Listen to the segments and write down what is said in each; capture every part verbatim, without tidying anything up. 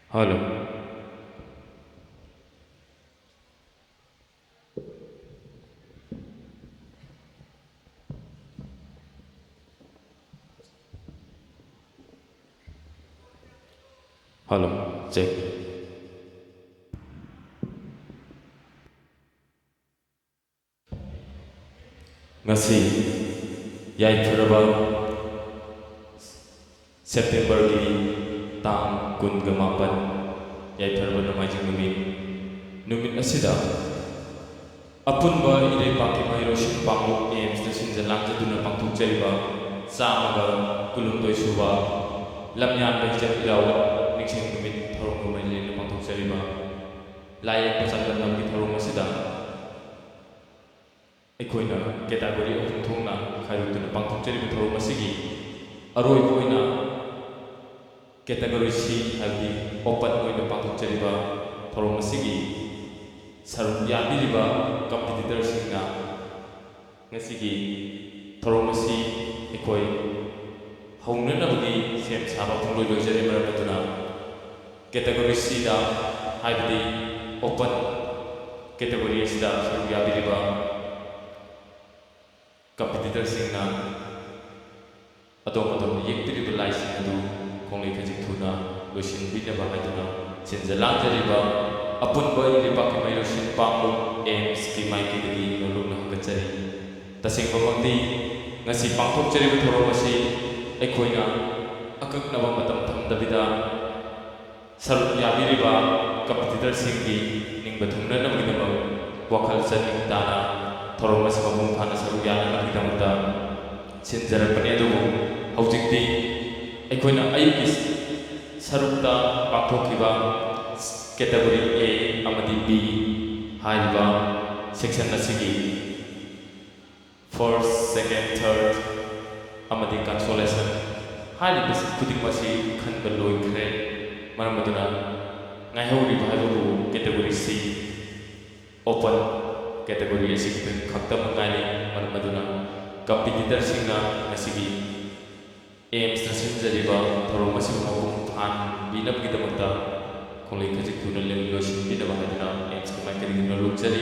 Hello. Hello, check. ꯉꯁꯤ ꯌꯥꯏꯐꯔꯕ ꯁꯦꯞꯇꯦꯝꯕꯔꯒꯤ ꯇꯥꯡ ꯀꯨꯟꯒ ꯃꯥꯄꯟ, ꯌꯥꯏꯐꯔꯕ ꯅꯣꯡꯃꯥꯏꯖꯤꯡ ꯅꯨꯃꯤꯠ, ꯅꯨꯃꯤꯠ ꯑꯁꯤꯗ ꯑꯄꯨꯟꯕ ꯏꯔꯩꯄꯥꯛꯀꯤ ꯃꯍꯩꯔꯣꯏꯁꯤꯡ ꯄꯥꯡꯂꯨꯞ ꯑꯦꯝꯁꯇ ꯁꯤꯟꯖ ꯂꯥꯡꯖꯗꯨꯅ ꯄꯥꯡꯊꯣꯛꯆꯔꯤꯕ ꯆꯥꯝꯃꯒ ꯀꯨꯟꯍꯨꯝꯗꯣꯏ ꯁꯨꯕ ꯂꯝꯌꯥꯟꯕ ꯍꯤꯖꯝ ꯏꯔꯥꯕꯣꯠ ꯅꯤꯡꯁꯤꯡ ꯅꯨꯃꯤꯠ ꯊꯧꯔꯝꯒ ꯃꯔꯤ ꯂꯩꯅꯅ ꯄꯥꯡꯊꯣꯛꯆꯔꯤꯕ ꯂꯥꯏꯌꯦꯛꯄ ꯆꯥꯡꯗꯝꯅꯕꯒꯤ ꯊꯧꯔꯝ ꯑꯁꯤꯗ ꯑꯩꯈꯣꯏꯅ ꯀꯦꯇꯥꯒꯣꯔꯤ ꯑꯍꯨꯝ ꯊꯣꯛꯅ ꯈꯥꯏꯗꯣꯛꯇꯨꯅ ꯄꯥꯡꯊꯣꯛꯆꯔꯤꯕ ꯊꯧꯔꯝ ꯑꯁꯤꯒꯤ ꯑꯔꯣꯏꯕ ꯑꯣꯏꯅ ꯀꯦꯇꯥꯒꯣꯔꯤ ꯁꯤ, ꯍꯥꯏꯕꯗꯤ ꯑꯣꯄꯟ ꯑꯣꯏꯅ ꯄꯥꯡꯊꯣꯛꯆꯔꯤꯕ ꯊꯧꯔꯝ ꯑꯁꯤꯒꯤ ꯁꯔꯨꯛ ꯌꯥꯕꯤꯔꯤꯕ ꯀꯝꯄꯤꯇꯤꯇꯔꯁꯤꯡꯅ ꯉꯁꯤꯒꯤ ꯊꯧꯔꯝ ꯑꯁꯤ ꯑꯩꯈꯣꯏ ꯍꯧꯅꯅꯕꯒꯤ ꯁꯦꯝ ꯁꯥꯕ ꯄꯨꯡꯂꯣꯏ ꯂꯣꯏꯖꯔꯦ꯫ ꯃꯔꯝ ꯑꯗꯨꯅ ꯀꯦꯇꯥꯒꯣꯔꯤ ꯁꯤꯗ, ꯍꯥꯏꯕꯗꯤ ꯑꯣꯄꯟ ꯀꯦꯇꯥꯒꯣꯔꯤ ꯑꯁꯤꯗ ꯁꯔꯨꯛ ꯌꯥꯕꯤꯔꯤꯕ ꯀꯝꯄꯤꯇꯤꯇꯔꯁꯤꯡꯅ ꯑꯗꯣꯝ ꯑꯗꯣꯝꯅ ꯌꯦꯛꯄꯤꯔꯤꯕ ꯂꯥꯏꯁꯤꯡ ꯑꯗꯨ ꯈꯣꯡꯂꯩ ꯈꯖꯤꯛ ꯊꯨꯅ ꯂꯣꯏꯁꯤꯟꯕꯤꯅꯕ ꯍꯥꯏꯗꯨꯅ ꯁꯤꯟꯖ ꯂꯥꯡꯖꯔꯤꯕ ꯑꯄꯨꯟꯕ ꯏꯔꯩꯄꯥꯛꯀꯤ ꯃꯍꯩꯔꯣꯏꯁꯤꯡ ꯄꯥꯡꯂꯨꯞ ꯑꯦꯝꯁꯀꯤ ꯃꯥꯏꯀꯩꯗꯒꯤ ꯅꯣꯂꯨꯛꯅ ꯍꯪꯒꯠꯆꯔꯤ꯫ ꯇꯁꯦꯡꯕꯃꯛꯇꯤ ꯉꯁꯤ ꯄꯥꯡꯊꯣꯛꯆꯔꯤꯕ ꯊꯧꯔꯝ ꯑꯁꯤ ꯑꯩꯈꯣꯏꯅ ꯑꯀꯛꯅꯕ ꯃꯇꯝ ꯊꯝꯗꯕꯤꯗ ꯁꯔꯨꯛ ꯌꯥꯕꯤꯔꯤꯕ ꯀꯝꯄꯤꯇꯤꯇꯔꯁꯤꯡꯒꯤ ꯅꯤꯡꯕ ꯊꯨꯡꯅꯅꯕꯒꯤꯗꯃꯛ ꯋꯥꯈꯜ ꯆꯅꯤꯡ ꯇꯥꯅ ꯊꯧꯔꯝ ꯑꯁꯤ ꯃꯄꯨꯡ ꯐꯥꯅ ꯁꯔꯨꯛ ꯌꯥꯅꯅꯕꯒꯤꯗꯃꯛꯇ ꯁꯤꯟꯖꯔꯛꯄꯅꯤ꯫ ꯑꯗꯨꯕꯨ ꯍꯧꯖꯤꯛꯇꯤ ꯑꯩꯈꯣꯏꯅ ꯑꯌꯨꯛꯀꯤ ꯁꯔꯨꯛꯇ ꯄꯥꯡꯊꯣꯛꯈꯤꯕ ꯀꯦꯇꯥꯒꯣꯔꯤ ꯑꯦ ꯑꯃꯗꯤ ꯕꯤ ꯍꯥꯏꯔꯤꯕ ꯁꯦꯛꯁꯟ ꯑꯁꯤꯒꯤ ꯐꯥꯔꯁ, ꯁꯦꯀꯦꯟ, ꯊꯥꯔꯠ ꯑꯃꯗꯤ ꯀꯟꯁꯣꯂꯦꯁꯟ ꯍꯥꯏꯔꯤꯕꯁꯤꯡ ꯈꯨꯗꯤꯡꯃꯛ ꯑꯁꯤ ꯈꯟꯕ ꯂꯣꯏꯈ꯭ꯔꯦ꯫ ꯃꯔꯝ ꯑꯗꯨꯅ ꯉꯥꯏꯍꯧꯔꯤꯕ ꯍꯥꯏꯕꯕꯨ ꯀꯦꯇꯦꯒꯣꯔꯤ ꯁꯤ, ꯑꯣꯄꯟ ꯀꯦꯇꯦꯒꯣꯔꯤ ꯑꯁꯤ ꯈꯛꯇꯃꯛ ꯉꯥꯏꯔꯦ꯫ ꯃꯔꯝ ꯑꯗꯨꯅ ꯀꯝꯄꯤꯇꯤꯇꯔꯁꯤꯡꯅ ꯉꯁꯤꯒꯤ ꯑꯦꯝꯁꯅ ꯁꯤꯟꯖꯔꯤꯕ ꯊꯧꯔꯝ ꯑꯁꯤꯕꯨ ꯃꯄꯨꯡ ꯐꯥꯍꯟꯕꯤꯅꯕꯒꯤꯗꯃꯛꯇ ꯈꯣꯡꯂꯩ ꯈꯖꯤꯛ ꯊꯨꯅ ꯂꯣꯏꯁꯤꯟꯕꯤꯅꯕ ꯍꯥꯏꯗꯨꯅ ꯑꯦꯝꯁꯀꯤ ꯃꯥꯏꯀꯩꯗꯒꯤ ꯅꯣꯜꯂꯨꯛꯆꯔꯤ꯫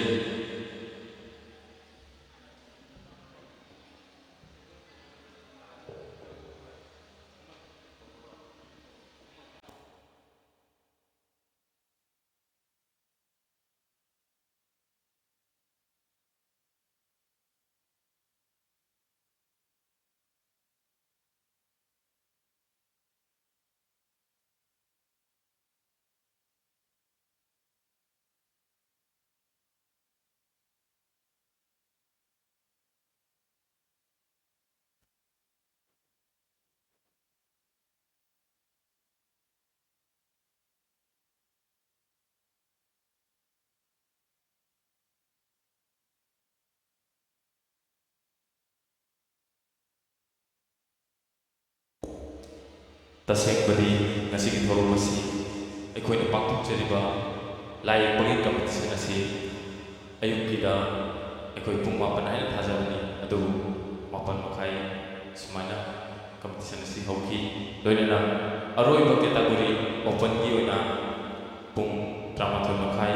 ꯇꯁꯦꯡꯕꯗꯤ, ꯉꯁꯤꯒꯤ ꯊꯧꯔꯝ ꯑꯁꯤ ꯑꯩꯈꯣꯏꯅ ꯄꯥꯡꯊꯣꯛꯆꯔꯤꯕ ꯂꯥꯏ ꯌꯦꯛꯄꯒꯤ ꯀꯝꯄꯤꯇꯤꯁꯟ ꯑꯁꯤ ꯑꯌꯨꯛꯀꯤꯗ ꯑꯩꯈꯣꯏ ꯄꯨꯡ ꯃꯥꯄꯟ ꯍꯥꯏꯅ ꯊꯥꯖꯕꯅꯤ, ꯑꯗꯨꯕꯨ ꯃꯥꯄꯟ ꯃꯈꯥꯏ ꯁꯨꯃꯥꯏꯅ ꯀꯝꯄꯤꯇꯤꯁꯟ ꯑꯁꯤ ꯍꯧꯈꯤ꯫ ꯂꯣꯏꯅꯅ ꯑꯔꯣꯏꯕ ꯀꯦꯇꯥꯒꯣꯔꯤ ꯑꯣꯄꯟꯒꯤ ꯑꯣꯏꯅ ꯄꯨꯡ ꯇꯔꯥꯃꯥꯊꯣꯏ ꯃꯈꯥꯏ,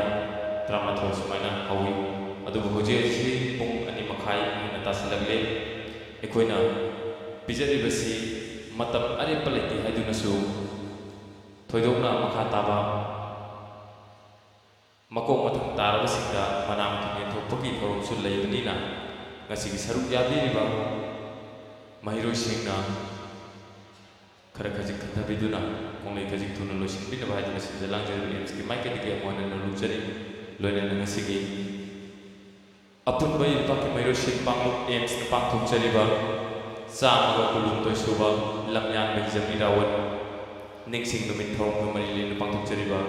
ꯇꯔꯥꯃꯥꯊꯣꯏ ꯁꯨꯃꯥꯏꯅ ꯍꯧꯏ꯫ ꯑꯗꯨꯕꯨ ꯍꯧꯖꯤꯛ ꯍꯧꯖꯤꯛ ꯄꯨꯡ ꯑꯅꯤ ꯃꯈꯥꯏ ꯍꯦꯟꯅ ꯇꯥꯁꯤꯜꯂꯛꯂꯦ꯫ ꯑꯩꯈꯣꯏꯅ ꯄꯤꯖꯔꯤꯕꯁꯤ ꯃꯇꯝ ꯑꯔꯦꯞꯄ ꯂꯩꯇꯦ ꯍꯥꯏꯗꯨꯅꯁꯨ ꯊꯣꯏꯗꯣꯛꯅ ꯃꯈꯥ ꯇꯥꯕ ꯃꯀꯣꯛ ꯃꯊꯪ ꯇꯥꯔꯕꯁꯤꯡꯗ ꯃꯅꯥ ꯃꯊꯨꯝ ꯌꯦꯟꯊꯣꯛꯄꯒꯤ ꯊꯧꯔꯝꯁꯨ ꯂꯩꯕꯅꯤꯅ, ꯉꯁꯤꯒꯤ ꯁꯔꯨꯛ ꯌꯥꯕꯤꯔꯤꯕ ꯃꯍꯩꯔꯣꯏꯁꯤꯡꯅ ꯈꯔ ꯈꯖꯤꯛ ꯈꯟꯊꯕꯤꯗꯨꯅ ꯈꯣꯡꯂꯩ ꯈꯖꯤꯛ ꯊꯨꯅ ꯂꯣꯏꯁꯤꯟꯕꯤꯅꯕ ꯍꯥꯏꯗꯨꯅ ꯁꯤꯟꯖ ꯂꯥꯡꯖꯔꯤꯕ ꯑꯦꯝꯁꯀꯤ ꯃꯥꯏꯀꯩꯗꯒꯤ ꯑꯃꯨꯛ ꯍꯟꯅ ꯅꯣꯜꯂꯨꯛꯆꯔꯤ꯫ ꯂꯣꯏꯅꯅ ꯉꯁꯤꯒꯤ ꯑꯄꯨꯟꯕ ꯏꯔꯩꯄꯥꯛꯀꯤ ꯃꯍꯩꯔꯣꯏꯁꯤꯡ ꯄꯥꯡꯂꯨꯞ ꯑꯦꯝꯁꯅ ꯄꯥꯡꯊꯣꯛꯆꯔꯤꯕ ꯆꯥꯝꯃꯒ ꯀꯨꯟꯍꯨꯝꯗꯣꯏ ꯁꯨꯕ ꯂꯝꯌꯥꯟꯕ ꯍꯤꯖꯝ ꯏꯔꯥꯕꯣꯠ ꯅꯤꯡꯁꯤꯡ ꯅꯨꯃꯤꯠ ꯊꯧꯔꯝꯒ ꯃꯔꯤ ꯂꯩꯅꯅ ꯄꯥꯡꯊꯣꯛꯆꯔꯤꯕ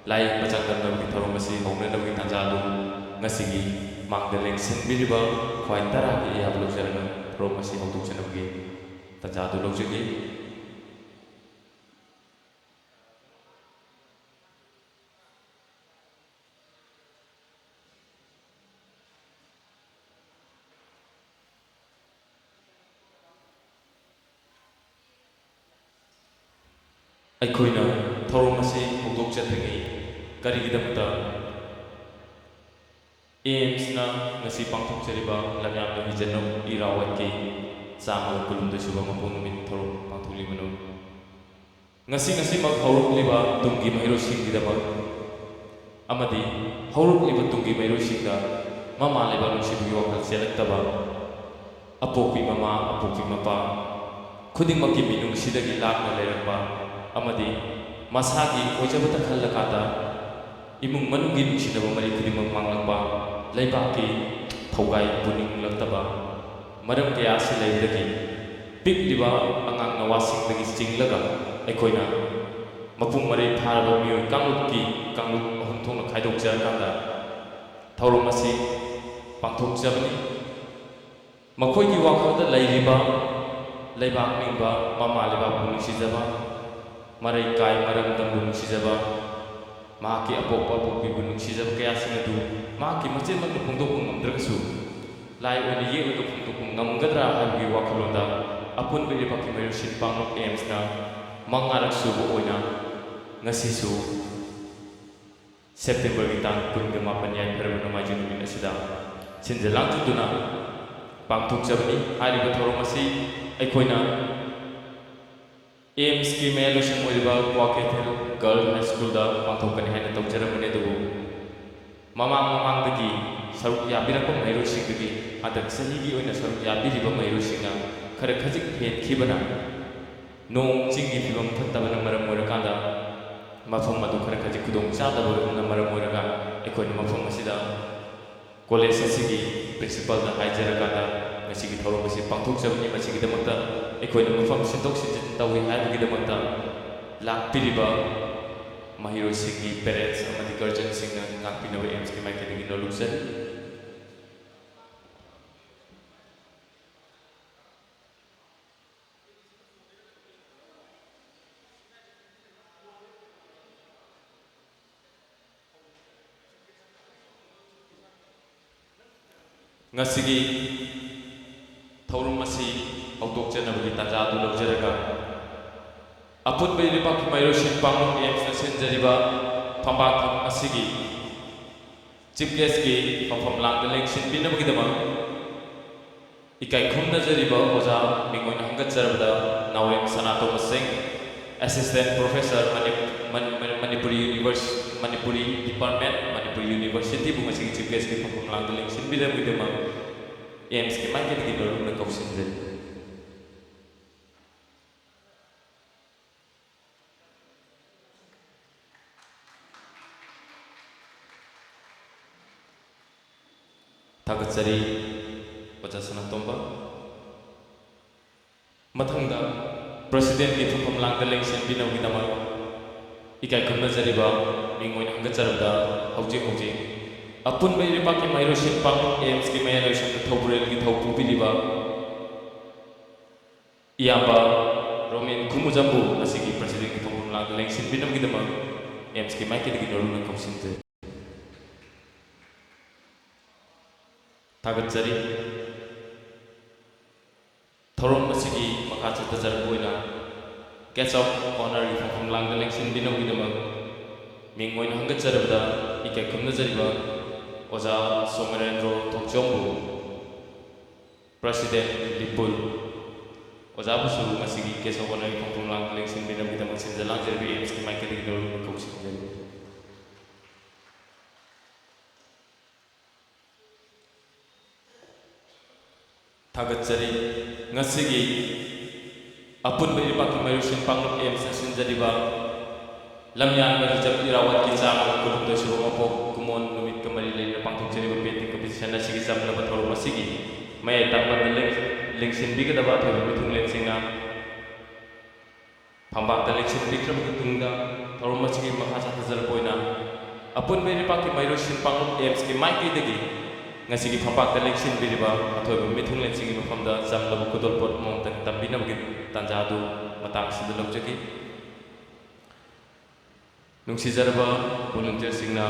ꯂꯥꯏ ꯌꯦꯛꯄ ꯆꯥꯡꯗꯝꯅꯕꯒꯤ ꯊꯧꯔꯝ ꯑꯁꯤ ꯍꯧꯅꯅꯕꯒꯤ ꯇꯥꯟꯖꯥ ꯑꯗꯨ ꯉꯁꯤꯒꯤ ꯃꯥꯡꯗ ꯂꯦꯡꯁꯤꯟꯕꯤꯔꯤꯕ ꯈ꯭ꯋꯥꯏ ꯇꯔꯥꯒꯤ ꯑꯌꯥꯕ ꯂꯧꯖꯔꯒ ꯊꯧꯔꯝ ꯑꯁꯤ ꯍꯧꯗꯣꯛꯆꯅꯕꯒꯤ ꯇꯥꯟꯖꯥ ꯑꯗꯨ ꯂꯧꯖꯒꯦ꯫ ꯑꯩꯈꯣꯏꯅ ꯊꯧꯔꯝ ꯑꯁꯤ ꯍꯧꯗꯣꯛꯆꯗ꯭ꯔꯤꯉꯩ ꯀꯔꯤꯒꯤꯗꯃꯛꯇ ꯑꯦꯝꯁꯅ ꯉꯁꯤ ꯄꯥꯡꯊꯣꯛꯆꯔꯤꯕ ꯂꯝꯌꯥꯝꯅ ꯍꯤꯖꯟꯅꯧ ꯏꯔꯥꯋꯠꯀꯤ ꯆꯥꯝꯃꯒ ꯀꯨꯟꯍꯨꯝꯗꯣꯏ ꯁꯨꯕ ꯃꯄꯣꯛ ꯅꯨꯃꯤꯠ ꯊꯧꯔꯝ ꯄꯥꯡꯊꯣꯛꯂꯤꯕꯅꯣ? ꯉꯁꯤ ꯉꯁꯤꯃꯛ ꯍꯧꯔꯛꯂꯤꯕ ꯇꯨꯡꯒꯤ ꯃꯍꯩꯔꯣꯏꯁꯤꯡꯒꯤꯗꯃꯛ ꯑꯃꯗꯤ ꯍꯧꯔꯛꯂꯤꯕ ꯇꯨꯡꯒꯤ ꯃꯍꯩꯔꯣꯏꯁꯤꯡꯗ ꯃꯃꯥ ꯂꯩꯕꯥꯛ ꯅꯨꯡꯁꯤꯕꯒꯤ ꯋꯥꯈꯜ ꯆꯦꯜꯂꯛꯇꯕ, ꯑꯄꯣꯛꯄꯤ ꯃꯃꯥ, ꯑꯄꯣꯛꯄꯤ ꯃꯄꯥ ꯈꯨꯗꯤꯡꯃꯛꯀꯤ ꯃꯤꯅꯨꯡꯁꯤꯗꯒꯤ ꯂꯥꯞꯅ ꯂꯩꯔꯛꯄ ꯑꯃꯗꯤ ꯃꯁꯥꯒꯤ ꯑꯣꯏꯖꯕꯇ ꯈꯜꯂꯀꯥꯟꯗ ꯏꯃꯨꯡ ꯃꯅꯨꯡꯒꯤ ꯅꯨꯡꯁꯤꯅꯕ ꯃꯔꯤ ꯈꯨꯗꯤꯡꯃꯛ ꯃꯥꯡꯂꯛꯄ, ꯂꯩꯕꯥꯛꯀꯤ ꯊꯧꯒꯥꯏ ꯄꯨꯅꯤꯡꯂꯛꯇꯕ ꯃꯔꯝ ꯀꯌꯥ ꯑꯁꯤ ꯂꯩꯕꯗꯒꯤ ꯄꯤꯛꯂꯤꯕ ꯑꯉꯥꯡ ꯅꯋꯥꯁꯤꯡꯗꯒꯤ ꯆꯤꯡꯂꯒ ꯑꯩꯈꯣꯏꯅ ꯃꯄꯨꯡ ꯃꯔꯩ ꯐꯥꯔꯕ ꯃꯤꯑꯣꯏ ꯀꯥꯡꯂꯨꯞꯀꯤ ꯀꯥꯡꯂꯨꯞ ꯑꯍꯨꯝ ꯊꯣꯛꯅ ꯈꯥꯏꯗꯣꯛꯆꯔꯀꯥꯟꯗ ꯊꯧꯔꯝ ꯑꯁꯤ ꯄꯥꯡꯊꯣꯛꯆꯕꯅꯤ꯫ ꯃꯈꯣꯏꯒꯤ ꯋꯥꯈꯜꯗ ꯂꯩꯔꯤꯕ ꯂꯩꯕꯥꯛ ꯅꯤꯡꯕ, ꯃꯃꯥ ꯂꯩꯕꯥꯛꯄꯨ ꯅꯨꯡꯁꯤꯖꯕ, ꯃꯔꯩ ꯀꯥꯏ ꯃꯔꯝꯗꯝꯕꯨ ꯅꯨꯡꯁꯤꯖꯕ, ꯃꯍꯥꯛꯀꯤ ꯑꯄꯣꯛꯄ ꯑꯄꯣꯛꯄꯤꯕꯨ ꯅꯨꯡꯁꯤꯖꯕ ꯀꯌꯥꯁꯤꯡ ꯑꯗꯨ ꯃꯍꯥꯛꯀꯤ ꯃꯆꯤꯟꯃꯛꯅ ꯐꯣꯡꯗꯣꯛꯄ ꯉꯝꯗ꯭ꯔꯒꯁꯨ, ꯂꯥꯏ ꯑꯣꯏꯅ ꯌꯦꯛꯂꯒ ꯐꯣꯡꯗꯣꯛꯄ ꯉꯝꯒꯗ꯭ꯔꯥ ꯍꯥꯏꯕꯒꯤ ꯋꯥꯈꯜꯂꯣꯟꯗ ꯑꯄꯨꯟꯕ ꯏꯔꯩꯄꯥꯛꯀꯤ ꯃꯍꯩꯔꯣꯏꯁꯤꯡ ꯄꯥꯡꯂꯞ ꯑꯦꯝꯁꯅ ꯃꯉꯥꯔꯛ ꯁꯨꯕ ꯑꯣꯏꯅ ꯉꯁꯤꯁꯨ ꯁꯦꯞꯇꯦꯝꯕꯔꯒꯤ ꯇꯥꯡ ꯀꯨꯟꯒ ꯃꯥꯄꯟ ꯌꯥꯏꯐꯔꯕ ꯅꯣꯡꯃꯥꯏꯖꯤꯡ ꯅꯨꯃꯤꯠ ꯑꯁꯤꯗ ꯁꯤꯟꯖ ꯂꯥꯡꯖꯗꯨꯅ ꯄꯥꯡꯊꯣꯛꯆꯕꯅꯤ꯫ ꯍꯥꯏꯔꯤꯕ ꯊꯧꯔꯝ ꯑꯁꯤ ꯑꯩꯈꯣꯏꯅ ꯑꯦꯝꯁꯀꯤ ꯃꯌꯥꯏꯂꯣꯏꯁꯪ ꯑꯣꯏꯔꯤꯕ ꯀ꯭ꯋꯥꯀꯩꯊꯦꯜ ꯒꯔꯜ ꯍꯥꯏ ꯁ꯭ꯀꯨꯜꯗ ꯄꯥꯡꯊꯣꯛꯀꯅꯤ ꯍꯥꯏꯅ ꯇꯧꯖꯔꯝꯕꯅꯤ, ꯑꯗꯨꯕꯨ ꯃꯃꯥꯡ ꯃꯃꯥꯡꯗꯒꯤ ꯁꯔꯨꯛ ꯌꯥꯕꯤꯔꯛꯄ ꯃꯍꯩꯔꯣꯏꯁꯤꯡꯗꯒꯤ ꯍꯟꯗꯛ ꯆꯍꯤꯒꯤ ꯑꯣꯏꯅ ꯁꯔꯨꯛ ꯌꯥꯕꯤꯔꯤꯕ ꯃꯍꯩꯔꯣꯏꯁꯤꯡꯅ ꯈꯔ ꯈꯖꯤꯛ ꯍꯦꯟꯈꯤꯕꯅ ꯅꯣꯡ ꯆꯤꯡꯒꯤ ꯐꯤꯕꯝ ꯐꯠꯇꯕꯅ ꯃꯔꯝ ꯑꯣꯏꯔꯀꯥꯟꯗ ꯃꯐꯝ ꯑꯗꯨ ꯈꯔ ꯈꯖꯤꯛ ꯈꯨꯗꯣꯡ ꯆꯥꯗꯕꯅ ꯃꯔꯝ ꯑꯣꯏꯔꯒ ꯑꯩꯈꯣꯏꯅ ꯃꯐꯝ ꯑꯁꯤꯗ ꯀꯣꯂꯦꯖ ꯑꯁꯤꯒꯤ ꯄ꯭ꯔꯤꯟꯁꯤꯄꯥꯜꯗ ꯍꯥꯏꯖꯔꯀꯥꯟꯗ ꯉꯁꯤꯒꯤ ꯊꯧꯔꯝ ꯑꯁꯤ ꯄꯥꯡꯊꯣꯛꯆꯕꯅꯤ꯫ ꯃꯁꯤꯒꯤꯗꯃꯛꯇ ꯑꯩꯈꯣꯏꯅ ꯃꯐꯝ ꯁꯤꯟꯗꯣꯛ ꯁꯤꯟꯖꯤꯟ ꯇꯧꯏ ꯍꯥꯏꯕꯒꯤꯗꯃꯛꯇ ꯂꯥꯛꯄꯤꯔꯤꯕ ꯃꯍꯩꯔꯣꯏꯁꯤꯡꯒꯤ ꯄꯦꯔꯦꯟꯁ ꯑꯃꯗꯤ ꯒꯥꯔꯖꯤꯌꯟꯁꯤꯡꯅ ꯉꯥꯛꯄꯤꯅꯕ ꯑꯦꯝꯁꯀꯤ ꯃꯥꯏꯀꯩꯗꯒꯤ ꯅꯣꯜꯂꯨꯛꯆꯔꯤ꯫ ꯉꯁꯤꯒꯤ ꯊꯧꯔꯝ ꯑꯁꯤ ꯍꯧꯗꯣꯛꯆꯅꯕꯒꯤ ꯇꯥꯟꯖꯥ ꯑꯗꯨ ꯂꯧꯖꯔꯒ, ꯑꯄꯨꯟꯕ ꯂꯩꯕꯥꯛꯀꯤ ꯃꯍꯩꯔꯣꯏꯁꯤꯡ ꯄꯥꯡꯂꯨꯞ ꯑꯦꯝꯁꯅ ꯁꯤꯟꯖꯔꯤꯕ ꯐꯝꯕꯥꯛ ꯑꯁꯤꯒꯤ ꯆꯤꯐ ꯒꯦꯁꯀꯤ ꯐꯝꯐꯝ ꯂꯥꯡꯗ ꯂꯦꯡꯁꯤꯟꯕꯤꯅꯕꯒꯤꯗꯃꯛ ꯏꯀꯥꯏ ꯈꯨꯝꯅꯖꯔꯤꯕ ꯑꯣꯖꯥ ꯃꯤꯡ ꯑꯣꯏꯅ ꯍꯪꯒꯠꯆꯔꯕꯗ ꯅꯥꯎꯔꯦꯝ ꯁꯅꯥꯇꯣꯝꯕ ꯁꯤꯡ, ꯑꯦꯁꯤꯁꯇꯦꯟ ꯄ꯭ꯔꯣꯐꯦꯁꯔ, ꯃꯅꯤ-, ꯃꯅꯤ-, ꯃꯅꯤ-, ꯃꯅꯤꯄꯨꯔꯤ ꯌꯨꯅꯤꯚꯔꯁ-, ꯃꯅꯤꯄꯨꯔꯤ ꯗꯤꯄꯥꯔꯠꯃꯦꯟ, ꯃꯅꯤꯄꯨꯔꯤ ꯌꯨꯅꯤꯚꯔꯁꯤꯇꯤꯕꯨ ꯉꯁꯤꯒꯤ ꯆꯤꯐ ꯒꯦꯁꯀꯤ ꯐꯝꯐꯝ ꯂꯥꯡꯗ ꯂꯦꯡꯁꯤꯟꯕꯤꯅꯕꯒꯤꯗꯃꯛ ꯑꯦꯝꯁꯀꯤ ꯃꯥꯏꯀꯩꯗꯒꯤ ꯅꯧꯅ ꯀꯧꯁꯤꯟꯖꯔꯤ꯫ ꯊꯥꯒꯠꯆꯔꯤ, ꯑꯣꯖꯥ ꯁꯅꯥꯇꯣꯝꯕ꯫ ꯃꯊꯪꯗ ꯄ꯭ꯔꯁꯤꯗꯦꯟꯒꯤ ꯐꯝꯐꯝ ꯂꯥꯡꯗ ꯂꯦꯡꯁꯤꯟꯕꯤꯅꯕꯒꯤꯗꯃꯛ ꯏꯀꯥꯏ ꯈꯨꯝꯅꯖꯔꯤꯕ ꯃꯤꯡ ꯑꯣꯏꯅ ꯍꯪꯒꯠꯆꯔꯕꯗ ꯍꯧꯖꯤꯛ ꯍꯧꯖꯤꯛ ꯑꯄꯨꯟꯕ ꯏꯔꯩꯄꯥꯛꯀꯤ ꯃꯍꯩꯔꯣꯏꯁꯤꯡ ꯄꯥꯡꯂꯨꯞ ꯑꯦꯝꯁꯀꯤ ꯃꯌꯥꯏ ꯂꯣꯏꯁꯪꯗ ꯊꯧꯕꯨꯔꯦꯜꯒꯤ ꯊꯧ ꯄꯨꯕꯤꯔꯤꯕ ꯏꯌꯥꯝꯕ ꯔꯣꯃꯦꯟ ꯈꯨꯃꯨꯖꯝꯕꯨ ꯉꯁꯤꯒꯤ ꯄ꯭ꯔꯁꯤꯗꯦꯟꯒꯤ ꯐꯝꯐꯝ ꯂꯥꯡꯗ ꯂꯦꯡꯁꯤꯟꯕꯤꯅꯕꯒꯤꯗꯃꯛ ꯑꯦꯝꯁꯀꯤ ꯃꯥꯏꯀꯩꯗꯒꯤ ꯅꯧꯅ ꯀꯧꯁꯤꯟꯖꯔꯤ꯫ ꯊꯥꯒꯠꯆꯔꯤ꯫ ꯊꯧꯔꯝ ꯑꯁꯤꯒꯤ ꯃꯈꯥ ꯆꯠꯊꯖꯔꯛꯄ ꯑꯣꯏꯅ guest of honourꯒꯤ ꯐꯝꯐꯝ ꯂꯥꯡꯗ ꯂꯦꯡꯁꯤꯟꯕꯤꯅꯕꯒꯤꯗꯃꯛ ꯃꯤꯡ ꯑꯣꯏꯅ ꯍꯪꯒꯠꯆꯔꯕꯗ ꯏꯀꯥꯏ ꯈꯨꯝꯅꯖꯔꯤꯕ ꯑꯣꯖꯥ ꯁꯣꯃꯔꯦꯟꯗ꯭ꯔꯣ ꯊꯣꯡꯆꯣꯝꯕꯨ, ꯄ꯭ꯔꯁꯤꯗꯦꯟ ꯂꯤꯄꯨꯜ, ꯑꯣꯖꯥꯕꯨꯁꯨ ꯉꯁꯤꯒꯤ guest of honourꯒꯤ ꯐꯝꯐꯝ ꯂꯥꯡꯗ ꯂꯦꯡꯁꯤꯟꯕꯤꯅꯕꯒꯤꯗꯃꯛ ꯁꯤꯟꯖ ꯂꯥꯡꯖꯔꯤꯕ ꯑꯦꯝꯁꯀꯤ ꯃꯥꯏꯀꯩꯗꯒꯤ ꯅꯧꯅ ꯀꯧꯁꯤꯟꯖꯔꯤ꯫ ꯊꯥꯒꯠꯆꯔꯤ꯫ ꯉꯁꯤꯒꯤ ꯑꯄꯨꯟꯕ ꯏꯔꯩꯄꯥꯛꯀꯤ ꯃꯍꯩꯔꯣꯏꯁꯤꯡ ꯄꯥꯡꯂꯨꯞ ꯑꯦꯝꯁꯅ ꯁꯤꯟꯖꯔꯤꯕ ꯂꯝꯌꯥꯟꯕ ꯍꯤꯖꯝ ꯏꯔꯥꯋꯠꯀꯤ ꯆꯥꯝꯃꯒ ꯀꯨꯟꯍꯨꯝꯗꯣꯏ ꯁꯨꯕ ꯃꯄꯣꯛ ꯀꯨꯝꯑꯣꯟ ꯅꯨꯃꯤꯠꯀ ꯃꯔꯤ ꯂꯩꯅꯅ ꯄꯥꯡꯊꯣꯛꯆꯔꯤꯕ painting competition ꯑꯁꯤꯒꯤ ꯆꯝꯂꯕ ꯊꯧꯔꯝ ꯑꯁꯤꯒꯤ ꯃꯌꯥꯏ ꯇꯥꯡꯕꯗ ꯂꯦꯡ-, ꯂꯦꯡꯁꯤꯟꯕꯤꯒꯗꯕ ꯑꯊꯣꯏꯕ ꯃꯤꯊꯨꯡꯂꯦꯟꯁꯤꯡꯅ ꯐꯝꯄꯥꯛꯇ ꯂꯦꯡꯁꯤꯟꯕꯤꯈ꯭ꯔꯕ ꯃꯇꯨꯡꯗ, ꯊꯧꯔꯝ ꯑꯁꯤꯒꯤ ꯃꯈꯥ ꯆꯠꯊꯖꯔꯛꯄ ꯑꯣꯏꯅ ꯑꯄꯨꯟꯕ ꯏꯔꯩꯄꯥꯛꯀꯤ ꯃꯍꯩꯔꯣꯏꯁꯤꯡ ꯄꯥꯡꯂꯨꯞ ꯑꯦꯝꯁꯀꯤ ꯃꯥꯏꯀꯩꯗꯒꯤ ꯉꯁꯤꯒꯤ ꯐꯝꯄꯥꯛꯇ ꯂꯦꯡꯁꯤꯟꯕꯤꯔꯤꯕ ꯑꯊꯣꯏꯕ ꯃꯤꯊꯨꯡꯂꯦꯟꯁꯤꯡꯒꯤ ꯃꯐꯝꯗ ꯆꯝꯂꯕ ꯈꯨꯗꯣꯜꯄꯣꯠ ꯑꯃꯃꯝꯇꯪ ꯇꯝꯕꯤꯅꯕꯒꯤ ꯇꯥꯟꯖꯥ ꯑꯗꯨ ꯃꯇꯥꯡ ꯑꯁꯤꯗ ꯂꯧꯖꯒꯦ꯫ ꯅꯨꯡꯁꯤꯖꯔꯕ volunteerꯁꯤꯡꯅ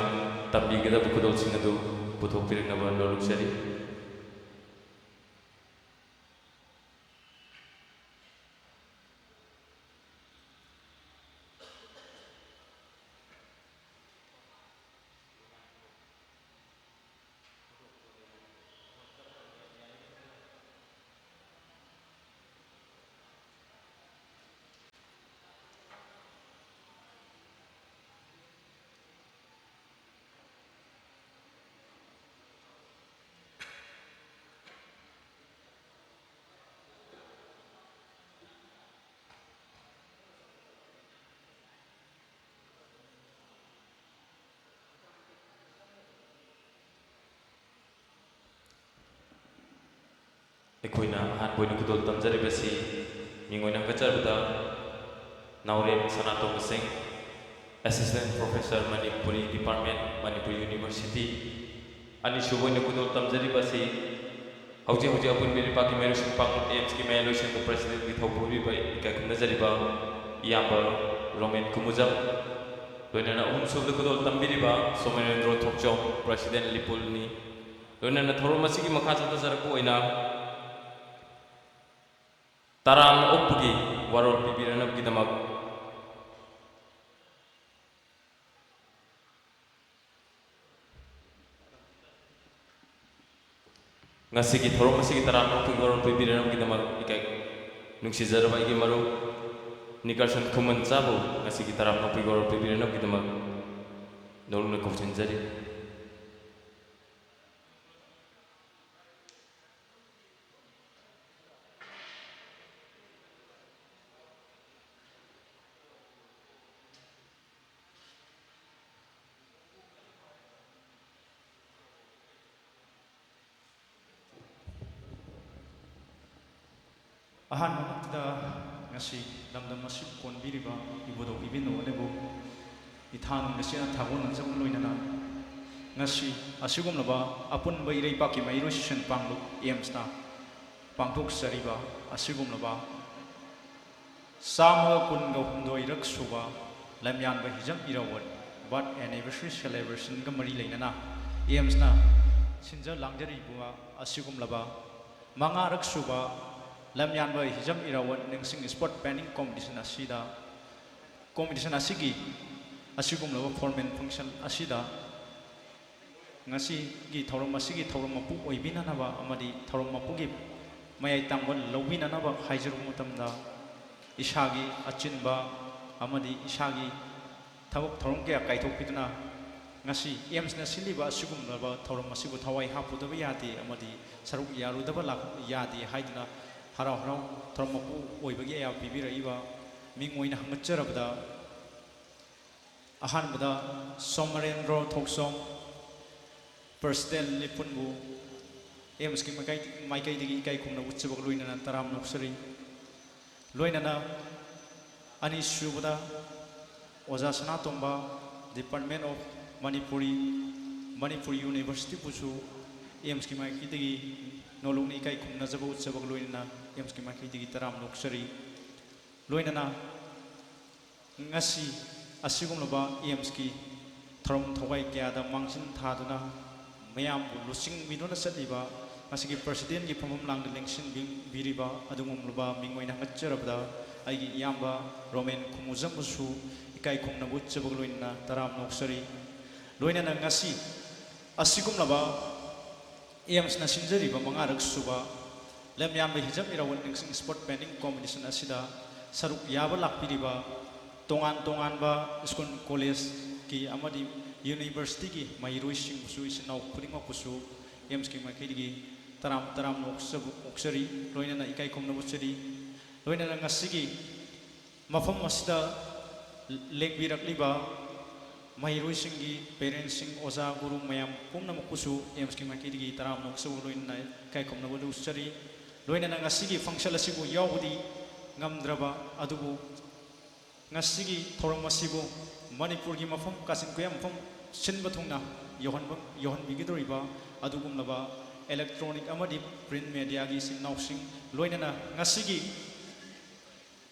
ꯇꯝꯕꯤꯒꯗꯕ ꯈꯨꯗꯣꯜꯁꯤꯡ ꯑꯗꯨ ꯄꯨꯊꯣꯛꯄꯤꯔꯛꯅꯕ ꯅꯣꯜꯂꯨꯛꯆꯔꯤ꯫ ꯑꯩꯈꯣꯏꯅ ꯑꯍꯥꯟꯕ ꯑꯣꯏꯅ ꯈꯨꯗꯣꯜ ꯇꯝꯖꯔꯤꯕꯁꯤ ꯃꯤꯡ ꯑꯣꯏꯅ ꯍꯪꯒꯠꯆꯔꯕꯗ ꯅꯥꯎꯔꯦꯝ ꯁꯅꯥꯇꯣꯝꯕ ꯁꯤꯡ, Assistant Professor, Manipuri Department, Manipur University꯫ ꯑꯅꯤꯁꯨꯕ ꯑꯣꯏꯅ ꯈꯨꯗꯣꯜ ꯇꯝꯖꯔꯤꯕ ꯑꯁꯤ ꯍꯧꯖꯤꯛ ꯍꯧꯖꯤꯛ ꯑꯄꯨꯟꯕ ꯏꯔꯩꯄꯥꯛꯀꯤ ꯃꯍꯩꯔꯣꯏꯁꯤꯡ ꯄꯥꯡꯂꯨꯞ ꯑꯦꯝꯁꯀꯤ ꯃꯌꯥꯏꯂꯣꯏꯁꯪꯒꯤ Presidentꯀꯤ ꯊꯧꯄꯨꯔꯤꯕ ꯏꯀꯥꯏ ꯈꯨꯝꯅꯖꯔꯤꯕ ꯏꯌꯥꯝꯕ ꯔꯣꯃꯦꯟ ꯀꯨꯃꯨꯖꯝ, ꯂꯣꯏꯅꯅ ꯑꯍꯨꯝꯁꯨꯕꯗ ꯈꯨꯗꯣꯜ ꯇꯝꯕꯤꯔꯤꯕ ꯁꯣꯃꯦꯟꯗ꯭ꯔꯣ ꯊꯣꯛꯆꯣꯝ, President ꯂꯤꯄꯨꯜꯅꯤ꯫ ꯂꯣꯏꯅꯅ ꯊꯧꯔꯝ ꯑꯁꯤꯒꯤ ꯃꯈꯥ ꯆꯠꯊꯖꯔꯛꯄ ꯑꯣꯏꯅ ꯇꯔꯥꯝꯅ ꯑꯣꯛꯄꯒꯤ ꯋꯥꯔꯣꯜ ꯄꯤꯕꯤꯔꯛꯅꯕꯒꯤꯗꯃꯛ ꯉꯁꯤꯒꯤ ꯊꯧꯔꯝ ꯑꯁꯤꯒꯤ ꯇꯔꯥꯝꯅ ꯑꯣꯛꯄꯒꯤ ꯋꯥꯔꯣꯜ ꯄꯤꯕꯤꯔꯛꯅꯕꯒꯤꯗꯃꯛ ꯏꯀꯥꯏ ꯅꯨꯡꯁꯤꯖꯔꯕ ꯑꯩꯒꯤ ꯃꯔꯨꯞ ꯅꯤꯀꯔꯁꯟ ꯈꯨꯃꯟꯆꯥꯕꯨ ꯉꯁꯤꯒꯤ ꯇꯔꯥꯝꯅ ꯑꯣꯛꯄꯒꯤ ꯋꯥꯔꯣꯜ ꯄꯤꯕꯤꯔꯛꯅꯕꯒꯤꯗꯃꯛ ꯅꯧꯅ ꯀꯧꯁꯤꯟꯖꯔꯤ꯫ ꯑꯍꯥꯟꯕꯃꯛꯇꯗ ꯉꯁꯤ ꯂꯝꯗꯝ ꯑꯁꯤꯕꯨ ꯀꯣꯟꯕꯤꯔꯤꯕ ꯏꯕꯨꯙꯧ ꯏꯕꯦꯟꯅꯧ ꯑꯗꯨꯕꯨ ꯏꯊꯥꯅꯨꯡ ꯅꯆꯦꯅ ꯊꯥꯒꯣꯟꯅꯖꯕ ꯂꯣꯏꯅꯅ ꯉꯁꯤ ꯑꯁꯤꯒꯨꯝꯂꯕ ꯑꯄꯨꯟꯕ ꯏꯔꯩꯄꯥꯛꯀꯤ ꯃꯍꯩꯔꯣꯏ ꯁꯦꯟ ꯄꯥꯡꯂꯨꯞ ꯑꯦꯝꯁꯅ ꯄꯥꯡꯊꯣꯛꯆꯔꯤꯕ ꯑꯁꯤꯒꯨꯝꯂꯕ ꯆꯥꯝꯃꯒ ꯀꯨꯟꯒ ꯍꯨꯝꯗꯣꯏꯔꯛ ꯁꯨꯕ ꯂꯝꯌꯥꯟꯕ ꯍꯤꯖꯝ ꯏꯔꯥꯕꯣꯠ birth anniversary celebrationꯒ ꯃꯔꯤ ꯂꯩꯅꯅ ꯑꯦꯝꯁꯅ ꯁꯤꯟꯖ ꯂꯥꯡꯖꯔꯤꯕ ꯑꯁꯤꯒꯨꯝꯂꯕ ꯃꯉꯥꯔꯛ ꯁꯨꯕ ꯂꯝꯌꯥꯟꯕ ꯍꯤꯖꯝ ꯏꯔꯥꯕꯣꯠ ꯅꯤꯡꯁꯤꯡ sport painting competition ꯑꯁꯤꯗ, competition ꯑꯁꯤꯒꯤ ꯑꯁꯤꯒꯨꯝꯂꯕ formal function ꯑꯁꯤꯗ ꯉꯁꯤꯒꯤ ꯊꯧꯔꯝ ꯑꯁꯤꯒꯤ ꯊꯧꯔꯝ ꯃꯄꯨ ꯑꯣꯏꯕꯤꯅꯅꯕ ꯑꯃꯗꯤ ꯊꯧꯔꯝ ꯃꯄꯨꯒꯤ ꯃꯌꯥꯏ ꯇꯥꯡꯕ ꯂꯧꯕꯤꯅꯅꯕ ꯍꯥꯏꯖꯔꯨꯕ ꯃꯇꯝꯗ, ꯏꯁꯥꯒꯤ ꯑꯆꯤꯟꯕ ꯑꯃꯗꯤ ꯏꯁꯥꯒꯤ ꯊꯕꯛ ꯊꯧꯔꯝ ꯀꯌꯥ ꯀꯥꯏꯊꯣꯛꯄꯤꯗꯨꯅ ꯉꯁꯤ ꯑꯦꯝꯁꯅ ꯁꯤꯜꯂꯤꯕ ꯑꯁꯤꯒꯨꯝꯂꯕ ꯊꯧꯔꯝ ꯑꯁꯤꯕꯨ ꯊꯋꯥꯏ ꯍꯥꯞꯄꯨꯗꯕ ꯌꯥꯗꯦ ꯑꯃꯗꯤ ꯁꯔꯨꯛ ꯌꯥꯔꯨꯗꯕ ꯂꯥꯛ-, ꯌꯥꯗꯦ ꯍꯥꯏꯗꯨꯅ ꯍꯔꯥꯎ ꯍꯔꯥꯎ ꯊꯧꯔꯝ ꯃꯄꯨ ꯑꯣꯏꯕꯒꯤ ꯑꯌꯥꯕ ꯄꯤꯕꯤꯔꯛꯏꯕ ꯃꯤꯡ ꯑꯣꯏꯅ ꯍꯪꯒꯠꯆꯔꯕꯗ, ꯑꯍꯥꯟꯕꯗ ꯁꯣꯃꯔꯦꯟꯗ꯭ꯔꯣ ꯊꯣꯛꯆꯣꯝ, President ꯂꯤꯄꯨꯟꯕꯨ ꯑꯦꯝꯁꯀꯤ ꯃꯥꯏꯀꯩ-, ꯃꯥꯏꯀꯩꯗꯒꯤ ꯏꯀꯥꯏ ꯈꯨꯝꯅꯕ ꯎꯠꯆꯕꯒ ꯂꯣꯏꯅꯅ ꯇꯔꯥꯝꯅ ꯑꯣꯛꯆꯔꯤ꯫ ꯂꯣꯏꯅꯅ ꯑꯅꯤꯁꯨꯕꯗ ꯑꯣꯖꯥ ꯁꯅꯥꯇꯣꯝꯕ, Department of Manipuri, Manipur University ꯕꯨꯁꯨ ꯑꯦꯝꯁꯀꯤ ꯃꯥꯏꯀꯩꯗꯒꯤ ꯅꯣꯂꯨꯛꯅ ꯏꯀꯥꯏ ꯈꯨꯝꯅꯖꯕ ꯎꯠꯆꯕꯒ ꯂꯣꯏꯅꯅ ꯑꯦꯝꯁꯀꯤ ꯃꯥꯏꯀꯩꯗꯒꯤ ꯇꯔꯥꯝꯅ ꯑꯣꯛꯆꯔꯤ꯫ ꯂꯣꯏꯅꯅ ꯉꯁꯤ ꯑꯁꯤꯒꯨꯝꯂꯕ ꯑꯦꯝꯁꯀꯤ ꯊꯧꯔꯝ ꯊꯧꯋꯥꯏ ꯀꯌꯥꯗ ꯃꯥꯡꯖꯤꯜ ꯊꯥꯗꯨꯅ ꯃꯌꯥꯝꯕꯨ ꯂꯨꯆꯤꯡꯕꯤꯗꯨꯅ ꯆꯠꯂꯤꯕ ꯉꯁꯤꯒꯤ ꯄ꯭ꯔꯁꯤꯗꯦꯟꯒꯤ ꯐꯝꯐꯝ ꯂꯥꯡꯗ ꯂꯦꯡꯁꯤꯟꯕꯤꯔꯤꯕ ꯑꯗꯨꯒꯨꯝꯂꯕ ꯃꯤꯡ ꯑꯣꯏꯅ ꯍꯪꯒꯠꯆꯔꯕꯗ ꯑꯩꯒꯤ ꯏꯌꯥꯝꯕ ꯔꯣꯃꯦꯟ ꯈꯨꯃꯨꯖꯝꯕꯨꯁꯨ ꯏꯀꯥꯏ ꯈꯨꯝꯅꯕ ꯎꯠꯆꯕꯒ ꯂꯣꯏꯅꯅ ꯇꯔꯥꯝꯅ ꯑꯣꯛꯆꯔꯤ꯫ ꯂꯣꯏꯅꯅ ꯉꯁꯤ ꯑꯁꯤꯒꯨꯝꯂꯕ ꯑꯦꯝꯁꯅ ꯁꯤꯟꯖꯔꯤꯕ ꯃꯉꯥꯔꯛ ꯁꯨꯕ ꯂꯝꯌꯥꯟꯕ ꯍꯤꯖꯝ ꯏꯔꯥꯕꯣꯠ ꯅꯤꯡꯁꯤꯡ ꯁ꯭ꯄꯣꯔꯠ ꯄꯦꯟꯇꯤꯡ ꯀꯣꯝꯄꯤꯇꯤꯁꯟ ꯑꯁꯤꯗ ꯁꯔꯨꯛ ꯌꯥꯕ ꯂꯥꯛꯄꯤꯔꯤꯕ ꯇꯣꯉꯥꯟ ꯇꯣꯉꯥꯟꯕ ꯁ꯭ꯀꯨꯜ, ꯀꯣꯂꯦꯖꯀꯤ ꯑꯃꯗꯤ ꯌꯨꯅꯤꯚꯔꯁꯤꯇꯤꯒꯤ ꯃꯍꯩꯔꯣꯏꯁꯤꯡꯕꯨꯁꯨ, ꯏꯆꯤꯟ ꯏꯅꯥꯎ ꯈꯨꯗꯤꯡꯃꯛꯄꯨꯁꯨ ꯑꯦꯝꯁꯀꯤ ꯃꯥꯏꯀꯩꯗꯒꯤ ꯇꯔꯥꯝ ꯇꯔꯥꯝꯅ ꯑꯣꯛꯆꯕ-, ꯑꯣꯛꯆꯔꯤ, ꯂꯣꯏꯅꯅ ꯏꯀꯥꯏ ꯈꯨꯝꯅꯕ ꯎꯠꯆꯔꯤ꯫ ꯂꯣꯏꯅꯅ ꯉꯁꯤꯒꯤ ꯃꯐꯝ ꯑꯁꯤꯗ ꯂꯦꯡꯕꯤꯔꯛꯂꯤꯕ ꯃꯍꯩꯔꯣꯏꯁꯤꯡꯒꯤ ꯄꯦꯔꯦꯟꯁꯁꯤꯡ, ꯑꯣꯖꯥ, ꯒꯨꯔꯨ ꯃꯌꯥꯝ ꯄꯨꯝꯅꯃꯛꯄꯨꯁꯨ ꯑꯦꯝꯁꯀꯤ ꯃꯥꯏꯀꯩꯗꯒꯤ ꯇꯔꯥꯝꯅ ꯑꯣꯛꯆꯕ ꯂꯣꯏꯅꯅ ꯏꯀꯥꯏ ꯈꯨꯝꯅꯕ ꯎꯠꯆꯔꯤ꯫ ꯂꯣꯏꯅꯅ ꯉꯁꯤꯒꯤ ꯐꯪꯁꯟ ꯑꯁꯤꯕꯨ ꯌꯥꯎꯕꯗꯤ ꯉꯝꯗ꯭ꯔꯕ ꯑꯗꯨꯕꯨ ꯉꯁꯤꯒꯤ ꯊꯧꯔꯝ ꯑꯁꯤꯕꯨ ꯃꯅꯤꯄꯨꯔꯒꯤ ꯃꯐꯝ, ꯀꯥꯆꯤꯟ ꯀꯣꯌꯥ ꯃꯐꯝ ꯁꯤꯟꯕ ꯊꯨꯡꯅ ꯌꯧꯍꯟꯕ, ꯌꯧꯍꯟꯕꯤꯒꯗꯧꯔꯤꯕ ꯑꯗꯨꯒꯨꯝꯂꯕ electronic ꯑꯃꯗꯤ print mediaꯒꯤ ꯏꯆꯤꯟ ꯏꯅꯥꯎꯁꯤꯡ, ꯂꯣꯏꯅꯅ ꯉꯁꯤꯒꯤ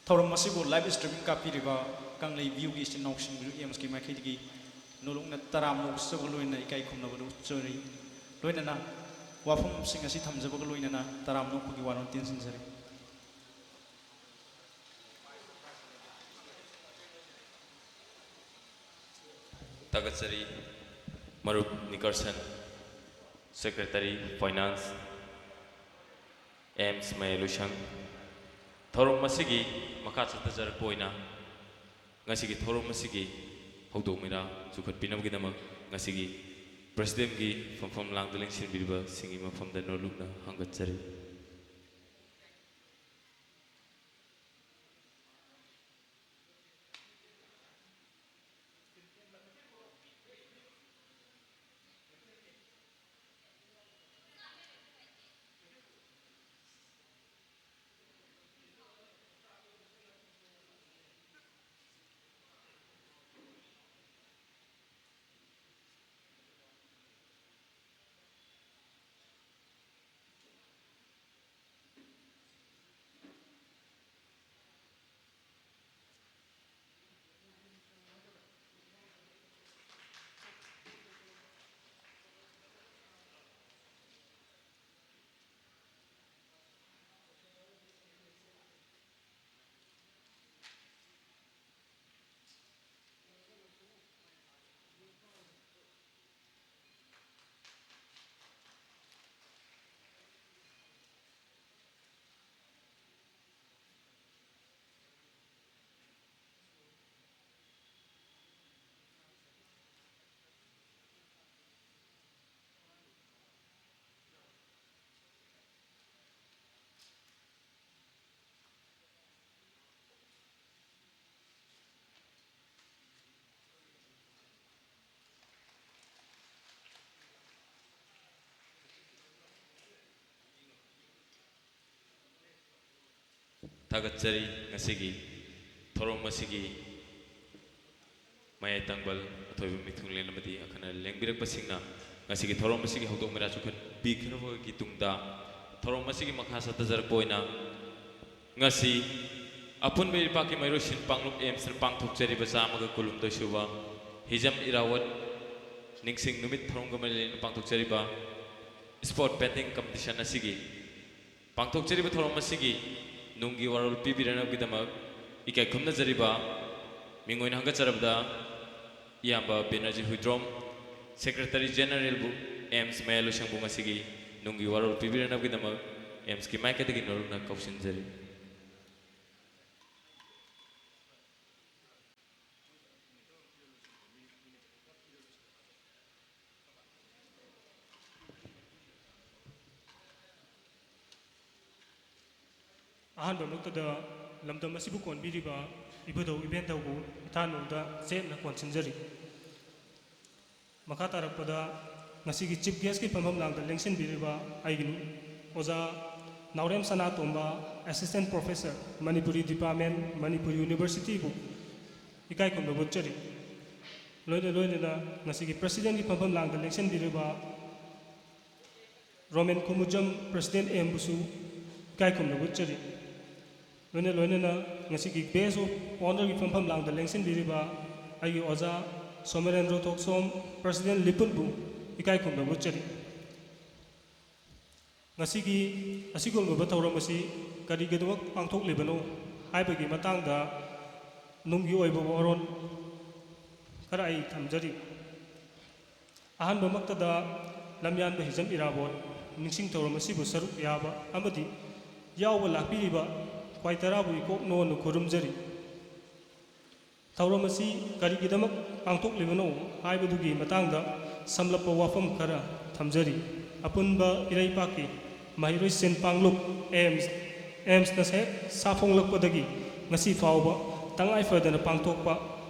ꯊꯧꯔꯝ ꯑꯁꯤꯕꯨ live streaming ꯀꯥꯞꯄꯤꯔꯤꯕ ꯀꯪꯂꯩ viewꯒꯤ ꯏꯆꯤꯟ ꯏꯅꯥꯎꯁꯤꯡꯕꯨꯁꯨ ꯑꯦꯝꯁꯀꯤ ꯃꯥꯏꯀꯩꯗꯒꯤ ꯅꯣꯂꯨꯛꯅ ꯇꯔꯥꯝꯅ ꯑꯣꯛꯆꯕꯒ ꯂꯣꯏꯅꯅ ꯏꯀꯥꯏ ꯈꯨꯝꯅꯕ ꯎꯠꯆꯔꯤ꯫ ꯂꯣꯏꯅꯅ ꯋꯥꯐꯝꯁꯤꯡ ꯑꯁꯤ ꯊꯝꯖꯕꯒ ꯂꯣꯏꯅꯅ ꯇꯔꯥꯝꯅ ꯑꯣꯛꯄꯒꯤ ꯋꯥꯔꯣꯜ ꯇꯦꯟꯁꯤꯟꯖꯔꯤ꯫ ꯊꯥꯒꯠꯆꯔꯤ ꯃꯔꯨꯞ ꯅꯤꯀꯔꯁꯟ, Secretary Finance, ꯑꯦꯝꯁ ꯃꯌꯥꯏ ꯂꯣꯏꯁꯪ꯫ ꯊꯧꯔꯝ ꯑꯁꯤꯒꯤ ꯃꯈꯥ ꯆꯠꯊꯖꯔꯛꯄ ꯑꯣꯏꯅ ꯉꯁꯤꯒꯤ ꯊꯧꯔꯝ ꯑꯁꯤꯒꯤ ꯍꯧꯗꯣꯛ ꯃꯩꯔꯥ ꯆꯨꯈꯠꯄꯤꯅꯕꯒꯤꯗꯃꯛ ꯉꯁꯤꯒꯤ ꯄ꯭ꯔꯁꯤꯗꯦꯟꯒꯤ ꯐꯝꯐꯝ ꯂꯥꯡꯗ ꯂꯦꯡꯁꯤꯟꯕꯤꯔꯤꯕꯁꯤꯡꯒꯤ ꯃꯐꯝꯗ ꯅꯣꯂꯨꯛꯅ ꯍꯪꯒꯠꯆꯔꯤ꯫ ꯊꯥꯒꯠꯆꯔꯤ꯫ ꯉꯁꯤꯒꯤ ꯊꯧꯔꯝ ꯑꯁꯤꯒꯤ ꯃꯌꯥꯏ ꯇꯥꯡꯕꯜ ꯑꯊꯣꯏꯕ ꯃꯤꯊꯨꯡꯂꯦꯟ ꯑꯃꯗꯤ ꯑꯈꯟꯅ ꯂꯦꯡꯕꯤꯔꯛꯄꯁꯤꯡꯅ ꯉꯁꯤꯒꯤ ꯊꯧꯔꯝ ꯑꯁꯤꯒꯤ ꯍꯧꯗꯣꯛ ꯃꯩꯔꯥ ꯆꯨꯈꯠꯄꯤꯈ꯭ꯔꯕꯒꯤ ꯇꯨꯡꯗ, ꯊꯧꯔꯝ ꯑꯁꯤꯒꯤ ꯃꯈꯥ ꯆꯠꯊꯖꯔꯛꯄ ꯑꯣꯏꯅ ꯉꯁꯤ ꯑꯄꯨꯟꯕ ꯏꯔꯩꯄꯥꯛꯀꯤ ꯃꯍꯩꯔꯣꯏ ꯁꯤꯟ ꯄꯥꯡꯂꯨꯞ ꯑꯦꯝꯁꯇ ꯄꯥꯡꯊꯣꯛꯆꯔꯤꯕ ꯆꯥꯝꯃꯒ ꯀꯨꯟꯍꯨꯝꯗꯣꯏ ꯁꯨꯕ ꯍꯤꯖꯝ ꯏꯔꯥꯋꯠ ꯅꯤꯡꯁꯤꯡ ꯅꯨꯃꯤꯠ ꯊꯧꯔꯝꯒ ꯃꯔꯤ ꯂꯩꯅꯅ ꯄꯥꯡꯊꯣꯛꯆꯔꯤꯕ ꯁ꯭ꯄꯣꯔꯠ ꯄꯦꯟꯇꯤꯡ ꯀꯝꯄꯤꯇꯤꯁꯟ ꯑꯁꯤꯒꯤ ꯄꯥꯡꯊꯣꯛꯆꯔꯤꯕ ꯊꯧꯔꯝ ꯑꯁꯤꯒꯤ ꯅꯨꯡꯒꯤ ꯋꯥꯔꯣꯜ ꯄꯤꯕꯤꯔꯛꯅꯕꯒꯤꯗꯃꯛ ꯏꯀꯥꯏ ꯈꯨꯝꯅꯖꯔꯤꯕ ꯃꯤꯡ ꯑꯣꯏꯅ ꯍꯪꯒꯠꯆꯔꯕꯗ ꯏꯌꯥꯝꯕ ꯕꯦꯅꯔꯖꯤ ꯍꯨꯏꯗ꯭ꯔꯣꯝ, ꯁꯦꯀ꯭ꯔꯦꯇꯔꯤ ꯖꯦꯅꯔꯦꯜꯕꯨ ꯑꯦꯝꯁ ꯃꯌꯥꯏ ꯂꯣꯏꯁꯪꯕꯨ ꯉꯁꯤꯒꯤ ꯅꯨꯡꯒꯤ ꯋꯥꯔꯣꯜ ꯄꯤꯕꯤꯔꯛꯅꯕꯒꯤꯗꯃꯛ ꯑꯦꯝꯁꯀꯤ ꯃꯥꯏꯀꯩꯗꯒꯤ ꯅꯣꯂꯨꯛꯅ ꯀꯧꯁꯤꯟꯖꯔꯤ꯫ ꯑꯍꯥꯟꯕꯃꯛꯇꯗ ꯂꯝꯗꯝ ꯑꯁꯤꯕꯨ ꯀꯣꯟꯕꯤꯔꯤꯕ ꯏꯕꯨꯙꯧ ꯏꯕꯦꯟꯙꯧꯕꯨ ꯏꯊꯥꯅꯨꯡꯗ ꯆꯦꯠꯅ ꯀꯣꯟꯁꯤꯟꯖꯔꯤ꯫ ꯃꯈꯥ ꯇꯥꯔꯛꯄꯗ ꯉꯁꯤꯒꯤ ꯆꯤꯐ ꯒꯦꯁꯀꯤ ꯐꯝꯐꯝ ꯂꯥꯡꯗ ꯂꯦꯡꯁꯤꯟꯕꯤꯔꯤꯕ ꯑꯩꯒꯤ ꯑꯣꯖꯥ Naorem Sanatomba, assistant professor, Manipuri department, Manipur ꯌꯨꯅꯤꯚꯔꯁꯤꯇꯤꯕꯨ ꯏꯀꯥꯏ ꯈꯨꯝꯅꯕ ꯎꯠꯆꯔꯤ꯫ ꯂꯣꯏꯅ ꯂꯣꯏꯅꯅ ꯉꯁꯤꯒꯤ ꯄ꯭ꯔꯁꯤꯗꯦꯟꯒꯤ ꯐꯝꯐꯝ ꯂꯥꯡꯗ ꯂꯦꯡꯁꯤꯟꯕꯤꯔꯤꯕ ꯔꯣꯃꯦꯟ ꯈꯨꯃꯨꯖꯝ, ꯄ꯭ꯔꯁꯤꯗꯦꯟ ꯑꯦꯝꯕꯨꯁꯨ ꯏꯀꯥꯏ ꯈꯨꯝꯅꯕ ꯎꯠꯆꯔꯤ꯫ ꯂꯣꯏꯅ ꯂꯣꯏꯅꯅ ꯉꯁꯤꯒꯤ ꯕꯦꯁ ꯑꯣꯐ ꯑꯣꯅꯔꯒꯤ ꯐꯝꯐꯝ ꯂꯥꯡꯗ ꯂꯦꯡꯁꯤꯟꯕꯤꯔꯤꯕ ꯑꯩꯒꯤ ꯑꯣꯖꯥ ꯁꯣꯃꯦꯔꯦꯟꯗ꯭ꯔꯣ ꯊꯣꯛꯆꯣꯝ, ꯄ꯭ꯔꯁꯤꯗꯦꯟ ꯂꯤꯄꯨꯟꯕꯨ ꯏꯀꯥꯏ ꯈꯨꯝꯅꯕ ꯎꯠꯆꯔꯤ꯫ ꯉꯁꯤꯒꯤ ꯑꯁꯤꯒꯨꯝꯂꯕ ꯊꯧꯔꯝ ꯑꯁꯤ ꯀꯔꯤꯒꯤꯗꯃꯛ ꯄꯥꯡꯊꯣꯛꯂꯤꯕꯅꯣ ꯍꯥꯏꯕꯒꯤ ꯃꯇꯥꯡꯗ ꯅꯨꯡꯒꯤ ꯑꯣꯏꯕ ꯋꯥꯔꯣꯜ ꯈꯔ ꯑꯩ ꯊꯝꯖꯔꯤ꯫ ꯑꯍꯥꯟꯕꯃꯛꯇꯗ ꯂꯝꯌꯥꯟꯕ ꯍꯤꯖꯝ ꯏꯔꯥꯕꯣꯠ ꯅꯤꯡꯁꯤꯡ ꯊꯧꯔꯝ ꯑꯁꯤꯕꯨ ꯁꯔꯨꯛ ꯌꯥꯕ ꯑꯃꯗꯤ ꯌꯥꯎꯕ ꯂꯥꯛꯄꯤꯔꯤꯕ ꯈ꯭ꯋꯥꯏ ꯇꯔꯥꯕꯨ ꯏꯀꯣꯛ ꯅꯣꯟꯅ ꯈꯨꯔꯨꯝꯖꯔꯤ꯫ ꯊꯧꯔꯝ ꯑꯁꯤ ꯀꯔꯤꯒꯤꯗꯃꯛ ꯄꯥꯡꯊꯣꯛꯂꯤꯕꯅꯣ ꯍꯥꯏꯕꯗꯨꯒꯤ ꯃꯇꯥꯡꯗ ꯁꯝꯂꯞꯄ ꯋꯥꯐꯝ ꯈꯔ ꯊꯝꯖꯔꯤ꯫ ꯑꯄꯨꯟꯕ ꯏꯔꯩꯄꯥꯛꯀꯤ ꯃꯍꯩꯔꯣꯏ ꯁꯤꯟ ꯄꯥꯡꯂꯨꯞ ꯑꯦꯝꯁ, ꯑꯦꯝꯁꯅ ꯍꯦꯛ ꯁꯥꯐꯣꯡꯂꯛꯄꯗꯒꯤ ꯉꯁꯤ ꯐꯥꯎꯕ ꯇꯉꯥꯏ ꯐꯗꯅ ꯄꯥꯡꯊꯣꯛꯄ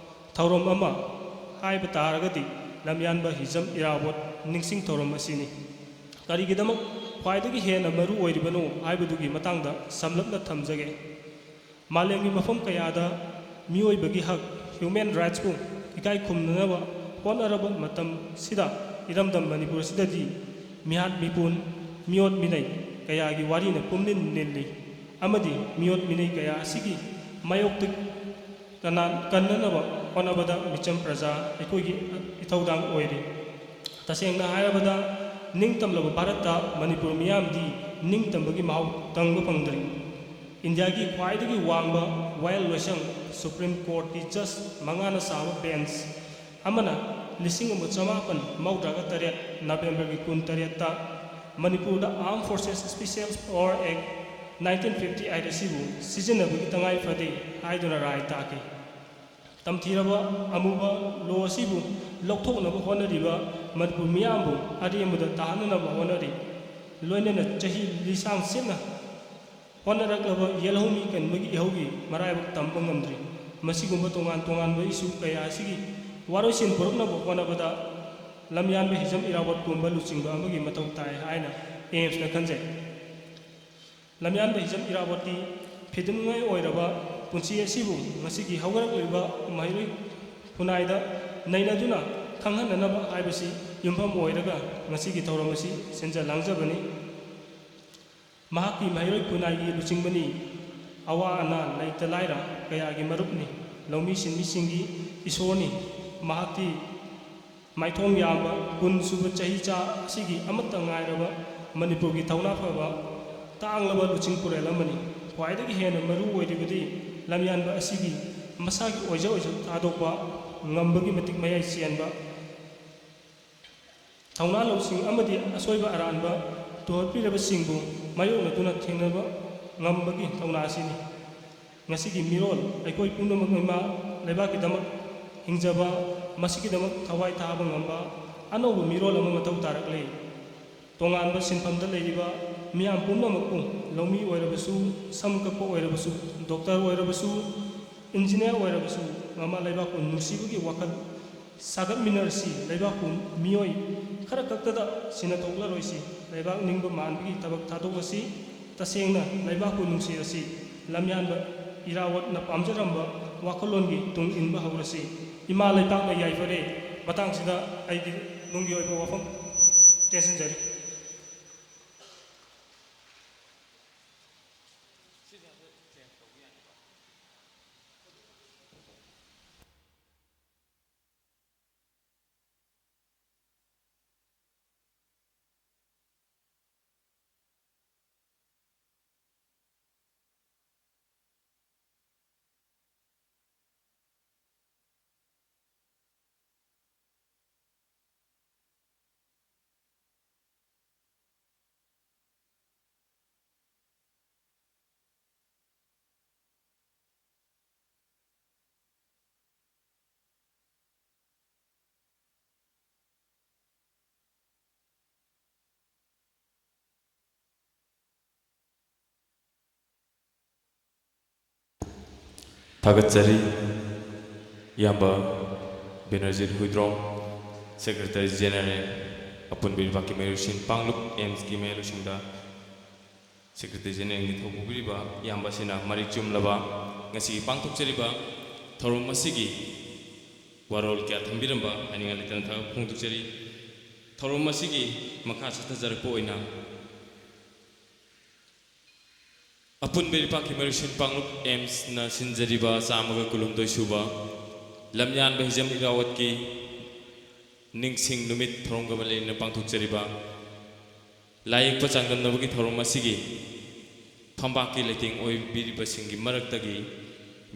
ꯊꯧꯔꯝ ꯑꯃ ꯍꯥꯏꯕ ꯇꯥꯔꯒꯗꯤ ꯂꯝꯌꯥꯟꯕ ꯍꯤꯖꯝ ꯏꯔꯥꯕꯣꯠ ꯅꯤꯡꯁꯤꯡ ꯊꯧꯔꯝ ꯑꯁꯤꯅꯤ꯫ ꯀꯔꯤꯒꯤꯗꯃꯛ ꯈ꯭ꯋꯥꯏꯗꯒꯤ ꯍꯦꯟꯅ ꯃꯔꯨ ꯑꯣꯏꯔꯤꯕꯅꯣ ꯍꯥꯏꯕꯗꯨꯒꯤ ꯃꯇꯥꯡꯗ ꯁꯝꯂꯞꯅ ꯊꯝꯖꯒꯦ꯫ ꯃꯥꯂꯦꯝꯒꯤ ꯃꯐꯝ ꯀꯌꯥꯗ ꯃꯤꯑꯣꯏꯕꯒꯤ ꯍꯛ, human rightsꯄꯨ ꯏꯀꯥꯏ ꯈꯨꯝꯅꯅꯕ ꯍꯣꯠꯅꯔꯕ ꯃꯇꯝꯁꯤꯗ, ꯏꯔꯝꯗꯝ ꯃꯅꯤꯄꯨꯔ ꯑꯁꯤꯗꯗꯤ ꯃꯤꯍꯥꯠ ꯃꯤꯄꯨꯟ, ꯃꯤꯑꯣꯠ ꯃꯤꯅꯩ ꯀꯌꯥꯒꯤ ꯋꯥꯔꯤꯅ ꯄꯨꯝꯅꯤꯜ ꯅꯤꯜꯂꯤ꯫ ꯑꯃꯗꯤ ꯃꯤꯑꯣꯠ ꯃꯤꯅꯩ ꯀꯌꯥ ꯑꯁꯤꯒꯤ ꯃꯥꯌꯣꯛꯇ ꯀꯅꯥ-, ꯀꯟꯅꯅꯕ ꯍꯣꯠꯅꯕꯗ ꯃꯤꯆꯝ ꯄ꯭ꯔꯖꯥ ꯑꯩꯈꯣꯏꯒꯤ ꯏꯊꯧꯗꯥꯡ ꯑꯣꯏꯔꯤ꯫ ꯇꯁꯦꯡꯅ ꯍꯥꯏꯔꯕꯗ, ꯅꯤꯡꯇꯝꯂꯕ ꯚꯥꯔꯠꯇ ꯃꯅꯤꯄꯨꯔ ꯃꯤꯌꯥꯝꯗꯤ ꯅꯤꯡꯇꯝꯕꯒꯤ ꯃꯍꯥꯎ ꯇꯪꯕ ꯐꯪꯗ꯭ꯔꯤ꯫ ꯏꯟꯗꯤꯌꯥꯒꯤ ꯈ꯭ꯋꯥꯏꯗꯒꯤ ꯋꯥꯡꯕ ꯋꯥꯌꯦꯜ ꯂꯣꯏꯁꯪ Supreme Courtꯀꯤ judge ꯃꯉꯥꯅ ꯁꯥꯕ bench ꯑꯃꯅ ꯂꯤꯁꯤꯡ ꯑꯃ ꯆꯃꯥꯄꯟ ꯃꯧꯗ꯭ꯔꯥꯒ ꯇꯔꯦꯠ Novemberꯒꯤ ꯀꯨꯟꯇꯔꯦꯠꯇ ꯃꯅꯤꯄꯨꯔꯗ Armed Forces Special Power Act nineteen fifty eight ꯑꯁꯤꯕꯨ ꯁꯤꯖꯤꯟꯅꯕꯒꯤ ꯇꯉꯥꯏ ꯐꯗꯦ ꯍꯥꯏꯗꯨꯅ ꯔꯥꯏ ꯇꯥꯈꯤ꯫ ꯇꯝꯊꯤꯔꯕ ꯑꯃꯨꯕ law ꯑꯁꯤꯕꯨ ꯂꯧꯊꯣꯛꯅꯕ ꯍꯣꯠꯅꯔꯤꯕ ꯃꯅꯤꯄꯨꯔ ꯃꯤꯌꯥꯝꯕꯨ ꯑꯔꯦꯝꯕꯗ ꯇꯥꯍꯟꯅꯅꯕ ꯍꯣꯠꯅꯔꯤ꯫ ꯂꯣꯏꯅꯅ ꯆꯍꯤ ꯂꯤꯁꯥꯡ ꯁꯤꯠꯅ ꯍꯣꯠꯅꯔꯛꯂꯕ ꯌꯦꯜꯍꯧꯃꯤ ꯀꯟꯕꯒꯤ ꯏꯍꯧꯒꯤ ꯃꯔꯥꯏꯕꯛ ꯇꯝꯕ ꯉꯝꯗ꯭ꯔꯤ꯫ ꯃꯁꯤꯒꯨꯝꯕ ꯇꯣꯉꯥꯟ ꯇꯣꯉꯥꯟꯕ issue ꯀꯌꯥ ꯑꯁꯤꯒꯤ ꯋꯥꯔꯣꯏꯁꯤꯟ ꯄꯨꯔꯛꯅꯕ ꯍꯣꯠꯅꯕꯗ ꯂꯝꯌꯥꯟꯕ ꯍꯤꯖꯝ ꯏꯔꯥꯕꯣꯠꯀꯨꯝꯕ ꯂꯨꯆꯤꯡꯕ ꯑꯃꯒꯤ ꯃꯊꯧ ꯇꯥꯏ ꯍꯥꯏꯅ AIMSꯅ ꯈꯟꯖꯩ꯫ ꯂꯝꯌꯥꯟꯕ ꯍꯤꯖꯝ ꯏꯔꯥꯕꯣꯠꯀꯤ ꯐꯤꯗꯨꯝꯉꯥꯏ ꯑꯣꯏꯔꯕ ꯄꯨꯟꯁꯤ ꯑꯁꯤꯕꯨ ꯉꯁꯤꯒꯤ ꯍꯧꯒꯠꯂꯛꯂꯤꯕ ꯃꯍꯩꯔꯣꯏ ꯈꯨꯟꯅꯥꯏꯗ ꯅꯩꯅꯗꯨꯅ ꯈꯪꯍꯟꯅꯅꯕ ꯍꯥꯏꯕꯁꯤ ꯌꯨꯝꯐꯝ ꯑꯣꯏꯔꯒ ꯉꯁꯤꯒꯤ ꯊꯧꯔꯝ ꯑꯁꯤ ꯁꯤꯟꯖ ꯂꯥꯡꯖꯕꯅꯤ꯫ ꯃꯍꯥꯛꯀꯤ ꯃꯍꯩꯔꯣꯏ ꯈꯨꯟꯅꯥꯏꯒꯤ ꯂꯨꯆꯤꯡꯕꯅꯤ꯫ ꯑꯋꯥ ꯑꯅꯥ ꯂꯩꯇ ꯂꯥꯏꯔ ꯀꯌꯥꯒꯤ ꯃꯔꯨꯞꯅꯤ꯫ ꯂꯧꯃꯤ ꯁꯤꯟꯃꯤꯁꯤꯡꯒꯤ ꯏꯁꯣꯔꯅꯤ꯫ ꯃꯍꯥꯛꯇꯤ ꯃꯥꯏꯊꯣꯡ ꯌꯥꯝꯕ ꯀꯨꯟ ꯁꯨꯕ ꯆꯍꯤꯆꯥ ꯑꯁꯤꯒꯤ ꯑꯃꯠꯇ ꯉꯥꯏꯔꯕ ꯃꯅꯤꯄꯨꯔꯒꯤ ꯊꯧꯅꯥ ꯐꯕ ꯇꯥꯡꯂꯕ ꯂꯨꯆꯤꯡ ꯄꯨꯔꯦꯜ ꯑꯃꯅꯤ꯫ ꯈ꯭ꯋꯥꯏꯗꯒꯤ ꯍꯦꯟꯅ ꯃꯔꯨ ꯑꯣꯏꯔꯤꯕꯗꯤ ꯂꯝꯌꯥꯟꯕ ꯑꯁꯤꯒꯤ ꯃꯁꯥꯒꯤ ꯑꯣꯏꯖ ꯑꯣꯏꯖ ꯊꯥꯗꯣꯛꯄ ꯉꯝꯕꯒꯤ ꯃꯇꯤꯛ ꯃꯌꯥꯏ ꯆꯦꯟꯕ ꯊꯧꯅꯥ ꯂꯧꯁꯤꯡ ꯑꯃꯗꯤ ꯑꯁꯣꯏꯕ ꯑꯔꯥꯟꯕ ꯇꯨꯍꯠꯄꯤꯔꯕꯁꯤꯡꯕꯨ ꯃꯥꯌꯣꯛꯅꯗꯨꯅ ꯊꯦꯡꯅꯕ ꯉꯝꯕꯒꯤ ꯊꯧꯅꯥ ꯑꯁꯤꯅꯤ꯫ ꯉꯁꯤꯒꯤ ꯃꯤꯔꯣꯜ ꯑꯩꯈꯣꯏ ꯄꯨꯝꯅꯃꯛ ꯏꯃꯥ ꯂꯩꯕꯥꯛꯀꯤꯗꯃꯛ ꯍꯤꯡꯖꯕ, ꯃꯁꯤꯒꯤꯗꯃꯛ ꯊꯋꯥꯏ ꯊꯥꯕ ꯉꯝꯕ ꯑꯅꯧꯕ ꯃꯤꯔꯣꯜ ꯑꯃ ꯃꯊꯧ ꯇꯥꯔꯛꯂꯤ꯫ ꯇꯣꯉꯥꯟꯕ ꯁꯤꯟꯐꯝꯗ ꯂꯩꯔꯤꯕ ꯃꯤꯌꯥꯝ ꯄꯨꯝꯅꯃꯛꯄꯨ, ꯂꯧꯃꯤ ꯑꯣꯏꯔꯕꯁꯨ, ꯁꯝ ꯀꯛꯄ ꯑꯣꯏꯔꯕꯁꯨ, doctor ꯑꯣꯏꯔꯕꯁꯨ, engineer ꯑꯣꯏꯔꯕꯁꯨ, ꯃꯃꯥ ꯂꯩꯕꯥꯛꯄꯨ ꯅꯨꯡꯁꯤꯕꯒꯤ ꯋꯥꯈꯜ ꯁꯥꯒꯠꯃꯤꯟꯅꯔꯁꯤ꯫ ꯂꯩꯕꯥꯛꯄꯨ ꯃꯤꯑꯣꯏ ꯈꯔ ꯈꯛꯇꯗ ꯁꯤꯟꯅꯊꯣꯛꯂꯔꯣꯏꯁꯤ꯫ ꯂꯩꯕꯥꯛ ꯅꯤꯡꯕ ꯃꯥꯟꯕꯒꯤ ꯊꯕꯛ ꯊꯥꯗꯣꯛꯂꯁꯤ꯫ ꯇꯁꯦꯡꯅ ꯂꯩꯕꯥꯛꯄꯨ ꯅꯨꯡꯁꯤꯔꯁꯤ꯫ ꯂꯝꯌꯥꯟꯕ ꯏꯔꯥꯋꯠꯅ ꯄꯥꯝꯖꯔꯝꯕ ꯋꯥꯈꯜꯂꯣꯟꯒꯤ ꯇꯨꯡ ꯏꯟꯕ ꯍꯧꯔꯁꯤ꯫ ꯏꯃꯥ ꯂꯩꯄꯥꯛꯅ ꯌꯥꯏꯐꯔꯦ꯫ ꯃꯇꯥꯡꯁꯤꯗ ꯑꯩꯒꯤ ꯅꯨꯡꯒꯤ ꯑꯣꯏꯕ ꯋꯥꯐꯝ ꯇꯦꯟꯁꯤꯟꯖꯔꯤ꯫ ꯊꯥꯒꯠꯆꯔꯤ ꯏꯌꯥꯝꯕ ꯕꯦꯅꯔꯖꯤꯠ ꯍꯨꯏꯗ꯭ꯔꯣꯝ, Secretary General, ꯑꯄꯨꯟꯕ ꯏꯔꯩꯄꯥꯛꯀꯤ ꯃꯍꯩꯔꯣꯏꯁꯤꯡ ꯄꯥꯡꯂꯨꯞ, ꯑꯦꯝꯁꯀꯤ ꯃꯍꯩꯔꯣꯏꯁꯤꯡꯗ Secretary Generalꯒꯤ ꯊꯧ ꯄꯨꯕꯤꯔꯤꯕ ꯏꯌꯥꯝꯕ ꯑꯁꯤꯅ ꯃꯔꯤꯛ ꯆꯨꯝꯂꯕ ꯉꯁꯤꯒꯤ ꯄꯥꯡꯊꯣꯛꯆꯔꯤꯕ ꯊꯧꯔꯝ ꯑꯁꯤꯒꯤ ꯋꯥꯔꯣꯜ ꯀꯌꯥ ꯊꯝꯕꯤꯔꯝꯕ ꯍꯥꯏꯅꯤꯡꯉꯥꯏ ꯂꯩꯇꯅ ꯊꯥꯒꯠꯄ ꯐꯣꯡꯗꯣꯛꯆꯔꯤ꯫ ꯊꯧꯔꯝ ꯑꯁꯤꯒꯤ ꯃꯈꯥ ꯆꯠꯊꯖꯔꯛꯄ ꯑꯣꯏꯅ ꯑꯄꯨꯟꯕ ꯏꯔꯩꯄꯥꯛꯀꯤ ꯃꯍꯩꯔꯣꯏꯁꯤꯡ ꯄꯥꯡꯂꯨꯞ, ꯑꯦꯝꯁꯅ ꯁꯤꯟꯖꯔꯤꯕ ꯆꯥꯝꯃꯒ ꯀꯨꯟꯍꯨꯝꯗꯣꯏ ꯁꯨꯕ ꯂꯝꯌꯥꯟꯕ ꯍꯤꯖꯝ ꯏꯔꯥꯋꯠꯀꯤ ꯅꯤꯡꯁꯤꯡ ꯅꯨꯃꯤꯠ ꯊꯧꯔꯝꯒ ꯃꯔꯤ ꯂꯩꯅꯅ ꯄꯥꯡꯊꯣꯛꯆꯔꯤꯕ ꯂꯥꯏꯌꯦꯛꯄ ꯆꯥꯡꯗꯝꯅꯕꯒꯤ ꯊꯧꯔꯝ ꯑꯁꯤꯒꯤ ꯐꯝꯕꯥꯛꯀꯤ ꯂꯩꯇꯦꯡ ꯑꯣꯏꯕꯤꯔꯤꯕꯁꯤꯡꯒꯤ ꯃꯔꯛꯇꯒꯤ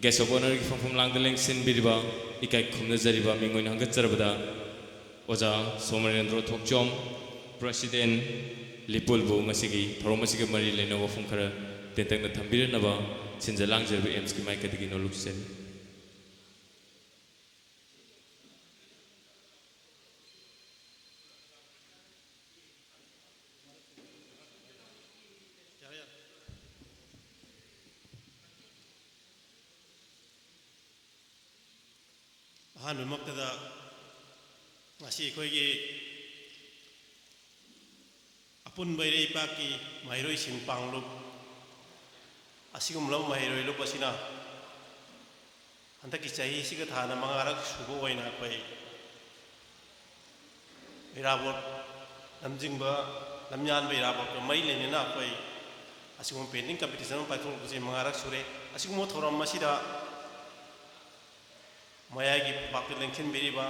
Guest of Honourꯒꯤ ꯐꯝꯐꯝ ꯂꯥꯡꯗ ꯂꯦꯡꯁꯤꯟꯕꯤꯔꯤꯕ, ꯏꯀꯥꯏ ꯈꯨꯝꯅꯖꯔꯤꯕ ꯃꯤꯡ ꯑꯣꯏꯅ ꯍꯪꯒꯠꯆꯔꯕꯗ, ꯑꯣꯖꯥ ꯁꯣꯃꯔꯦꯟꯗ꯭ꯔꯣ ꯊꯣꯛꯆꯣꯝ, President ꯂꯤꯄꯨꯜꯕꯨ ꯉꯁꯤꯒꯤ ꯊꯧꯔꯝ ꯑꯁꯤꯒ ꯃꯔꯤ ꯂꯩꯅꯕ ꯋꯥꯐꯝ ꯈꯔ ꯇꯦꯟꯇꯛꯅ ꯊꯝꯕꯤꯔꯛꯅꯕ ꯁꯤꯟꯖ ꯂꯥꯡꯖꯔꯤꯕ ꯑꯦꯝꯁꯀꯤ ꯃꯥꯏꯀꯩꯗꯒꯤ ꯅꯣꯂꯨꯛꯆꯔꯤ꯫ ꯑꯍꯥꯟꯕꯃꯛꯇꯗ ꯉꯁꯤ ꯑꯩꯈꯣꯏꯒꯤ ꯑꯄꯨꯟꯕ ꯏꯔꯩꯄꯥꯛꯀꯤ ꯃꯍꯩꯔꯣꯏꯁꯤꯡ ꯄꯥꯡꯂꯨꯞ ꯑꯁꯤꯒꯨꯝꯂꯕ ꯃꯍꯩꯔꯣꯏ ꯂꯨꯞ ꯑꯁꯤꯅ ꯍꯟꯗꯛꯀꯤ ꯆꯍꯤꯁꯤꯒ ꯊꯥꯅ ꯃꯉꯥꯔꯛ ꯁꯨꯕ ꯑꯣꯏꯅ ꯑꯩꯈꯣꯏ ꯏꯔꯥꯕꯣꯠ ꯂꯝꯖꯤꯡꯕ, ꯂꯝꯌꯥꯟꯕ ꯏꯔꯥꯕꯣꯠꯀ ꯃꯔꯤ ꯂꯩꯅꯅ ꯑꯩꯈꯣꯏ ꯑꯁꯤꯒꯨꯝꯕ painting competition ꯑꯃ ꯄꯥꯡꯊꯣꯛꯂꯛꯄꯁꯦ ꯃꯉꯥꯔꯛ ꯁꯨꯔꯦ꯫ ꯑꯁꯤꯒꯨꯝꯕ ꯊꯧꯔꯝ ꯑꯁꯤꯗ ꯃꯌꯥꯏꯒꯤ ꯐꯝꯄꯥꯛꯇ ꯂꯦꯡꯁꯤꯟꯕꯤꯔꯤꯕ,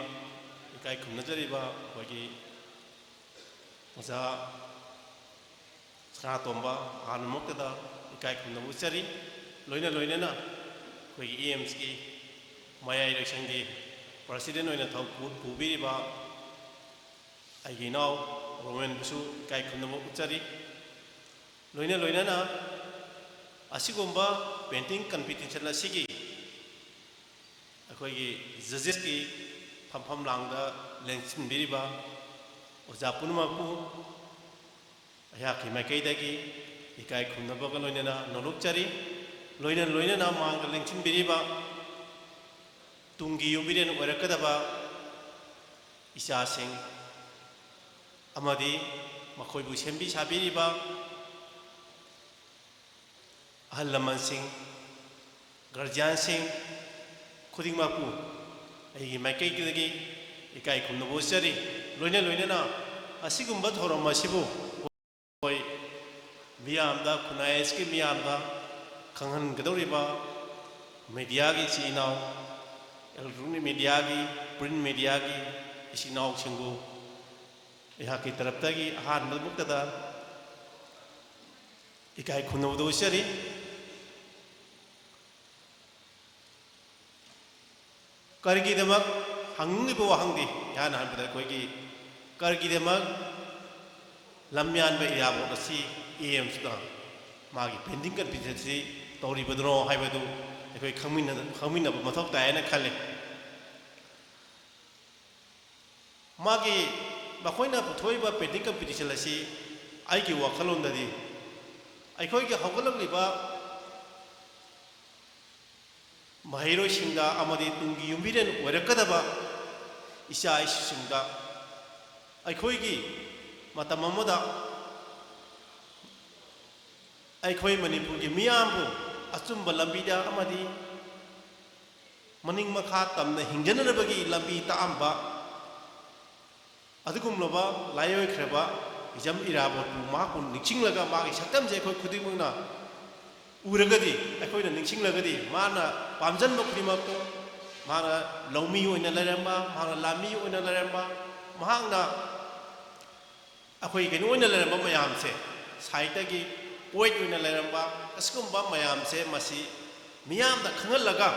ꯏꯀꯥꯏ ꯈꯨꯝꯅꯖꯔꯤꯕ ꯑꯩꯈꯣꯏꯒꯤ ꯑꯣꯖꯥ ꯁꯅꯥꯇꯣꯝꯕ, ꯑꯍꯥꯟꯕꯃꯛꯇꯗ ꯏꯀꯥꯏ ꯈꯨꯝꯅꯕ ꯎꯠꯆꯔꯤ꯫ ꯂꯣꯏꯅ ꯂꯣꯏꯅꯅ ꯑꯩꯈꯣꯏꯒꯤ AIMSꯀꯤ ꯃꯌꯥꯏ ꯂꯣꯏꯁꯪꯒꯤ president ꯑꯣꯏꯅ ꯊꯧ ꯄꯨ-, ꯄꯨꯕꯤꯔꯤꯕ ꯑꯩꯒꯤ ꯏꯅꯥꯎ ꯔꯣꯃꯦꯟꯕꯨꯁꯨ ꯏꯀꯥꯏ ꯈꯨꯝꯅꯕ ꯎꯠꯆꯔꯤ꯫ ꯂꯣꯏꯅ ꯂꯣꯏꯅꯅ ꯑꯁꯤꯒꯨꯝꯕ painting competition ꯑꯁꯤꯒꯤ ꯑꯩꯈꯣꯏꯒꯤ judgesꯀꯤ ꯐꯝꯐꯝ ꯂꯥꯡꯗ ꯂꯦꯡꯁꯤꯟꯕꯤꯔꯤꯕ ꯑꯣꯖꯥ ꯄꯨꯝꯅꯃꯛꯄꯨ ꯑꯩꯍꯥꯛꯀꯤ ꯃꯥꯏꯀꯩꯗꯒꯤ ꯏꯀꯥꯏ ꯈꯨꯝꯅꯕꯒ ꯂꯣꯏꯅꯅ ꯅꯣꯂꯨꯛꯆꯔꯤ꯫ ꯂꯣꯏꯅ ꯂꯣꯏꯅꯅ ꯃꯥꯡꯗ ꯂꯦꯡꯁꯤꯟꯕꯤꯔꯤꯕ ꯇꯨꯡꯒꯤ ꯌꯨꯝꯕꯤꯔꯦꯟ ꯑꯣꯏꯔꯛꯀꯗꯕ ꯏꯆꯥꯁꯤꯡ ꯑꯃꯗꯤ ꯃꯈꯣꯏꯕꯨ ꯁꯦꯝꯕꯤ ꯁꯥꯕꯤꯔꯤꯕ ꯑꯍꯜ ꯂꯃꯟꯁꯤꯡ, guardianꯁꯤꯡ ꯈꯨꯗꯤꯡꯃꯛꯄꯨ ꯑꯩꯒꯤ ꯃꯥꯏꯀꯩꯗꯒꯤ ꯏꯀꯥꯏ ꯈꯨꯝꯅꯕ ꯎꯠꯆꯔꯤ꯫ ꯂꯣꯏꯅ ꯂꯣꯏꯅꯅ ꯑꯁꯤꯒꯨꯝꯕ ꯊꯧꯔꯝ ꯑꯁꯤꯕꯨ ꯑꯩꯈꯣꯏ ꯃꯤꯌꯥꯝꯗ, ꯈꯨꯟꯅꯥꯏ ꯑꯁꯤꯒꯤ ꯃꯤꯌꯥꯝꯗ ꯈꯪꯍꯟꯒꯗꯧꯔꯤꯕ mediaꯒꯤ ꯏꯆꯤꯜ ꯏꯅꯥꯎ, electronic mediaꯒꯤ, print mediaꯒꯤ ꯏꯆꯤꯜ ꯏꯅꯥꯎꯁꯤꯡꯕꯨ ꯑꯩꯍꯥꯛꯀꯤ ꯇꯔꯞꯇꯒꯤ ꯑꯍꯥꯟꯕꯃꯛꯇꯗ ꯏꯀꯥꯏ ꯈꯨꯝꯅꯕꯗꯨ ꯎꯠꯆꯔꯤ꯫ ꯀꯔꯤꯒꯤꯗꯃꯛ, ꯍꯪꯅꯤꯡꯂꯤꯕ ꯋꯥꯍꯪꯗꯤ, ꯏꯍꯥꯟ ꯍꯥꯟꯕꯗ ꯑꯩꯈꯣꯏꯒꯤ ꯀꯔꯤꯒꯤꯗꯃꯛ ꯂꯝꯌꯥꯟꯕ ꯏꯔꯥꯕꯣꯠ ꯑꯁꯤ AIMSꯅ ꯃꯥꯒꯤ painting competition ꯑꯁꯤ ꯇꯧꯔꯤꯕꯗꯨꯅꯣ ꯍꯥꯏꯕꯗꯨ ꯑꯩꯈꯣꯏ ꯈꯪꯃꯤꯟꯅ-, ꯈꯪꯃꯤꯟꯅꯕ ꯃꯊꯧ ꯇꯥꯏ ꯍꯥꯏꯅ ꯈꯜꯂꯤ꯫ ꯃꯥꯒꯤ, ꯃꯈꯣꯏꯅ ꯄꯨꯊꯣꯛꯏꯕ painting competition ꯑꯁꯤ ꯑꯩꯒꯤ ꯋꯥꯈꯜꯂꯣꯟꯗꯗꯤ ꯑꯩꯈꯣꯏꯒꯤ ꯍꯧꯒꯠꯂꯛꯂꯤꯕ ꯃꯍꯩꯔꯣꯏꯁꯤꯡꯗ ꯑꯃꯗꯤ ꯇꯨꯡꯒꯤ ꯌꯨꯝꯕꯤꯔꯦꯟ ꯑꯣꯏꯔꯛꯀꯗꯕ ꯏꯆꯥ ꯏꯁꯨꯁꯤꯡꯗ ꯑꯩꯈꯣꯏꯒꯤ ꯃꯇꯝ ꯑꯃꯗ ꯑꯩꯈꯣꯏ ꯃꯅꯤꯄꯨꯔꯒꯤ ꯃꯤꯌꯥꯝꯕꯨ ꯑꯆꯨꯝꯕ ꯂꯝꯕꯤꯗ ꯑꯃꯗꯤ ꯃꯅꯤꯡ ꯃꯈꯥ ꯇꯝꯅ ꯍꯤꯡꯖꯅꯅꯕꯒꯤ ꯂꯝꯕꯤ ꯇꯥꯛꯑꯝꯕ ꯑꯗꯨꯒꯨꯝꯂꯕ ꯂꯥꯏꯑꯣꯏꯈ꯭ꯔꯕ ꯍꯤꯖꯝ ꯏꯔꯥꯕꯣꯠꯄꯨ, ꯃꯍꯥꯛꯄꯨ ꯅꯤꯡꯁꯤꯡꯂꯒ, ꯃꯥꯒꯤ ꯁꯛꯇꯝꯁꯦ ꯑꯩꯈꯣꯏ ꯈꯨꯗꯤꯡꯃꯛꯅ ꯎꯔꯒꯗꯤ, ꯑꯩꯈꯣꯏꯅ ꯅꯤꯡꯁꯤꯡꯂꯒꯗꯤ, ꯃꯥꯅ ꯄꯥꯝꯖꯟꯕ ꯈꯨꯗꯤꯡꯃꯛꯇꯣ, ꯃꯥꯅ ꯂꯧꯃꯤ ꯑꯣꯏꯅ ꯂꯩꯔꯝꯕ, ꯃꯍꯥꯛꯅ ꯂꯥꯟꯃꯤ ꯑꯣꯏꯅ ꯂꯩꯔꯝꯕ, ꯃꯍꯥꯛꯅ ꯑꯩꯈꯣꯏ ꯀꯩꯅꯣ ꯑꯣꯏꯅ ꯂꯩꯔꯝꯕ ꯃꯌꯥꯝꯁꯦ, ꯁꯥꯍꯤꯇ꯭ꯌꯒꯤ poet ꯑꯣꯏꯅ ꯂꯩꯔꯝꯕ, ꯑꯁꯤꯒꯨꯝꯕ ꯃꯌꯥꯝꯁꯦ, ꯃꯁꯤ ꯃꯤꯌꯥꯝꯗ ꯈꯪꯍꯜꯂꯒ,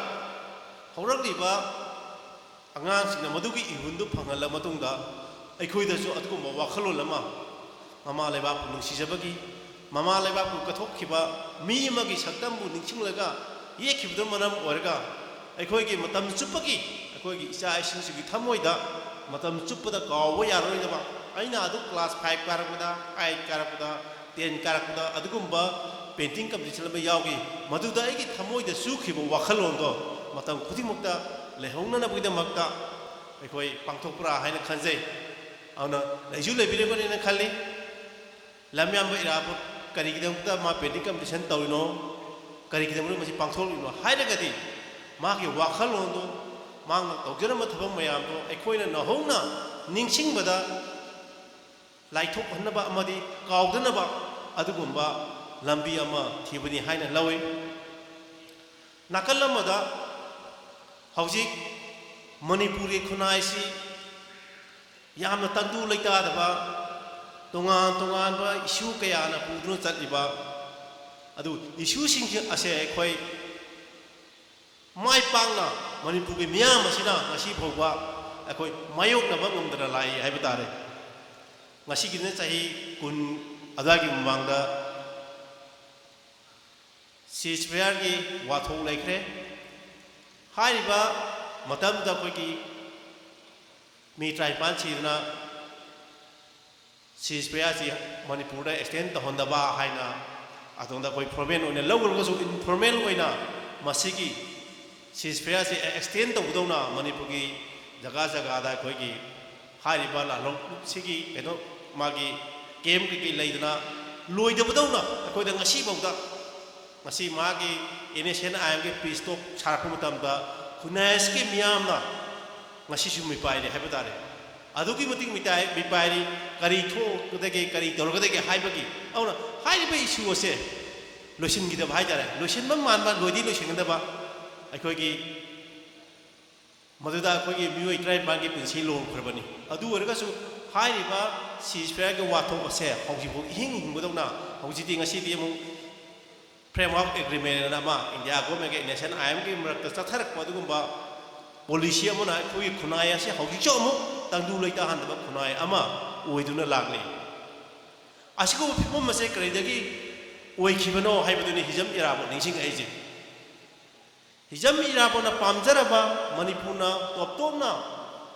ꯍꯧꯔꯛꯂꯤꯕ ꯑꯉꯥꯡꯁꯤꯡꯅ ꯃꯗꯨꯒꯤ ꯏꯍꯨꯜꯗꯨ ꯐꯪꯍꯜꯂ ꯃꯇꯨꯡꯗ, ꯑꯩꯈꯣꯏꯗꯁꯨ ꯑꯗꯨꯒꯨꯝꯕ ꯋꯥꯈꯜꯂꯣꯟ ꯑꯃ, ꯃꯃꯥ ꯂꯩꯕꯥꯛꯄꯨ ꯅꯨꯡꯁꯤꯖꯕꯒꯤ, ꯃꯃꯥ ꯂꯩꯕꯥꯛꯄꯨ ꯀꯠꯊꯣꯛꯈꯤꯕ ꯃꯤ ꯑꯃꯒꯤ ꯁꯛꯇꯝꯕꯨ ꯅꯤꯡꯁꯤꯡꯂꯒ ꯌꯦꯛꯈꯤꯕꯗꯨꯅ ꯃꯔꯝ ꯑꯣꯏꯔꯒ, ꯑꯩꯈꯣꯏꯒꯤ ꯃꯇꯝ ꯆꯨꯞꯄꯒꯤ, ꯑꯩꯈꯣꯏꯒꯤ ꯏꯆꯥ ꯏꯁꯨꯁꯤꯡꯒꯤ ꯊꯃꯣꯏꯗ ꯃꯇꯝ ꯆꯨꯞꯄꯗ ꯀꯥꯎꯕ ꯌꯥꯔꯔꯣꯏꯗꯕ, ꯑꯩꯅ ꯑꯗꯨ class five ꯀꯥꯔꯛꯄꯗ, eight ꯀꯥꯔꯛꯄꯗ, ten ꯀꯥꯔꯛꯄꯗ ꯑꯗꯨꯒꯨꯝꯕ painting competition ꯑꯃ ꯌꯥꯎꯈꯤ, ꯃꯗꯨꯗ ꯑꯩꯒꯤ ꯊꯃꯣꯏꯗ ꯆꯨꯈꯤꯕ ꯋꯥꯈꯜꯂꯣꯟꯗꯣ ꯃꯇꯝ ꯈꯨꯗꯤꯡꯃꯛꯇ ꯂꯩꯍꯧꯅꯅꯕꯒꯤꯗꯃꯛꯇ ꯑꯩꯈꯣꯏ ꯄꯥꯡꯊꯣꯛꯄ꯭ꯔꯥ ꯍꯥꯏꯅ ꯈꯟꯖꯩ꯫ ꯑꯗꯨꯅ ꯂꯩꯁꯨ ꯂꯩꯕꯤꯔꯝꯒꯅꯤꯅ ꯈꯜꯂꯤ꯫ ꯂꯝꯌꯥꯝꯕ ꯏꯔꯥꯕꯣꯠ ꯀꯔꯤꯒꯤꯗꯃꯛꯇ ꯃꯥ painting competition ꯇꯧꯔꯤꯅꯣ, ꯀꯔꯤꯒꯤꯗꯃꯛꯇ ꯃꯁꯤ ꯄꯥꯡꯊꯣꯛꯂꯤꯅꯣ ꯍꯥꯏꯔꯒꯗꯤ, ꯃꯥꯒꯤ ꯋꯥꯈꯜꯂꯣꯟꯗꯨ, ꯃꯥꯅ ꯇꯧꯖꯔꯝꯕ ꯊꯕꯛ ꯃꯌꯥꯝꯗꯣ ꯑꯩꯈꯣꯏꯅ ꯅꯧꯍꯧꯅ ꯅꯤꯡꯁꯤꯡꯕꯗ ꯂꯥꯏꯊꯣꯛꯍꯟꯅꯕ ꯑꯃꯗꯤ ꯀꯥꯎꯗꯅꯕ ꯑꯗꯨꯒꯨꯝꯕ ꯂꯝꯕꯤ ꯑꯃ ꯊꯤꯕꯅꯤ ꯍꯥꯏꯅ ꯂꯧꯏ꯫ ꯅꯥꯀꯜ ꯑꯃꯗ ꯍꯧꯖꯤꯛ ꯃꯅꯤꯄꯨꯔꯒꯤ ꯈꯨꯟꯅꯥꯏꯁꯤ ꯌꯥꯝꯅ ꯇꯪꯗꯨ ꯂꯩꯇꯥꯗꯕ, ꯇꯣꯉꯥꯟ ꯇꯣꯉꯥꯟꯕ issue ꯀꯌꯥꯅ ꯄꯨꯗꯨꯅ ꯆꯠꯂꯤꯕ, ꯑꯗꯨ issueꯁꯤꯡ ꯑꯁꯦ ꯑꯩꯈꯣꯏ ꯃꯥꯏ ꯄꯥꯛꯅ ꯃꯅꯤꯄꯨꯔꯒꯤ ꯃꯤꯌꯥꯝ ꯑꯁꯤꯅ ꯉꯁꯤ ꯐꯥꯎꯕ ꯑꯩꯈꯣꯏ ꯃꯥꯌꯣꯛꯅꯕ ꯉꯝꯗꯅ ꯂꯥꯛꯏ ꯍꯥꯏꯕ ꯇꯥꯔꯦ꯫ ꯉꯁꯤꯒꯤꯗꯅ ꯆꯍꯤ ꯀꯨꯟ ꯑꯗꯨꯋꯥꯏꯒꯤ ꯃꯃꯥꯡꯗ ceasefireꯒꯤ ꯋꯥꯊꯣꯛ ꯂꯩꯈ꯭ꯔꯦ꯫ ꯍꯥꯏꯔꯤꯕ ꯃꯇꯝꯗ ꯑꯩꯈꯣꯏꯒꯤ ꯃꯤ ꯇꯔꯥꯅꯤꯄꯥꯟ ꯁꯤꯗꯨꯅ ceasefireꯁꯤ ꯃꯅꯤꯄꯨꯔꯗ extend ꯇꯧꯍꯟꯗꯕ ꯍꯥꯏꯅ ꯑꯗꯣꯝꯗ ꯑꯩꯈꯣꯏ formal ꯑꯣꯏꯅ ꯂꯧꯔꯒꯁꯨ, informal ꯑꯣꯏꯅ ꯃꯁꯤꯒꯤ ceasefireꯁꯤ extend ꯇꯧꯕꯗꯧꯅ ꯃꯅꯤꯄꯨꯔꯒꯤ ꯖꯒꯥ ꯖꯒꯥꯗ ꯑꯩꯈꯣꯏꯒꯤ ꯍꯥꯏꯔꯤꯕ ꯂꯥꯜꯍꯧꯁꯤꯒꯤ ꯀꯩꯅꯣ, ꯃꯥꯒꯤ camp ꯀꯩꯀꯩ ꯂꯩꯗꯅ, ꯂꯣꯏꯗꯕꯗꯧꯅ ꯑꯩꯈꯣꯏꯗ ꯉꯁꯤꯐꯥꯎꯗ, ꯉꯁꯤ ꯃꯥꯒꯤ NSCN-IM-ꯒꯤ peace talk ꯁꯥꯔꯛꯄ ꯃꯇꯝꯗ ꯈꯨꯟꯅꯥꯏ ꯑꯁꯤꯒꯤ ꯃꯤꯌꯥꯝꯅ ꯉꯁꯤꯁꯨ ꯃꯤꯄꯥꯏꯔꯤ ꯍꯥꯏꯕ ꯇꯥꯔꯦ꯫ ꯑꯗꯨꯛꯀꯤ ꯃꯇꯤꯛ ꯃꯤꯇꯥꯏ-, ꯃꯤꯄꯥꯏꯔꯤ꯫ ꯀꯔꯤ ꯊꯣꯛꯀꯗꯒꯦ, ꯀꯔꯤ ꯇꯧꯔꯒꯗꯒꯦ ꯍꯥꯏꯕꯒꯤ꯫ ꯑꯗꯨꯅ ꯍꯥꯏꯔꯤꯕ issue ꯑꯁꯦ ꯂꯣꯏꯁꯤꯟꯈꯤꯗꯕ ꯍꯥꯏ ꯇꯥꯔꯦ, ꯂꯣꯏꯁꯤꯟꯕ ꯃꯥꯟꯕ, ꯂꯣꯏꯗꯤ ꯂꯣꯏꯁꯤꯟꯒꯗꯕ꯫ ꯑꯩꯈꯣꯏꯒꯤ ꯃꯗꯨꯗ ꯑꯩꯈꯣꯏꯒꯤ ꯃꯤꯑꯣꯏ ꯇꯔꯥꯅꯤꯄꯥꯟꯒꯤ ꯄꯨꯟꯁꯤ ꯂꯣꯝꯈ꯭ꯔꯕꯅꯤ꯫ ꯑꯗꯨ ꯑꯣꯏꯔꯒꯁꯨ ꯍꯥꯏꯔꯤꯕ ceasefire-ꯒꯤ ꯋꯥꯊꯣꯛ ꯑꯁꯦ ꯍꯧꯖꯤꯛꯐꯥꯎ ꯏꯍꯤꯡ ꯍꯤꯡꯕꯗꯧꯅ ꯍꯧꯖꯤꯛꯇꯤ, ꯉꯁꯤꯗꯤ ꯑꯃꯨꯛ framework agreement ꯑꯃ India government-ꯒ NSCN-IM-ꯒꯤ ꯃꯔꯛꯇ ꯆꯠꯊꯔꯛꯄ ꯑꯗꯨꯒꯨꯝꯕ policy ꯑꯃꯅ ꯑꯩꯈꯣꯏꯒꯤ ꯈꯨꯟꯅꯥꯏ ꯑꯁꯤ ꯍꯧꯖꯤꯛꯁꯨ ꯑꯃꯨꯛ ꯇꯪꯗꯨ ꯂꯩꯇꯥꯍꯟꯗꯕ ꯈꯨꯟꯅꯥꯏ ꯑꯃ ꯑꯣꯏꯗꯨꯅ ꯂꯥꯛꯂꯤ꯫ ꯑꯁꯤꯒꯨꯝꯕ ꯐꯤꯕꯝ ꯑꯁꯦ ꯀꯔꯤꯗꯒꯤ ꯑꯣꯏꯈꯤꯕꯅꯣ ꯍꯥꯏꯕꯗꯨꯅꯤ ꯍꯤꯖꯝ ꯏꯔꯥꯕꯣꯠ ꯅꯤꯡꯁꯤꯡꯉꯛꯏꯁꯦ꯫ ꯍꯤꯖꯝ ꯏꯔꯥꯕꯣꯠꯅ ꯄꯥꯝꯖꯔꯕ ꯃꯅꯤꯄꯨꯔꯅ ꯇꯣꯞ ꯇꯣꯞꯅ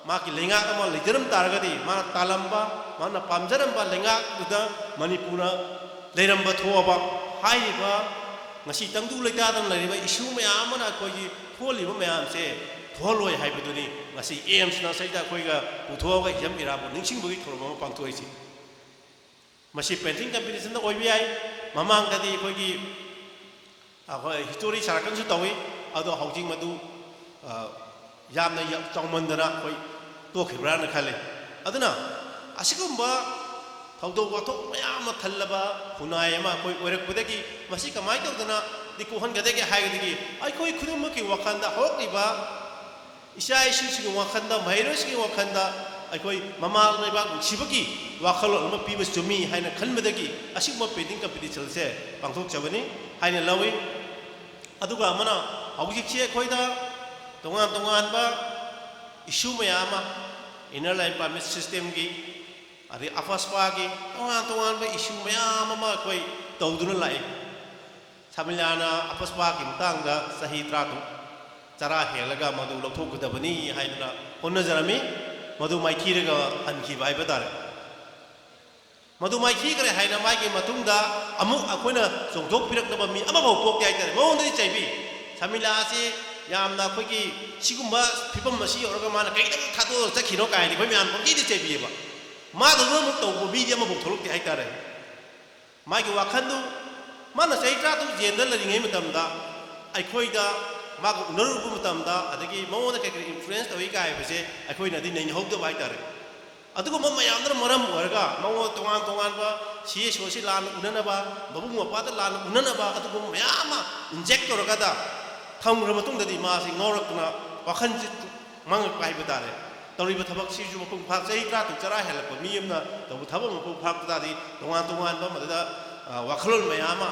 ꯃꯥꯒꯤ ꯂꯩꯉꯥꯛ ꯑꯃ ꯂꯩꯖꯔꯝ ꯇꯥꯔꯒꯗꯤ, ꯃꯥꯅ ꯇꯥꯜꯂꯝꯕ, ꯃꯥꯅ ꯄꯥꯝꯖꯔꯝꯕ ꯂꯩꯉꯥꯛꯇꯨꯗ ꯃꯅꯤꯄꯨꯔꯅ ꯂꯩꯔꯝꯕ ꯊꯣꯛꯑꯕ, ꯍꯥꯏꯔꯤꯕ ꯉꯁꯤ ꯇꯪꯗꯨ ꯂꯩꯇꯥꯗꯅ ꯂꯩꯔꯤꯕ issue ꯃꯌꯥꯝ ꯑꯃꯅ ꯑꯩꯈꯣꯏꯒꯤ ꯊꯣꯛꯍꯜꯂꯤꯕ ꯃꯌꯥꯝꯁꯦ ꯊꯣꯛꯍꯜꯂꯣꯏ ꯍꯥꯏꯕꯗꯨꯅꯤ ꯉꯁꯤ AIMS-ꯅ ꯁꯤꯗ ꯑꯩꯈꯣꯏꯒ ꯄꯨꯊꯣꯛꯑꯒ ꯍꯤꯖꯝ ꯏꯔꯥꯕꯣꯠ ꯅꯤꯡꯁꯤꯡꯕꯒꯤ ꯊꯧꯔꯝ ꯑꯃ ꯄꯥꯡꯊꯣꯛꯏꯁꯤ꯫ ꯃꯁꯤ painting competition-ꯗ ꯑꯣꯏꯕ ꯌꯥꯏ꯫ ꯃꯃꯥꯡꯗꯗꯤ ꯑꯩꯈꯣꯏꯒꯤ, ꯑꯩꯈꯣꯏ history circle-ꯁꯨ ꯇꯧꯏ, ꯑꯗꯣ ꯍꯧꯖꯤꯛ ꯃꯗꯨ, ꯑ, ꯌꯥꯝꯅ ꯌꯥ-, ꯆꯥꯎꯃꯟꯗꯅ ꯑꯩꯈꯣꯏ ꯇꯣꯛꯈꯤꯕ꯭ꯔꯥꯅ ꯈꯜꯂꯤ꯫ ꯑꯗꯨꯅ ꯑꯁꯤꯒꯨꯝꯕ ꯊꯧꯗꯣꯛ ꯋꯥꯊꯣꯛ ꯃꯌꯥꯝ ꯑꯃ ꯊꯜꯂꯕ ꯈꯨꯟꯅꯥꯏ ꯑꯃ ꯑꯩꯈꯣꯏ ꯑꯣꯏꯔꯛꯄꯗꯒꯤ ꯃꯁꯤ ꯀꯃꯥꯏꯅ ꯇꯧꯗꯅ ꯗꯤ ꯀꯣꯛꯍꯟꯒꯗꯒꯦ ꯍꯥꯏꯕꯗꯒꯤ ꯑꯩꯈꯣꯏ ꯈꯨꯗꯤꯡꯃꯛꯀꯤ ꯋꯥꯈꯜꯗ ꯍꯧꯔꯛꯂꯤꯕ ꯏꯆꯥ ꯏꯁꯨꯁꯤꯡꯒꯤ ꯋꯥꯈꯜꯗ, ꯃꯍꯩꯔꯣꯏꯁꯤꯡꯒꯤ ꯋꯥꯈꯜꯗ ꯑꯩꯈꯣꯏ ꯃꯃꯥ ꯂꯩꯕꯥꯛ ꯅꯨꯡꯁꯤꯕꯒꯤ ꯋꯥꯈꯜꯂꯣꯟ ꯑꯃ ꯄꯤꯕ ꯆꯨꯝꯃꯤ ꯍꯥꯏꯅ ꯈꯟꯕꯗꯒꯤ ꯑꯁꯤꯒꯨꯝꯕ painting competition-ꯁꯦ ꯄꯥꯡꯊꯣꯛꯆꯕꯅꯤ ꯍꯥꯏꯅ ꯂꯧꯏ꯫ ꯑꯗꯨꯒ ꯑꯃꯅ, ꯍꯧꯖꯤꯛꯁꯦ ꯑꯩꯈꯣꯏꯗ ꯇꯣꯉꯥꯟ ꯇꯣꯉꯥꯟꯕ issue ꯃꯌꯥꯝ ꯑꯃ, inner line permit system-ꯒꯤ, ꯑꯗꯩ AFSPA-ꯒꯤ ꯇꯣꯉꯥꯟ ꯇꯣꯉꯥꯟꯕ issue ꯃꯌꯥꯝ ꯑꯃ ꯑꯩꯈꯣꯏ ꯇꯧꯗꯨꯅ ꯂꯥꯛꯏ꯫ ꯁꯃꯤꯂꯥꯅ AFSPA-ꯒꯤ ꯃꯇꯥꯡꯗ ꯆꯍꯤ ꯇꯔꯥꯇꯔꯨꯛ ꯆꯔꯥ ꯍꯦꯜꯂꯒ ꯃꯗꯨ ꯂꯧꯊꯣꯛꯀꯗꯕꯅꯤ ꯍꯥꯏꯗꯨꯅ ꯍꯣꯠꯅꯖꯔꯝꯃꯤ꯫ ꯃꯗꯨ ꯃꯥꯏꯊꯤꯔꯒ ꯍꯟꯈꯤꯕ ꯍꯥꯏꯕ ꯇꯥꯔꯦ꯫ ꯃꯗꯨ ꯃꯥꯏꯊꯤꯈ꯭ꯔꯦ ꯍꯥꯏꯅ ꯃꯥꯒꯤ ꯃꯇꯨꯡꯗ ꯑꯃꯨꯛ ꯑꯩꯈꯣꯏꯅ ꯆꯣꯡꯊꯣꯛꯄꯤꯔꯛꯅꯕ ꯃꯤ ꯑꯃꯐꯥꯎ ꯄꯣꯛꯇꯦ ꯍꯥꯏꯇꯥꯔꯦ꯫ ꯃꯉꯣꯟꯗꯗꯤ ꯆꯩꯕꯤ꯫ ꯁꯃꯤꯂꯥ ꯑꯁꯤ ꯌꯥꯝꯅ ꯑꯩꯈꯣꯏꯒꯤ ꯁꯤꯒꯨꯝꯕ ꯐꯤꯕꯝ ꯑꯁꯤ ꯌꯧꯔꯒ ꯃꯥꯅ ꯀꯩꯗꯧꯕ ꯊꯥꯗꯣꯛꯑꯒ ꯆꯠꯈꯤꯅꯣ ꯀꯥꯏꯅ ꯑꯩꯈꯣꯏ ꯃꯌꯥꯝ ꯄꯪꯆꯩꯗ ꯆꯩꯕꯤꯑꯕ꯫ ꯃꯥꯗꯧꯅ ꯑꯃꯨꯛ ꯇꯧꯕ ꯃꯤꯗꯤ ꯑꯃꯐꯥꯎ ꯊꯣꯛꯂꯛꯇꯦ ꯍꯥꯏꯇꯥꯔꯦ꯫ ꯃꯥꯒꯤ ꯋꯥꯈꯜꯗꯨ, ꯃꯥꯅ ꯆꯍꯤ ꯇꯔꯥꯇꯔꯨꯛ ꯖꯦꯜꯗ ꯂꯩꯔꯤꯉꯩ ꯃꯇꯝꯗ ꯑꯩꯈꯣꯏꯗ ꯃꯥꯒ ꯎꯅꯔꯨꯕ ꯃꯇꯝꯗ, ꯑꯗꯒꯤ ꯃꯉꯣꯟꯗ ꯀꯩ ꯀꯩ ꯏꯟꯐ꯭ꯂꯨꯌꯦꯟꯁ ꯇꯧꯏ ꯀꯥꯏ ꯍꯥꯏꯕꯁꯦ ꯑꯩꯈꯣꯏꯅꯗꯤ ꯅꯩꯅꯍꯧꯗꯕ ꯍꯥꯏꯇꯥꯔꯦ꯫ ꯑꯗꯨꯒꯨꯝꯕ ꯃꯌꯥꯝꯗꯨꯅ ꯃꯔꯝ ꯑꯣꯏꯔꯒ ꯃꯉꯣꯟꯗ ꯇꯣꯉꯥꯟ ꯇꯣꯉꯥꯟꯕ ꯁꯤ ꯑꯦꯁ ꯑꯣꯁꯤ ꯂꯥꯟꯅ ꯎꯅꯅꯕ, ꯃꯕꯨꯡ ꯃꯧꯄ꯭ꯋꯥꯗ ꯂꯥꯟꯅ ꯎꯅꯅꯕ, ꯑꯗꯨꯒꯨꯝꯕ ꯃꯌꯥꯝ ꯑꯃ ꯏꯟꯖꯦꯛ ꯇꯧꯔꯒꯗ ꯊꯝꯈ꯭ꯔ ꯃꯇꯨꯡꯗꯗꯤ ꯃꯥꯁꯤ ꯉꯥꯎꯔꯛꯇꯨꯅ ꯋꯥꯈꯜꯁꯤ ꯃꯥꯡꯉꯛꯄ ꯍꯥꯏꯕ ꯇꯥꯔꯦ꯫ ꯇꯧꯔꯤꯕ ꯊꯕꯛꯁꯤꯁꯨ ꯃꯄꯨꯡ ꯐꯥ-, ꯆꯍꯤ ꯇꯔꯥꯇꯔꯨꯛ ꯆꯔꯥ ꯍꯦꯜꯂꯛꯄ ꯃꯤ ꯑꯃꯅ ꯇꯧꯕ ꯊꯕꯛ ꯃꯄꯨꯡ ꯐꯥꯔꯛꯄ ꯇꯥꯔꯗꯤ, ꯇꯣꯉꯥꯟ ꯇꯣꯉꯥꯟꯕ ꯃꯗꯨꯗ, ꯑ, ꯋꯥꯈꯜꯂꯣꯟ ꯃꯌꯥꯝ ꯑꯃ,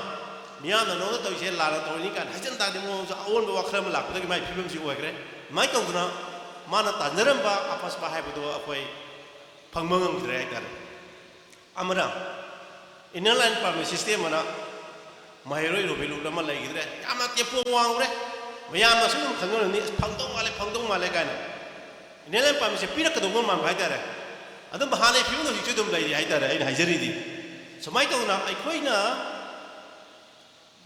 ꯃꯤꯌꯥꯝꯅ ꯅꯉꯣꯟꯗ ꯇꯧꯔꯤꯁꯦ ꯂꯥꯟꯅ ꯇꯧꯔꯤꯅꯤ ꯀꯥꯏꯅ ꯍꯥꯏꯖꯟ ꯇꯥꯔꯗꯤ, ꯃꯉꯣꯟꯗꯁꯨ ꯑꯑꯣꯟꯕ ꯋꯥꯈꯜ ꯑꯃ ꯂꯥꯛꯄꯗꯒꯤ ꯃꯥꯒꯤ ꯐꯤꯕꯝꯁꯤ ꯑꯣꯏꯈ꯭ꯔꯦ꯫ ꯑꯗꯨꯃꯥꯏꯅ ꯇꯧꯗꯅ ꯃꯥꯅ ꯇꯥꯟꯖꯔꯝꯕ ꯑꯄꯁꯄ ꯍꯥꯏꯕꯗꯨ ꯑꯩꯈꯣꯏ ꯐꯪꯕ ꯉꯝꯈꯤꯗ꯭ꯔꯦ ꯍꯥꯏꯇꯥꯔꯦ꯫ ꯑꯃꯅ, ꯏꯟꯅꯔ ꯂꯥꯏꯟ ꯄꯥꯔꯃꯤꯠ ꯁꯤꯁꯇꯦꯝ ꯑꯅ ꯃꯍꯩꯔꯣꯏ ꯔꯣꯕꯤꯟ ꯍꯨꯗ ꯑꯃ ꯂꯩꯈꯤꯗ꯭ꯔꯦ꯫ ꯌꯥꯝꯅ ꯇꯦꯡꯄꯣꯡ ꯋꯥꯡꯈ꯭ꯔꯦ꯫ ꯃꯌꯥꯝꯅꯁꯨ ꯑꯗꯨꯝ ꯈꯪꯅꯔꯝꯅꯤ, "ꯑꯁ, ꯐꯪꯗꯧ ꯃꯥꯜꯂꯦ, ꯐꯪꯗꯧ ꯃꯥꯜꯂꯦ" ꯀꯥꯏꯅ꯫ ꯏꯟꯅꯔ ꯂꯥꯏꯟ ꯄꯥꯔꯃꯤꯠꯁꯦ ꯄꯤꯔꯛꯀꯗꯧꯕ ꯃꯥꯟꯕ ꯍꯥꯏꯇꯥꯔꯦ꯫ ꯑꯗꯨꯝ ꯍꯥꯟꯅꯩ ꯐꯤꯕꯝꯗ ꯍꯧꯖꯤꯛꯁꯨ ꯑꯗꯨꯝ ꯂꯩꯔꯤ ꯍꯥꯏꯇꯥꯔꯦ, ꯑꯩꯅ ꯍꯥꯏꯖꯔꯤꯗꯤ꯫ ꯁꯨꯃꯥꯏꯅ ꯇꯧꯗꯅ ꯑꯩꯈꯣꯏꯅ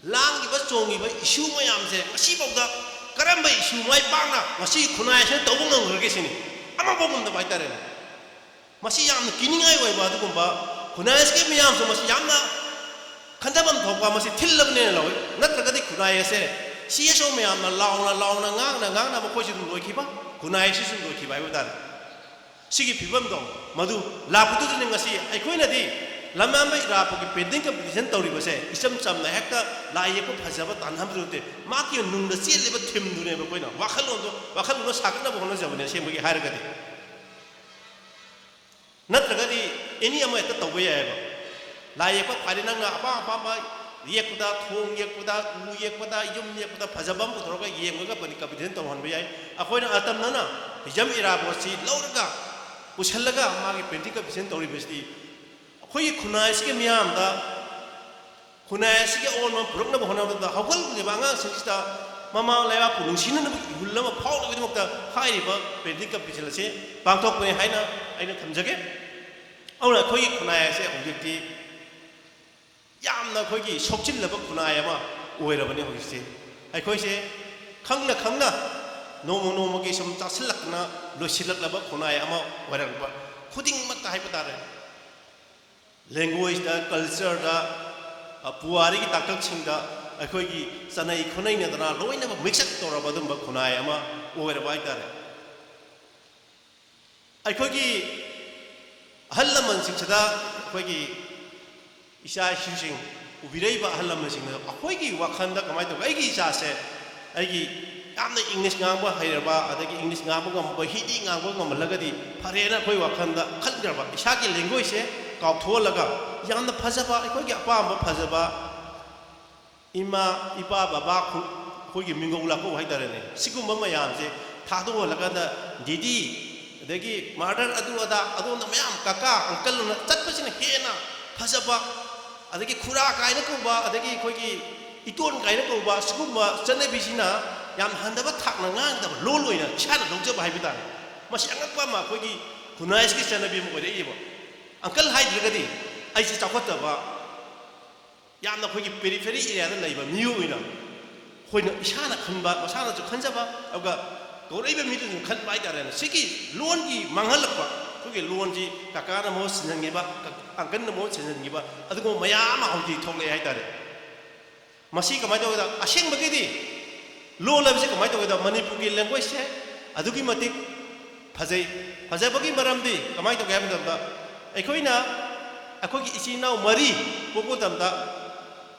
ꯂꯥꯡꯉꯤꯕ ꯆꯣꯡꯉꯤꯕ ꯏꯁꯨ ꯃꯌꯥꯝꯁꯦ ꯉꯁꯤꯐꯥꯎꯗ ꯀꯔꯝꯕ ꯏꯁꯨ ꯃꯥꯏ ꯄꯥꯛꯅ ꯉꯁꯤ ꯈꯨꯟꯅꯥꯏ ꯑꯁꯤꯅ ꯇꯧꯕ ꯉꯝꯈ꯭ꯔꯒꯦ ꯁꯤꯅꯤ꯫ ꯑꯃꯐꯥꯎ ꯉꯝꯗꯕ ꯍꯥꯏꯇꯥꯔꯦꯅꯦ꯫ ꯃꯁꯤ ꯌꯥꯝꯅ ꯀꯤꯅꯤꯡꯉꯥꯏ ꯑꯣꯏꯕ ꯑꯗꯨꯒꯨꯝꯕ ꯈꯨꯟꯅꯥꯏ ꯑꯁꯤꯒꯤ ꯃꯤꯌꯥꯝꯁꯨ ꯃꯁꯤ ꯌꯥꯝꯅ ꯈꯟꯊꯐꯝ ꯊꯣꯛꯄ, ꯃꯁꯤ ꯊꯤꯜꯂꯕꯅꯦꯅ ꯂꯧꯏ꯫ ꯅꯠꯇ꯭ꯔꯒꯗꯤ ꯈꯨꯟꯅꯥꯏ ꯑꯁꯦ ꯁꯤ ꯑꯦꯁ ꯑꯣ ꯃꯌꯥꯝꯅ ꯂꯥꯎꯅ ꯂꯥꯎꯅ ꯉꯥꯡꯅ ꯉꯥꯡꯅ ꯃꯈꯣꯏꯁꯨ ꯑꯗꯨꯝ ꯂꯣꯏꯈꯤꯕ, ꯈꯨꯟꯅꯥꯏ ꯑꯁꯤꯁꯨ ꯑꯗꯨꯝ ꯂꯣꯏꯈꯤꯕ ꯍꯥꯏꯕ ꯇꯥꯔꯦ꯫ ꯁꯤꯒꯤ ꯐꯤꯕꯝꯗꯣ ꯃꯗꯨ ꯂꯥꯛꯄꯗꯨꯗꯅꯤ ꯉꯁꯤ ꯑꯩꯈꯣꯏꯅꯗꯤ ꯂꯝꯌꯥꯟꯕ ꯏꯔꯥꯕꯣꯠꯀꯤ ꯄꯦꯟꯇꯤꯡ ꯀꯝꯄꯤꯇꯤꯁꯟ ꯇꯧꯔꯤꯕꯁꯦ ꯏꯆꯝ ꯆꯝꯅ ꯍꯦꯛꯇ ꯂꯥꯏ ꯌꯦꯛꯄ ꯐꯖꯕ ꯇꯥꯟꯅꯍꯟꯕꯗꯨ ꯅꯠꯇꯦ, ꯃꯍꯥꯛꯀꯤ ꯅꯨꯡꯗ ꯆꯦꯜꯂꯤꯕ ꯊꯤꯝꯗꯨꯅꯦꯕ ꯑꯩꯈꯣꯏꯅ ꯋꯥꯈꯜꯂꯣꯟꯗꯣ, ꯋꯥꯈꯜꯂꯣꯟꯗꯣ ꯁꯥꯒꯠꯅꯕ ꯍꯣꯠꯅꯖꯕꯅꯦ ꯑꯁꯦꯡꯕꯒꯤ ꯍꯥꯏꯔꯒꯗꯤ꯫ ꯅꯠꯇ꯭ꯔꯒꯗꯤ ꯑꯦꯅꯤ ꯑꯃ ꯍꯦꯛꯇ ꯇꯧꯕ ꯌꯥꯏꯑꯕ꯫ ꯂꯥꯏ ꯌꯦꯛꯄ ꯐꯔꯦ, ꯅꯪꯅ ꯑꯄꯥꯝ ꯑꯄꯥꯝꯕ ꯌꯦꯛꯄꯗ, ꯊꯣꯡ ꯌꯦꯛꯄꯗ, ꯎ ꯌꯦꯛꯄꯗ, ꯌꯨꯝ ꯌꯦꯛꯄꯗ ꯐꯖꯕ ꯑꯃ ꯄꯨꯊꯣꯔꯒ ꯌꯦꯡꯉꯒ ꯄꯅꯤ ꯀꯝꯄꯤꯇꯤꯁꯟ ꯇꯧꯍꯟꯕ ꯌꯥꯏ꯫ ꯑꯩꯈꯣꯏꯅ ꯑꯇꯝꯅꯅ ꯍꯤꯖꯝ ꯏꯔꯥꯕꯣꯠꯁꯤ ꯂꯧꯔꯒ ꯄꯨꯁꯜꯂꯒ ꯃꯥꯒꯤ ꯄꯦꯟꯇꯤꯡ ꯀꯝꯄꯤꯇꯤꯁꯟ ꯇꯧꯔꯤꯕꯁꯤꯗꯤ ꯑꯩꯈꯣꯏꯒꯤ ꯈꯨꯟꯅꯥꯏ ꯑꯁꯤꯒꯤ ꯃꯤꯌꯥꯝꯗ ꯈꯨꯟꯅꯥꯏ ꯑꯁꯤꯒꯤ ꯑꯑꯣꯟꯕ ꯑꯃ ꯄꯨꯔꯛꯅꯕ ꯍꯣꯠꯅꯕꯗ ꯍꯧꯒꯠꯂꯛꯂꯤꯕ ꯑꯉꯥꯡꯁꯤꯡꯁꯤꯗ ꯃꯃꯥ ꯂꯩꯕꯥꯛꯄꯨ ꯅꯨꯡꯁꯤꯅꯅꯕꯒꯤ ꯏꯍꯨꯜ ꯑꯃ ꯐꯥꯎꯅꯕꯒꯤꯗꯃꯛꯇ ꯍꯥꯏꯔꯤꯕ ꯄꯦꯟꯇꯤꯡ ꯀꯝꯄꯤꯇꯤꯁꯟ ꯑꯁꯤ ꯄꯥꯡꯊꯣꯛꯄꯅꯤ ꯍꯥꯏꯅ ꯑꯩꯅ ꯊꯝꯖꯒꯦ꯫ ꯑꯗꯨꯅ ꯑꯩꯈꯣꯏꯒꯤ ꯈꯨꯟꯅꯥꯏ ꯑꯁꯦ ꯍꯧꯖꯤꯛꯇꯤ ꯌꯥꯝꯅ ꯑꯩꯈꯣꯏꯒꯤ ꯁꯣꯛꯆꯤꯜꯂꯕ ꯈꯨꯟꯅꯥꯏ ꯑꯃ ꯑꯣꯏꯔꯕꯅꯤ ꯍꯧꯖꯤꯛꯁꯦ꯫ ꯑꯩꯈꯣꯏꯁꯦ ꯈꯪꯅ ꯈꯪꯅ ꯅꯣꯡꯃ ꯅꯣꯡꯃꯒꯤ ꯁꯨꯝ ꯆꯥꯁꯤꯜꯂꯛꯇꯅ ꯂꯣꯏꯁꯤꯜꯂꯛꯂꯕ ꯈꯨꯟꯅꯥꯏ ꯑꯃ ꯑꯣꯏꯔꯛꯄ ꯈꯨꯗꯤꯡꯃꯛꯇ ꯍꯥꯏꯕ ꯇꯥꯔꯦ꯫ ꯂꯦꯡꯒ꯭ꯋꯦꯖꯇ, ꯀꯜꯆꯔꯗ, ꯑ, ꯄꯨꯋꯥꯔꯤꯒꯤ ꯇꯥꯡꯀꯛꯁꯤꯡꯗ ꯑꯩꯈꯣꯏꯒꯤ ꯆꯠꯅꯩ ꯈꯨꯅꯩꯅꯗꯅ ꯂꯣꯏꯅꯃꯛ ꯃꯤꯛꯁ ꯑꯞ ꯇꯧꯔꯕ ꯑꯗꯨꯝꯕ ꯈꯨꯟꯅꯥꯏ ꯑꯃ ꯑꯣꯏꯔꯕ ꯍꯥꯏꯇꯥꯔꯦ꯫ ꯑꯩꯈꯣꯏꯒꯤ ꯑꯍꯜ ꯂꯃꯟꯁꯤꯡꯁꯤꯗ, ꯑꯩꯈꯣꯏꯒꯤ ꯏꯆꯥ ꯏꯁꯨꯁꯤꯡ, ꯎꯕꯤꯔꯛꯏꯕ ꯑꯍꯜ ꯂꯃꯟꯁꯤꯡꯅ ꯑꯩꯈꯣꯏꯒꯤ ꯋꯥꯈꯜꯗ ꯀꯃꯥꯏꯅ ꯇꯧꯒꯦ? ꯑꯩꯒꯤ ꯏꯆꯥꯁꯦ ꯑꯩꯒꯤ ꯌꯥꯝꯅ ꯏꯪꯂꯤꯁ ꯉꯥꯡꯕ ꯍꯩꯔꯕ, ꯑꯗꯒꯤ ꯏꯪꯂꯤꯁ ꯉꯥꯡꯕ ꯉꯝꯕ, ꯍꯤꯟꯗꯤ ꯉꯥꯡꯕ ꯉꯝꯍꯜꯂꯒꯗꯤ ꯐꯔꯦꯅ ꯑꯩꯈꯣꯏ ꯋꯥꯈꯜꯗ ꯈꯟꯈ꯭ꯔꯕ, ꯏꯁꯥꯒꯤ ꯂꯦꯡꯒ꯭ꯋꯦꯖꯁꯦ ꯀꯥꯎꯊꯣꯛꯍꯜꯂꯒ ꯌꯥꯝꯅ ꯐꯖꯕ, ꯑꯩꯈꯣꯏꯒꯤ ꯑꯄꯥꯝꯕ ꯐꯖꯕ ꯏꯃꯥ, ꯏꯄꯥ, ꯕꯕꯥ, ꯈꯨ-, ꯑꯩꯈꯣꯏꯒꯤ ꯃꯤꯡꯒꯧ ꯂꯥꯛꯄꯧ ꯍꯥꯏꯇꯥꯔꯦꯅꯦ, ꯁꯤꯒꯨꯝꯕ ꯃꯌꯥꯝꯁꯦ ꯊꯥꯗꯣꯛꯍꯜꯂꯀꯥꯟꯗ ꯗꯤꯗꯤ, ꯑꯗꯒꯤ ꯃꯥꯗꯔ, ꯑꯗꯨ ꯑꯗꯥ, ꯑꯗꯣꯝꯗ ꯃꯌꯥꯝ ꯀꯀꯥ, ꯑꯪꯀꯜ ꯑꯅ ꯆꯠꯄꯁꯤꯅ ꯍꯦꯟꯅ ꯐꯖꯕ, ꯑꯗꯒꯤ ꯈꯨꯔꯥ ꯀꯥꯏꯅ ꯀꯧꯕ, ꯑꯗꯒꯤ ꯑꯩꯈꯣꯏꯒꯤ ꯏꯇꯣꯟ ꯀꯥꯏꯅ ꯀꯧꯕ, ꯁꯤꯒꯨꯝꯕ ꯆꯠꯅꯕꯤꯁꯤꯅ ꯌꯥꯝ ꯍꯟꯊꯕ ꯊꯥꯛꯅ ꯉꯥꯡꯒꯗꯕ ꯂꯣꯟ ꯑꯣꯏꯅ ꯏꯁꯥꯅ ꯂꯧꯖꯕ ꯍꯥꯏꯕ ꯇꯥꯔꯦ꯫ ꯃꯁꯤ ꯑꯉꯛꯄ ꯑꯃ ꯑꯩꯈꯣꯏꯒꯤ ꯈꯨꯟꯅꯥꯏꯁꯤꯒꯤ ꯆꯠꯅꯕꯤ ꯑꯃ ꯑꯣꯏꯔꯛꯏꯕ꯫ ꯑꯪꯀꯜ ꯍꯥꯏꯗ꯭ꯔꯒꯗꯤ ꯑꯩꯁꯦ ꯆꯥꯎꯈꯠꯇꯕ, ꯌꯥꯝꯅ ꯑꯩꯈꯣꯏꯒꯤ ꯄꯦꯔꯤꯐꯦꯔꯤ ꯑꯦꯔꯤꯌꯥꯗ ꯂꯩꯕ ꯃꯤꯑꯣꯏ ꯑꯣꯏꯅ ꯑꯩꯈꯣꯏꯅ ꯏꯁꯥꯅ ꯈꯟꯕ, ꯃꯁꯥꯅꯁꯨ ꯈꯟꯖꯕ, ꯑꯗꯨꯒ ꯀꯧꯔꯛꯏꯕ ꯃꯤꯗꯨꯅꯁꯨ ꯈꯟꯕ ꯍꯥꯏꯇꯥꯔꯦꯅꯦ꯫ ꯁꯤꯒꯤ ꯂꯣꯟꯒꯤ ꯃꯥꯡꯍꯜꯂꯛꯄ, ꯑꯩꯈꯣꯏꯒꯤ ꯂꯣꯟꯁꯤ ꯀꯀꯥꯅ ꯃꯍꯨꯠ ꯁꯤꯟꯍꯟꯈꯤꯕ, ꯀ-, ꯑꯪꯀꯜꯅ ꯃꯍꯨꯠ ꯁꯤꯟꯍꯟꯈꯤꯕ, ꯑꯗꯨꯒꯨꯝꯕ ꯃꯌꯥꯝ ꯑꯃ ꯍꯧꯖꯤꯛ ꯊꯣꯛꯂꯛꯑꯦ ꯍꯥꯏꯇꯥꯔꯦ꯫ ꯃꯁꯤ ꯀꯃꯥꯏꯅ ꯇꯧꯒꯦꯗ? ꯑꯁꯦꯡꯕꯒꯤꯗꯤ ꯂꯣꯜ ꯍꯥꯏꯕꯁꯤ ꯀꯃꯥꯏꯅ ꯇꯧꯒꯦꯗ? ꯃꯅꯤꯄꯨꯔꯒꯤ ꯂꯦꯡꯒ꯭ꯋꯦꯖꯁꯦ ꯑꯗꯨꯛꯀꯤ ꯃꯇꯤꯛ ꯐꯖꯩ꯫ ꯐꯖꯕꯒꯤ ꯃꯔꯝꯗꯤ ꯀꯃꯥꯏꯅ ꯇꯧꯒꯦ ꯍꯥꯏꯕ ꯃꯇꯝꯗ, ꯑꯩꯈꯣꯏꯅ ꯑꯩꯈꯣꯏꯒꯤ ꯏꯆꯤꯟ ꯏꯅꯥꯎ ꯃꯔꯤ ꯄꯣꯛꯄ ꯃꯇꯝꯗ,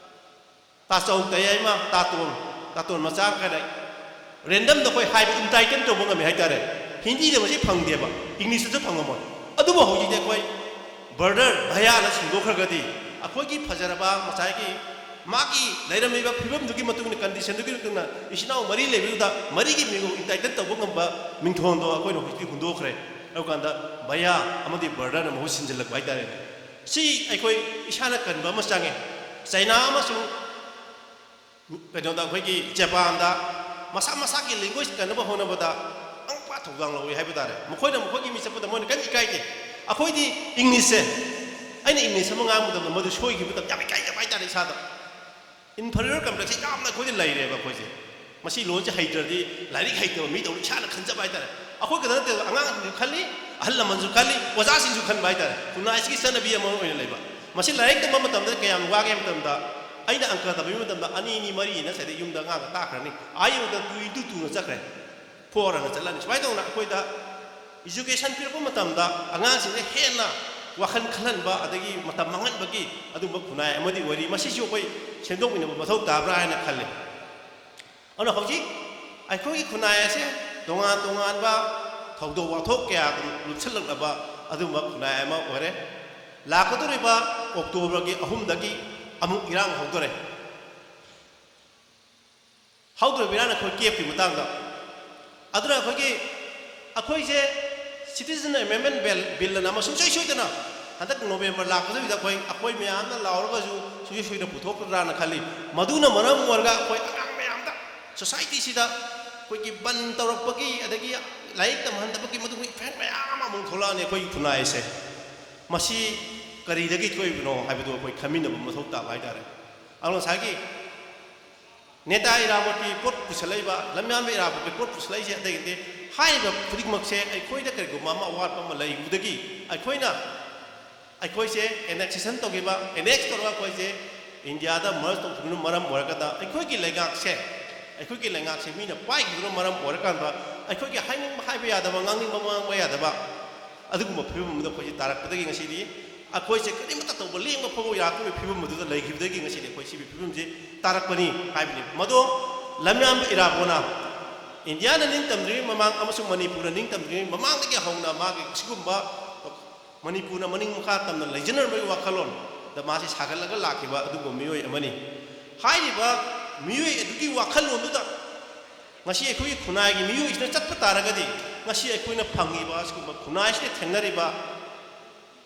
ꯇꯥꯆꯧ, ꯇꯌꯥꯏꯃ, ꯇꯥꯇꯣꯟ, ꯇꯥꯇꯣꯟ ꯃꯆꯥ ꯀꯥꯏꯅ ꯔꯦꯟꯗꯝꯗ ꯑꯩꯈꯣꯏ ꯍꯥꯏꯕ, ꯏꯟꯇꯥꯏꯇꯜ ꯇꯧꯕ ꯉꯝꯃꯤ ꯍꯥꯏꯇꯥꯔꯦ꯫ ꯍꯤꯟꯗꯤꯗ ꯃꯁꯤ ꯐꯪꯗꯦꯕ, ꯏꯪꯂꯤꯁꯇꯁꯨ ꯐꯪꯉꯝꯃꯣꯏ꯫ ꯑꯗꯨꯕꯨ ꯍꯧꯖꯤꯛꯇꯤ ꯑꯩꯈꯣꯏ ꯕ꯭ꯔꯗꯔ, ꯚꯌꯥꯅ ꯁꯤꯟꯗꯣꯛꯈ꯭ꯔꯒꯗꯤ, ꯑꯩꯈꯣꯏꯒꯤ ꯐꯖꯔꯕ ꯉꯁꯥꯏꯒꯤ ꯃꯥꯒꯤ ꯂꯩꯔꯝꯃꯤꯕ ꯐꯤꯕꯝꯗꯨꯒꯤ ꯃꯇꯨꯡ ꯏꯟꯅ, ꯀꯟꯗꯤꯁꯟꯗꯨꯒꯤ ꯃꯇꯨꯡ ꯏꯟꯅ, ꯏꯆꯤꯟ ꯏꯅꯥꯎ ꯃꯔꯤ ꯂꯩꯕꯗꯨꯗ ꯃꯔꯤꯒꯤ ꯃꯤꯡ ꯏꯟꯇꯥꯏꯇꯜ ꯇꯧꯕ ꯉꯝꯕ ꯃꯤꯡꯊꯣꯟꯗꯣ ꯑꯩꯈꯣꯏꯅ ꯍꯧꯖꯤꯛꯇꯤ ꯍꯨꯟꯗꯣꯛꯈ꯭ꯔꯦ꯫ ꯑꯗꯨꯀꯥꯟꯗ ꯚꯌꯥ ꯑꯃꯗꯤ ꯕ꯭ꯔꯗꯔꯅ ꯃꯍꯨꯠ ꯁꯤꯟꯖꯤꯜꯂꯛꯄ ꯍꯥꯏꯇꯥꯔꯦꯅꯦ꯫ ꯁꯤ ꯑꯩꯈꯣꯏ ꯏꯁꯥꯅ ꯀꯟꯕ ꯑꯃ ꯆꯪꯉꯦ꯫ ꯆꯩꯅꯥ ꯑꯃꯁꯨꯡ ꯀꯩꯅꯣꯗ, ꯑꯩꯈꯣꯏꯒꯤ ꯖꯄꯥꯟꯗ ꯃꯁꯥ ꯃꯁꯥꯒꯤ ꯂꯦꯡꯒ꯭ꯋꯦꯖ ꯀꯟꯅꯕ ꯍꯣꯠꯅꯕꯗ ꯑꯉꯛꯄ ꯊꯧꯗꯥꯡ ꯂꯧꯏ ꯍꯥꯏꯕ ꯇꯥꯔꯦ꯫ ꯃꯈꯣꯏꯅ ꯃꯈꯣꯏꯒꯤ ꯃꯤ ꯆꯠꯄꯗ ꯃꯣꯏꯅ ꯀꯔꯤꯝ ꯏꯀꯥꯏꯗꯦ꯫ ꯑꯩꯈꯣꯏꯗꯤ ꯏꯪꯂꯤꯁꯁꯦ, ꯑꯩꯅ ꯏꯪꯂꯤꯁ ꯑꯃ ꯉꯥꯡꯕ ꯃꯇꯝꯗ ꯃꯗꯨ ꯁꯣꯏꯈꯤꯕ ꯃꯇꯝꯗ ꯌꯥꯝ ꯏꯀꯥꯏꯖꯕ ꯍꯥꯏꯇꯥꯔꯦ ꯏꯁꯥꯗ꯫ ꯏꯟꯐꯔꯤꯌꯔ ꯀꯝꯄ꯭ꯂꯦꯛꯁꯁꯦ ꯌꯥꯝꯅ ꯑꯩꯈꯣꯏꯗ ꯂꯩꯔꯦꯕ ꯑꯩꯈꯣꯏꯁꯦ꯫ ꯃꯁꯤ ꯂꯣꯟꯁꯦ ꯍꯩꯇ꯭ꯔꯗꯤ ꯂꯥꯏꯔꯤꯛ ꯍꯩꯇꯕ ꯃꯤꯗꯧꯅ ꯏꯁꯥꯅ ꯈꯟꯖꯕ ꯍꯥꯏꯇꯥꯔꯦ꯫ ꯑꯩꯈꯣꯏ ꯈꯛꯇ ꯅꯠꯇꯦ, ꯑꯉꯥꯡꯁꯤꯡꯁꯨ ꯈꯜꯂꯤ, ꯑꯍꯜ ꯂꯃꯟꯁꯨ ꯈꯜꯂꯤ, ꯑꯣꯖꯥꯁꯤꯡꯁꯨ ꯈꯟꯕ ꯍꯥꯏꯇꯥꯔꯦ꯫ ꯈꯨꯟꯅꯥꯏꯁꯤꯒꯤ ꯆꯠꯅꯕꯤ ꯑꯃ ꯑꯣꯏꯅ ꯂꯩꯕ꯫ ꯃꯁꯤ ꯂꯥꯏꯔꯤꯛ ꯇꯝꯕ ꯃꯇꯝꯗ ꯀꯌꯥꯝ ꯋꯥꯒꯦ ꯍꯥꯏꯕ ꯃꯇꯝꯗ, ꯑꯩꯅ ꯑꯪꯀ ꯇꯝꯕꯤꯕ ꯃꯇꯝꯗ ꯑꯅꯤ, ꯑꯅꯤ, ꯃꯔꯤꯅ ꯉꯁꯥꯏꯗ ꯌꯨꯝꯗ ꯑꯉꯥꯡꯗ ꯇꯥꯛꯈ꯭ꯔꯅꯤ꯫ ꯑꯥ ꯌꯧꯕꯗ two into two ꯅ ꯆꯠꯈ꯭ꯔꯦ, four ꯑꯅ ꯆꯠꯂꯅꯤ꯫ ꯁꯨꯃꯥꯏꯅ ꯇꯧꯗꯅ ꯑꯩꯈꯣꯏꯗ education ꯄꯤꯔꯛꯄ ꯃꯇꯝꯗ ꯑꯉꯥꯡꯁꯤꯡꯗ ꯍꯦꯟꯅ ꯋꯥꯈꯜ ꯈꯜꯍꯟꯕ, ꯑꯗꯒꯤ ꯃꯇꯝ ꯃꯥꯡꯍꯟꯕꯒꯤ ꯑꯗꯨꯒꯨꯝꯕ ꯈꯨꯟꯅꯥꯏ ꯑꯃꯗꯤ ꯑꯣꯏꯔꯤ꯫ ꯃꯁꯤꯁꯨ ꯑꯩꯈꯣꯏ ꯁꯦꯝꯗꯣꯛꯃꯤꯟꯅꯕ ꯃꯊꯧ ꯇꯥꯕ꯭ꯔꯥ ꯍꯥꯏꯅ ꯈꯜꯂꯤ꯫ ꯑꯗꯨꯅ ꯍꯧꯖꯤꯛ ꯑꯩꯈꯣꯏꯒꯤ ꯈꯨꯟꯅꯥꯏ ꯑꯁꯦ ꯇꯣꯉꯥꯟ ꯇꯣꯉꯥꯟꯕ ꯊꯧꯗꯣꯛ ꯋꯥꯊꯣꯛ ꯀꯌꯥ ꯂꯨꯞꯁꯤꯜꯂꯛꯂꯕ ꯑꯗꯨꯒꯨꯝꯕ ꯈꯨꯟꯅꯥꯏ ꯑꯃ ꯑꯣꯏꯔꯦ꯫ ꯂꯥꯛꯀꯗꯧꯔꯤꯕ ꯑꯣꯛꯇꯣꯕꯔꯒꯤ ꯑꯍꯨꯝꯗꯒꯤ ꯑꯃꯨꯛ ꯏꯔꯥꯡ ꯍꯧꯗꯣꯔꯦ꯫ ꯍꯧꯗꯣꯔꯤꯕ ꯏꯔꯥꯡ ꯑꯩꯈꯣꯏ ꯀꯦꯞꯀꯤ ꯃꯇꯥꯡꯗ꯫ ꯑꯗꯨꯅ ꯑꯩꯈꯣꯏꯒꯤ, ꯑꯩꯈꯣꯏꯁꯦ Citizen Amendment Bill, Bill ꯑꯅ ꯑꯃ ꯁꯨꯡꯁꯣꯏ ꯁꯣꯏꯗꯅ ꯍꯟꯗꯛ ꯅꯣꯕꯦꯝꯕꯔ ꯂꯥꯛꯀꯗꯧꯔꯤꯗ ꯑꯩꯈꯣꯏ, ꯑꯩꯈꯣꯏ ꯃꯌꯥꯝꯅ ꯂꯥꯎꯔꯒꯁꯨ ꯁꯨꯡꯁꯣꯏ ꯁꯣꯏꯗꯅ ꯄꯨꯊꯣꯛꯀꯗ꯭ꯔꯥꯅ ꯈꯜꯂꯤ꯫ ꯃꯗꯨꯅ ꯃꯔꯝ ꯑꯣꯏꯔꯒ ꯑꯩꯈꯣꯏ ꯑꯉꯥꯡ ꯃꯌꯥꯝꯗ, society ꯁꯤꯗ ꯑꯩꯈꯣꯏꯒꯤ ꯕꯟ ꯇꯧꯔꯛꯄꯒꯤ, ꯑꯗꯒꯤ ꯂꯥꯏꯔꯤꯛ ꯇꯝꯍꯟꯗꯕꯒꯤ ꯃꯗꯨꯒꯤ effect ꯃꯌꯥꯝ ꯑꯃ ꯑꯃꯨꯛ ꯊꯣꯛꯂꯛꯑꯅꯤ ꯑꯩꯈꯣꯏꯒꯤ ꯈꯨꯟꯅꯥꯏꯁꯦ꯫ ꯃꯁꯤ ꯀꯔꯤꯗꯒꯤ ꯊꯣꯛꯏꯕꯅꯣ ꯍꯥꯏꯕꯗꯨ ꯑꯩꯈꯣꯏ ꯈꯟꯃꯤꯟꯅꯕ ꯃꯊꯧ ꯇꯥꯕ ꯍꯥꯏꯇꯥꯔꯦ꯫ ꯑꯗꯨꯅ ꯉꯁꯥꯏꯒꯤ ꯅꯦꯇꯥ ꯏꯔꯥꯕꯣꯠꯀꯤ ꯄꯣꯠ ꯄꯨꯁꯜꯂꯛꯏꯕ, ꯂꯝꯌꯥꯟꯕ ꯏꯔꯥꯕꯣꯠꯀꯤ ꯄꯣꯠ ꯄꯨꯁꯜꯂꯛꯏꯁꯦ ꯑꯇꯩ ꯅꯠꯇꯦ꯫ ꯍꯥꯏꯔꯤꯕ ꯈꯨꯗꯤꯡꯃꯛꯁꯦ ꯑꯩꯈꯣꯏꯗ ꯀꯔꯤꯒꯨꯝꯕ ꯑꯃ ꯑꯋꯥꯠꯄ ꯑꯃ ꯂꯩꯕꯗꯒꯤ ꯑꯩꯈꯣꯏꯅ, ꯑꯩꯈꯣꯏꯁꯦ annexation ꯇꯧꯈꯤꯕ, annex ꯇꯧꯔꯒ ꯑꯩꯈꯣꯏꯁꯦ ꯏꯟꯗꯤꯌꯥꯗ merge ꯇꯧꯈꯤꯕꯅ ꯃꯔꯝ ꯑꯣꯏꯔꯀꯥꯟꯗ ꯑꯩꯈꯣꯏꯒꯤ ꯂꯩꯉꯥꯛꯁꯦ, ꯑꯩꯈꯣꯏꯒꯤ ꯂꯩꯉꯥꯛꯁꯦ ꯃꯤꯅ ꯄꯥꯏꯈꯤꯕꯅ ꯃꯔꯝ ꯑꯣꯏꯔꯀꯥꯟꯗ ꯑꯩꯈꯣꯏꯒꯤ ꯍꯥꯏꯅꯤꯡꯕ ꯍꯥꯏꯕ ꯌꯥꯗꯕ, ꯉꯥꯡꯅꯤꯡꯕ ꯉꯥꯡꯕ ꯌꯥꯗꯕ ꯑꯗꯨꯒꯨꯝꯕ ꯐꯤꯕꯝ ꯑꯃꯗ ꯑꯩꯈꯣꯏꯁꯦ ꯇꯥꯔꯛꯄꯗꯒꯤ ꯉꯁꯤꯗꯤ ꯑꯩꯈꯣꯏꯁꯦ ꯀꯔꯤꯃꯠꯇ ꯇꯧꯕ ꯂꯦꯡꯕ ꯐꯥꯎꯕ ꯌꯥꯔꯛꯇꯕꯒꯤ ꯐꯤꯕꯝ ꯑꯗꯨꯗ ꯂꯩꯈꯤꯕꯗꯒꯤ ꯉꯁꯤꯗꯤ ꯑꯩꯈꯣꯏ ꯁꯤꯒꯤ ꯐꯤꯕꯝꯁꯦ ꯇꯥꯔꯛꯄꯅꯤ ꯍꯥꯏꯕꯅꯤ꯫ ꯃꯗꯣ ꯂꯝꯌꯥꯟꯕ ꯏꯔꯥꯕꯣꯠꯅ ꯏꯟꯗꯤꯌꯥꯅ ꯅꯤꯡꯇꯝꯗ꯭ꯔꯤꯉꯩ ꯃꯃꯥꯡ ꯑꯃꯁꯨꯡ ꯃꯅꯤꯄꯨꯔꯅ ꯅꯤꯡꯇꯝꯗ꯭ꯔꯤꯉꯩ ꯃꯃꯥꯡꯗꯒꯤ ꯍꯧꯅ ꯃꯥꯒꯤ ꯁꯤꯒꯨꯝꯕ ꯃꯅꯤꯄꯨꯔꯅ ꯃꯅꯤꯡ ꯃꯈꯥ ꯇꯝꯅ ꯂꯩꯖꯅꯔꯝꯕꯒꯤ ꯋꯥꯈꯜꯂꯣꯟꯗ ꯃꯥꯁꯤ ꯁꯥꯒꯠꯂꯒ ꯂꯥꯛꯈꯤꯕ ꯑꯗꯨꯒꯨꯝꯕ ꯃꯤꯑꯣꯏ ꯑꯃꯅꯤ꯫ ꯍꯥꯏꯔꯤꯕ ꯃꯤꯑꯣꯏ ꯑꯗꯨꯒꯤ ꯋꯥꯈꯜꯂꯣꯟꯗꯨꯗ ꯉꯁꯤ ꯑꯩꯈꯣꯏꯒꯤ ꯈꯨꯟꯅꯥꯏꯒꯤ ꯃꯤꯑꯣꯏꯁꯤꯅ ꯆꯠꯄ ꯇꯥꯔꯒꯗꯤ ꯉꯁꯤ ꯑꯩꯈꯣꯏꯅ ꯐꯪꯉꯤꯕ ꯑꯁꯤꯒꯨꯝꯕ ꯈꯨꯟꯅꯥꯏꯁꯤꯗ ꯊꯦꯡꯅꯔꯤꯕ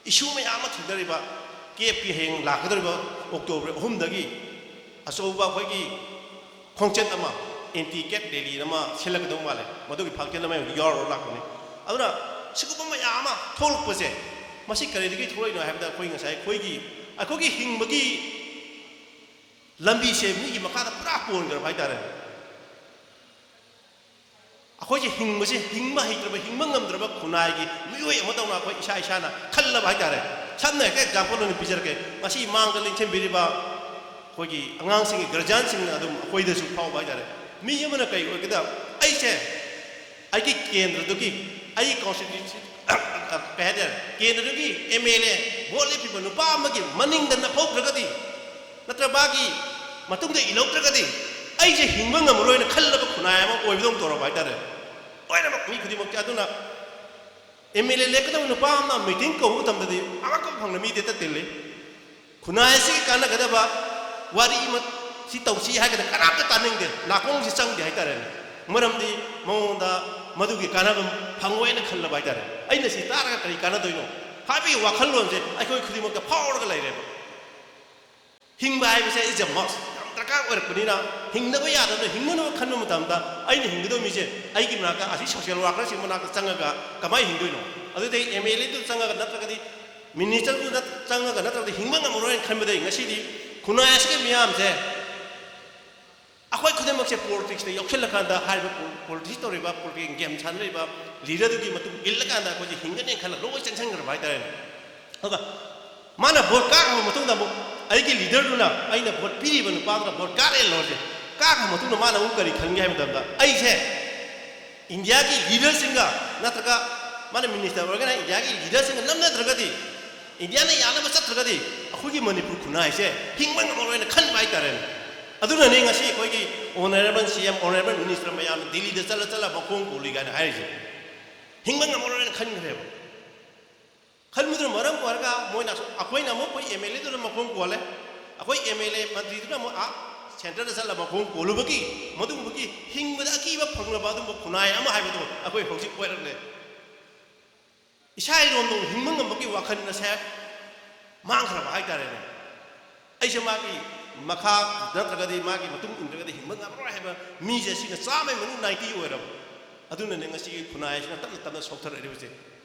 issue ꯃꯌꯥꯝ ꯑꯃ ꯊꯦꯡꯅꯔꯤꯕ ꯀꯦꯞꯀꯤ ꯍꯌꯦꯡ ꯂꯥꯛꯀꯗꯧꯔꯤꯕ ꯑꯣꯛꯇꯣꯕꯔ ꯑꯍꯨꯝꯗꯒꯤ ꯑꯆꯧꯕ ꯑꯩꯈꯣꯏꯒꯤ ꯈꯣꯡꯆꯠ ꯑꯃ, anti cab rally ꯑꯃ ꯁꯤꯜꯂꯛꯀꯗꯧ ꯃꯥꯜꯂꯦ꯫ ꯃꯗꯨꯒꯤ ꯐꯥꯛꯆꯜ ꯑꯃ ꯌꯥꯎꯔꯒ ꯂꯥꯛꯄꯅꯤ꯫ ꯑꯗꯨꯅ ꯁꯤꯒꯨꯝꯕ ꯃꯌꯥꯝ ꯑꯃ ꯊꯣꯛꯂꯛꯄꯁꯦ, ꯃꯁꯤ ꯀꯔꯤꯗꯒꯤ ꯊꯣꯛꯂꯛꯏꯅꯣ ꯍꯥꯏꯕꯗ ꯑꯩꯈꯣꯏ ꯉꯁꯥꯏ ꯑꯩꯈꯣꯏꯒꯤ, ꯑꯩꯈꯣꯏꯒꯤ ꯍꯤꯡꯕꯒꯤ ꯂꯝꯕꯤꯁꯦ ꯃꯤꯒꯤ ꯃꯈꯥꯗ ꯄꯨꯔꯥ ꯄꯣꯟꯈ꯭ꯔꯕ ꯍꯥꯏꯇꯥꯔꯦ꯫ ꯑꯩꯈꯣꯏꯁꯦ ꯍꯤꯡꯕꯁꯦ, ꯍꯤꯡꯕ ꯍꯩꯇ꯭ꯔꯕ, ꯍꯤꯡꯕ ꯉꯝꯗ꯭ꯔꯕ ꯈꯨꯟꯅꯥꯏꯒꯤ ꯃꯤꯑꯣꯏ ꯑꯃꯗꯧꯅ ꯑꯩꯈꯣꯏ ꯏꯁꯥ ꯏꯁꯥꯅ ꯈꯜꯂꯕ ꯍꯥꯏꯇꯥꯔꯦ꯫ ꯁꯝꯅ ꯍꯦꯛꯇ ꯑꯦꯛꯖꯥꯝꯄꯜ ꯑꯣꯏꯅ ꯄꯤꯖꯔꯛꯀꯦ꯫ ꯉꯁꯤ ꯃꯥꯡꯗ ꯂꯦꯡꯁꯤꯟꯕꯤꯔꯤꯕ ꯑꯩꯈꯣꯏꯒꯤ ꯑꯉꯥꯡꯁꯤꯡꯒꯤ ꯒꯥꯔꯖꯤꯌꯥꯟꯁꯤꯡꯅ ꯑꯗꯨꯝ ꯑꯩꯈꯣꯏꯗꯁꯨ ꯐꯥꯎꯕ ꯍꯥꯏꯇꯥꯔꯦ꯫ ꯃꯤ ꯑꯃꯅ ꯀꯩ ꯑꯣꯏꯒꯦꯗ, ꯑꯩꯁꯦ ꯑꯩꯒꯤ ꯀꯦꯟꯗ꯭ꯔꯗꯨꯒꯤ, ꯑꯩꯒꯤ ꯀꯣꯟꯁꯇꯤꯇ꯭ꯌꯨꯟꯁꯤ ꯀꯩ ꯍꯥꯏꯇꯥꯔꯦ, ꯀꯦꯟꯗ꯭ꯔꯗꯨꯒꯤ ꯑꯦꯝ ꯑꯦꯜ ꯑꯦ ꯚꯣꯠ ꯂꯦꯞꯄꯤꯕ ꯅꯨꯄꯥ ꯑꯃꯒꯤ ꯃꯅꯤꯡꯗ ꯅꯞꯍꯧꯗ꯭ꯔꯒꯗꯤ, ꯅꯠꯇ꯭ꯔ ꯃꯥꯒꯤ ꯃꯇꯨꯡꯗ ꯏꯜꯍꯧꯗ꯭ꯔꯒꯗꯤ, ꯑꯩꯁꯦ ꯍꯤꯡꯕ ꯉꯝꯃꯔꯣꯏꯅ ꯈꯜꯂꯕ ꯈꯨꯟꯅꯥꯏ ꯑꯃ ꯑꯣꯏꯕꯗꯧꯅ ꯇꯧꯔꯕ ꯍꯥꯏꯇꯥꯔꯦ꯫ ꯂꯣꯏꯅꯃꯛ ꯃꯤ ꯈꯨꯗꯤꯡꯃꯛꯀꯤ꯫ ꯑꯗꯨꯅ ꯑꯦꯝ ꯑꯦꯜ ꯑꯦ ꯂꯦꯞꯀꯗꯕ ꯅꯨꯄꯥ ꯑꯃꯅ ꯃꯤꯇꯤꯡ ꯀꯧꯕ ꯃꯇꯝꯗꯗꯤ ꯑꯃꯈꯛ ꯐꯪꯅ ꯃꯤ ꯗꯦꯠꯇ ꯇꯤꯜꯂꯤ꯫ ꯈꯨꯟꯅꯥꯏ ꯑꯁꯤꯒꯤ ꯀꯥꯟꯅꯒꯗꯕ ꯋꯥꯔꯤ ꯑꯃ ꯁꯤ ꯇꯧꯁꯤ ꯍꯥꯏꯒꯗ ꯀꯅꯥꯝꯇ ꯇꯥꯅꯤꯡꯗꯦ, ꯅꯥꯀꯣꯡꯁꯤ ꯆꯪꯗꯦ ꯍꯥꯏꯇꯥꯔꯦꯅꯦ꯫ ꯃꯔꯝꯗꯤ ꯃꯉꯣꯟꯗ ꯃꯗꯨꯒꯤ ꯀꯥꯟꯅꯕ ꯐꯪꯉꯣꯏꯅ ꯈꯜꯂꯕ ꯍꯥꯏꯇꯥꯔꯦ꯫ ꯑꯩꯅ ꯁꯤ ꯇꯥꯔꯒ ꯀꯔꯤ ꯀꯥꯟꯅꯗꯣꯏꯅꯣ ꯍꯥꯏꯕꯒꯤ ꯋꯥꯈꯜꯂꯣꯟꯁꯦ ꯑꯩꯈꯣꯏ ꯈꯨꯗꯤꯡꯃꯛꯇ ꯐꯥꯎꯔꯒ ꯂꯩꯔꯦꯕ꯫ ꯍꯤꯡꯕ ꯍꯥꯏꯕꯁꯦ is a must, ꯌꯥꯝ ꯗꯔꯀꯥꯔ ꯑꯣꯏꯔꯛꯄꯅꯤꯅ, ꯍꯤꯡꯗꯕ ꯌꯥꯗꯕꯅ, ꯍꯤꯡꯅꯅꯕ ꯈꯟꯕ ꯃꯇꯝꯗ ꯑꯩꯅ ꯍꯤꯡꯒꯗꯕ ꯃꯤꯁꯦ ꯑꯩꯒꯤ ꯃꯅꯥꯛꯇ, ꯑꯁꯤ ꯁꯣꯁꯤꯌꯦꯜ ꯋꯥꯔꯀꯔꯁꯤꯡ ꯃꯅꯥꯛꯇ ꯆꯪꯉꯒ ꯀꯃꯥꯏꯅ ꯍꯤꯡꯗꯣꯏꯅꯣ? ꯑꯗꯨꯗꯩ ꯑꯦꯝ ꯑꯦꯜ ꯑꯦꯗꯨ ꯆꯪꯉꯒ ꯅꯠꯇ꯭ꯔꯒꯗꯤ ꯃꯤꯅꯤꯁꯇꯔꯗꯨꯗ ꯆꯪꯉꯒ ꯅꯠꯇ꯭ꯔꯒꯗꯤ ꯍꯤꯡꯕ ꯉꯝꯃꯔꯣꯏꯅ ꯈꯟꯕꯗꯒꯤ ꯉꯁꯤꯗꯤ ꯈꯨꯟꯅꯥꯏ ꯑꯁꯤꯒꯤ ꯃꯤꯌꯥꯝꯁꯦ ꯑꯩꯈꯣꯏ ꯈꯨꯗꯤꯡꯃꯛꯁꯦ ꯄꯣꯂꯤꯇꯤꯛꯁꯇ ꯌꯥꯎꯁꯜꯂꯀꯥꯟꯗ, ꯍꯥꯏꯔꯤꯕ ꯄꯣ-, ꯄꯣꯂꯤꯇꯤꯛꯁ ꯇꯧꯔꯤꯕ, ꯄꯣꯂꯤꯇꯤꯀꯦꯜ ꯒꯦꯝ ꯁꯥꯟꯅꯔꯤꯕ ꯂꯤꯗꯔꯗꯨꯒꯤ ꯃꯇꯨꯡ ꯏꯜꯂꯀꯥꯟꯗ ꯑꯩꯈꯣꯏꯁꯦ ꯍꯤꯡꯒꯅꯦꯅ ꯈꯜꯂ ꯂꯣꯏ ꯆꯪꯁꯟꯈ꯭ꯔꯕ ꯍꯥꯏꯇꯥꯔꯦꯅꯦ꯫ ꯑꯗꯨꯒ ꯃꯥꯅ ꯚꯣꯠ ꯀꯥꯈ꯭ꯔꯕ ꯃꯇꯨꯡꯗ ꯑꯃꯨꯛ ꯑꯩꯒꯤ ꯂꯤꯗꯔꯗꯨꯅ, ꯑꯩꯅ ꯚꯣꯠ ꯄꯤꯔꯤꯕ ꯅꯨꯄꯥꯗꯨꯅ ꯚꯣꯠ ꯀꯥꯔꯦ ꯂꯧꯔꯁꯦ, ꯀꯥꯈ꯭ꯔ ꯃꯇꯨꯡꯗ ꯃꯥꯅ ꯑꯃꯨꯛ ꯀꯔꯤ ꯈꯟꯒꯦ ꯍꯥꯏꯕ ꯃꯇꯝꯗ, ꯑꯩꯁꯦ ꯏꯟꯗꯤꯌꯥꯒꯤ ꯂꯤꯗꯔꯁꯤꯡꯒ, ꯅꯠꯇ꯭ꯔꯒ ꯃꯥꯅ ꯃꯤꯅꯤꯁꯇꯔ ꯑꯣꯏꯔꯒꯅ ꯏꯟꯗꯤꯌꯥꯒꯤ ꯂꯤꯗꯔꯁꯤꯡꯒ ꯅꯝꯅꯗ꯭ꯔꯒꯗꯤ, ꯏꯟꯗꯤꯌꯥꯅ ꯌꯥꯅꯕ ꯆꯠꯇ꯭ꯔꯒꯗꯤ ꯑꯩꯈꯣꯏꯒꯤ ꯃꯅꯤꯄꯨꯔ ꯈꯨꯟꯅꯥꯏꯁꯦ ꯍꯤꯡꯕ ꯉꯝꯃꯔꯣꯏꯅ ꯈꯟꯕ ꯍꯥꯏꯇꯥꯔꯦꯅꯦ꯫ ꯑꯗꯨꯅꯅꯦ ꯉꯁꯤ ꯑꯩꯈꯣꯏꯒꯤ ꯑꯣꯅꯔꯦꯕꯜ ꯁꯤ ꯑꯦꯝ, ꯑꯣꯅꯔꯦꯕꯜ ꯃꯤꯅꯤꯁꯇꯔ ꯃꯌꯥꯝꯅ ꯗꯤꯜꯂꯤꯗ ꯆꯠꯂ ꯆꯠꯂ ꯃꯈꯣꯡ ꯀꯣꯜꯂꯤ ꯀꯥꯏꯅ ꯍꯥꯏꯔꯤꯁꯦ꯫ ꯍꯤꯡꯕ ꯉꯝꯃꯔꯣꯏꯅ ꯈꯟꯈ꯭ꯔꯦꯕ꯫ ꯈꯟꯕꯗꯨꯅ ꯃꯔꯝ ꯑꯣꯏꯔꯒ ꯃꯣꯏꯅ ꯑꯁꯨꯛ, ꯑꯩꯈꯣꯏꯅ ꯑꯃꯨꯛ ꯑꯩꯈꯣꯏ ꯑꯦꯝ ꯑꯦꯜ ꯑꯦꯗꯨꯅ ꯃꯈꯣꯡ ꯀꯣꯜꯂꯦ, ꯑꯩꯈꯣꯏ ꯑꯦꯝ ꯑꯦꯜ ꯑꯦ ꯃꯟꯇ꯭ꯔꯤꯗꯨꯅ ꯑꯃꯨꯛ ꯑꯥ ꯁꯦꯟꯇꯔꯗ ꯆꯠꯂ ꯃꯈꯣꯡ ꯀꯣꯜꯂꯨꯕꯒꯤ, ꯃꯗꯨꯒꯨꯝꯕꯒꯤ ꯍꯤꯡꯕꯗ ꯑꯀꯤꯕ ꯐꯪꯂꯕ ꯑꯗꯨꯒꯨꯝꯕ ꯈꯨꯟꯅꯥꯏ ꯑꯃ ꯍꯥꯏꯕꯗꯣ ꯑꯩꯈꯣꯏ ꯍꯧꯖꯤꯛ ꯑꯣꯏꯔꯛꯂꯦ꯫ ꯏꯁꯥ ꯏꯔꯣꯝꯗꯣꯝ ꯍꯤꯡꯕ ꯉꯝꯕꯒꯤ ꯋꯥꯈꯜ ꯑꯁꯦ ꯃꯥꯡꯈ꯭ꯔꯕ ꯍꯥꯏꯇꯥꯔꯦꯅꯦ꯫ ꯑꯩꯁꯦ ꯃꯥꯒꯤ ꯃꯈꯥ ꯅꯠꯇ꯭ꯔꯒꯗꯤ ꯃꯥꯒꯤ ꯃꯇꯨꯡ ꯏꯟꯗ꯭ꯔꯒꯗꯤ ꯍꯤꯡꯕ ꯉꯝꯃꯔꯣꯏ ꯍꯥꯏꯕ ꯃꯤꯁꯦ ꯁꯤꯅ ꯆꯥꯝꯃꯒꯤ ꯃꯅꯨꯡ ꯅꯥꯏꯟꯇꯤ ꯑꯣꯏꯔꯕ꯫ ꯑꯗꯨꯅꯅꯦ ꯉꯁꯤꯒꯤ ꯈꯨꯟꯅꯥꯏ ꯑꯁꯤꯅ ꯇꯞꯅ ꯇꯞꯅ ꯁꯣꯛꯊꯔꯛꯂꯤꯕꯁꯦ꯫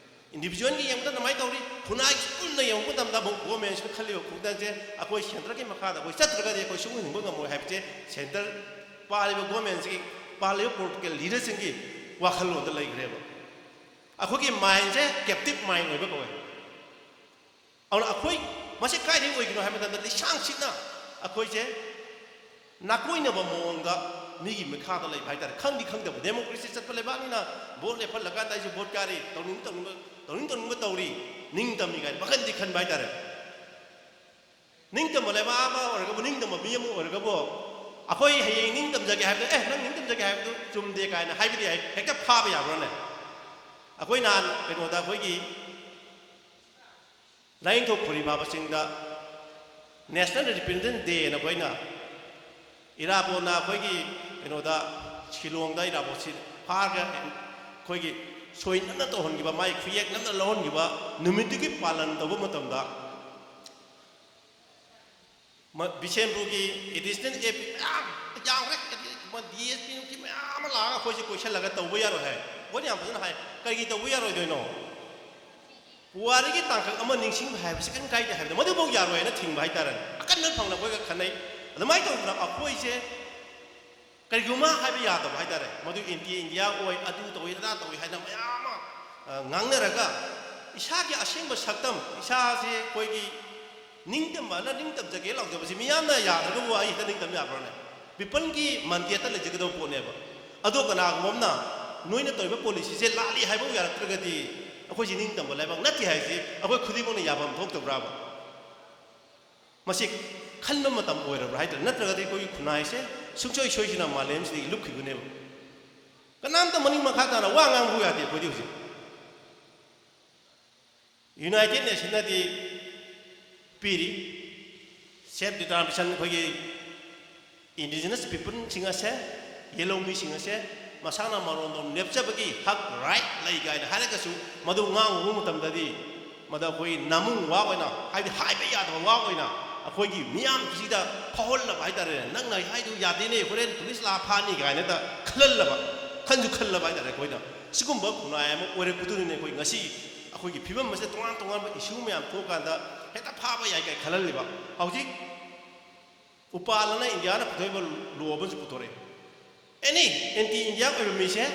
ꯏꯟꯗꯤꯕꯤꯖꯨꯋꯦꯜꯒꯤ ꯌꯦꯡꯕꯗ ꯀꯃꯥꯏꯅ ꯇꯧꯔꯤ? ꯈꯨꯟꯅꯥꯏꯒꯤ ꯄꯨꯟꯅ ꯌꯦꯡꯕ ꯃꯇꯝꯗ ꯑꯃꯨꯛ ꯒꯣꯔꯃꯦꯟꯁꯤꯅ ꯈꯜꯂꯤꯕ ꯈꯣꯡꯊꯥꯡꯁꯦ, ꯑꯩꯈꯣꯏ ꯁꯦꯟꯇꯔꯒꯤ ꯃꯈꯥꯗ ꯑꯩꯈꯣꯏ ꯆꯠꯇ꯭ꯔꯒꯗꯤ ꯑꯩꯈꯣꯏ ꯁꯨꯡꯍꯤꯡ ꯍꯤꯡꯕ ꯉꯝꯃꯣꯏ ꯍꯥꯏꯕꯁꯦ ꯁꯦꯟꯇꯔ ꯄꯥꯜꯂꯤꯕ ꯒꯣꯔꯃꯦꯟꯁꯤꯒꯤ, ꯄꯥꯜꯂꯤꯕ ꯄꯣꯂꯤꯇꯤꯀꯦꯜ ꯂꯤꯗꯔꯁꯤꯡꯒꯤ ꯋꯥꯈꯜꯂꯣꯟꯗ ꯂꯩꯈ꯭ꯔꯦꯕ꯫ ꯑꯩꯈꯣꯏꯒꯤ mindꯁꯦ captive mind ꯑꯣꯏꯕ ꯀꯧꯋꯦ꯫ ꯑꯗꯨꯅ ꯑꯩꯈꯣꯏ ꯃꯁꯤ ꯀꯥꯏꯗꯒꯤ ꯑꯣꯏꯒꯅꯣ ꯍꯥꯏꯕ ꯃꯇꯝꯗ, ꯂꯤꯁꯥꯡꯁꯤꯠꯅ ꯑꯩꯈꯣꯏꯁꯦ ꯅꯥꯀꯣꯏꯅꯕ ꯃꯑꯣꯡꯗ ꯃꯤꯒꯤ ꯃꯈꯥꯗ ꯂꯩꯕ ꯍꯥꯏꯇꯥꯔꯦ꯫ ꯈꯪꯗꯤ ꯈꯪꯗꯕ, democracy ꯆꯠꯄ ꯂꯩꯕꯥꯛꯅꯤꯅ vote ꯂꯦꯞꯍꯜꯂꯀꯥꯟꯗ ꯑꯩꯁꯨ vote ꯀꯥꯔꯤ, ꯇꯧꯅꯤꯡ ꯇꯧꯅꯤꯡꯕ ꯇꯧꯅꯤꯡ ꯇꯧꯅꯤꯡꯕ ꯇꯧꯔꯤ, ꯅꯤꯡꯇꯝꯃꯤ ꯀꯥꯏꯅ ꯋꯥꯈꯜꯗꯤ ꯈꯟꯕ ꯍꯥꯏꯇꯥꯔꯦ꯫ ꯅꯤꯡꯇꯝꯕ ꯂꯩꯕꯥꯛ ꯑꯃ ꯑꯣꯏꯔꯒꯕꯨ, ꯅꯤꯡꯇꯝꯕ ꯃꯤ ꯑꯃ ꯑꯣꯏꯔꯒꯕꯨ, ꯑꯩꯈꯣꯏ ꯍꯌꯦꯡ ꯅꯤꯡꯇꯝꯖꯒꯦ ꯍꯥꯏꯕꯗ, "ꯑꯦ, ꯅꯪ ꯅꯤꯡꯇꯝꯖꯒꯦ ꯍꯥꯏꯕꯗꯨ ꯆꯨꯝꯗꯦ" ꯀꯥꯏꯅ ꯍꯥꯏꯕꯗꯤ ꯍꯦꯛꯇ ꯐꯥꯕ ꯌꯥꯕ꯭ꯔꯥꯅꯦ? ꯑꯩꯈꯣꯏ ꯅꯍꯥꯟ ꯀꯩꯅꯣꯗ, ꯑꯩꯈꯣꯏꯒꯤ ꯂꯥꯏꯅꯤꯡꯊꯧ ꯈꯣꯔꯤ ꯐꯥꯕ ꯆꯤꯡꯗ National Repentance Day ꯍꯥꯏꯅ ꯑꯩꯈꯣꯏꯅ ꯏꯔꯥꯕꯣꯠꯅ ꯑꯩꯈꯣꯏꯒꯤ ꯀꯩꯅꯣꯗ, ꯁꯤꯂꯣꯡꯗ ꯏꯔꯥꯕꯣꯠꯁꯤ ꯐꯥꯔꯒ ꯑꯩꯈꯣꯏꯒꯤ ꯁꯣꯏ ꯅꯝꯅ ꯇꯧꯍꯟꯈꯤꯕ, ꯃꯥꯏ ꯈꯨꯌꯦꯛ ꯅꯝꯅ ꯂꯧꯍꯟꯈꯤꯕ ꯅꯨꯃꯤꯠꯇꯨꯒꯤ ꯄꯥꯂꯟ ꯇꯧꯕ ꯃꯇꯝꯗ, ꯕꯤꯁꯦꯝꯄꯨꯔꯒꯤ additional SP ꯃꯌꯥꯝ ꯌꯥꯝꯈ꯭ꯔꯦ, DSP ꯅꯨꯡꯁꯤ ꯃꯌꯥꯝ ꯑꯃ ꯂꯥꯛꯑꯒ ꯑꯩꯈꯣꯏꯁꯦ ꯀꯣꯏꯁꯜꯂꯒ ꯇꯧꯕ ꯌꯥꯔꯣꯏ ꯍꯥꯏ꯫ ꯑꯩꯈꯣꯏꯅ ꯌꯥꯝ ꯐꯖꯅ ꯍꯥꯏ, "ꯀꯔꯤꯒꯤ ꯇꯧꯕ ꯌꯥꯔꯣꯏꯗꯣꯏꯅꯣ? ꯄꯨꯋꯥꯔꯤꯒꯤ ꯇꯥꯡꯀꯛ ꯑꯃ ꯅꯤꯡꯁꯤꯡꯕ ꯍꯥꯏꯕꯁꯤ ꯀꯔꯤꯝ ꯀꯥꯏꯗꯦ" ꯍꯥꯏꯕꯗ, ꯃꯗꯨꯐꯥꯎ ꯌꯥꯔꯣꯏ ꯍꯥꯏꯅ ꯊꯤꯡꯕ ꯍꯥꯏꯇꯥꯔꯦ꯫ ꯑꯀꯟꯕ ꯐꯪꯅ ꯑꯩꯈꯣꯏꯒ ꯈꯟꯅꯩ꯫ ꯑꯗꯨꯃꯥꯏꯅ ꯇꯧꯗꯅ ꯑꯩꯈꯣꯏꯁꯦ ꯀꯔꯤꯒꯨꯝꯕ ꯍꯥꯏꯕ ꯌꯥꯗꯕ ꯍꯥꯏꯇꯥꯔꯦ, ꯃꯗꯨ anti India ꯑꯣꯏ, ꯑꯗꯨ ꯇꯧꯏ, ꯑꯗꯥ ꯇꯧꯏ ꯍꯥꯏꯅ ꯃꯌꯥꯝ ꯑꯃ, ꯑ, ꯉꯥꯡꯅꯔꯒ, ꯏꯁꯥꯒꯤ ꯑꯁꯦꯡꯕ ꯁꯛꯇꯝ, ꯏꯁꯥꯁꯦ ꯑꯩꯈꯣꯏꯒꯤ ꯅꯤꯡꯇꯝꯕꯅ ꯅꯤꯡꯇꯝꯖꯒꯦ ꯂꯥꯎꯖꯕꯁꯤ ꯃꯤꯌꯥꯝꯅ ꯌꯥꯗ꯭ꯔꯒꯕꯨ ꯑꯩ ꯍꯦꯛꯇ ꯅꯤꯡꯇꯝ ꯌꯥꯕ꯭ꯔꯥꯅꯦ? Peopleꯒꯤ mandate ꯂꯩꯖꯒꯗꯕ ꯄꯣꯠꯅꯦꯕ꯫ ꯑꯗꯣ ꯀꯅꯥꯒꯨꯝꯕ ꯑꯃꯅ ꯅꯣꯏꯅ ꯇꯧꯔꯤꯕ policyꯁꯦ ꯂꯥꯜꯂꯤ ꯍꯥꯏꯕ ꯌꯥꯔꯛꯇ꯭ꯔꯒꯗꯤ, ꯑꯩꯈꯣꯏꯁꯤ ꯅꯤꯡꯇꯝꯕ ꯂꯩꯕꯥꯛ ꯅꯠꯇꯦ ꯍꯥꯏꯁꯤ ꯑꯩꯈꯣꯏ ꯈꯨꯗꯤꯡꯃꯛꯅ ꯌꯥꯐꯝ ꯊꯣꯛꯇꯕ꯭ꯔꯥꯕ? ꯃꯁꯤ ꯈꯟꯕ ꯃꯇꯝ ꯑꯣꯏꯔꯕ꯭ꯔꯥ ꯍꯥꯏꯇꯥꯔꯦ? ꯅꯠꯇ꯭ꯔꯒꯗꯤ ꯑꯩꯈꯣꯏꯒꯤ ꯈꯨꯟꯅꯥꯏꯁꯦ ꯁꯨꯡꯁꯣꯏ ꯁꯣꯏꯗꯅ ꯃꯥꯂꯦꯝꯁꯤꯗꯒꯤ ꯂꯨꯞꯈꯤꯗꯣꯏꯅꯦꯕ꯫ ꯀꯅꯥꯝꯇ ꯃꯅꯤꯡ ꯃꯈꯥ ꯇꯥꯅ ꯋꯥ ꯉꯥꯡꯕ ꯌꯥꯗꯦ ꯑꯩꯈꯣꯏꯗꯤ ꯍꯧꯖꯤꯛ꯫ United Nationꯅꯗꯤ ꯄꯤꯔꯤ, self determination, ꯑꯩꯈꯣꯏꯒꯤ indigenous peopleꯁꯤꯡ ꯑꯁꯦ, ꯌꯦꯜꯍꯧꯃꯤꯁꯤꯡ ꯑꯁꯦ ꯃꯁꯥꯅ ꯃꯔꯣꯟꯗꯣꯝ ꯂꯦꯞꯆꯕꯒꯤ ꯍꯛ, right, ꯂꯩ ꯀꯥꯏꯅ ꯍꯥꯏꯔꯒꯁꯨ, ꯃꯗꯨ ꯉꯥꯡꯉꯨꯕ ꯃꯇꯝꯗꯗꯤ ꯃꯗꯨ ꯑꯩꯈꯣꯏ ꯅꯥꯃꯨꯡ ꯋꯥ ꯑꯣꯏꯅ, ꯍꯥꯏꯕꯗꯤ ꯍꯥꯏꯕ ꯌꯥꯗꯕ ꯋꯥ ꯑꯣꯏꯅ ꯑꯩꯈꯣꯏꯒꯤ ꯃꯤꯌꯥꯝꯁꯤꯗ ꯐꯥꯎꯍꯜꯂꯕ ꯍꯥꯏꯇꯥꯔꯦ꯫ "ꯅꯪꯅ ꯍꯥꯏꯗꯨ ꯌꯥꯗꯦꯅꯦ, ꯍꯣꯔꯦꯟ police ꯂꯥꯛꯑ ꯐꯥꯅꯤ" ꯀꯥꯏꯅꯗ ꯈꯜꯍꯜꯂꯕ, ꯈꯟꯁꯨ ꯈꯜꯂꯕ ꯍꯥꯏꯇꯥꯔꯦ꯫ ꯑꯩꯈꯣꯏꯅ ꯁꯤꯒꯨꯝꯕ ꯈꯨꯟꯅꯥꯏ ꯑꯃ ꯑꯣꯏꯔꯛꯄꯗꯨꯅꯤꯅꯦ ꯑꯩꯈꯣꯏ ꯉꯁꯤ ꯑꯩꯈꯣꯏꯒꯤ ꯐꯤꯕꯝ ꯑꯁꯦ ꯇꯣꯉꯥꯟ ꯇꯣꯉꯥꯟꯕ issue ꯃꯌꯥꯝ ꯊꯣꯛꯑꯀꯥꯟꯗ ꯍꯦꯛꯇ ꯐꯥꯕ ꯌꯥꯏ ꯀꯥꯏ ꯈꯜꯍꯜꯂꯤꯕ꯫ ꯍꯧꯖꯤꯛ ꯎꯄꯥꯜ ꯑꯅ Indiaꯅ ꯄꯨꯊꯣꯛꯏꯕ law ꯑꯃꯁꯨ ꯄꯨꯊꯣꯔꯛꯑꯦ꯫ Any anti India ꯑꯣꯏꯕ ꯃꯤꯁꯦ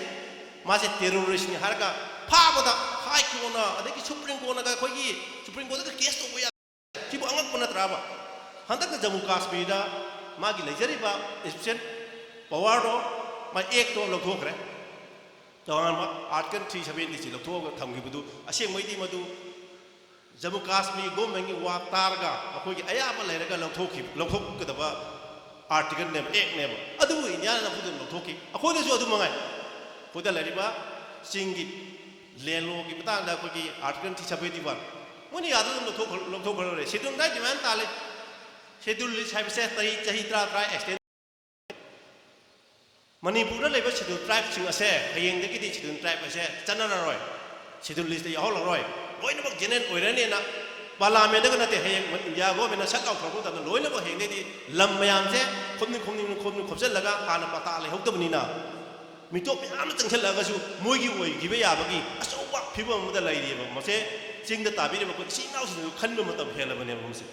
ꯃꯥꯁꯦ ꯇꯦꯔꯣꯔꯤꯁꯅꯤ ꯍꯥꯏꯔꯒ ꯐꯥꯕꯗ ꯍꯥꯏ ꯀꯣꯔꯠꯅ, ꯑꯗꯒꯤ ꯁꯨꯄ꯭ꯔꯤꯝ ꯀꯣꯔꯠꯅꯒ ꯑꯩꯈꯣꯏꯒꯤ ꯁꯨꯄ꯭ꯔꯤꯝ ꯀꯣꯔꯠꯇꯒ ꯀꯦꯁ ꯇꯧꯕ ꯌꯥꯏ꯫ ꯁꯤꯕꯨ ꯑꯉꯛꯄ ꯅꯠꯇ꯭ꯔꯕ? ꯍꯟꯗꯛꯇ ꯖꯝꯃꯨ ꯀꯥꯁꯃꯤꯔꯗ ꯃꯥꯒꯤ ꯂꯩꯖꯔꯤꯕ ꯏꯁꯄꯤꯁꯦꯜ ꯄꯋꯥꯔꯗꯣ, ꯃꯥ ꯑꯦꯛꯇꯣ ꯂꯧꯊꯣꯛꯈ꯭ꯔꯦ꯫ ꯇꯣꯉꯥꯟꯕ ꯑꯥꯔꯇꯤꯀꯜ ꯊ꯭ꯔꯤ ꯁꯕꯦꯟꯇꯤꯁꯤ ꯂꯧꯊꯣꯛꯑꯒ ꯊꯝꯈꯤꯕꯗꯨ ꯑꯁꯦꯡꯕꯩꯗꯤ ꯃꯗꯨ ꯖꯝꯃꯨ ꯀꯥꯁꯃꯤꯔ ꯒꯣꯔꯃꯦꯟꯒꯤ ꯋꯥ ꯇꯥꯔꯒ ꯃꯈꯣꯏꯒꯤ ꯑꯌꯥꯕ ꯂꯩꯔꯒ ꯂꯧꯊꯣꯛꯈꯤ, ꯂꯧꯊꯣꯛꯀꯗꯕ ꯑꯥꯔꯇꯤꯀꯜꯅꯦꯕ, ꯑꯦꯛꯅꯦꯕ꯫ ꯑꯗꯨꯕꯨ ꯏꯟꯗꯤꯌꯥꯅ ꯅꯝꯐꯨꯗ ꯂꯧꯊꯣꯛꯈꯤ꯫ ꯑꯩꯈꯣꯏꯗꯁꯨ ꯑꯗꯨ ꯃꯉꯥꯏ꯫ ꯑꯩꯈꯣꯏꯗ ꯂꯩꯔꯤꯕ ꯆꯤꯡꯒꯤ ꯂꯦꯟꯂꯣꯒꯤ ꯃꯇꯥꯡꯗ ꯑꯩꯈꯣꯏꯒꯤ ꯑꯥꯔꯇꯤꯀꯜ ꯊ꯭ꯔꯤ ꯁꯕꯦꯟꯇꯤ ꯋꯥꯟ, ꯃꯣꯏꯅ ꯌꯥꯗꯗꯅ ꯂꯧꯊꯣꯛꯈ꯭ꯔ-, ꯂꯧꯊꯣꯛꯈ꯭ꯔ ꯂꯣꯏꯔꯦ꯫ ꯁꯦꯗꯨꯜ ꯔꯥꯏꯠ ꯗꯤꯃꯥꯟ ꯇꯥꯜꯂꯦ꯫ ꯁꯦꯗꯨꯜ ꯂꯤꯁ ꯍꯥꯏꯕꯁꯦ ꯆꯍꯤ, ꯆꯍꯤ ꯇꯔꯥ ꯇꯔꯥ ꯑꯦꯛꯁꯇꯦꯟ ꯃꯅꯤꯄꯨꯔꯗ ꯂꯩꯕ ꯁꯦꯗꯨꯜ ꯇ꯭ꯔꯥꯏꯕꯁꯤꯡ ꯑꯁꯦ ꯍꯌꯦꯡꯗꯒꯤꯗꯤ ꯁꯦꯗꯨꯜ ꯇ꯭ꯔꯥꯏꯕ ꯑꯁꯦ ꯆꯠꯅꯔꯔꯣꯏ, ꯁꯦꯗꯨꯜ ꯂꯤꯁꯇ ꯌꯥꯎꯍꯜꯂꯔꯣꯏ, ꯂꯣꯏꯅꯃꯛ ꯖꯦꯅꯔꯦꯜ ꯑꯣꯏꯔꯅꯤꯅ ꯄꯥꯔꯂꯥꯃꯦꯟꯗꯒ ꯅꯠꯇꯦ, ꯍꯌꯦꯡ ꯏꯟꯗꯤꯌꯥ ꯒꯣꯔꯃꯦꯟꯅ ꯁꯠ ꯂꯥꯎꯊꯣꯔꯛꯄ ꯃꯇꯝꯗ ꯂꯣꯏꯅꯃꯛ ꯍꯌꯦꯡꯗꯩꯗꯤ ꯂꯝ ꯃꯌꯥꯝꯁꯦ ꯈꯣꯝꯖꯤꯟ ꯈꯣꯝꯖꯤꯟ ꯈꯣꯝꯖꯤꯟ ꯈꯣꯝꯖꯤꯜꯂꯒ ꯍꯥꯟꯅ ꯄꯇꯥ ꯂꯩꯍꯧꯗꯕꯅꯤꯅ ꯃꯤꯇꯣꯞ ꯃꯌꯥꯝ ꯑꯃ ꯆꯪꯁꯤꯜꯂꯛꯑꯒꯁꯨ ꯃꯣꯏꯒꯤ ꯑꯣꯏꯈꯤꯕ ꯌꯥꯕꯒꯤ ꯑꯆꯧꯕ ꯐꯤꯕꯝ ꯑꯃꯗ ꯂꯩꯔꯤꯑꯕ꯫ ꯃꯁꯦ ꯆꯤꯡꯗ ꯇꯥꯕꯤꯔꯤꯕ ꯑꯩꯈꯣꯏ ꯏꯆꯤꯜ ꯏꯅꯥꯎꯁꯤꯡꯗꯨ ꯈꯟꯕ ꯃꯇꯝ ꯍꯦꯜꯂꯕꯅꯦꯕ ꯃꯁꯦ꯫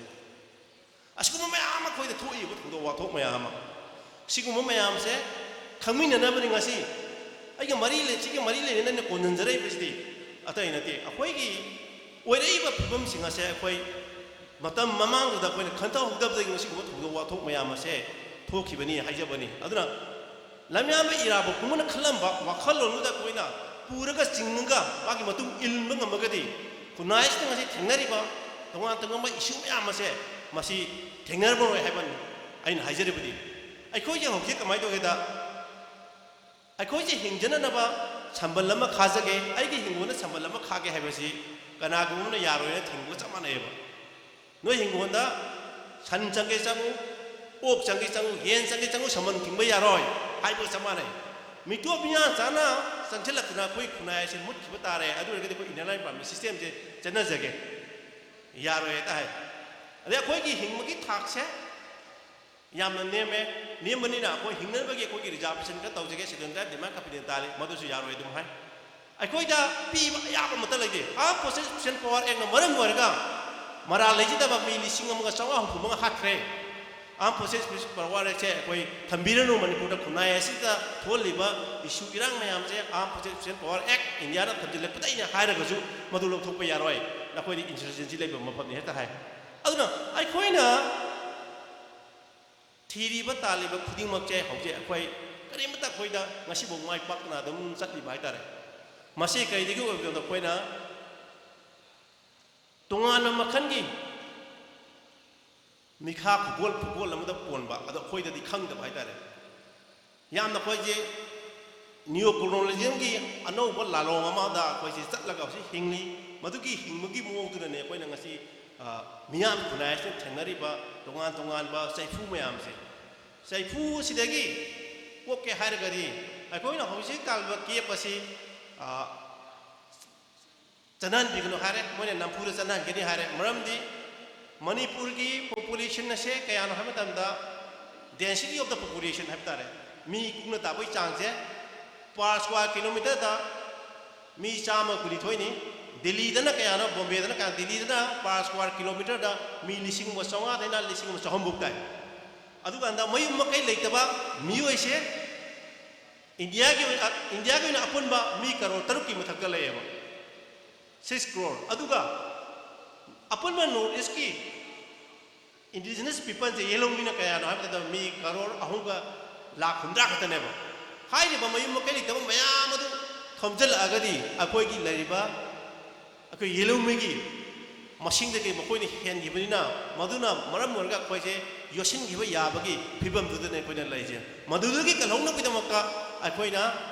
ꯑꯁꯤꯒꯨꯝꯕ ꯃꯌꯥꯝ ꯑꯃ ꯑꯩꯈꯣꯏꯗ ꯊꯣꯛꯏꯕ ꯊꯧꯗꯣꯛ ꯋꯥꯊꯣꯛ ꯃꯌꯥꯝ ꯑꯃ, ꯁꯤꯒꯨꯝꯕ ꯃꯌꯥꯝꯁꯦ ꯈꯪꯃꯤꯟꯅꯅꯕꯅꯤ ꯉꯁꯤ ꯑꯩꯒ ꯃꯔꯤ ꯂꯩ-, ꯁꯤꯒ ꯃꯔꯤ ꯂꯩꯅꯅ ꯑꯩꯅ ꯀꯣꯟꯁꯤꯟꯖꯔꯛꯏꯕꯁꯤꯗꯤ ꯑꯇꯩ ꯅꯠꯇꯦ꯫ ꯑꯩꯈꯣꯏꯒꯤ ꯑꯣꯏꯔꯛꯏꯕ ꯐꯤꯕꯝꯁꯤꯡ ꯑꯁꯦ ꯑꯩꯈꯣꯏ ꯃꯇꯝ ꯃꯃꯥꯡꯗꯨꯗ ꯑꯩꯈꯣꯏꯅ ꯈꯟꯊꯍꯧꯗꯕꯗꯒꯤ ꯉꯁꯤꯒꯨꯝꯕ ꯊꯧꯗꯣꯛ ꯋꯥꯊꯣꯛ ꯃꯌꯥꯝ ꯑꯁꯦ ꯊꯣꯛꯈꯤꯕꯅꯤ ꯍꯥꯏꯖꯕꯅꯤ꯫ ꯑꯗꯨꯅ ꯂꯝꯌꯥꯟꯕ ꯏꯔꯥꯕꯣꯠ ꯀꯨꯝꯕꯅ ꯈꯜꯂꯝꯕ ꯋꯥꯈꯜꯂꯣꯟꯗꯨꯗ ꯑꯩꯈꯣꯏꯅ ꯄꯨꯔꯒ ꯆꯤꯡꯉꯒ ꯃꯥꯒꯤ ꯃꯇꯨꯡ ꯏꯟꯕ ꯉꯝꯃꯒꯗꯤ ꯈꯨꯟꯅꯥꯏꯁꯤꯗ ꯉꯁꯤ ꯊꯦꯡꯅꯔꯤꯕ ꯇꯣꯉꯥꯟ ꯇꯣꯉꯥꯟꯕ ꯏꯁꯨ ꯃꯌꯥꯝ ꯑꯁꯦ ꯃꯁꯤ ꯊꯦꯡꯅꯔꯝꯃꯔꯣꯏ ꯍꯥꯏꯕꯅꯤ ꯑꯩꯅ ꯍꯥꯏꯖꯔꯤꯕꯗꯤ꯫ ꯑꯩꯈꯣꯏꯁꯦ ꯍꯧꯖꯤꯛ ꯀꯃꯥꯏꯅ ꯇꯧꯒꯦꯗ, ꯑꯩꯈꯣꯏꯁꯦ ꯍꯤꯡꯖꯅꯅꯕ ꯁꯝꯕꯜ ꯑꯃ ꯈꯥꯖꯒꯦ, ꯑꯩꯒꯤ ꯍꯤꯡꯒꯣꯜꯗ ꯁꯝꯕꯜ ꯑꯃ ꯈꯥꯒꯦ ꯍꯥꯏꯕꯁꯤ ꯀꯅꯥꯒꯨꯝꯕ ꯑꯃꯅ ꯌꯥꯔꯣꯏꯅ ꯊꯤꯡꯕꯒ ꯆꯞ ꯃꯥꯟꯅꯩꯌꯦꯕ꯫ ꯅꯣꯏ ꯍꯤꯡꯒꯣꯜꯗ ꯁꯟ ꯆꯪꯒꯦ ꯆꯪꯉꯨ, ꯑꯣꯛ ꯆꯪꯒꯦ ꯆꯪꯉꯨ, ꯌꯦꯟ ꯆꯪꯒꯦ ꯆꯪꯉꯨ, ꯁꯝꯕꯜ ꯊꯤꯡꯕ ꯌꯥꯔꯣꯏ ꯍꯥꯏꯕꯒ ꯆꯞ ꯃꯥꯟꯅꯩ꯫ ꯃꯤꯇꯣꯞ ꯃꯤꯌꯥꯟ ꯆꯥꯅ ꯆꯪꯁꯤꯜꯂꯛꯇꯅ ꯑꯩꯈꯣꯏ ꯈꯨꯟꯅꯥꯏ ꯑꯁꯤ ꯃꯨꯠꯈꯤꯕ ꯇꯥꯔꯦ꯫ ꯑꯗꯨ ꯑꯣꯏꯔꯒꯗꯤ ꯑꯩꯈꯣꯏ ꯏꯟꯅꯔ ꯂꯥꯏꯟ ꯄꯥꯔꯃꯤꯠ ꯁꯤꯁꯇꯦꯝꯁꯦ ꯆꯠꯅꯖꯒꯦ, ꯌꯥꯔꯣꯏ ꯍꯦꯛꯇ ꯍꯥꯏ꯫ ꯑꯗꯩ ꯑꯩꯈꯣꯏꯒꯤ ꯍꯤꯡꯕꯒꯤ ꯊꯥꯛꯁꯦ ꯌꯥꯝꯅ ꯅꯦꯝꯃꯦ꯫ ꯅꯦꯝꯕꯅꯤꯅ ꯑꯩꯈꯣꯏ ꯍꯤꯡꯅꯕꯒꯤ ꯑꯩꯈꯣꯏꯒꯤ ꯔꯤꯖꯥꯔꯕꯦꯁꯟ ꯈꯔ ꯇꯧꯖꯒꯦ, ꯁꯦꯗꯨꯜ ꯇ꯭ꯔꯥꯏꯕ ꯗꯤꯃꯥꯟ ꯀꯝꯄꯅꯤꯅ ꯇꯥꯜꯂꯤ, ꯃꯗꯨꯁꯨ ꯌꯥꯔꯣꯏ ꯑꯗꯨꯝ ꯍꯥꯏ꯫ ꯑꯩꯈꯣꯏꯗ ꯄꯤꯕ ꯑꯌꯥꯕ ꯑꯃꯠꯇ ꯂꯩꯇꯦ꯫ ꯑꯥꯔꯝ ꯐꯣꯔꯁꯦꯁ ꯏꯁꯄꯤꯁꯦꯜ ꯄꯋꯥꯔ ꯑꯦꯛꯅ ꯃꯔꯝ ꯑꯣꯏꯔꯒ ꯃꯔꯥꯜ ꯂꯩꯖꯗꯕ ꯃꯤ ꯂꯤꯁꯤꯡ ꯑꯃꯒ ꯆꯥꯝꯃꯉꯥ ꯍꯨꯝꯐꯨ ꯃꯉꯥ ꯍꯥꯠꯈ꯭ꯔꯦ꯫ Armed Forces Special Power Act ꯁꯦ ꯑꯩꯈꯣꯏ ꯊꯝꯕꯤꯔꯅꯨ, ꯃꯅꯤꯄꯨꯔꯗ ꯈꯨꯟꯅꯥꯏ ꯑꯁꯤꯗ ꯊꯣꯛꯍꯜꯂꯤꯕ issue ꯏꯔꯥꯡ ꯃꯌꯥꯝꯁꯦ Armed Forces Special Power Act Indiaꯅ ꯊꯝꯖꯤꯜꯂꯛꯄꯗ ꯑꯩꯅ ꯍꯥꯏꯔꯒꯁꯨ ꯃꯗꯨ ꯂꯧꯊꯣꯛꯄ ꯌꯥꯔꯣꯏ, ꯅꯈꯣꯏꯗꯤ insurgency ꯂꯩꯕ ꯃꯐꯝꯅꯤ ꯍꯦꯛꯇ ꯍꯥꯏ꯫ ꯑꯗꯨꯅ ꯑꯩꯈꯣꯏꯅ ꯊꯤꯔꯤꯕ ꯇꯥꯜꯂꯤꯕ ꯈꯨꯗꯤꯡꯃꯛꯁꯦ ꯍꯧꯖꯤꯛ ꯑꯩꯈꯣꯏ ꯀꯔꯤꯃꯠꯇ ꯑꯩꯈꯣꯏꯗ ꯉꯁꯤꯐꯥꯎ ꯃꯥꯏ ꯄꯥꯛꯇꯅ ꯑꯗꯨꯝ ꯆꯠꯂꯤꯕ ꯍꯥꯏꯇꯥꯔꯦ꯫ ꯃꯁꯤ ꯀꯔꯤꯗꯒꯤ ꯑꯣꯏꯕꯅꯣꯗ ꯑꯩꯈꯣꯏꯅ ꯇꯣꯉꯥꯟꯕ ꯃꯈꯜꯒꯤ ꯃꯤꯈꯥ ꯈꯨꯒꯣꯜ ꯈꯨꯒꯣꯜ ꯑꯃꯗ ꯄꯣꯟꯕ, ꯑꯗꯣ ꯑꯩꯈꯣꯏꯗꯗꯤ ꯈꯪꯗꯕ ꯍꯥꯏꯇꯥꯔꯦ꯫ ꯌꯥꯝꯅ ꯑꯩꯈꯣꯏꯁꯦ neo colonialismꯒꯤ ꯑꯅꯧꯕ ꯂꯥꯂꯣꯡ ꯑꯃꯗ ꯑꯩꯈꯣꯏꯁꯦ ꯆꯠꯂꯒ ꯍꯧꯖꯤꯛ ꯍꯤꯡꯂꯤ꯫ ꯃꯗꯨꯒꯤ ꯍꯤꯡꯕꯒꯤ ꯃꯑꯣꯡꯗꯨꯅꯅꯦ ꯑꯩꯈꯣꯏꯅ ꯉꯁꯤ, ꯑ, ꯃꯤꯌꯥꯝ ꯈꯨꯟꯅꯥꯏ ꯑꯁꯤꯗ ꯊꯦꯡꯅꯔꯤꯕ ꯇꯣꯉꯥꯟ ꯇꯣꯉꯥꯟꯕ ꯆꯩꯐꯨ ꯃꯌꯥꯝꯁꯦ꯫ ꯆꯩꯐꯨ ꯑꯁꯤꯗꯒꯤ ꯀꯣꯛꯀꯦ ꯍꯥꯏꯔꯒꯗꯤ ꯑꯩꯈꯣꯏꯅ ꯍꯧꯖꯤꯛ ꯇꯥꯜꯂꯤꯕ ꯀꯦꯞ ꯑꯁꯤ, ꯑ, ꯆꯠꯅꯍꯟꯕꯤꯒꯅꯨ ꯍꯥꯏꯔꯦ, ꯃꯣꯏꯅ ꯅꯝꯐꯨꯗ ꯆꯠꯅꯍꯟꯒꯅꯤ ꯍꯥꯏꯔꯦ꯫ ꯃꯔꯝꯗꯤ ꯃꯅꯤꯄꯨꯔꯒꯤ population ꯑꯁꯦ ꯀꯌꯥꯅꯣ ꯍꯥꯏꯕ ꯃꯇꯝꯗ, density of the population ꯍꯥꯏꯕ ꯇꯥꯔꯦ, ꯃꯤ ꯀꯨꯡꯅ ꯇꯥꯕꯒꯤ ꯆꯥꯡꯁꯦ per square kilometerꯗ ꯃꯤ ꯆꯥꯝꯃ ꯀꯨꯟꯅꯤꯊꯣꯏꯅꯤ꯫ ꯗꯤꯜꯂꯤꯗꯅ ꯀꯌꯥꯅꯣ, ꯕꯣꯝꯕꯦꯗꯅ ꯀꯌꯥꯅꯣ? ꯗꯤꯜꯂꯤꯗꯅ per square kilometerꯗ ꯃꯤ ꯂꯤꯁꯤꯡ ꯑꯃ ꯆꯥꯝꯃꯉꯥꯗꯩꯅ ꯂꯤꯁꯤꯡ ꯑꯃ ꯆꯍꯨꯝ ꯐꯥꯎ ꯇꯥꯏ꯫ ꯑꯗꯨꯀꯥꯟꯗ ꯃꯌꯨꯝ ꯃꯀꯩ ꯂꯩꯇꯕ ꯃꯤꯑꯣꯏꯁꯦ ꯏꯟꯗꯤꯌꯥꯒꯤ ꯑꯣꯏꯅ, ꯏꯟꯗꯤꯌꯥꯒꯤ ꯑꯣꯏꯅ ꯑꯄꯨꯟꯕ ꯃꯤ ꯀꯔꯣꯔ ꯇꯔꯨꯛꯀꯤ ꯃꯊꯛꯇ ꯂꯩꯌꯦꯕ, six crore꯫ ꯑꯗꯨꯒ ꯑꯄꯨꯟꯕ North Eastꯀꯤ indigenous peopleꯁꯦ, ꯌꯦꯜꯍꯧꯃꯤꯅ ꯀꯌꯥꯅꯣ ꯍꯥꯏꯕ ꯃꯇꯝꯗ ꯃꯤ ꯀꯔꯣꯔ ꯑꯍꯨꯝꯒ ꯂꯥꯈ ꯍꯨꯝꯗ꯭ꯔꯥ ꯈꯛꯇꯅꯦꯕ꯫ ꯍꯥꯏꯔꯤꯕ ꯃꯌꯨꯝ ꯃꯀꯩ ꯂꯩꯇꯕ ꯃꯌꯥꯝ ꯑꯗꯨ ꯈꯣꯝꯖꯤꯜꯂꯛꯑꯒꯗꯤ ꯑꯩꯈꯣꯏꯒꯤ ꯂꯩꯔꯤꯕ ꯑꯩꯈꯣꯏ ꯌꯦꯜꯍꯧꯃꯤꯒꯤ ꯃꯁꯤꯡꯗꯒꯤ ꯃꯈꯣꯏꯅ ꯍꯦꯟꯈꯤꯕꯅꯤꯅ, ꯃꯗꯨꯅ ꯃꯔꯝ ꯑꯣꯏꯔꯒ ꯑꯩꯈꯣꯏꯁꯦ ꯌꯣꯠꯁꯤꯟꯈꯤꯕ ꯌꯥꯕꯒꯤ ꯐꯤꯕꯝꯗꯨꯗꯅꯦ ꯑꯩꯈꯣꯏꯅ ꯂꯩꯔꯤꯁꯦ꯫ ꯃꯗꯨꯗꯒꯤ ꯀꯜꯍꯧꯅꯕꯒꯤꯗꯃꯛꯇ ꯑꯩꯈꯣꯏꯅ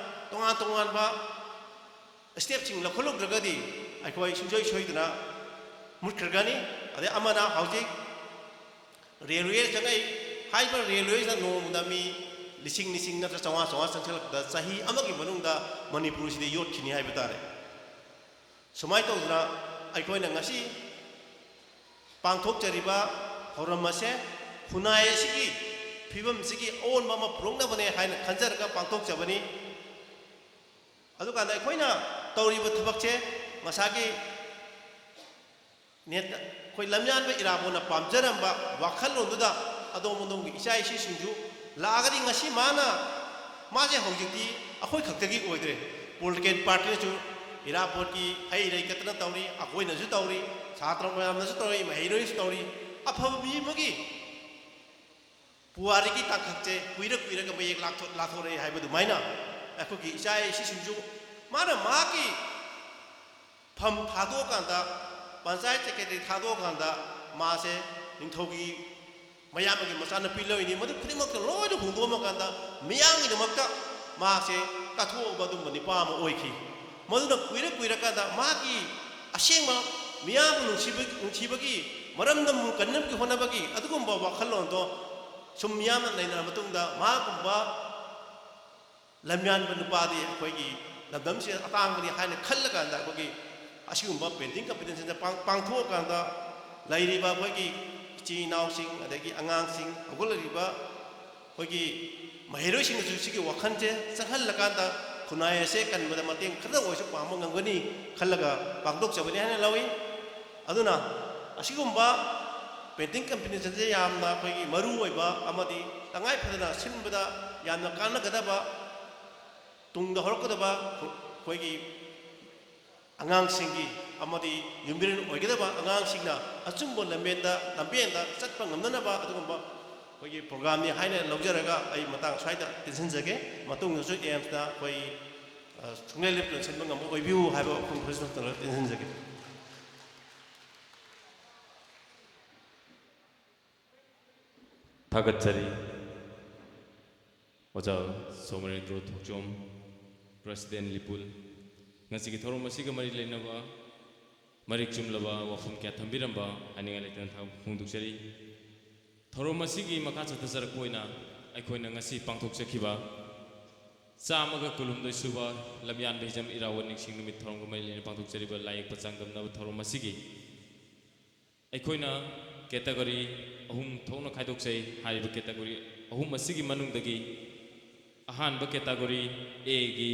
ꯇꯣꯉꯥꯟ ꯇꯣꯉꯥꯟꯕ stepꯁꯤꯡ ꯂꯧꯈꯠꯍꯧꯗ꯭ꯔꯒꯗꯤ ꯑꯩꯈꯣꯏ ꯁꯨꯡꯁꯣꯏ ꯁꯣꯏꯗꯅ ꯃꯨꯠꯈ꯭ꯔꯒꯅꯤ꯫ ꯑꯗꯩ ꯑꯃꯅ ꯍꯧꯖꯤꯛ railway ꯆꯪꯉꯛꯏ꯫ ꯍꯥꯏꯔꯤꯕ railwayꯁꯤꯅ ꯅꯣꯡꯃꯗ ꯃꯤ ꯂꯤꯁꯤꯡ ꯂꯤꯁꯤꯡ ꯅꯠꯇ꯭ꯔ ꯆꯥꯝꯃꯉꯥ ꯆꯥꯝꯃꯉꯥ ꯆꯪꯁꯤꯜꯂꯛꯄꯗ ꯆꯍꯤ ꯑꯃꯒꯤ ꯃꯅꯨꯡꯗ ꯃꯅꯤꯄꯨꯔꯁꯤꯗꯤ ꯌꯣꯠꯈꯤꯅꯤ ꯍꯥꯏꯕ ꯇꯥꯔꯦ꯫ ꯁꯨꯃꯥꯏꯅ ꯇꯧꯗꯅ ꯑꯩꯈꯣꯏꯅ ꯉꯁꯤ ꯄꯥꯡꯊꯣꯛꯆꯔꯤꯕ ꯊꯧꯔꯝ ꯑꯁꯦ ꯈꯨꯟꯅꯥꯏ ꯑꯁꯤꯒꯤ ꯐꯤꯕꯝꯁꯤꯒꯤ ꯑꯑꯣꯟꯕ ꯑꯃ ꯄꯨꯔꯛꯅꯕꯅꯦ ꯍꯥꯏꯅ ꯈꯟꯖꯔꯒ ꯄꯥꯡꯊꯣꯛꯆꯕꯅꯤ꯫ ꯑꯗꯨꯀꯥꯟꯗ ꯑꯩꯈꯣꯏꯅ ꯇꯧꯔꯤꯕ ꯊꯕꯛꯁꯦ ꯉꯁꯥꯏꯒꯤ ꯅꯦꯠ-, ꯑꯩꯈꯣꯏ ꯂꯝꯌꯥꯟꯕ ꯏꯔꯥꯕꯣꯠꯅ ꯄꯥꯝꯖꯔꯝꯕ ꯋꯥꯈꯜꯂꯣꯟꯗꯨꯗ ꯑꯗꯣꯝ ꯑꯗꯣꯝꯒꯤ ꯏꯆꯥ ꯏꯁꯨꯁꯤꯡꯁꯨ ꯂꯥꯛꯑꯒꯗꯤ ꯉꯁꯤ ꯃꯥꯅ, ꯃꯥꯁꯦ ꯍꯧꯖꯤꯛꯇꯤ ꯑꯩꯈꯣꯏ ꯈꯛꯇꯒꯤ ꯑꯣꯏꯗ꯭ꯔꯦ꯫ ꯄꯣꯂꯤꯇꯤꯀꯦꯜ ꯄꯥꯔꯇꯤꯅꯁꯨ ꯏꯔꯥꯕꯣꯠꯀꯤ ꯍꯩ ꯂꯩ ꯀꯠꯇꯅ ꯇꯧꯔꯤ, ꯑꯩꯈꯣꯏꯅꯁꯨ ꯇꯧꯔꯤ, ꯁꯥꯇ꯭ꯔ ꯃꯌꯥꯝꯅꯁꯨ ꯇꯧꯔꯤ, ꯃꯍꯩꯔꯣꯏꯁꯨ ꯇꯧꯔꯤ꯫ ꯑꯐꯕ ꯃꯤ ꯑꯃꯒꯤ ꯄꯨꯋꯥꯔꯤꯒꯤ ꯇꯥꯡꯀꯛꯁꯦ ꯀꯨꯏꯔ ꯀꯨꯏꯔꯒ ꯃꯌꯦꯛ ꯂꯥꯛꯊꯣ-, ꯂꯥꯊꯣꯔꯛꯑꯦ ꯍꯥꯏꯕ ꯑꯗꯨꯃꯥꯏꯅ ꯑꯩꯈꯣꯏꯒꯤ ꯏꯆꯥ ꯏꯁꯨꯁꯤꯡꯁꯨ ꯃꯥꯅ ꯃꯥꯒꯤ ꯐꯝ ꯊꯥꯗꯣꯛꯑꯀꯥꯟꯗ, ꯄꯟꯆꯥꯌꯠ ꯁꯦꯀ꯭ꯔꯦꯇꯔꯤ ꯊꯥꯗꯣꯛꯑꯀꯥꯟꯗ ꯃꯥꯁꯦ ꯅꯤꯡꯊꯧꯒꯤ ꯃꯌꯥꯝꯕꯒꯤ ꯃꯆꯥꯅꯨꯄꯤ ꯂꯧꯔꯤꯅꯤ꯫ ꯃꯗꯨ ꯈꯨꯗꯤꯡꯃꯛꯇ ꯂꯣꯏꯅ ꯍꯣꯡꯗꯣꯛꯑꯝꯃꯀꯥꯟꯗ ꯃꯤꯌꯥꯝꯒꯤꯗꯃꯛꯇ ꯃꯥꯁꯦ ꯀꯠꯊꯣꯛꯑꯕ ꯑꯗꯨꯒꯨꯝꯕ ꯅꯨꯄꯥ ꯑꯃ ꯑꯣꯏꯈꯤ꯫ ꯃꯗꯨꯅ ꯀꯨꯏꯔ ꯀꯨꯏꯔꯀꯥꯟꯗ ꯃꯥꯒꯤ ꯑꯁꯦꯡꯕ ꯃꯤꯌꯥꯝꯕꯨ ꯅꯨꯡꯁꯤꯕ-, ꯅꯨꯡꯁꯤꯕꯒꯤ ꯃꯔꯝꯗ ꯃꯨ ꯀꯟꯅꯕꯒꯤ ꯍꯣꯠꯅꯕꯒꯤ ꯑꯗꯨꯒꯨꯝꯕ ꯋꯥꯈꯜꯂꯣꯟꯗꯣ ꯁꯨꯝ ꯃꯤꯌꯥꯝꯅ ꯅꯩꯅꯔ ꯃꯇꯨꯡꯗ ꯃꯥꯒꯨꯝꯕ ꯂꯝꯌꯥꯟꯕ ꯅꯨꯄꯥꯗꯤ ꯑꯩꯈꯣꯏꯒꯤ ꯂꯝꯗꯝꯁꯤꯗ ꯑꯇꯥꯡꯕꯅꯤ ꯍꯥꯏꯅ ꯈꯜꯂꯀꯥꯟꯗ ꯑꯩꯈꯣꯏꯒꯤ ꯑꯁꯤꯒꯨꯝꯕ painting competitionꯁꯤꯗ ꯄꯥꯡ-, ꯄꯥꯡꯊꯣꯛꯑꯀꯥꯟꯗ ꯂꯩꯔꯤꯕ ꯑꯩꯈꯣꯏꯒꯤ ꯏꯆꯤꯜ ꯏꯅꯥꯎꯁꯤꯡ, ꯑꯗꯒꯤ ꯑꯉꯥꯡꯁꯤꯡ, ꯍꯧꯒꯠꯂꯛꯂꯤꯕ ꯑꯩꯈꯣꯏꯒꯤ ꯃꯍꯩꯔꯣꯏꯁꯤꯡꯅꯁꯨ ꯁꯤꯒꯤ ꯋꯥꯈꯜꯁꯦ ꯆꯪꯍꯜꯂꯀꯥꯟꯗ ꯈꯨꯟꯅꯥꯏ ꯑꯁꯦ ꯀꯟꯕꯗ ꯃꯇꯦꯡ ꯈꯔꯇ ꯑꯣꯏꯔꯁꯨ ꯄꯥꯡꯕ ꯉꯝꯒꯅꯤ ꯈꯜꯂꯒ ꯄꯥꯡꯊꯣꯛꯆꯕꯅꯤ ꯍꯥꯏꯅ ꯂꯧꯏ꯫ ꯑꯗꯨꯅ ꯑꯁꯤꯒꯨꯝꯕ painting competitionꯁꯦ ꯌꯥꯝꯅ ꯑꯩꯈꯣꯏꯒꯤ ꯃꯔꯨ ꯑꯣꯏꯕ ꯑꯃꯗꯤ ꯇꯉꯥꯏ ꯐꯗꯅ ꯁꯤꯟꯕꯗ ꯌꯥꯝꯅ ꯀꯥꯟꯅꯒꯗꯕ, ꯇꯨꯡꯗ ꯍꯧꯔꯛꯀꯗꯕ ꯑꯩꯈꯣꯏꯒꯤ ꯑꯉꯥꯡꯁꯤꯡꯒꯤ ꯑꯃꯗꯤ ꯌꯨꯝꯕꯤꯔꯦꯟ ꯑꯣꯏꯒꯗꯕ ꯑꯉꯥꯡꯁꯤꯡꯅ ꯑꯆꯨꯝꯕ ꯂꯝꯕꯦꯟꯗ, ꯂꯝꯕꯦꯟꯗ ꯆꯠꯄ ꯉꯝꯅꯅꯕ ꯑꯗꯨꯒꯨꯝꯕ ꯑꯩꯈꯣꯏꯒꯤ programꯅꯤ ꯍꯥꯏꯅ ꯂꯧꯖꯔꯒ ꯑꯩ ꯃꯇꯥꯡ ꯁ꯭ꯋꯥꯏꯗ ꯇꯦꯟꯁꯤꯟꯖꯒꯦ꯫ ꯃꯇꯨꯡꯗꯁꯨ AIIMSꯅ ꯑꯩꯈꯣꯏ, ꯑ, ꯁꯨꯡꯂꯦꯞ ꯂꯦꯞꯇꯅ ꯁꯤꯟꯕ ꯉꯝꯕ ꯑꯣꯏꯕꯤꯌꯨ ꯍꯥꯏꯕ ꯋꯥꯐꯝ ꯈꯔꯁꯨ ꯇꯦꯟꯁꯤꯟꯖꯒꯦ꯫ ꯊꯥꯒꯠꯆꯔꯤ꯫ ꯑꯣꯖꯥ ꯁꯣꯃꯔꯦꯟꯗ꯭ꯔꯣ ꯊꯣꯛꯆꯣꯝ, President ꯂꯤꯄꯨꯜ, ꯉꯁꯤꯒꯤ ꯊꯧꯔꯝ ꯑꯁꯤꯒ ꯃꯔꯤ ꯂꯩꯅꯕ ꯃꯔꯤꯛ ꯆꯨꯝꯂꯕ ꯋꯥꯐꯝ ꯀꯌꯥ ꯊꯝꯕꯤꯔꯝꯕ ꯍꯥꯏꯅꯤꯡꯉꯥꯏ ꯂꯩꯇꯅ ꯊꯥꯒꯠꯄ ꯐꯣꯡꯗꯣꯛꯆꯔꯤ꯫ ꯊꯧꯔꯝ ꯑꯁꯤꯒꯤ ꯃꯈꯥ ꯆꯠꯊꯖꯔꯛꯄ ꯑꯣꯏꯅ ꯑꯩꯈꯣꯏꯅ ꯉꯁꯤ ꯄꯥꯡꯊꯣꯛꯆꯈꯤꯕ ꯆꯥꯝꯃꯒ ꯀꯨꯟꯍꯨꯝꯗꯣꯏ ꯁꯨꯕ ꯂꯝꯌꯥꯟꯕ ꯍꯤꯖꯝ ꯏꯔꯥꯕꯣꯠ ꯅꯤꯡꯁꯤꯡ ꯅꯨꯃꯤꯠ ꯊꯧꯔꯝꯒ ꯃꯔꯤ ꯂꯩꯅꯅ ꯄꯥꯡꯊꯣꯛꯆꯔꯤꯕ ꯂꯥꯏꯌꯦꯛꯄ ꯆꯥꯡꯗꯝꯅꯕ ꯊꯧꯔꯝ ꯑꯁꯤꯒꯤ ꯑꯩꯈꯣꯏꯅ category ꯑꯍꯨꯝ ꯊꯣꯛꯅ ꯈꯥꯏꯗꯣꯛꯆꯩ꯫ ꯍꯥꯏꯔꯤꯕ category ꯑꯍꯨꯝ ꯑꯁꯤꯒꯤ ꯃꯅꯨꯡꯗꯒꯤ ꯑꯍꯥꯟꯕ category Aꯒꯤ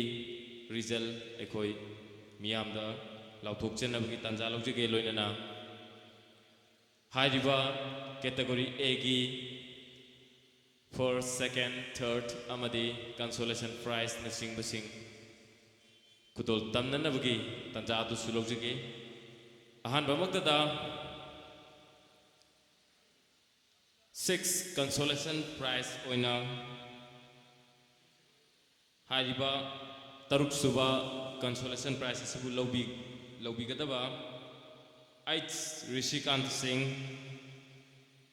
result ꯑꯩꯈꯣꯏ ꯃꯤꯌꯥꯝꯗ ꯂꯥꯎꯊꯣꯛꯆꯅꯕꯒꯤ ꯇꯥꯟꯖꯥ ꯂꯧꯖꯒꯦ꯫ ꯂꯣꯏꯅꯅ ꯍꯥꯏꯔꯤꯕ category Aꯒꯤ First, second, third ꯑꯃꯗꯤ consolation prizeꯅꯆꯤꯡꯕꯁꯤꯡ ꯈꯨꯗꯣꯜ ꯇꯝꯅꯅꯕꯒꯤ ꯇꯥꯟꯖꯥ ꯑꯗꯨꯁꯨ ꯂꯧꯖꯒꯦ꯫ ꯑꯍꯥꯟꯕꯃꯛꯇꯗ six consolation prize ꯑꯣꯏꯅ ꯍꯥꯏꯔꯤꯕ ꯇꯔꯨꯛꯁꯨꯕ consolation prize ꯑꯁꯤꯕꯨ ꯂꯧꯕꯤ-, ꯂꯧꯕꯤꯒꯗꯕ H ꯔꯤꯁꯤꯀꯥꯟꯇ ꯁꯤꯡ,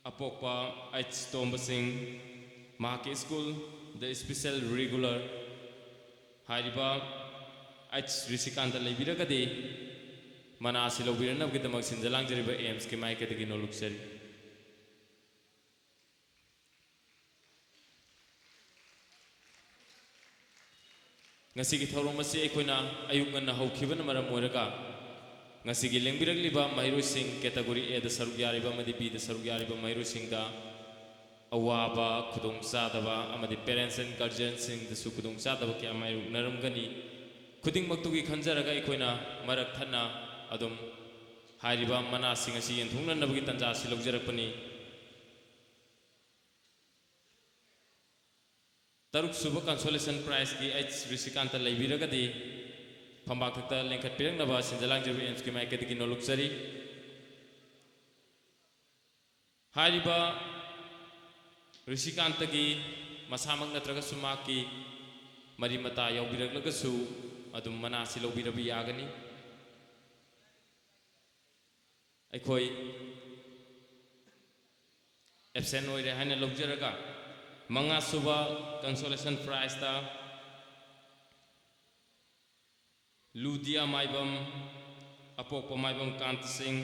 ꯑꯄꯣꯛꯄ H ꯇꯣꯝꯕ ꯁꯤꯡ, ꯃꯍꯥꯛꯀꯤ school The Special Regular ꯍꯥꯏꯔꯤꯕ H ꯔꯤꯁꯤꯀꯥꯟꯇ ꯂꯩꯕꯤꯔꯒꯗꯤ ꯃꯅꯥ ꯑꯁꯤ ꯂꯧꯕꯤꯔꯛꯅꯕꯒꯤꯗꯃꯛ ꯁꯤꯟꯖ ꯂꯥꯡꯖꯔꯤꯕ AIMSꯀꯤ ꯃꯥꯏꯀꯩꯗꯒꯤ ꯅꯣꯜꯂꯨꯛꯆꯔꯤ꯫ ꯉꯁꯤꯒꯤ ꯊꯧꯔꯝ ꯑꯁꯤ ꯑꯩꯈꯣꯏꯅ ꯑꯌꯨꯛ ꯉꯟꯅ ꯍꯧꯈꯤꯕꯅ ꯃꯔꯝ ꯑꯣꯏꯔꯒ, ꯉꯁꯤꯒꯤ ꯂꯦꯡꯕꯤꯔꯛꯂꯤꯕ ꯃꯍꯩꯔꯣꯏꯁꯤꯡ category Aꯗ ꯁꯔꯨꯛ ꯌꯥꯔꯤꯕ ꯑꯃꯗꯤ Bꯗ ꯁꯔꯨꯛ ꯌꯥꯔꯤꯕ ꯃꯍꯩꯔꯣꯏꯁꯤꯡꯗ ꯑꯋꯥꯕ, ꯈꯨꯗꯣꯡꯆꯥꯗꯕ ꯑꯃꯗꯤ parents and guardianꯁꯤꯡꯗꯁꯨ ꯈꯨꯗꯣꯡꯆꯥꯗꯕ ꯀꯌꯥ ꯃꯥꯌꯣꯛꯅꯔꯝꯒꯅꯤ꯫ ꯈꯨꯗꯤꯡꯃꯛꯇꯨꯒꯤ ꯈꯟꯖꯔꯒ ꯑꯩꯈꯣꯏꯅ ꯃꯔꯛ ꯊꯠꯅ ꯑꯗꯨꯝ ꯍꯥꯏꯔꯤꯕ ꯃꯅꯥꯁꯤꯡ ꯑꯁꯤ ꯌꯦꯟꯊꯣꯛꯅꯅꯕꯒꯤ ꯇꯥꯟꯖꯥ ꯑꯁꯤ ꯂꯧꯖꯔꯛꯄꯅꯤ꯫ ꯇꯔꯨꯛꯁꯨꯕ consolation prizeꯀꯤ H ꯔꯤꯁꯤꯀꯥꯟꯇ ꯂꯩꯕꯤꯔꯒꯗꯤ ꯐꯝꯕꯥꯛꯊꯛꯇ ꯂꯦꯡꯈꯠꯄꯤꯔꯛꯅꯕ ꯁꯤꯟꯖ ꯂꯥꯡꯖꯔꯤꯕ AIMSꯀꯤ ꯃꯥꯏꯀꯩꯗꯒꯤ ꯅꯣꯜꯂꯨꯛꯆꯔꯤ꯫ ꯍꯥꯏꯔꯤꯕ ꯔꯤꯁꯤꯀꯥꯟꯇꯒꯤ ꯃꯁꯥꯃꯛ ꯅꯠꯇ꯭ꯔꯒꯁꯨ ꯃꯍꯥꯛꯀꯤ ꯃꯔꯤ ꯃꯇꯥ ꯌꯥꯎꯕꯤꯔꯛꯂꯒꯁꯨ ꯑꯗꯨꯝ ꯃꯅꯥꯁꯤ ꯂꯧꯕꯤꯔꯕ ꯌꯥꯒꯅꯤ꯫ ꯑꯩꯈꯣꯏ absent ꯑꯣꯏꯔꯦ ꯍꯥꯏꯅ ꯂꯧꯖꯔꯒ, ꯃꯉꯥꯁꯨꯕ consolation prizeꯇ ꯂꯨꯗꯤꯌꯥ ꯃꯥꯏꯕꯝ, ꯑꯄꯣꯛꯄ ꯃꯥꯏꯕꯝ ꯀꯥꯟꯇ ꯁꯤꯡ,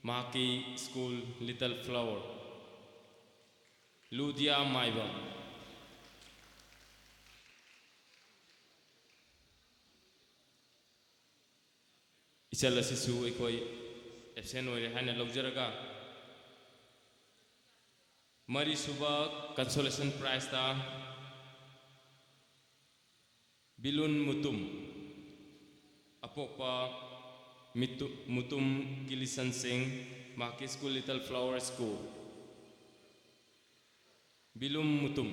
ꯃꯍꯥꯛꯀꯤ school Little Flower꯫ ꯂꯨꯗꯤꯌꯥ ꯃꯥꯏꯕꯝ꯫ ꯏꯆꯜ ꯑꯁꯤꯁꯨ ꯑꯩꯈꯣꯏ absent ꯑꯣꯏꯔꯦ ꯍꯥꯏꯅ ꯂꯧꯖꯔꯒ, ꯃꯔꯤꯁꯨꯕ consolation prizeꯇ ꯕꯤꯂꯨꯟ ꯃꯨꯇꯨꯝ, ꯑꯄꯣꯛꯄ ꯃꯤꯇꯨ-, ꯃꯨꯇꯨꯝ ꯀꯤꯂꯤꯁꯟ ꯁꯤꯡ, ꯃꯍꯥꯛꯀꯤ school Little Flower School꯫ Bilum Mutum.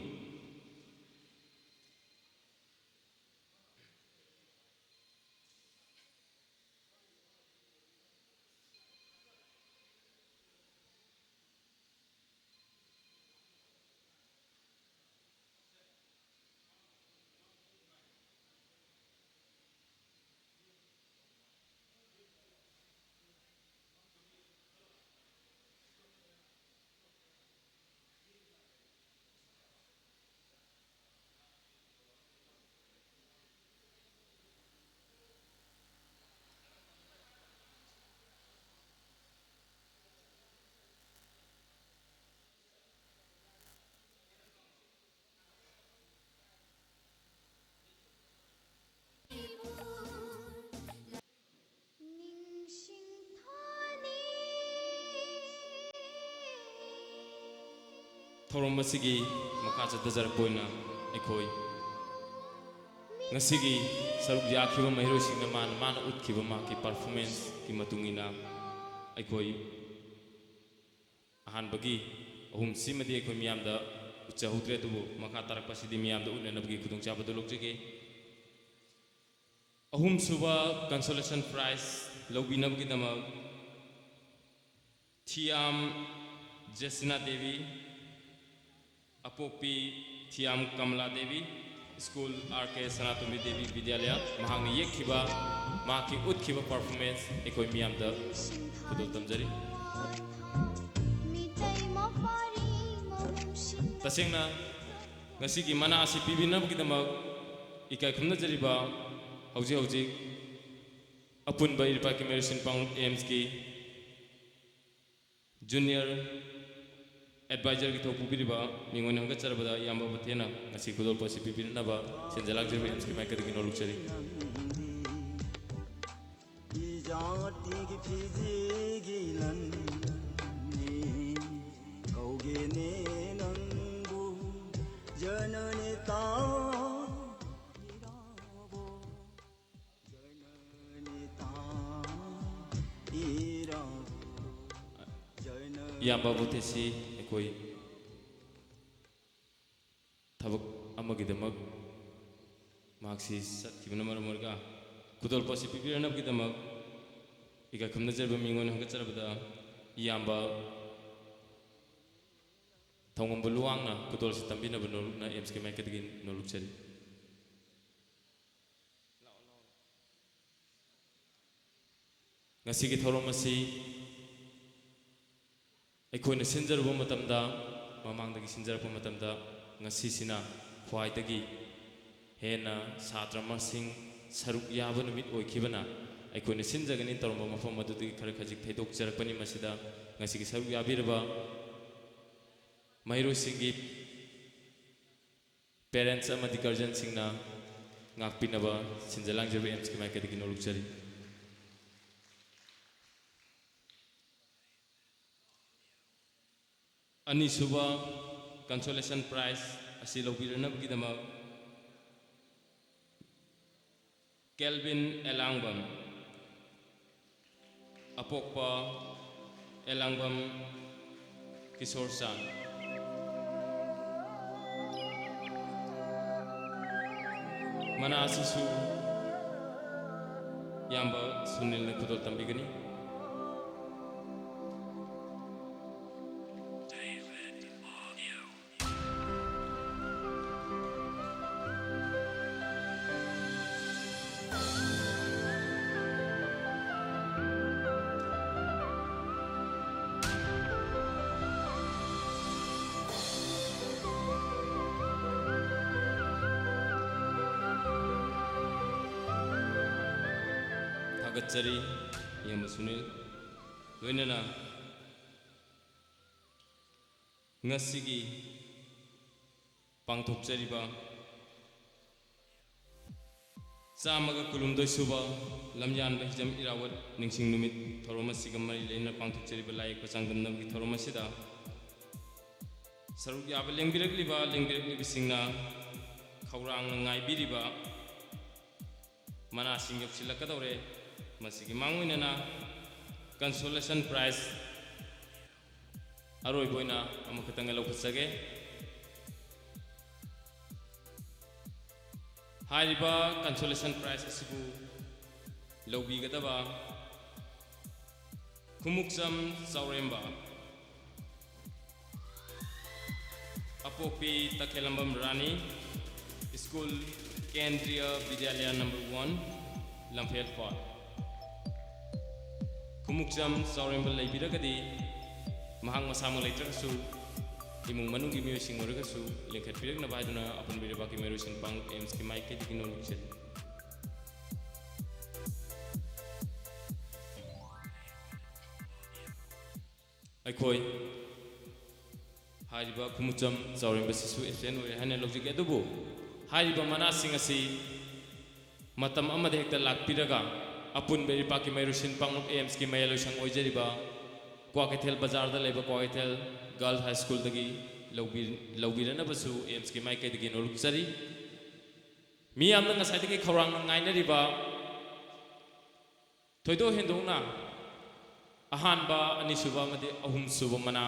ꯊꯧꯔꯝ ꯑꯁꯤꯒꯤ ꯃꯈꯥ ꯆꯠꯊꯖꯔꯛꯄ ꯑꯣꯏꯅ ꯑꯩꯈꯣꯏ ꯉꯁꯤꯒꯤ ꯁꯔꯨꯛ ꯌꯥꯈꯤꯕ ꯃꯍꯩꯔꯣꯏꯁꯤꯡꯅ ꯃꯥꯅ, ꯃꯥꯅ ꯎꯠꯈꯤꯕ ꯃꯍꯥꯛꯀꯤ performanceꯀꯤ ꯃꯇꯨꯡ ꯏꯟꯅ ꯑꯩꯈꯣꯏ ꯑꯍꯥꯟꯕꯒꯤ ꯑꯍꯨꯝꯁꯤꯃꯗꯤ ꯑꯩꯈꯣꯏ ꯃꯤꯌꯥꯝꯗ ꯎꯠꯆꯍꯧꯗ꯭ꯔꯦ, ꯑꯗꯨꯕꯨ ꯃꯈꯥ ꯇꯥꯔꯛꯄꯁꯤꯗꯤ ꯃꯤꯌꯥꯝꯗ ꯎꯠꯅꯅꯕꯒꯤ ꯈꯨꯗꯣꯡꯆꯥꯕꯗꯨ ꯂꯧꯖꯒꯦ꯫ ꯑꯍꯨꯝꯁꯨꯕ consolation prize ꯂꯧꯕꯤꯅꯕꯒꯤꯗꯃꯛ ꯊꯤꯌꯥꯝ ꯖꯦꯁꯤꯅꯥ ꯗꯦꯕꯤ, ꯑꯄꯣꯛꯄꯤ Thiyam Kamala Devi, school R K Sanatombi Devi Vidyalaya, ꯃꯍꯥꯛꯅ ꯌꯦꯛꯈꯤꯕ, ꯃꯍꯥꯛꯀꯤ ꯎꯠꯈꯤꯕ performance ꯑꯩꯈꯣꯏ ꯃꯤꯌꯥꯝꯗ ꯈꯨꯗꯣꯜ ꯇꯝꯖꯔꯤ꯫ ꯇꯁꯦꯡꯅ ꯉꯁꯤꯒꯤ ꯃꯅꯥ ꯑꯁꯤ ꯄꯤꯕꯤꯅꯕꯒꯤꯗꯃꯛ ꯏꯀꯥꯏ ꯈꯨꯝꯅꯖꯔꯤꯕ ꯍꯧꯖꯤꯛ ꯍꯧꯖꯤꯛ ꯑꯄꯨꯟꯕ ꯏꯔꯩꯄꯥꯛꯀꯤ ꯃꯍꯩꯔꯣꯏꯁꯤꯡ ꯄꯥꯡꯂꯨꯞ ꯑꯦꯝꯁꯀꯤ junior advisorꯒꯤ ꯊꯧ ꯄꯨꯕꯤꯔꯤꯕ ꯃꯤꯉꯣꯟꯗ ꯍꯪꯒꯠꯆꯔꯕꯗ ꯏꯌꯥꯝꯕ ꯃꯊꯦꯅ ꯉꯁꯤ ꯈꯨꯗꯣꯜꯄꯣꯠ ꯑꯁꯤ ꯄꯤꯕꯤꯅꯕ ꯁꯦꯟꯖ ꯂꯥꯛꯆꯔꯤꯕ ꯑꯦꯝꯁꯀꯤ ꯃꯥꯏꯀꯩꯗꯒꯤ ꯅꯣꯜꯂꯨꯛꯆꯔꯤ꯫ ꯏꯖꯥꯇꯤꯒꯤ ꯐꯤꯖꯤꯒꯤ ꯂꯟꯅꯤ ꯀꯧꯒꯦꯅꯦ ꯅꯪꯕꯨ ꯖꯅꯅꯦꯇꯥ ꯏꯔꯥꯕꯣ ꯖꯅꯅꯦꯇꯥ ꯏꯔꯥꯕꯣ ꯏꯌꯥꯝꯕ ꯃꯊꯦꯁꯤ ꯑꯩꯈꯣꯏ ꯒꯤꯗꯃꯛ ꯃꯍꯥꯛꯁꯤ ꯆꯠꯈꯤꯕꯅ ꯃꯔꯝ ꯑꯣꯏꯔꯒ ꯈꯨꯗꯣꯜꯄꯣꯠꯁꯤ ꯄꯤꯕꯤꯔꯛꯅꯕꯒꯤꯗꯃꯛ ꯏꯀꯥꯏ ꯈꯨꯝꯅꯖꯔꯕ ꯃꯤꯡ ꯑꯣꯏꯅ ꯍꯪꯒꯠꯆꯔꯕꯗ ꯏꯌꯥꯝꯕ ꯊꯧꯉꯝꯕ ꯂꯨꯋꯥꯡꯅ ꯈꯨꯗꯣꯜꯁꯤ ꯇꯝꯕꯤꯅꯕ ꯅꯣꯂꯨꯛꯅ ꯑꯦꯝꯁꯀꯤ ꯃꯥꯏꯀꯩꯗꯒꯤ ꯅꯣꯂꯨꯛꯆꯔꯤ꯫ ꯉꯁꯤꯒꯤ ꯊꯧꯔꯝ ꯑꯁꯤ ꯑꯩꯈꯣꯏꯅ ꯁꯤꯟꯖꯔꯨꯕ ꯃꯇꯝꯗ, ꯃꯃꯥꯡꯗꯒꯤ ꯁꯤꯟꯖꯔꯛꯄ ꯃꯇꯝꯗ, ꯉꯁꯤꯁꯤꯅ ꯈ꯭ꯋꯥꯏꯗꯒꯤ ꯍꯦꯟꯅ ꯁꯥꯇ꯭ꯔ ꯃꯁꯤꯡ ꯁꯔꯨꯛ ꯌꯥꯕ ꯅꯨꯃꯤꯠ ꯑꯣꯏꯈꯤꯕꯅ, ꯑꯩꯈꯣꯏꯅ ꯁꯤꯟꯖꯒꯅꯤ ꯇꯧꯔꯝꯕ ꯃꯐꯝ ꯑꯗꯨꯗꯒꯤ ꯈꯔ ꯈꯖꯤꯛ ꯊꯩꯗꯣꯛꯆꯔꯛꯄꯅꯤ꯫ ꯃꯁꯤꯗ ꯉꯁꯤꯒꯤ ꯁꯔꯨꯛ ꯌꯥꯕꯤꯔꯕ ꯃꯍꯩꯔꯣꯏꯁꯤꯡꯒꯤ parents ꯑꯃꯗꯤ guardianꯁꯤꯡꯅ ꯉꯥꯛꯄꯤꯅꯕ ꯁꯤꯟꯖ ꯂꯥꯡꯖꯕ ꯑꯦꯝꯁꯀꯤ ꯃꯥꯏꯀꯩꯗꯒꯤ ꯅꯣꯂꯨꯛꯆꯔꯤ꯫ ꯑꯅꯤꯁꯨꯕ consolation prize ꯑꯁꯤ ꯂꯧꯕꯤꯔꯅꯕꯒꯤꯗꯃꯛ ꯀꯦꯜꯚꯤꯟ ꯑꯦꯂꯥꯡꯕꯝ, ꯑꯄꯣꯛꯄ ꯑꯦꯂꯥꯡꯕꯝ ꯀꯤꯁꯣꯔ ꯆꯥꯟ꯫ ꯃꯅꯥ ꯑꯁꯤꯁꯨ ꯏꯌꯥꯝꯕ ꯁꯨꯅꯤꯜꯅ ꯈꯨꯗꯣꯜ ꯇꯝꯕꯤꯒꯅꯤ꯫ ꯊꯥꯒꯠꯆꯔꯤ ꯏꯌꯥꯝꯕ ꯁꯨꯅꯤꯜ꯫ ꯂꯣꯏꯅꯅ ꯉꯁꯤꯒꯤ ꯄꯥꯡꯊꯣꯛꯆꯔꯤꯕ ꯆꯥꯝꯃꯒ ꯀꯨꯟꯍꯨꯝꯗꯣꯏ ꯁꯨꯕ ꯂꯝꯌꯥꯟꯕ ꯍꯤꯖꯝ ꯏꯔꯥꯕꯣꯠ ꯅꯤꯡꯁꯤꯡ ꯅꯨꯃꯤꯠ ꯊꯧꯔꯝ ꯑꯁꯤꯒ ꯃꯔꯤ ꯂꯩꯅꯅ ꯄꯥꯡꯊꯣꯛꯆꯔꯤꯕ ꯂꯥꯏꯌꯦꯛꯄ ꯆꯥꯡꯗꯝꯅꯕꯒꯤ ꯊꯧꯔꯝ ꯑꯁꯤꯗ ꯁꯔꯨꯛ ꯌꯥꯕ ꯂꯦꯡꯕꯤꯔꯛꯂꯤꯕ, ꯂꯦꯡꯕꯤꯔꯛꯂꯤꯕꯁꯤꯡꯅ ꯈꯧꯔꯥꯡꯅ ꯉꯥꯏꯕꯤꯔꯤꯕ ꯃꯅꯥꯁꯤꯡ ꯌꯧꯁꯤꯜꯂꯛꯀꯗꯧꯔꯦ꯫ ꯃꯁꯤꯒꯤ ꯃꯥꯡꯑꯣꯏꯅꯅ consolation prize ꯑꯔꯣꯏꯕ ꯑꯣꯏꯅ ꯑꯃꯈꯛꯇꯪꯒ ꯂꯧꯈꯠꯆꯒꯦ꯫ ꯍꯥꯏꯔꯤꯕ consolation prize ꯑꯁꯤꯕꯨ ꯂꯧꯕꯤꯒꯗꯕ ꯈꯨꯃꯨꯛꯆꯝ ꯆꯥꯎꯔꯦꯝꯕ, ꯑꯄꯣꯛꯄꯤ ꯇꯈꯦꯂꯝꯕꯝ ꯔꯥꯅꯤ, school ꯀꯦꯟꯗ꯭ꯔꯤꯌ ꯕꯤꯗ꯭ꯌꯥꯂꯌ number one, ꯂꯝꯐꯦꯜ ꯐꯥꯜ꯫ ꯈꯨꯃꯨꯛꯆꯝ ꯆꯥꯎꯔꯦꯝꯕ ꯂꯩꯕꯤꯔꯒꯗꯤ, ꯃꯍꯥꯛ ꯃꯁꯥꯃꯛ ꯂꯩꯇ꯭ꯔꯒꯁꯨ, ꯏꯃꯨꯡ ꯃꯅꯨꯡꯒꯤ ꯃꯤꯑꯣꯏꯁꯤꯡ ꯑꯣꯏꯔꯒꯁꯨ ꯂꯤꯡꯈꯠꯄꯤꯔꯛꯅꯕ ꯍꯥꯏꯗꯨꯅ ꯑꯄꯨꯟꯕ ꯏꯔꯩꯄꯥꯛꯀꯤ ꯃꯍꯩꯔꯣꯏꯁꯤꯡ ꯄꯥꯡꯂꯨꯞ ꯑꯦꯝꯁꯀꯤ ꯃꯥꯏꯀꯩꯗꯒꯤ ꯅꯣꯡ ꯅꯨꯡꯁꯤꯠ꯫ ꯑꯩꯈꯣꯏ ꯍꯥꯏꯔꯤꯕ ꯈꯨꯃꯨꯛꯆꯝ ꯆꯥꯎꯔꯦꯝꯕꯁꯤꯁꯨ absent ꯑꯣꯏꯔꯦ ꯍꯥꯏꯅ ꯂꯧꯖꯒꯦ꯫ ꯑꯗꯨꯕꯨ ꯍꯥꯏꯔꯤꯕ ꯃꯅꯥꯁꯤꯡ ꯑꯁꯤ ꯃꯇꯝ ꯑꯃꯗ ꯍꯦꯛꯇ ꯂꯥꯛꯄꯤꯔꯒ ꯑꯄꯨꯟꯕ ꯏꯔꯩꯄꯥꯛꯀꯤ ꯃꯍꯩꯔꯣꯏꯁꯤꯡ ꯄꯥꯡꯂꯨꯞ ꯑꯦꯝꯁꯀꯤ ꯃꯌꯥꯏ ꯂꯣꯏꯁꯪ ꯑꯣꯏꯖꯔꯤꯕ ꯀ꯭ꯋꯥꯀꯩꯊꯦꯜ ꯕꯖꯥꯔꯗ ꯂꯩꯕ ꯀ꯭ꯋꯥꯀꯩꯊꯦꯜ Girls High Schoolꯗꯒꯤ ꯂꯧꯕꯤ-, ꯂꯧꯕꯤꯔꯅꯕꯁꯨ ꯑꯦꯝꯁꯀꯤ ꯃꯥꯏꯀꯩꯗꯒꯤ ꯅꯣꯜꯂꯨꯛꯆꯔꯤ꯫ ꯃꯤꯌꯥꯝꯅ ꯉꯁꯥꯏꯗꯒꯤ ꯈꯧꯔꯥꯡꯅ ꯉꯥꯏꯅꯔꯤꯕ ꯊꯣꯏꯗꯣꯛ ꯍꯦꯟꯗꯣꯛꯅ ꯑꯍꯥꯟꯕ, ꯑꯅꯤꯁꯨꯕ ꯑꯃꯗꯤ ꯑꯍꯨꯝꯁꯨꯕ ꯃꯅꯥ,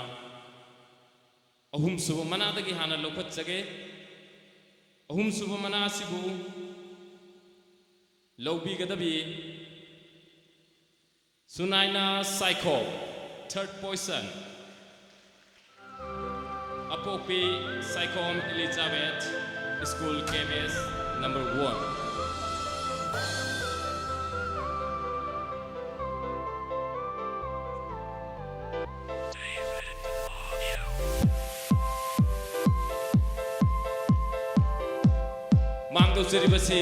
ꯑꯍꯨꯝꯁꯨꯕ ꯃꯅꯥꯗꯒꯤ ꯍꯥꯟꯅ ꯂꯧꯈꯠꯆꯒꯦ꯫ ꯑꯍꯨꯝꯁꯨꯕ ꯃꯅꯥ ꯑꯁꯤꯕꯨ ꯂꯧꯕꯤꯒꯗꯕꯤ ꯁꯨꯅꯥꯏꯅ Saikhom, third position꯫ ꯑꯄꯣꯛꯄꯤ Saikhom Elizabeth, school K M S number one꯫ ꯃꯥꯡ ꯇꯧꯖꯔꯤꯕꯁꯤ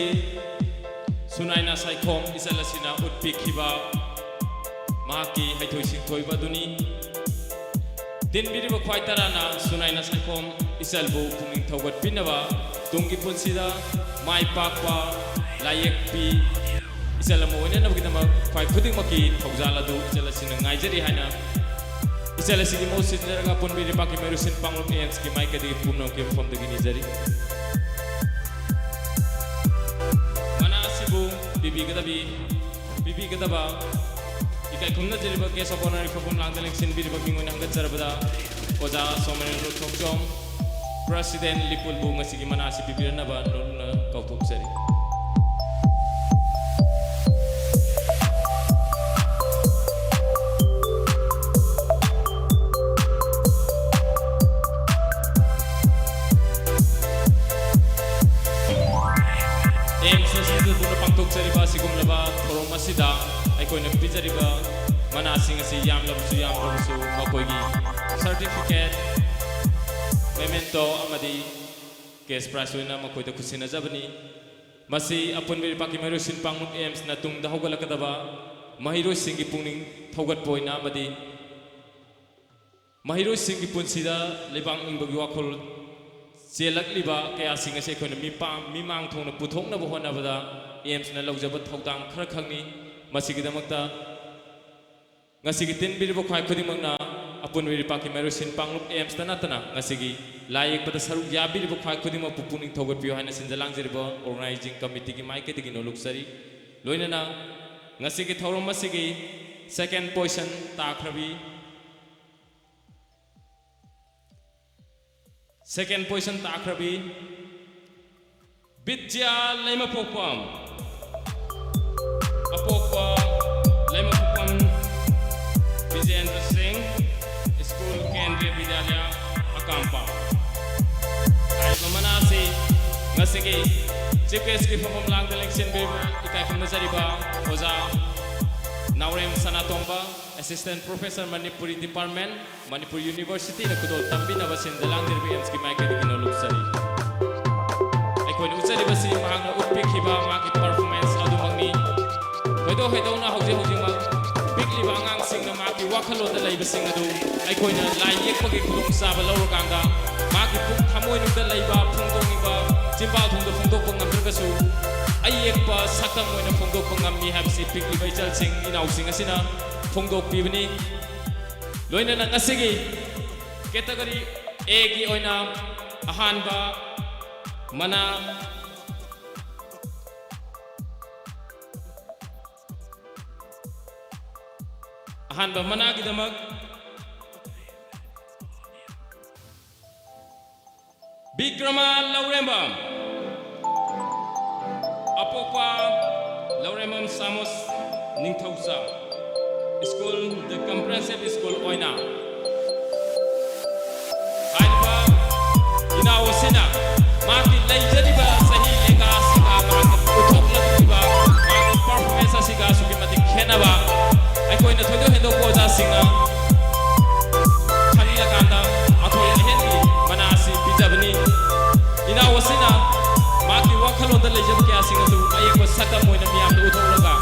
ꯁꯨꯅꯥꯏꯅ ꯁꯥꯏꯈꯣꯝ ꯏꯆꯜ ꯑꯁꯤꯅ ꯎꯠꯄꯤꯈꯤꯕ ꯃꯍꯥꯛꯀꯤ ꯍꯩꯊꯣꯏ ꯁꯤꯡꯊꯣꯏꯕ ꯑꯗꯨꯅꯤ꯫ ꯇꯤꯟꯕꯤꯔꯤꯕ ꯈ꯭ꯋꯥꯏ ꯇꯔꯥꯅ ꯁꯨꯅꯥꯏꯅ ꯁꯥꯏꯈꯣꯝ ꯏꯆꯜꯕꯨ ꯄꯨꯛꯅꯤꯡ ꯊꯧꯒꯠꯄꯤꯅꯕ, ꯇꯨꯡꯒꯤ ꯄꯨꯟꯁꯤꯗ ꯃꯥꯏ ꯄꯥꯛꯄ ꯂꯥꯏꯌꯦꯛꯄꯤ ꯏꯆꯜ ꯑꯃ ꯑꯣꯏꯅꯅꯕꯒꯤꯗꯃꯛ ꯈ꯭ꯋꯥꯏ ꯈꯨꯗꯤꯡꯃꯛꯀꯤ ꯊꯧꯖꯥꯜ ꯑꯗꯨ ꯏꯆꯜ ꯑꯁꯤꯅ ꯉꯥꯏꯖꯔꯤ ꯍꯥꯏꯅ ꯏꯆꯜ ꯑꯁꯤꯒꯤ ꯃꯍꯨꯠ ꯁꯤꯟꯖꯔꯒ ꯑꯄꯨꯟꯕ ꯏꯔꯩꯄꯥꯛꯀꯤ ꯃꯍꯩꯔꯣꯏꯁꯤꯡ ꯄꯥꯡꯂꯨꯞ ꯑꯦꯝꯁꯀꯤ ꯃꯥꯏꯀꯩꯗꯒꯤ ꯄꯨꯝꯅꯃꯛꯀꯤ ꯃꯐꯝꯗꯒꯤ ꯅꯤꯖꯔꯤ꯫ ꯃꯅꯥ ꯑꯁꯤꯕꯨ ꯄꯤꯕꯤꯒꯗꯕꯤ, ꯄꯤꯕꯤꯒꯗꯕ ꯏꯀꯥꯏ ꯈꯨꯝꯅꯖꯔꯤꯕ guest of honour ꯈꯧꯄꯨꯝ ꯂꯥꯡꯗ ꯂꯦꯡꯁꯤꯟꯕꯤꯔꯤꯕ ꯃꯤꯡ ꯑꯣꯏꯅ ꯍꯪꯒꯠꯆꯔꯕꯗ ꯑꯣꯖꯥ ꯁꯣꯃꯅꯦꯟꯗ꯭ꯔ ꯊꯣꯡꯖꯣꯝ, President ꯂꯤꯄꯨꯜꯕꯨ ꯉꯁꯤꯒꯤ ꯃꯅꯥ ꯑꯁꯤ ꯄꯤꯕꯤꯔꯛꯅꯕ ꯅꯣꯂꯨꯛꯅ ꯀꯧꯊꯣꯛꯆꯔꯤ꯫ ꯑꯦꯝꯁ ꯑꯁꯤꯗ ꯄꯥꯡꯊꯣꯛꯆꯔꯤꯕ ꯑꯁꯤꯒꯨꯝꯂꯕ ꯊꯧꯔꯝ ꯑꯁꯤꯗ ꯑꯩꯈꯣꯏꯅ ꯄꯤꯖꯔꯤꯕ ꯃꯅꯥꯁꯤꯡ ꯑꯁꯤ ꯌꯥꯝꯂꯕꯁꯨ ꯌꯥꯝꯗ꯭ꯔꯕꯁꯨ ꯃꯈꯣꯏꯒꯤ certificate, memento ꯑꯃꯗꯤ cash prize ꯑꯣꯏꯅ ꯃꯈꯣꯏꯗ ꯈꯨꯠꯁꯤꯟꯅꯖꯕꯅꯤ꯫ ꯃꯁꯤ ꯑꯄꯨꯟꯕ ꯏꯔꯩꯄꯥꯛꯀꯤ ꯃꯍꯩꯔꯣꯏꯁꯤꯡ ꯄꯥꯡꯂꯨꯞ ꯑꯦꯝꯁꯅ ꯇꯨꯡꯗ ꯍꯧꯒꯠꯂꯛꯀꯗꯕ ꯃꯍꯩꯔꯣꯏꯁꯤꯡꯒꯤ ꯄꯨꯛꯅꯤꯡ ꯊꯧꯒꯠꯄ ꯑꯣꯏꯅ ꯑꯃꯗꯤ ꯃꯍꯩꯔꯣꯏꯁꯤꯡꯒꯤ ꯄꯨꯟꯁꯤꯗ ꯂꯩꯕꯥꯛ ꯅꯤꯡꯕꯒꯤ ꯋꯥꯈꯜ ꯆꯦꯜꯂꯛꯂꯤꯕ ꯀꯌꯥꯁꯤꯡ ꯑꯁꯤ ꯑꯩꯈꯣꯏꯅ ꯃꯤꯄꯥꯝ, ꯃꯤꯃꯥꯡ ꯊꯣꯡꯅ ꯄꯨꯊꯣꯛꯅꯕ ꯍꯣꯠꯅꯕꯗ ꯑꯦꯝꯁꯅ ꯂꯧꯖꯕ ꯊꯧꯗꯥꯡ ꯈꯔꯈꯛꯅꯤ꯫ ꯃꯁꯤꯒꯤꯗꯃꯛꯇ ꯉꯁꯤꯒꯤ ꯇꯤꯟꯕꯤꯔꯤꯕ ꯈ꯭ꯋꯥꯏ ꯈꯨꯗꯤꯡꯃꯛꯅ ꯑꯄꯨꯟꯕ ꯏꯔꯩꯄꯥꯛꯀꯤ ꯃꯍꯩꯔꯣꯏꯁꯤꯡ ꯄꯥꯡꯂꯨꯞ ꯑꯦꯝꯁꯇ ꯅꯠꯇꯅ ꯉꯁꯤꯒꯤ ꯂꯥꯏ ꯌꯦꯛꯄꯗ ꯁꯔꯨꯛ ꯌꯥꯕꯤꯔꯤꯕ ꯈ꯭ꯋꯥꯏ ꯈꯨꯗꯤꯡꯃꯛꯄꯨ ꯄꯨꯛꯅꯤꯡ ꯊꯧꯒꯠꯄꯤꯌꯨ ꯍꯥꯏꯅ ꯁꯤꯟꯖ ꯂꯥꯡꯖꯔꯤꯕ organizing committeeꯒꯤ ꯃꯥꯏꯀꯩꯗꯒꯤ ꯅꯣꯂꯨꯛꯆꯔꯤ꯫ ꯂꯣꯏꯅꯅ ꯉꯁꯤꯒꯤ ꯊꯧꯔꯝ ꯑꯁꯤꯒꯤ second position ꯇꯥꯈ꯭ꯔꯕꯤ, second position ꯇꯥꯈ꯭ꯔꯕꯤ ꯕꯤꯗ꯭ꯌꯥ ꯂꯩꯃꯄꯣꯛꯄꯝ, ꯑꯄꯣꯛꯄ ꯂꯩꯃꯄꯣꯛꯄꯝ ꯕꯤꯖꯦꯟꯗ꯭ꯔ ꯁꯤꯡ, ꯁ꯭ꯀꯨꯜ ꯀꯦꯟꯗ꯭ꯔꯤꯌ ꯕꯤꯗ꯭ꯌꯥꯂꯌ ꯑꯀꯥꯝꯄꯥ꯫ ꯍꯥꯏꯔꯤꯕ ꯃꯅꯥ ꯑꯁꯤ ꯉꯁꯤꯒꯤ chief guestꯀꯤ ꯐꯝꯐꯝ ꯂꯥꯡꯗ ꯂꯦꯡꯁꯤꯟꯕꯤꯔꯤꯕ ꯏꯀꯥꯏ ꯈꯨꯝꯅꯖꯔꯤꯕ ꯑꯣꯖꯥ ꯅꯥꯎꯔꯦꯝ ꯁꯅꯥꯇꯣꯝꯕ, Assistant Professor, Manipuri Department, Manipur Universityꯅ ꯈꯨꯗꯣꯜ ꯇꯝꯕꯤꯅꯕ ꯁꯤꯟꯗ ꯂꯥꯡꯖꯔꯤꯕ ꯑꯦꯝꯁꯀꯤ ꯃꯥꯏꯀꯩꯗꯒꯤ ꯅꯣꯂꯨꯛꯆꯔꯤ꯫ ꯑꯩꯈꯣꯏꯅ ꯎꯠꯆꯔꯤꯕꯁꯤ ꯃꯍꯥꯛꯅ ꯎꯠꯄꯤꯈꯤꯕ ꯃꯍꯥꯛꯀꯤ performance ꯑꯗꯨꯃꯛꯅꯤ꯫ ꯊꯣꯏꯗꯣꯛ ꯍꯦꯟꯗꯣꯛꯅ ꯍꯧꯖꯤꯛ ꯍꯧꯖꯤꯛꯃꯛ ꯄꯤꯛꯂꯤꯕ ꯑꯉꯥꯡꯁꯤꯡꯅ ꯃꯍꯥꯛꯀꯤ ꯋꯥꯈꯜꯂꯣꯟꯗ ꯂꯩꯕꯁꯤꯡ ꯑꯗꯨ ꯑꯩꯈꯣꯏꯅ ꯂꯥꯏ ꯌꯦꯛꯄꯒꯤ ꯈꯨꯗꯣꯡꯆꯥꯕ ꯂꯧꯔꯀꯥꯟꯗ ꯃꯍꯥꯛꯀꯤ ꯄꯨꯛ ꯊꯃꯣꯏꯅꯨꯡꯗ ꯂꯩꯕ ꯐꯣꯡꯗꯣꯛꯅꯤꯡꯕ ꯆꯤꯟꯕꯥꯜ ꯊꯣꯡꯗ ꯐꯣꯡꯗꯣꯛꯄ ꯉꯝꯗ꯭ꯔꯒꯁꯨ ꯑꯌꯦꯛꯄ ꯁꯛꯇꯝ ꯑꯣꯏꯅ ꯐꯣꯡꯗꯣꯛꯄ ꯉꯝꯃꯤ ꯍꯥꯏꯕꯁꯤ ꯄꯤꯛꯂꯤꯕ ꯏꯆꯜꯁꯤꯡ ꯏꯅꯥꯎꯁꯤꯡ ꯑꯁꯤꯅ ꯐꯣꯡꯗꯣꯛꯄꯤꯕꯅꯤ꯫ ꯂꯣꯏꯅꯅ ꯉꯁꯤꯒꯤ category Aꯒꯤ ꯑꯣꯏꯅ ꯑꯍꯥꯟꯕ ꯃꯅꯥ, ꯑꯍꯥꯟꯕ ꯃꯅꯥꯒꯤꯗꯃꯛ ꯕꯤꯀ꯭ꯔꯃ ꯂꯧꯔꯦꯝꯕꯝ, ꯑꯄꯣꯛꯄ ꯂꯧꯔꯦꯝꯕꯝ ꯁꯥꯃꯨꯁ ꯅꯤꯡꯊꯧꯖꯝ, ꯁ꯭ꯀꯨꯜ, The Comprehensive School ꯑꯣꯏꯅ꯫ ꯍꯥꯏꯔꯤꯕ ꯏꯅꯥꯎ ꯑꯁꯤꯅ ꯃꯍꯥꯛꯀꯤ ꯂꯩꯖꯔꯤꯕ ꯆꯍꯤ ꯂꯦꯡꯒꯥꯁꯤꯡꯒ ꯃꯍꯥꯛꯅ ꯄꯨꯊꯣꯛꯂꯛꯂꯤꯕ ꯃꯍꯥꯛꯀꯤ performance ꯑꯁꯤꯒ ꯑꯁꯨꯛꯀꯤ ꯃꯇꯤꯛ ꯈꯦꯠꯅꯕ, ꯑꯩꯈꯣꯏꯅ ꯊꯣꯏꯗꯣꯛ ꯍꯦꯟꯗꯣꯛꯄ ꯑꯣꯖꯥꯁꯤꯡꯅ ꯈꯪꯂꯀꯥꯟꯗ ꯑꯊꯣꯏ ꯑꯍꯦꯟꯒꯤ ꯃꯅꯥ ꯑꯁꯤ ꯄꯤꯖꯕꯅꯤ꯫ ꯏꯅꯥꯎ ꯑꯁꯤꯅ ꯃꯍꯥꯛꯀꯤ ꯋꯥꯈꯜꯂꯣꯟꯗ ꯂꯩꯖꯕ ꯀꯌꯥꯁꯤꯡ ꯑꯗꯨ ꯑꯌꯦꯛꯄ ꯁꯛꯇꯝ ꯑꯣꯏꯅ ꯃꯤꯌꯥꯝꯗ ꯎꯠꯊꯣꯛꯂꯒ,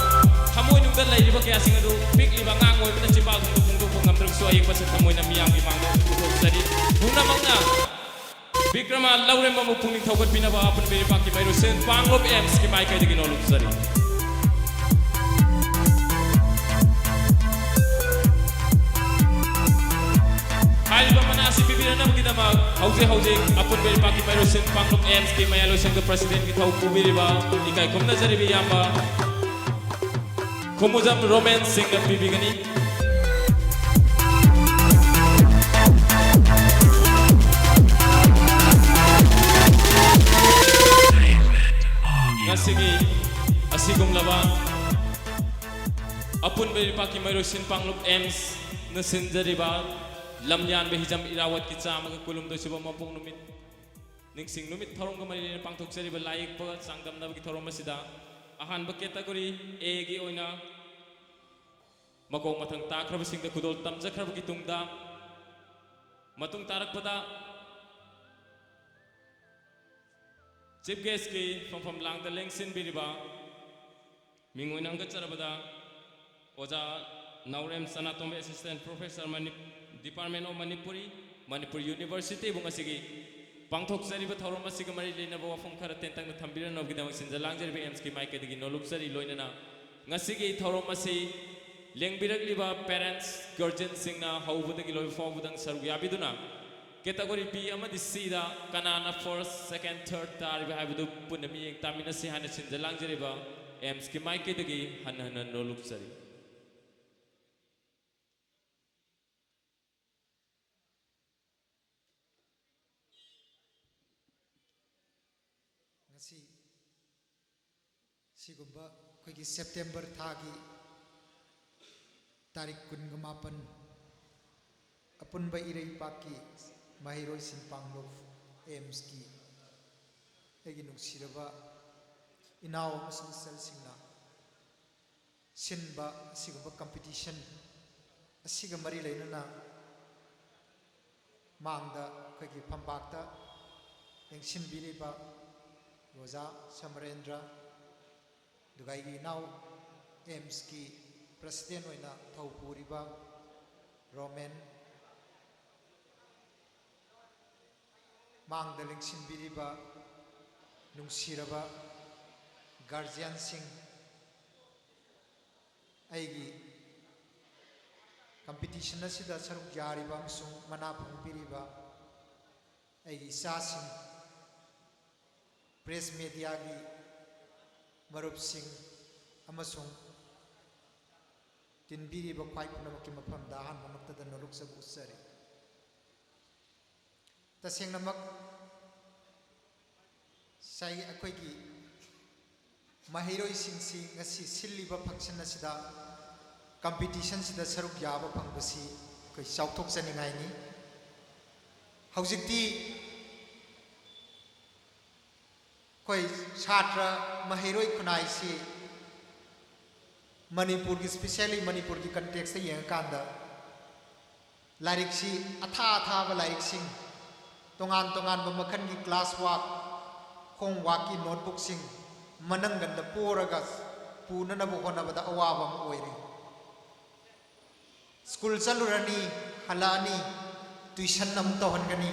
ꯊꯃꯣꯏꯅꯨꯡꯗ ꯂꯩꯔꯤꯕ ꯀꯌꯥꯁꯤꯡ ꯑꯗꯨ ꯄꯤꯛꯂꯤꯕ ꯑꯉꯥꯡ ꯑꯣꯏꯕꯅ ꯆꯤꯟꯕꯥꯛ ꯊꯣꯡꯗ ꯐꯣꯡꯗꯣꯛꯄ ꯉꯝꯗ꯭ꯔꯕꯁꯨ, ꯑꯌꯦꯛꯄ ꯁꯛꯇꯝ ꯑꯣꯏꯅ ꯃꯤꯌꯥꯝꯒꯤ ꯃꯥꯡꯗ ꯄꯨꯊꯣꯛꯆꯔꯤ꯫ ꯄꯨꯝꯅꯃꯛꯅ ꯕꯤꯀ꯭ꯔꯃ ꯂꯧꯔꯦꯝꯕꯝꯕꯨ ꯄꯨꯛꯅꯤꯡ ꯊꯧꯒꯠꯄꯤꯅꯕ ꯑꯄꯨꯟꯕ ꯏꯔꯩꯄꯥꯛꯀꯤ ꯃꯍꯩꯔꯣꯏꯁꯤꯡ ꯄꯥꯡꯂꯨꯞ ꯑꯦꯝꯁꯀꯤ ꯃꯥꯏꯀꯩꯗꯒꯤ ꯅꯣꯂꯨꯛꯆꯔꯤ꯫ ꯍꯥꯏꯔꯤꯕ ꯃꯅꯥ ꯑꯁꯤ ꯄꯤꯕꯤꯔꯛꯅꯕꯒꯤꯗꯃꯛ ꯍꯧꯖꯤꯛ ꯍꯧꯖꯤꯛ ꯑꯄꯨꯟꯕ ꯏꯔꯩꯄꯥꯛꯀꯤ ꯃꯍꯩꯔꯣꯏꯁꯤꯡ ꯄꯥꯡꯂꯨꯞ ꯑꯦꯝꯁꯀꯤ ꯃꯌꯥꯏ ꯂꯣꯏꯁꯪꯒꯤ presidentꯀꯤ ꯊꯧ ꯄꯨꯕꯤꯔꯤꯕ ꯏꯀꯥꯏ ꯈꯨꯝꯅꯖꯔꯤꯕ ꯏꯌꯥꯝꯕ ꯈꯨꯃꯨꯖꯝ ꯔꯣꯃꯦꯟ ꯁꯤꯡꯅ ꯄꯤꯕꯤꯒꯅꯤ꯫ ꯉꯁꯤꯒꯤ ꯑꯁꯤꯒꯨꯝꯂꯕ ꯑꯄꯨꯟꯕ ꯏꯔꯩꯄꯥꯛꯀꯤ ꯃꯍꯩꯔꯣꯏꯁꯤꯡ ꯄꯥꯡꯂꯨꯞ ꯑꯦꯝꯁꯅ ꯁꯤꯟꯖꯔꯤꯕ ꯂꯝꯌꯥꯟꯕ ꯍꯤꯖꯝ ꯏꯔꯥꯋꯠꯀꯤ ꯆꯥꯝꯃꯒ ꯀꯨꯟꯍꯨꯝꯗꯣꯏ ꯁꯨꯕ ꯃꯄꯣꯛ ꯅꯨꯃꯤꯠ ꯅꯤꯡꯁꯤꯡ ꯅꯨꯃꯤꯠ ꯊꯧꯔꯝꯒ ꯃꯔꯤ ꯂꯩꯅꯅ ꯄꯥꯡꯊꯣꯛꯆꯔꯤꯕ ꯂꯥꯏ ꯌꯦꯛꯄ ꯆꯥꯡꯗꯝꯅꯕꯒꯤ ꯊꯧꯔꯝ ꯑꯁꯤꯗ ꯑꯍꯥꯟꯕ category Aꯒꯤ ꯑꯣꯏꯅ ꯃꯀꯣꯛ ꯃꯊꯪ ꯇꯥꯈ꯭ꯔꯕꯁꯤꯡꯗ ꯈꯨꯗꯣꯜ ꯇꯝꯖꯈ꯭ꯔꯕꯒꯤ ꯇꯨꯡꯗ, ꯃꯇꯨꯡ ꯇꯥꯔꯛꯄꯗ chief guestꯀꯤ ꯐꯝꯐꯝ ꯂꯥꯡꯗ ꯂꯦꯡꯁꯤꯟꯕꯤꯔꯤꯕ ꯃꯤꯡ ꯑꯣꯏꯅ ꯈꯟꯒꯠꯆꯔꯕꯗ ꯑꯣꯖꯥ ꯅꯥꯎꯔꯦꯝ ꯁꯅꯥꯇꯣꯝꯕꯤ, Assistant Professor, Mani-, Department of Manipuri, Manipur Universityꯕꯨ ꯉꯁꯤꯒꯤ ꯄꯥꯡꯊꯣꯛꯆꯔꯤꯕ ꯊꯧꯔꯝ ꯑꯁꯤꯒ ꯃꯔꯤ ꯂꯩꯅꯕ ꯋꯥꯐꯝ ꯈꯔ ꯇꯦꯟꯇꯛꯅ ꯊꯝꯕꯤꯔꯛꯅꯕꯒꯤꯗꯃꯛ ꯁꯤꯟꯖ ꯂꯥꯡꯖꯔꯤꯕ ꯑꯦꯝꯁꯀꯤ ꯃꯥꯏꯀꯩꯗꯒꯤ ꯅꯣꯂꯨꯛꯆꯔꯤ꯫ ꯂꯣꯏꯅꯅ ꯉꯁꯤꯒꯤ ꯊꯧꯔꯝ ꯑꯁꯤ ꯂꯦꯡꯕꯤꯔꯛꯂꯤꯕ parents, guardianꯁꯤꯡꯅ ꯍꯧꯕꯗꯒꯤ ꯂꯣꯏꯕ ꯐꯥꯎꯕꯗꯪ ꯁꯔꯨꯛ ꯌꯥꯕꯤꯗꯨꯅ category B ꯑꯃꯗꯤ Cꯗ ꯀꯅꯥꯅ first, second, third ꯇꯥꯔꯤꯕ ꯍꯥꯏꯕꯗꯨ ꯄꯨꯟꯅ ꯃꯤꯠꯌꯦꯡ ꯇꯥꯃꯤꯟꯅꯁꯤ ꯍꯥꯏꯅ ꯁꯤꯟꯖ ꯂꯥꯡꯖꯔꯤꯕ ꯑꯦꯝꯁꯀꯤ ꯃꯥꯏꯀꯩꯗꯒꯤ ꯍꯟꯅ ꯍꯟꯅ ꯅꯣꯂꯨꯛꯆꯔꯤ꯫ ꯁꯤ ꯁꯤꯒꯨꯝꯕ ꯑꯩꯈꯣꯏꯒꯤ ꯁꯦꯞꯇꯦꯝꯕꯔ ꯊꯥꯒꯤ ꯇꯥꯔꯤꯛ ꯀꯨꯟꯒ ꯃꯥꯄꯟ ꯑꯄꯨꯟꯕ ꯏꯔꯩꯄꯥꯛꯀꯤ ꯃꯍꯩꯔꯣꯏꯁꯤꯡ ꯄꯥꯡꯂꯣꯞ ꯑꯦꯝꯁꯀꯤ ꯑꯩꯒꯤ ꯅꯨꯡꯁꯤꯔꯕ ꯏꯅꯥꯎ ꯑꯃꯁꯨꯡ ꯏꯆꯜꯁꯤꯡꯅ ꯁꯤꯟꯕ ꯑꯁꯤꯒꯨꯝꯕ ꯀꯝꯄꯤꯇꯤꯁꯟ ꯑꯁꯤꯒ ꯃꯔꯤ ꯂꯩꯅꯅ ꯃꯥꯡꯗ ꯑꯩꯈꯣꯏꯒꯤ ꯐꯝꯄꯥꯛꯇ ꯂꯦꯡꯁꯤꯟꯕꯤꯔꯤꯕ ꯑꯣꯖꯥ ꯁꯃꯔꯦꯟꯗ꯭ꯔ, ꯑꯗꯨꯒ ꯑꯩꯒꯤ ꯏꯅꯥꯎ ꯑꯦꯝꯁꯀꯤ ꯄ꯭ꯔꯁꯤꯗꯦꯟ ꯑꯣꯏꯅ ꯊꯧ ꯄꯨꯔꯤꯕ ꯔꯣꯃꯦꯟ, ꯃꯥꯡꯗ ꯂꯦꯡꯁꯤꯟꯕꯤꯔꯤꯕ ꯅꯨꯡꯁꯤꯔꯕ ꯒꯥꯔꯖꯤꯌꯥꯟꯁꯤꯡ, ꯑꯩꯒꯤ ꯀꯝꯄꯤꯇꯤꯁꯟ ꯑꯁꯤꯗ ꯁꯔꯨꯛ ꯌꯥꯔꯤꯕ ꯑꯃꯁꯨꯡ ꯃꯅꯥ ꯐꯪꯕꯤꯔꯤꯕ ꯑꯩꯒꯤ ꯏꯆꯥꯁꯤꯡ, ꯄ꯭ꯔꯦꯁ ꯃꯦꯗꯤꯌꯥꯒꯤ ꯃꯔꯨꯞꯁꯤꯡ ꯑꯃꯁꯨꯡ ꯇꯤꯟꯕꯤꯔꯤꯕ ꯈ꯭ꯋꯥꯏ ꯄꯨꯝꯅꯃꯛꯀꯤ ꯃꯐꯝꯗ ꯑꯍꯥꯟꯕꯃꯛꯇꯗ ꯅꯣꯂꯨꯛꯆꯕ ꯎꯠꯆꯔꯤ꯫ ꯇꯁꯦꯡꯅꯃꯛ ꯉꯁꯥꯏ ꯑꯩꯈꯣꯏꯒꯤ ꯃꯍꯩꯔꯣꯏꯁꯤꯡꯁꯤ ꯉꯁꯤ ꯁꯤꯜꯂꯤꯕ ꯐꯪꯁꯟ ꯑꯁꯤꯗ, ꯀꯝꯄꯤꯇꯤꯁꯟꯁꯤꯗ ꯁꯔꯨꯛ ꯌꯥꯕ ꯐꯪꯕꯁꯤ ꯑꯩꯈꯣꯏ ꯆꯥꯎꯊꯣꯛꯆꯅꯤꯡꯉꯥꯏꯅꯤ꯫ ꯍꯧꯖꯤꯛꯇꯤ ꯑꯩꯈꯣꯏ ꯁꯥꯇ꯭ꯔ ꯃꯍꯩꯔꯣꯏ ꯈꯨꯟꯅꯥꯏꯁꯤ ꯃꯅꯤꯄꯨꯔꯒꯤ, specially ꯃꯅꯤꯄꯨꯔꯒꯤ ꯀꯟꯇꯦꯛꯁꯇ ꯌꯦꯡꯉꯀꯥꯟꯗ, ꯂꯥꯏꯔꯤꯛꯁꯤ ꯑꯊꯥ ꯑꯊꯥꯕ ꯂꯥꯏꯔꯤꯛꯁꯤꯡ, ꯇꯣꯉꯥꯟ ꯇꯣꯉꯥꯟꯕ ꯃꯈꯜꯒꯤ ꯀ꯭ꯂꯥꯁ ꯋꯥꯔꯛ, ꯍꯣꯝꯋꯥꯔꯛꯀꯤ ꯅꯣꯠꯕꯨꯛꯁꯤꯡ ꯃꯅꯪꯒꯟꯗ ꯄꯣꯔꯒ ꯄꯨꯅꯅꯕ ꯍꯣꯠꯅꯕꯗ ꯑꯋꯥꯕ ꯑꯃ ꯑꯣꯏꯔꯦ꯫ ꯁ꯭ꯀꯨꯜ ꯆꯠꯂꯨꯔꯅꯤ, ꯍꯜꯂꯛꯑꯅꯤ, ꯇ꯭ꯌꯨꯁꯟ ꯑꯃꯨꯛ ꯇꯧꯍꯟꯒꯅꯤ,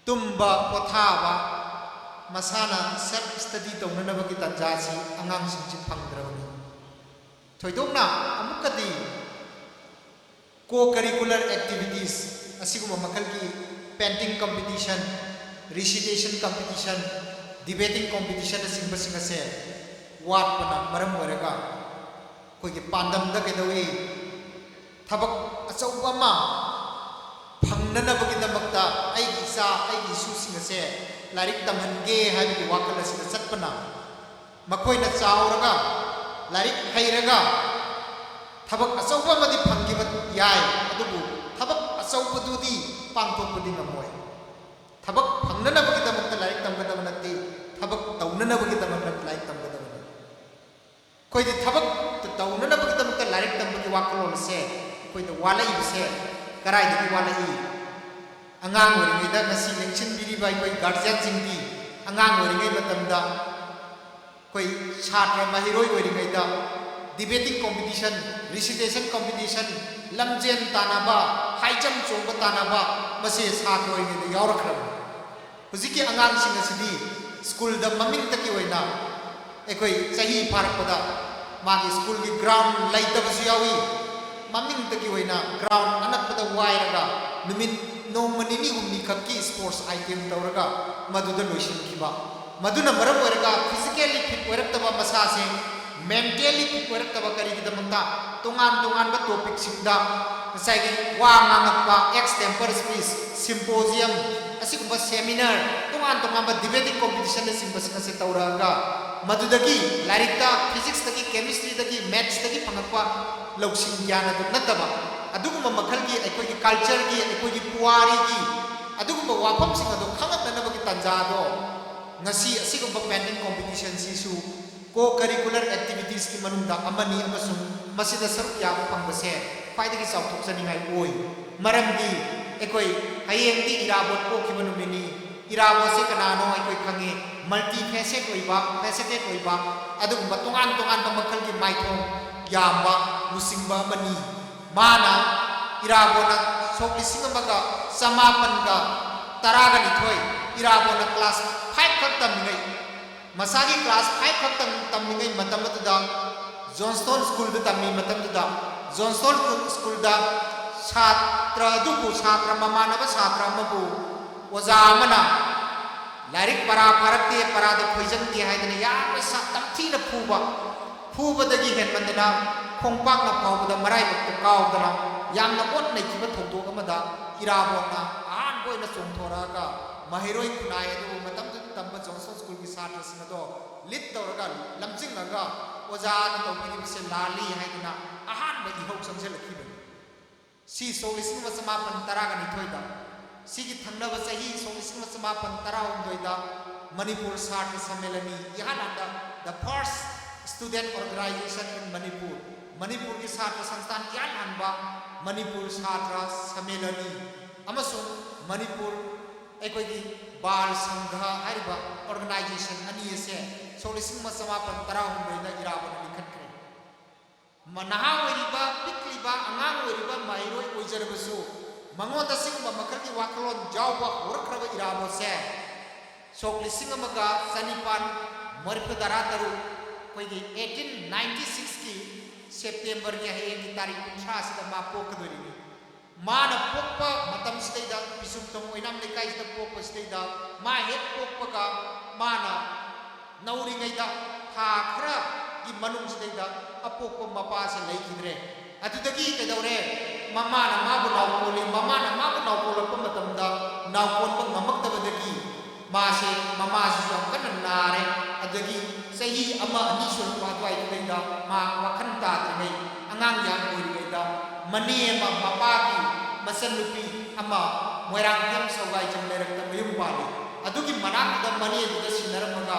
ꯇꯨꯝꯕ, ꯄꯣꯊꯥꯕ, ꯃꯁꯥꯅ ꯁꯦꯜꯐ ꯁ꯭ꯇꯗꯤ ꯇꯧꯅꯅꯕꯒꯤ ꯇꯥꯟꯖꯥꯁꯤ ꯑꯉꯥꯡꯁꯤꯡꯁꯤ ꯐꯪꯗ꯭ꯔꯕꯅꯤ꯫ ꯊꯣꯏꯗꯣꯛꯅ ꯑꯃꯨꯛꯀꯗꯤ co-curricular activities ꯑꯁꯤꯒꯨꯝꯕ ꯃꯈꯜꯒꯤ painting competition, recitation competition, debating competition ꯑꯁꯤꯒꯨꯝꯕꯁꯤꯡ ꯑꯁꯦ ꯋꯥꯠꯄꯅ ꯃꯔꯝ ꯑꯣꯏꯔꯒ ꯑꯩꯈꯣꯏꯒꯤ ꯄꯥꯟꯗꯝꯗ ꯀꯩꯗꯧꯏ? ꯊꯕꯛ ꯑꯆꯧꯕ ꯑꯃ ꯐꯪꯅꯅꯕꯒꯤꯗꯃꯛꯇ ꯑꯩꯒꯤ ꯏꯆꯥ, ꯑꯩꯒꯤ ꯏꯁꯨꯁꯤꯡ ꯑꯁꯦ ꯂꯥꯏꯔꯤꯛ ꯇꯝꯍꯟꯒꯦ ꯍꯥꯏꯕꯒꯤ ꯋꯥꯈꯜ ꯑꯁꯤꯗ ꯆꯠꯄꯅ ꯃꯈꯣꯏꯅ ꯆꯥꯎꯔꯒ ꯂꯥꯏꯔꯤꯛ ꯍꯩꯔꯒ ꯊꯕꯛ ꯑꯆꯧꯕ ꯑꯃꯗꯤ ꯐꯪꯈꯤꯕ ꯌꯥꯏ, ꯑꯗꯨꯕꯨ ꯊꯕꯛ ꯑꯆꯧꯕꯗꯨꯗꯤ ꯄꯥꯡꯊꯣꯛꯄꯗꯤ ꯉꯝꯃꯣꯏ꯫ ꯊꯕꯛ ꯐꯪꯅꯅꯕꯒꯤꯗꯃꯛꯇ ꯂꯥꯏꯔꯤꯛ ꯇꯝꯒꯗꯕ ꯅꯠꯇꯦ, ꯊꯕꯛ ꯇꯧꯅꯅꯕꯒꯤꯗꯃꯛꯇ ꯂꯥꯏꯔꯤꯛ ꯇꯝꯒꯗꯕꯅꯤ꯫ ꯑꯩꯈꯣꯏꯗꯤ ꯊꯕꯛ ꯇꯧꯅꯅꯕꯒꯤꯗꯃꯛꯇ ꯂꯥꯏꯔꯤꯛ ꯇꯝꯕꯒꯤ ꯋꯥꯈꯜꯂꯣꯟ ꯑꯁꯦ ꯑꯩꯈꯣꯏꯗ ꯋꯥꯠꯂꯛꯏꯕꯁꯦ ꯀꯗꯥꯏꯗꯒꯤ ꯋꯥꯠꯂꯛꯏ? ꯑꯉꯥꯡ ꯑꯣꯏꯔꯤꯉꯩꯗ ꯉꯁꯤ ꯂꯦꯡꯁꯤꯟꯕꯤꯔꯤꯕ ꯑꯩꯈꯣꯏ ꯒꯥꯔꯖꯤꯌꯥꯟꯁꯤꯡꯒꯤ ꯑꯉꯥꯡ ꯑꯣꯏꯔꯤꯉꯩ ꯃꯇꯝꯗ ꯑꯩꯈꯣꯏ ꯁꯥꯇ꯭ꯔ ꯃꯍꯩꯔꯣꯏ ꯑꯣꯏꯔꯤꯉꯩꯗ debating competition, recitation competition, ꯂꯝꯖꯦꯟ ꯇꯥꯟꯅꯕ, high jump ꯆꯣꯡꯕ ꯇꯥꯟꯅꯕ, ꯃꯁꯤ ꯁꯥꯇ꯭ꯔ ꯑꯣꯏꯔꯤꯉꯩꯗ ꯌꯥꯎꯔꯛꯈ꯭ꯔꯕꯅꯤ꯫ ꯍꯧꯖꯤꯛꯀꯤ ꯑꯉꯥꯡꯁꯤꯡ ꯑꯁꯤꯗꯤ ꯁ꯭ꯀꯨꯜꯗ ꯃꯃꯤꯡꯇꯒꯤ ꯑꯣꯏꯅ ꯑꯩꯈꯣꯏ ꯆꯍꯤ ꯐꯥꯔꯛꯄꯗ ꯃꯥꯒꯤ ꯁ꯭ꯀꯨꯜꯒꯤ ground ꯂꯩꯇꯕꯁꯨ ꯌꯥꯎꯏ꯫ ꯃꯃꯤꯡꯇꯒꯤ ꯑꯣꯏꯅ ground ꯑꯅꯛꯄꯗ ꯋꯥꯏꯔꯒ ꯅꯨꯃꯤꯠ ꯅꯣꯡꯃ ꯅꯤꯅꯤ ꯍꯨꯝꯅꯤ ꯈꯛꯀꯤ sports item ꯇꯧꯔꯒ ꯃꯗꯨꯗ ꯂꯣꯏꯁꯤꯟꯈꯤꯕ꯫ ꯃꯗꯨꯅ ꯃꯔꯝ ꯑꯣꯏꯔꯒ physically fit ꯑꯣꯏꯔꯛꯇꯕ ꯃꯁꯥꯁꯦ mentally fit ꯑꯣꯏꯔꯛꯇꯕ ꯀꯔꯤꯒꯤꯗꯃꯛꯇ? ꯇꯣꯉꯥꯟ ꯇꯣꯉꯥꯟꯕ topicꯁꯤꯡꯗ ꯉꯁꯥꯏꯒꯤ ꯋꯥ ꯉꯥꯡꯉꯛꯄ, extempore speech, symposium, ꯑꯁꯤꯒꯨꯝꯕ seminar, ꯇꯣꯉꯥꯟ ꯇꯣꯉꯥꯟꯕ debating competitionꯅꯆꯤꯡꯕꯁꯤꯡ ꯑꯁꯤ ꯇꯧꯔꯛꯑꯒ ꯃꯗꯨꯗꯒꯤ ꯂꯥꯏꯔꯤꯛꯇ physicsꯇꯒꯤ, chemistryꯗꯒꯤ, mathsꯇꯒꯤ ꯐꯪꯉꯛꯄ ꯂꯧꯁꯤꯡ ꯒ꯭ꯌꯥꯟ ꯑꯗꯨ ꯅꯠꯇꯕ, ꯑꯗꯨꯒꯨꯝꯕ ꯃꯈꯜꯒꯤ ꯑꯩꯈꯣꯏꯒꯤ cultureꯒꯤ, ꯑꯩꯈꯣꯏꯒꯤ ꯄꯨꯋꯥꯔꯤꯒꯤ ꯑꯗꯨꯒꯨꯝꯕ ꯋꯥꯐꯝꯁꯤꯡ ꯑꯗꯨ ꯈꯪꯉꯛꯅꯅꯕꯒꯤ ꯇꯥꯟꯖꯥ ꯑꯗꯣ ꯉꯁꯤ ꯑꯁꯤꯒꯨꯝꯕ painting competitionꯁꯤꯁꯨ co-curricular activitiesꯀꯤ ꯃꯅꯨꯡꯗ ꯑꯃꯅꯤ ꯑꯃꯁꯨꯡ ꯃꯁꯤꯗ ꯁꯔꯨꯛ ꯌꯥꯕ ꯐꯪꯕꯁꯦ ꯈ꯭ꯋꯥꯏꯗꯒꯤ ꯆꯥꯎꯊꯣꯛꯆꯅꯤꯡꯉꯥꯏ ꯑꯣꯏ꯫ ꯃꯔꯝꯗꯤ ꯑꯩꯈꯣꯏ ꯍꯌꯦꯡꯗꯤ ꯏꯔꯥꯕꯣꯠ ꯄꯣꯛꯈꯤꯕ ꯅꯨꯃꯤꯠꯅꯤ꯫ ꯏꯔꯥꯕꯣꯠꯁꯦ ꯀꯅꯥꯅꯣ ꯑꯩꯈꯣꯏ ꯈꯪꯉꯤ, multifaceted ꯑꯣꯏꯕ, faceted ꯑꯣꯏꯕ, ꯑꯗꯨꯒꯨꯝꯕ ꯇꯣꯉꯥꯟ ꯇꯣꯉꯥꯟꯕ ꯃꯈꯜꯒꯤ ꯃꯥꯏꯊꯣꯡ ꯌꯥꯝꯕ ꯂꯨꯆꯤꯡꯕ ꯑꯃꯅꯤ꯫ ꯃꯥꯅ ꯏꯔꯥꯕꯣꯠꯅ ꯁꯣꯛ ꯂꯤꯁꯤꯡ ꯑꯃꯒ ꯆꯃꯥꯄꯟꯒ ꯇꯔꯥꯒ ꯅꯤꯊꯣꯏ, ꯏꯔꯥꯕꯣꯠꯅ class five ꯈꯛ ꯇꯝꯂꯤꯉꯩ, ꯃꯁꯥꯒꯤ class five ꯈꯛ ꯇꯝ-, ꯇꯝꯂꯤꯉꯩ ꯃꯇꯝ ꯑꯗꯨꯗ Johnstone Schoolꯗ ꯇꯝꯃꯤ ꯃꯇꯝꯗꯨꯗ Johnstone Schoolꯗ ꯁꯥꯇ꯭ꯔ ꯑꯗꯨꯕꯨ, ꯁꯥꯇ꯭ꯔ ꯃꯃꯥꯟꯅꯕ ꯁꯥꯇ꯭ꯔ ꯑꯃꯕꯨ ꯑꯣꯖꯥ ꯑꯃꯅ ꯂꯥꯏꯔꯤꯛ ꯄꯔꯥ ꯐꯥꯔꯛꯇꯦ, ꯄꯔꯥꯗ ꯈꯣꯏꯖꯪꯗꯦ ꯍꯥꯏꯗꯅ ꯌꯥꯝꯅ ꯁ-, ꯇꯝꯊꯤꯅ ꯐꯨꯕ꯫ ꯐꯨꯕꯗꯒꯤ ꯍꯦꯟꯃꯟꯗꯅ ꯈꯣꯡꯄꯥꯛꯅ ꯐꯥꯎꯕꯗ ꯃꯔꯥꯏꯕꯛꯇ ꯀꯥꯎꯗꯅ ꯌꯥꯝꯅ ꯑꯣꯠ ꯅꯩꯈꯤꯕ ꯊꯧꯗꯣꯛ ꯑꯃꯗ ꯏꯔꯥꯕꯣꯠꯅ ꯑꯍꯥꯟꯕ ꯑꯣꯏꯅ ꯆꯣꯡꯊꯣꯔꯛꯑꯒ ꯃꯍꯩꯔꯣꯏ ꯈꯨꯟꯅꯥꯏ ꯑꯗꯨꯕꯨ ꯃꯇꯝꯗꯨꯗ ꯇꯝꯕ ꯖꯣꯟꯁꯟ ꯁ꯭ꯀꯨꯜꯒꯤ ꯁꯥꯇ꯭ꯔꯁꯤꯡ ꯑꯗꯣ ꯂꯤꯗ ꯇꯧꯔꯒ ꯂꯝꯖꯤꯡꯉꯒ ꯑꯣꯖꯥꯅ ꯇꯧꯕꯤꯔꯤꯕꯁꯦ ꯂꯥꯜꯂꯤ ꯍꯥꯏꯗꯨꯅ ꯑꯍꯥꯟꯕ ꯏꯍꯧ ꯆꯪꯁꯤꯜꯂꯛꯈꯤꯕꯅꯤ꯫ ꯁꯤ ꯁꯣꯛ ꯂꯤꯁꯤꯡ ꯑꯃ ꯆꯃꯥꯄꯟ ꯇꯔꯥꯒ ꯅꯤꯊꯣꯏꯗ, ꯁꯤꯒꯤ ꯊꯪꯅꯕ ꯆꯍꯤ ꯁꯣꯛ ꯂꯤꯁꯤꯡ ꯑꯃ ꯆꯃꯥꯄꯟ ꯇꯔꯥꯍꯨꯝꯗꯣꯏꯗ ꯃꯅꯤꯄꯨꯔ ꯁꯥꯇ꯭ꯔ ꯁꯝꯃꯦꯂꯅꯤ ꯏꯍꯥꯟ ꯍꯥꯟꯕ, the first student organization in Manipur, ꯃꯅꯤꯄꯨꯔꯒꯤ ꯁꯥꯇ꯭ꯔ ꯁꯪꯁꯊꯥꯟ ꯏꯍꯥꯟ ꯍꯥꯟꯕ ꯃꯅꯤꯄꯨꯔ ꯁꯥꯇ꯭ꯔ ꯁꯝꯃꯦꯂꯅꯤ ꯑꯃꯁꯨꯡ ꯃꯅꯤꯄꯨꯔ ꯑꯩꯈꯣꯏꯒꯤ ꯕꯥꯜ ꯁꯪꯘ ꯍꯥꯏꯔꯤꯕ organization ꯑꯅꯤ ꯑꯁꯦ ꯁꯣꯛ ꯂꯤꯁꯤꯡ ꯑꯃ ꯆꯃꯥꯄꯟ ꯇꯔꯥꯍꯨꯝꯗꯣꯏꯗ ꯏꯔꯥꯕꯣꯠꯅ ꯂꯤꯡꯈꯠꯈ꯭ꯔꯦ꯫ ꯃ-, ꯅꯍꯥ ꯑꯣꯏꯔꯤꯕ, ꯄꯤꯛꯂꯤꯕ, ꯑꯉꯥꯡ ꯑꯣꯏꯔꯤꯕ ꯃꯍꯩꯔꯣꯏ ꯑꯣꯏꯖꯔꯕꯁꯨ, ꯃꯉꯣꯟꯗ ꯁꯤꯒꯨꯝꯕ ꯃꯈꯜꯒꯤ ꯋꯥꯈꯜꯂꯣꯟ ꯌꯥꯎꯕ ꯍꯧꯔꯛꯈ꯭ꯔꯕ ꯏꯔꯥꯕꯣꯠꯁꯦ ꯁꯣꯛ ꯂꯤꯁꯤꯡ ꯑꯃꯒ ꯆꯅꯤꯄꯥꯟ ꯃꯔꯤꯐꯨ ꯇꯔꯥ ꯇꯔꯨꯛ, ꯑꯩꯈꯣꯏꯒꯤ eighteen ninety sixꯀꯤ Septemberꯒꯤ ꯍꯌꯦꯡꯒꯤ ꯇꯥꯔꯤꯛ ꯀꯨꯟꯊ꯭ꯔꯥꯁꯤꯗ ꯃꯥ ꯄꯣꯛꯀꯗꯣꯔꯤꯅꯤ꯫ ꯃꯥꯅ ꯄꯣꯛꯄ ꯃꯇꯝꯁꯤꯗꯩꯗ ꯄꯤꯁꯨꯝꯊꯣꯡ ꯑꯣꯏꯅꯥꯝ ꯂꯩꯀꯥꯏꯁꯤꯗ ꯄꯣꯛꯄꯁꯤꯗꯩꯗ ꯃꯥ ꯍꯦꯛ ꯄꯣꯛꯄꯒ ꯃꯥꯅ ꯅꯧꯔꯤꯉꯩꯗ ꯊꯥ ꯈꯔꯒꯤ ꯃꯅꯨꯡꯁꯤꯗꯩꯗ ꯑꯄꯣꯛꯄ ꯃꯄꯥꯁꯦ ꯂꯩꯈꯤꯗ꯭ꯔꯦ꯫ ꯑꯗꯨꯗꯒꯤ ꯀꯩꯗꯧꯔꯦ? ꯃꯃꯥꯅ ꯃꯥꯕꯨ ꯅꯥꯎꯀꯣꯜꯂꯤ꯫ ꯃꯃꯥꯅ ꯃꯥꯕꯨ ꯅꯥꯎꯀꯣꯜꯂꯛꯄ ꯃꯇꯝꯗ ꯅꯥꯎꯀꯣꯟꯕ ꯉꯝꯃꯛꯇꯕꯗꯒꯤ ꯃꯥꯁꯦ, ꯃꯃꯥꯁꯤꯁꯨ ꯌꯥꯝ ꯀꯟꯅ ꯅꯥꯔꯦ꯫ ꯑꯗꯒꯤ ꯆꯍꯤ ꯑꯃ ꯑꯅꯤ ꯁꯨꯔꯛꯄ ꯑꯗꯨꯋꯥꯏꯗꯨꯗꯩꯗ ꯃꯥ ꯋꯥꯈꯜ ꯇꯥꯗ꯭ꯔꯤꯉꯩ, ꯑꯉꯥꯡ ꯌꯥꯝ ꯑꯣꯏꯔꯤꯉꯩꯗ ꯃꯅꯦ ꯑꯃ, ꯃꯄꯥꯒꯤ ꯃꯆꯟꯅꯨꯄꯤ ꯑꯃ ꯃꯣꯏꯔꯥꯡꯊꯦꯝ ꯁꯧꯒꯥꯏꯖꯝ ꯂꯩꯔꯛꯇ ꯃꯌꯨꯝ ꯄꯥꯜꯂꯤ꯫ ꯑꯗꯨꯒꯤ ꯃꯅꯥꯛꯇꯨꯗ ꯃꯅꯦꯗꯨꯗ ꯁꯤꯟꯅꯔꯝꯃꯒ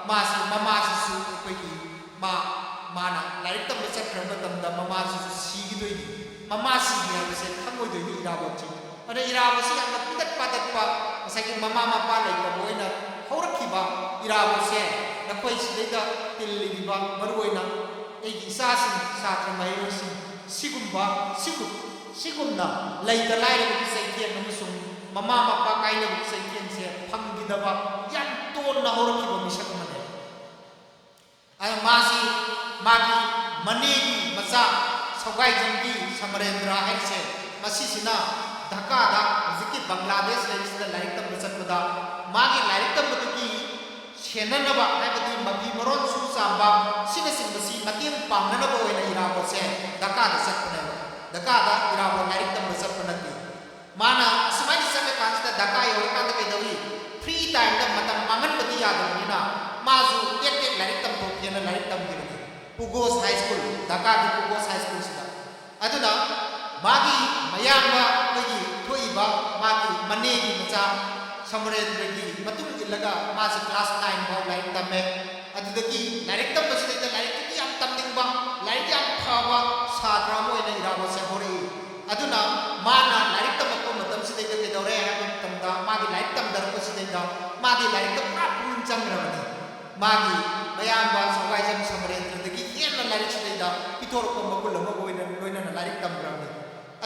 ꯃꯥꯁꯤ, ꯃꯃꯥꯁꯤꯁꯨ ꯑꯩꯈꯣꯏꯒꯤ ꯃꯥ, ꯃꯥꯅ ꯂꯥꯏꯔꯤꯛ ꯇꯝꯕ ꯆꯠꯈ꯭ꯔꯕ ꯃꯇꯝꯗ ꯃꯃꯥꯁꯤꯁꯨ ꯁꯤꯈꯤꯗꯣꯏꯅꯤ꯫ ꯃꯃꯥ ꯁꯤꯈꯤ ꯍꯥꯏꯕꯁꯦ ꯈꯪꯉꯣꯏꯗꯣꯏꯅꯤ ꯏꯔꯥꯕꯣꯠꯁꯦ꯫ ꯑꯗ ꯏꯔꯥꯕꯣꯠꯁꯤ ꯌꯥꯝꯅ ꯄꯤꯇꯠ ꯄꯥꯇꯠꯄ, ꯉꯁꯥꯏꯒꯤ ꯃꯃꯥ ꯃꯄꯥ ꯂꯩꯇꯕ ꯑꯣꯏꯅ ꯍꯧꯔꯛꯈꯤꯕ ꯏꯔꯥꯕꯣꯠꯁꯦ, ꯅꯈꯣꯏ ꯁꯤꯗꯩꯗ ꯇꯤꯜꯂꯤꯕ, ꯃꯔꯨꯑꯣꯏꯅ ꯑꯩꯒꯤ ꯏꯆꯥꯁꯤꯡ, ꯁꯥꯇ꯭ꯔ ꯃꯍꯩꯔꯣꯏꯁꯤꯡ, ꯁꯤꯒꯨꯝꯕ, ꯁꯤꯒꯨꯝ-, ꯁꯤꯒꯨꯝꯅ ꯂꯩꯇ ꯂꯥꯏꯔꯕꯒꯤ ꯆꯩꯊꯦꯡ ꯑꯃꯁꯨꯡ ꯃꯃꯥ ꯃꯄꯥ ꯀꯥꯏꯅꯕꯒꯤ ꯆꯩꯊꯦꯡꯁꯦ ꯐꯪꯈꯤꯗꯕ ꯌꯥꯝ ꯇꯣꯟꯅ ꯍꯧꯔꯛꯈꯤꯕ ꯃꯤꯁꯛ ꯑꯃꯅꯦ꯫ ꯑꯗ ꯃꯥꯁꯤ ꯃꯥꯒꯤ ꯃꯅꯦꯒꯤ ꯃꯆꯥ ꯁꯧꯒꯥꯏꯖꯝꯒꯤ ꯁꯃꯔꯦꯟꯗ꯭ꯔ ꯍꯥꯏꯔꯤꯁꯦ, ꯃꯁꯤꯁꯤꯅ ꯙꯀꯥꯗ, ꯍꯧꯖꯤꯛꯀꯤ ꯕꯪꯒ꯭ꯂꯥꯗꯦꯁ ꯂꯩꯔꯤꯁꯤꯗ ꯂꯥꯏꯔꯤꯛ ꯇꯝꯕ ꯆꯠꯄꯗ ꯃꯥꯒꯤ ꯂꯥꯏꯔꯤꯛ ꯇꯝꯕꯗꯨꯒꯤ ꯁꯦꯟꯅꯅꯕ, ꯍꯥꯏꯕꯗꯤ ꯃꯐꯤ ꯃꯔꯣꯟ ꯁꯨ ꯆꯥꯝꯕ, ꯁꯤꯅꯆꯤꯡꯕꯁꯤ ꯃꯇꯦꯡ ꯄꯥꯡꯅꯅꯕ ꯑꯣꯏꯅ ꯏꯔꯥꯕꯣꯠꯁꯦ ꯙꯀꯥꯗ ꯆꯠꯄꯅꯦꯕ꯫ ꯙꯀꯥꯗ ꯏꯔꯥꯕꯣꯠ ꯂꯥꯏꯔꯤꯛ ꯇꯝꯕ ꯆꯠꯄ ꯅꯠꯇꯦ꯫ ꯃꯥꯅ ꯑꯁꯨꯃꯥꯏꯅ ꯆꯠꯂꯀꯥꯟꯁꯤꯗ ꯄꯨꯒꯣꯁ ꯍꯥꯏ ꯁ꯭ꯀꯨꯜ, ꯙꯥꯀꯥꯒꯤ ꯄꯨꯒꯣꯁ ꯍꯥꯏ ꯁ꯭ꯀꯨꯜꯁꯤꯗ꯫ ꯑꯗꯨꯅ ꯃꯥꯒꯤ ꯃꯌꯥꯝꯕ, ꯑꯩꯈꯣꯏꯒꯤ ꯊꯣꯛꯏꯕ ꯃꯥꯒꯤ ꯃꯅꯦꯒꯤ ꯃꯆꯥ ꯁꯃꯔꯦꯟꯗ꯭ꯔꯒꯤ ꯃꯇꯨꯡ ꯏꯜꯂꯒ ꯃꯥꯁꯦ ꯀ꯭ꯂꯥꯁ ꯅꯥꯏꯟ ꯐꯥꯎ ꯂꯥꯏꯔꯤꯛ ꯇꯝꯃꯦ꯫ ꯑꯗꯨꯗꯒꯤ ꯂꯥꯏꯔꯤꯛ ꯇꯝꯕꯁꯤꯗꯩꯗ ꯂꯥꯏꯔꯤꯛꯇꯗꯤ ꯌꯥꯝ ꯇꯝꯅꯤꯡꯕ, ꯂꯥꯏꯔꯤꯛ ꯌꯥꯝ ꯐꯕ ꯁꯥꯇ꯭ꯔ ꯑꯃ ꯑꯣꯏꯅ ꯏꯔꯥꯕꯣꯠꯁꯦ ꯍꯧꯔꯛꯏ꯫ ꯑꯗꯨꯅ ꯃꯥꯅ ꯂꯥꯏꯔꯤꯛ ꯇꯝꯃꯛꯄ ꯃꯇꯝꯁꯤꯗꯩꯗ ꯀꯩꯗꯧꯔꯦ ꯍꯥꯏꯕ ꯃꯇꯝꯗ, ꯃꯥꯒꯤ ꯂꯥꯏꯔꯤꯛ ꯇꯝꯊꯔꯛꯄꯁꯤꯗꯩꯗ ꯃꯥꯗꯤ ꯂꯥꯏꯔꯤꯛꯇ ꯄꯨꯔꯥ ꯄꯨꯛꯅꯤꯡ ꯆꯪꯈ꯭ꯔꯕꯅꯤ꯫ ꯃꯥꯒꯤ ꯃꯌꯥꯝꯕ ꯁꯒꯥꯏꯖꯝ ꯁꯃꯔꯦꯟꯗ꯭ꯔꯗꯒꯤ ꯍꯦꯟꯅ ꯂꯥꯏꯔꯤꯛꯁꯤꯗꯩꯗ ꯄꯤꯊꯣꯔꯛꯄ ꯃꯒꯨꯟ ꯑꯃ ꯑꯣꯏꯅ ꯂꯣꯏꯅꯅ ꯂꯥꯏꯔꯤꯛ ꯇꯝꯈ꯭ꯔꯕꯅꯤ꯫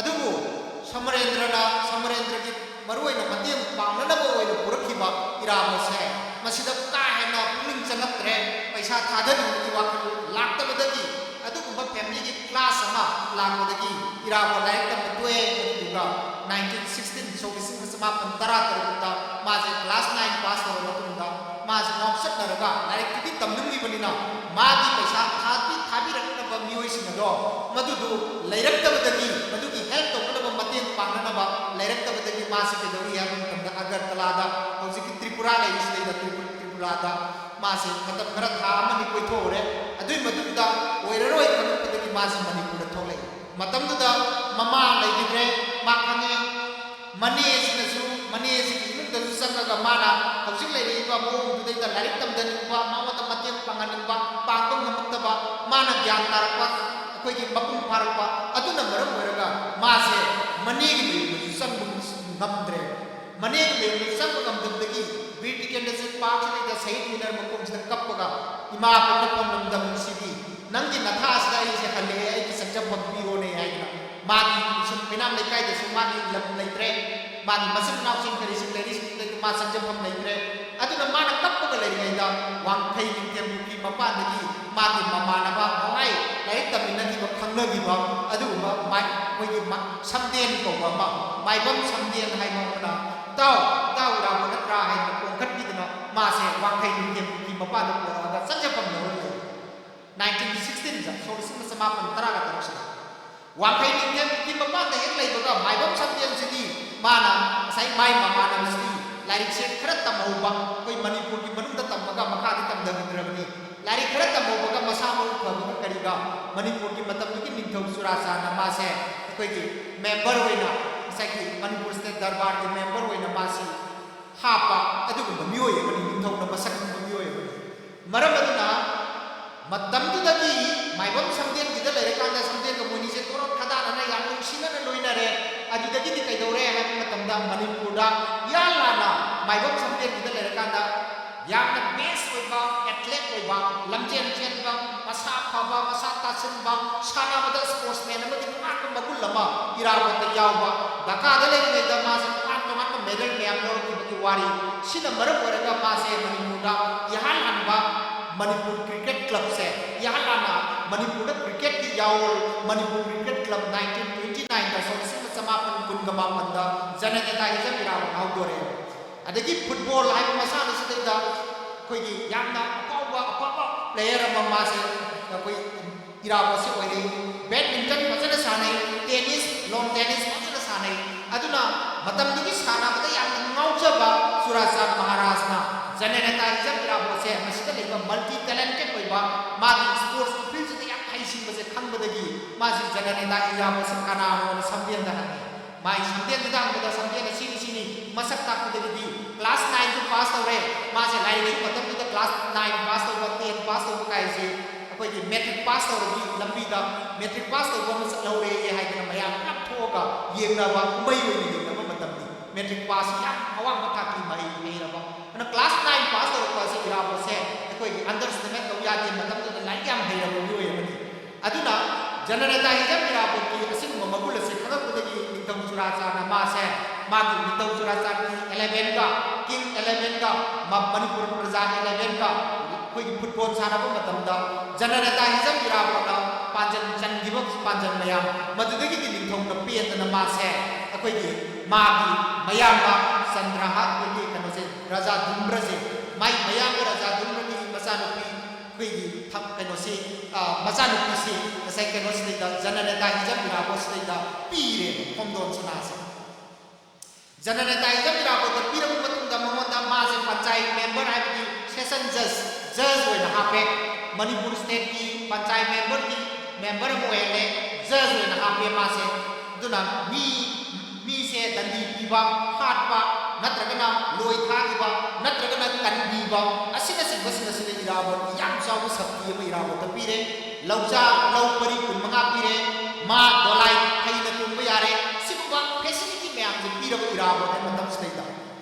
ꯑꯗꯨꯕꯨ ꯁꯃꯔꯦꯟꯗ꯭ꯔꯅ, ꯁꯃꯔꯦꯟꯗ꯭ꯔꯒꯤ ꯃꯔꯨꯑꯣꯏꯅ ꯃꯇꯦꯡ ꯄꯥꯡꯅꯅꯕ ꯑꯣꯏꯅ ꯄꯨꯔꯛꯈꯤꯕ ꯏꯔꯥꯕꯣꯠꯁꯦ ꯃꯁꯤꯗ ꯀꯥ ꯍꯦꯟꯅ ꯄꯨꯛꯅꯤꯡ ꯆꯪꯉꯛꯇ꯭ꯔꯦ꯫ ꯄꯩꯁꯥ ꯊꯥꯗꯅꯤꯡꯕꯒꯤ ꯋꯥꯈꯜ ꯂꯥꯛꯇꯕꯗꯒꯤ ꯑꯗꯨꯒꯨꯝꯕ ꯐꯦꯃꯤꯂꯤꯒꯤ ꯀ꯭ꯂꯥꯁ ꯑꯃ ꯂꯥꯛꯄꯗꯒꯤ ꯏꯔꯥꯕꯣꯠ ꯂꯥꯏꯔꯤꯛ ꯇꯝꯕ ꯇꯣꯛꯑꯦ꯫ ꯑꯗꯨꯗꯨꯒ ꯅꯥꯏꯟꯇꯤꯟ ꯁꯤꯛꯁꯇꯤꯟ, ꯁꯣꯛ ꯂꯤꯁꯤꯡ ꯑꯃ ꯆꯃꯥꯄꯟ ꯇꯔꯥ ꯇꯔꯨꯛꯇ ꯃꯥꯁꯦ ꯀ꯭ꯂꯥꯁ ꯅꯥꯏꯟ ꯄꯥꯁ ꯇꯧꯔꯕ ꯃꯇꯨꯡꯗ ꯃꯥꯁꯦ ꯉꯥꯎꯆꯠꯅꯔꯒ ꯂꯥꯏꯔꯤꯛꯇꯨꯗꯤ ꯇꯝꯅꯤꯡꯉꯤꯕꯅꯤꯅ ꯃꯥꯒꯤ ꯄꯩꯁꯥ ꯊꯥꯕꯤ-, ꯊꯥꯕꯤꯔꯛꯅꯕ ꯃꯤꯑꯣꯏꯁꯤꯡ ꯑꯗꯣ ꯃꯗꯨꯗꯨ ꯂꯩꯔꯛꯇꯕꯗꯒꯤ, ꯃꯗꯨꯒꯤ ꯍꯦꯜꯞ ꯇꯧꯅꯅꯕ, ꯃꯇꯦꯡ ꯄꯥꯡꯅꯅꯕ ꯂꯩꯔꯛꯇꯕꯗꯒꯤ ꯃꯥꯁꯦ ꯀꯩꯗꯧꯏ ꯍꯥꯏꯕ ꯃꯇꯝꯗ ꯑꯒꯔꯇꯂꯥꯗ, ꯍꯧꯖꯤꯛꯀꯤ ꯇ꯭ꯔꯤꯄꯨꯔꯥ ꯂꯩꯔꯤꯁꯤꯗꯩꯗ ꯇ꯭ꯔꯤꯄꯨ-, ꯇ꯭ꯔꯤꯄꯨꯔꯥꯗ ꯃꯥꯁꯦ ꯃꯇꯝ ꯈꯔ ꯊꯥ ꯑꯃꯅꯤ ꯀꯣꯏꯊꯣꯛꯎꯔꯦ꯫ ꯑꯗꯨꯒꯤ ꯃꯇꯨꯡꯗ ꯑꯣꯏꯔꯔꯣꯏ ꯈꯪꯉꯛꯄꯗꯒꯤ ꯃꯥꯁꯦ ꯃꯅꯤꯄꯨꯔꯗ ꯊꯣꯛꯂꯛꯏ꯫ ꯃꯇꯝꯗꯨꯗ ꯃꯃꯥ ꯂꯩꯈꯤꯗ꯭ꯔꯦ, ꯃꯥ ꯈꯪꯉꯦ꯫ ꯃꯅꯦꯁꯤꯅꯁꯨ, ꯃꯅꯦꯁꯤꯒꯤ ꯏꯃꯨꯡꯗꯁꯨ ꯆꯪꯉꯒ ꯃꯥꯅ ꯍꯧꯖꯤꯛ ꯂꯩꯔꯤꯕ ꯃꯑꯣꯡꯗꯨꯗꯩꯗ ꯂꯥꯏꯔꯤꯛ ꯇꯝꯗꯅꯤꯡꯕ, ꯃꯉꯣꯟꯗ ꯃꯇꯦꯡ ꯄꯥꯡꯍꯟꯅꯤꯡꯕ, ꯄꯥꯡꯕ ꯉꯝꯃꯛꯇꯕ, ꯃꯥꯅ ꯒ꯭ꯌꯥꯟ ꯇꯥꯔꯛꯄ, ꯑꯩꯈꯣꯏꯒꯤ ꯃꯄꯨꯡ ꯐꯥꯔꯛꯄ, ꯑꯗꯨꯅ ꯃꯔꯝ ꯑꯣꯏꯔꯒ ꯃꯥꯁꯦ ꯃꯅꯦꯒꯤ ꯃꯌꯨꯝꯗꯁꯨ ꯆꯪꯕ ꯉꯝꯗ꯭ꯔꯦ꯫ ꯃꯅꯦꯒꯤ ꯃꯌꯨꯝꯗ ꯆꯪꯕ ꯉꯝꯗꯕꯗꯒꯤ ꯕꯤꯔ ꯇꯤꯀꯦꯟꯗ꯭ꯔꯖꯤꯠ ꯄꯥꯔꯛꯁꯤꯗꯩꯗ ꯁꯍꯤꯗ ꯃꯤꯅꯔ ꯃꯈꯣꯡꯁꯤꯗ ꯀꯞꯄꯒ, "ꯏꯃꯥ ꯄꯣꯛꯅꯐꯝ ꯂꯝꯗꯝ ꯅꯨꯡꯁꯤꯕꯤ, ꯅꯪꯒꯤ ꯅꯊꯥꯁꯤꯗ ꯑꯩꯁꯦ ꯍꯜꯂꯛꯑꯦ, ꯑꯩꯒꯤ ꯆꯪꯖꯐꯝ ꯄꯤꯔꯣꯅꯦ" ꯍꯥꯏꯗꯅ ꯃꯥꯒꯤ ꯁꯨꯝ ꯃꯤꯅꯥꯝ ꯂꯩꯀꯥꯏꯗꯁꯨ ꯃꯥꯒꯤ ꯂꯝ ꯂꯩꯇ꯭ꯔꯦ, ꯃꯥꯒꯤ ꯃꯆꯤꯟ ꯃꯅꯥꯎꯁꯤꯡ ꯀꯔꯤꯁꯤꯡ ꯂꯩꯔꯤꯁꯤꯡꯗꯨꯗꯒꯤ ꯃꯥ ꯆꯪꯖꯐꯝ ꯂꯩꯇ꯭ꯔꯦ꯫ ꯑꯗꯨꯅ ꯃꯥꯅ ꯀꯞꯄꯒ ꯂꯩꯔꯤꯉꯩꯗ ꯋꯥꯡꯈꯩ ꯅꯤꯡꯊꯦꯝ ꯄꯨꯈ꯭ꯔꯤ ꯃꯄꯥꯟꯗꯒꯤ ꯃꯥꯒꯤ ꯃꯃꯥꯟꯅꯕ ꯅꯍꯥꯟꯋꯥꯏ ꯂꯥꯏꯔꯤꯛ ꯇꯝꯃꯤꯟꯅꯈꯤꯕ, ꯈꯪꯅꯈꯤꯕ ꯑꯗꯨꯒꯨꯝꯕ ꯃꯥꯏ-, ꯑꯩꯈꯣꯏꯒꯤ ꯃ-, ꯁꯝꯗꯦꯟ ꯀꯧꯕ ꯑꯃ, ꯃꯥꯏꯕꯝ ꯁꯝꯗꯦꯟ ꯍꯥꯏꯕ ꯑꯃꯅ, "ꯏꯇꯥꯎ, ꯏꯇꯥꯎ ꯏꯔꯥꯕꯣꯠ ꯅꯠꯇ꯭ꯔꯥ?" ꯍꯥꯏꯅ ꯄꯣꯡꯈꯠꯄꯤꯗꯅ ꯃꯥꯁꯦ ꯋꯥꯡꯈꯩ ꯅꯤꯡꯊꯦꯝ ꯄꯨꯈ꯭ꯔꯤ ꯃꯄꯥꯟꯗ ꯄꯨꯔꯛꯑꯒ ꯆꯪꯖꯐꯝ ꯂꯧꯔ ꯂꯩ꯫ ꯅꯥꯏꯟꯇꯤꯟ ꯁꯤꯛꯁꯇꯤꯟꯗ, ꯁꯣꯛ ꯂꯤꯁꯤꯡ ꯑꯃ ꯆꯃꯥꯄꯟ ꯇꯔꯥꯒ ꯇꯔꯨꯛꯁꯤꯗ꯫ ꯋꯥꯡꯈꯩ ꯅꯤꯡꯊꯦꯝ ꯄꯨꯈ꯭ꯔꯤ ꯃꯄꯥꯟꯗ ꯍꯦꯛ ꯂꯩꯕꯒ ꯃꯥꯏꯕꯝ ꯁꯝꯗꯦꯟꯁꯤꯗꯤ ꯃꯥꯅ ꯉꯁꯥꯏ ꯃꯥꯏ ꯃꯃꯥꯟꯅꯕꯁꯤꯗꯤ ꯂꯥꯏꯔꯤꯛꯁꯦ ꯈꯔ ꯇꯝꯍꯧꯕ, ꯑꯩꯈꯣꯏ ꯃꯅꯤꯄꯨꯔꯒꯤ ꯃꯅꯨꯡꯗ ꯇꯝꯃꯒ ꯃꯈꯥꯗꯤ ꯇꯝꯊꯈꯤꯗ꯭ꯔꯕꯅꯤ꯫ ꯂꯥꯏꯔꯤꯛ ꯈꯔ ꯇꯝꯍꯧꯕꯒ ꯃꯁꯥ ꯃꯎ ꯐꯕꯒ ꯀꯔꯤꯒ ꯃꯅꯤꯄꯨꯔꯒꯤ ꯃꯇꯝꯗꯨꯒꯤ ꯅꯤꯡꯊꯧ ꯆꯨꯔꯥꯆꯥꯟꯅ ꯃꯥꯁꯦ ꯑꯩꯈꯣꯏꯒꯤ ꯃꯦꯝꯕꯔ ꯑꯣꯏꯅ, ꯉꯁꯥꯏꯒꯤ ꯃꯅꯤꯄꯨꯔ ꯁ꯭ꯇꯦꯠ ꯗꯔꯕꯥꯔꯒꯤ ꯃꯦꯝꯕꯔ ꯑꯣꯏꯅ ꯃꯥꯁꯤ ꯍꯥꯞꯄ ꯑꯗꯨꯒꯨꯝꯕ ꯃꯤꯑꯣꯏ ꯑꯃꯅꯤ, ꯅꯤꯡꯊꯧꯅ ꯃꯁꯛ ꯈꯪꯕ ꯃꯤꯑꯣꯏ ꯑꯃꯅꯤ꯫ ꯃꯔꯝ ꯑꯗꯨꯅ ꯃꯇꯝꯗꯨꯗꯒꯤ ꯃꯥꯏꯕꯝ ꯁꯝꯗꯦꯟꯒꯤꯗ ꯂꯩꯔꯀꯥꯟꯗ ꯁꯝꯗꯦꯟꯒ ꯃꯣꯏꯅꯤꯁꯦ ꯇꯣꯔꯣꯛ ꯈꯗꯥꯅꯅ ꯌꯥꯝ ꯅꯨꯡꯁꯤꯅꯅ ꯂꯣꯏꯅꯔꯦ꯫ ꯑꯗꯨꯗꯒꯤꯗꯤ ꯀꯩꯗꯧꯔꯦ ꯍꯥꯏꯕ ꯃꯇꯝꯗ ꯃꯅꯤꯄꯨꯔꯗ ꯏꯍꯥꯟ ꯍꯥꯟꯅ ꯃꯥꯏꯕꯝ ꯁꯝꯗꯦꯟꯒꯤꯗ ꯂꯩꯔꯀꯥꯟꯗ ꯌꯥꯝꯅ ꯕꯦꯁ ꯑꯣꯏꯕ, ꯑꯦꯊꯂꯦꯠ ꯑꯣꯏꯕ, ꯂꯝꯖꯦꯟ ꯆꯦꯟꯕ, ꯃꯁꯥ ꯐꯕ, ꯃꯁꯥ ꯇꯥꯁꯤꯟꯕ, ꯁꯥꯟꯅꯕꯗ ꯁ꯭ꯄꯣꯔꯠꯁꯃꯦꯟ ꯑꯃꯒꯤ ꯇꯣꯉꯥꯟꯕ ꯃꯒꯨꯟ ꯑꯃ ꯏꯔꯥꯕꯣꯠꯇ ꯌꯥꯎꯕ, ꯙꯥꯀꯥꯗ ꯂꯩꯔꯤꯉꯩꯗ ꯃꯥꯁꯦ ꯇꯣꯉꯥꯟ ꯇꯣꯉꯥꯟꯕ ꯃꯦꯗꯜ ꯃꯌꯥꯝ ꯂꯧꯔꯛꯈꯤꯕꯒꯤ ꯋꯥꯔꯤ꯫ ꯁꯤꯅ ꯃꯔꯝ ꯑꯣꯏꯔꯒ ꯃꯥꯁꯦ ꯃꯅꯤꯄꯨꯔꯗ ꯏꯍꯥꯟ ꯍꯥꯟꯕ ꯃꯅꯤꯄꯨꯔ ꯀ꯭ꯔꯤꯀꯦꯠ ꯀ꯭ꯂꯕꯁꯦ, ꯏꯍꯥꯟ ꯍꯥꯟꯅ ꯃꯅꯤꯄꯨꯔꯗ ꯀ꯭ꯔꯤꯀꯦꯠꯀꯤ ꯌꯥꯑꯣꯜ Manipur cricket club nineteen twenty nineꯗ, ꯁꯣꯛ ꯂꯤꯁꯤꯡ ꯑꯃ ꯆꯃꯥꯄꯟ ꯀꯨꯟꯒ ꯃꯥꯄꯟꯗ ꯖꯅꯅꯦꯇꯥ ꯍꯤꯖꯝ ꯏꯔꯥꯕꯣꯠꯅ ꯍꯧꯗꯣꯔꯛꯑꯦ꯫ ꯑꯗꯒꯤ ꯐꯨꯠꯕꯣꯜ ꯍꯥꯏꯕ ꯃꯁꯥꯟꯅꯁꯤꯗꯩꯗ ꯑꯩꯈꯣꯏꯒꯤ ꯌꯥꯝꯅ ꯑꯐꯥꯎꯕ ꯑꯐꯥꯎꯕ ꯄ꯭ꯂꯦꯌꯔ ꯑꯃ ꯃꯥꯁꯦ ꯑꯩꯈꯣꯏ ꯏꯔꯥꯕꯣꯠꯁꯦ ꯑꯣꯏꯔꯛꯏ꯫ ꯕꯦꯗꯃꯤꯟꯇꯟ ꯐꯖꯅ ꯁꯥꯟꯅꯩ, ꯇꯦꯅꯤꯁ, ꯂꯣꯟ ꯇꯦꯅꯤꯁ ꯐꯖꯅ ꯁꯥꯟꯅꯩ꯫ ꯑꯗꯨꯅ ꯃꯇꯝꯗꯨꯒꯤ ꯁꯥꯟꯅꯕꯗ ꯌꯥꯝꯅ ꯉꯥꯎꯖꯕ ꯆꯨꯔꯥꯆꯥꯟ ꯃꯍꯥꯔꯥꯖꯅ ꯖꯅꯅꯦꯇꯥ ꯍꯤꯖꯝ ꯏꯔꯥꯕꯣꯠꯁꯦ ꯃꯁꯤꯗ ꯂꯩꯕ ꯃꯜꯇꯤ ꯇꯦꯂꯦꯟꯇꯦꯠ ꯑꯣꯏꯕ, ꯃꯥꯒꯤ ꯁ꯭ꯄꯣꯔꯠꯁꯀꯤ ꯐꯤꯜꯁꯤꯗ ꯌꯥꯝ ꯍꯩꯁꯤꯡꯕꯁꯦ ꯈꯪꯕꯗꯒꯤ ꯃꯥꯁꯤ ꯖꯅꯅꯦꯇꯥ ꯏꯔꯥꯕꯣꯠꯁꯦ ꯀꯅꯥꯅꯣꯅ ꯁꯝꯗꯦꯟꯗ ꯍꯪꯉꯤ꯫ ꯃꯥꯒꯤ ꯁꯝꯗꯦꯟꯁꯤꯗ ꯍꯪꯕꯗ ꯁꯝꯗꯦꯟꯅ ꯁꯤꯅꯤ ꯁꯤꯅꯤ ꯃꯁꯛ ꯇꯥꯛꯄꯗꯒꯤꯗꯤ ꯀ꯭ꯂꯥꯁ ꯅꯥꯏꯟꯁꯨ ꯄꯥꯁ ꯇꯧꯔꯦ꯫ ꯃꯥꯁꯦ ꯂꯥꯏꯔꯤꯛꯁꯨ ꯃꯇꯝꯗꯨꯗ ꯀ꯭ꯂꯥꯁ ꯅꯥꯏꯟ ꯄꯥꯁ ꯇꯧꯕ, ꯇꯦꯟ ꯄꯥꯁ ꯇꯧꯕ ꯀꯥꯏꯁꯦ ꯑꯩꯈꯣꯏꯒꯤ ꯃꯦꯇ꯭ꯔꯤꯛ ꯄꯥꯁ ꯇꯧꯔꯗꯤ ꯂꯝꯕꯤꯗ ꯃꯦꯇ꯭ꯔꯤꯛ ꯄꯥꯁ ꯇꯧꯕ ꯑꯃ ꯆꯠꯍꯧꯔꯦ ꯍꯥꯏꯗꯅ ꯃꯌꯥꯝ ꯄꯨꯂꯞ ꯊꯣꯛꯑꯒ ꯌꯦꯡꯅꯕ, ꯀꯨꯝꯍꯩ ꯑꯣꯏꯅ ꯌꯦꯡꯅꯕ ꯃꯇꯝꯅꯤ꯫ ꯃꯦꯇ꯭ꯔꯤꯛ ꯄꯥꯁꯁꯤ ꯌꯥꯝ ꯑꯋꯥꯡꯕ ꯊꯥꯛꯀꯤ ꯃꯍꯩ ꯍꯩꯔꯕ, ꯑꯗꯨꯅ ꯀ꯭ꯂꯥꯁ ꯅꯥꯏꯟ ꯄꯥꯁ ꯇꯧꯔꯛꯄ ꯑꯁꯤ ꯏꯔꯥꯕꯣꯠꯁꯦ ꯑꯩꯈꯣꯏꯒꯤ underestimate ꯇꯧ ꯌꯥꯗꯦ꯫ ꯃꯇꯝꯗꯨꯗ ꯂꯥꯏꯔꯤꯛ ꯌꯥꯝ ꯍꯩꯔꯕ ꯃꯤꯑꯣꯏ ꯑꯃꯅꯤ꯫ ꯑꯗꯨꯅ ꯖꯅꯅꯦꯇꯥ ꯍꯤꯖꯝ ꯏꯔꯥꯕꯣꯠꯀꯤ ꯑꯁꯤꯒꯨꯝꯕ ꯃꯒꯨꯟ ꯑꯁꯤ ꯈꯪꯉꯛꯄꯗꯒꯤ ꯅꯤꯡꯊꯧ ꯆꯨꯔꯥꯆꯥꯟꯅ ꯃꯥꯁꯦ ꯃꯥꯒꯤ ꯅꯤꯡꯊꯧ ꯆꯨꯔꯥꯆꯥꯟꯒꯤ elevenꯒ, king elevenꯒ, ꯃ-, ꯃꯅꯤꯄꯨꯔ ꯄ꯭ꯔꯖꯥ elevenꯒ, ꯑꯩꯈꯣꯏꯒꯤ ꯐꯨꯠꯕꯣꯜ ꯁꯥꯟꯅꯕ ꯃꯇꯝꯗ ꯖꯅꯅꯦꯇꯥ ꯍꯤꯖꯝ ꯏꯔꯥꯕꯣꯠꯅ ꯄꯥꯟꯖꯟ ꯆꯟꯈꯤꯕ ꯄꯥꯟꯖꯟ ꯃꯌꯥꯝ, ꯃꯗꯨꯗꯒꯤꯗꯤ ꯅꯤꯡꯊꯧꯅ ꯄꯦꯟꯗꯅ ꯃꯥꯁꯦ ꯑꯩꯈꯣꯏꯒꯤ ꯃꯥꯒꯤ ꯃꯌꯥꯝꯕ ꯆꯟꯗ꯭ꯔꯍꯥ, ꯑꯩꯈꯣꯏꯒꯤ ꯀꯩꯅꯣꯁꯦ, ꯔꯥꯖꯥ ꯗꯨꯝꯕ꯭ꯔꯁꯦ, ꯃꯥꯏ ꯃꯌꯥꯝꯕ ꯔꯥꯖꯥ ꯗꯨꯝꯕ꯭ꯔꯒꯤ ꯃꯆꯥꯅꯨꯄꯤ ꯑꯩꯈꯣꯏꯒꯤ ꯊꯝ-, ꯀꯩꯅꯣꯁꯤ, ꯑ, ꯃꯆꯥꯅꯨꯄꯤꯁꯤ ꯉꯁꯥꯏ ꯀꯩꯅꯣꯁꯤꯗꯩꯗ ꯖꯅꯅꯦꯇꯥ ꯍꯤꯖꯝ ꯏꯔꯥꯕꯣꯠꯁꯤꯗꯩꯗ ꯄꯤꯔꯦ ꯈꯣꯝꯗꯣꯟ ꯁꯅꯥꯁꯦ꯫ ꯖꯅꯅꯦꯇꯥ ꯍꯤꯖꯝ ꯏꯔꯥꯕꯣꯠꯇ ꯄꯤꯔꯕ ꯃꯇꯨꯡꯗ ꯃꯉꯣꯟꯗ ꯃꯥꯁꯦ ꯄꯟꯆꯥꯌꯠ ꯃꯦꯝꯕꯔ ꯍꯥꯏꯕꯗꯤ ꯁꯦꯁꯟ ꯖꯖ, ꯖꯖ ꯑꯣꯏꯅ ꯍꯥꯞꯄꯦ꯫ ꯃꯅꯤꯄꯨꯔ ꯁ꯭ꯇꯦꯠꯀꯤ ꯄꯟꯆꯥꯌꯠ ꯃꯦꯝꯕꯔꯒꯤ ꯃꯦꯝꯕꯔ ꯑꯃ ꯑꯣꯏꯍꯜꯂꯦ, ꯖꯖ ꯑꯣꯏꯅ ꯍꯥꯞꯄꯦ ꯃꯥꯁꯦ꯫ ꯑꯗꯨꯅ ꯃꯤ, ꯃꯤꯁꯦ ꯗꯟꯗꯤ ꯄꯤꯕ, ꯍꯥꯠꯄ, ꯅꯠꯇ꯭ꯔꯒꯅ ꯂꯣꯏ ꯊꯥꯈꯤꯕ, ꯅꯠꯇ꯭ꯔꯒꯅ ꯀꯟꯕꯤꯕ, ꯑꯁꯤꯅꯆꯤꯡꯕꯁꯤꯡ ꯑꯁꯤꯗ ꯏꯔꯥꯕꯣꯠꯅ ꯌꯥꯝ ꯆꯥꯎꯕ ꯁꯛꯇꯤ ꯑꯃ ꯏꯔꯥꯕꯣꯠꯇ ꯄꯤꯔꯦ꯫ ꯂꯧꯆꯥ, ꯂꯧ ꯄꯔꯤ ꯀꯨꯟꯃꯉꯥ ꯄꯤꯔꯦ, ꯃꯥ ꯗꯣꯂꯥꯏ ꯐꯩꯅ ꯇꯣꯡꯕ ꯌꯥꯔꯦ꯫ ꯁꯤꯒꯨꯝꯕ ꯐꯦꯁꯤꯂꯤꯇꯤ ꯃꯌꯥꯝꯁꯦ ꯄꯤꯔꯕ ꯏꯔꯥꯕꯣꯠꯅ ꯃꯇꯝꯁꯤꯗꯩꯗ꯫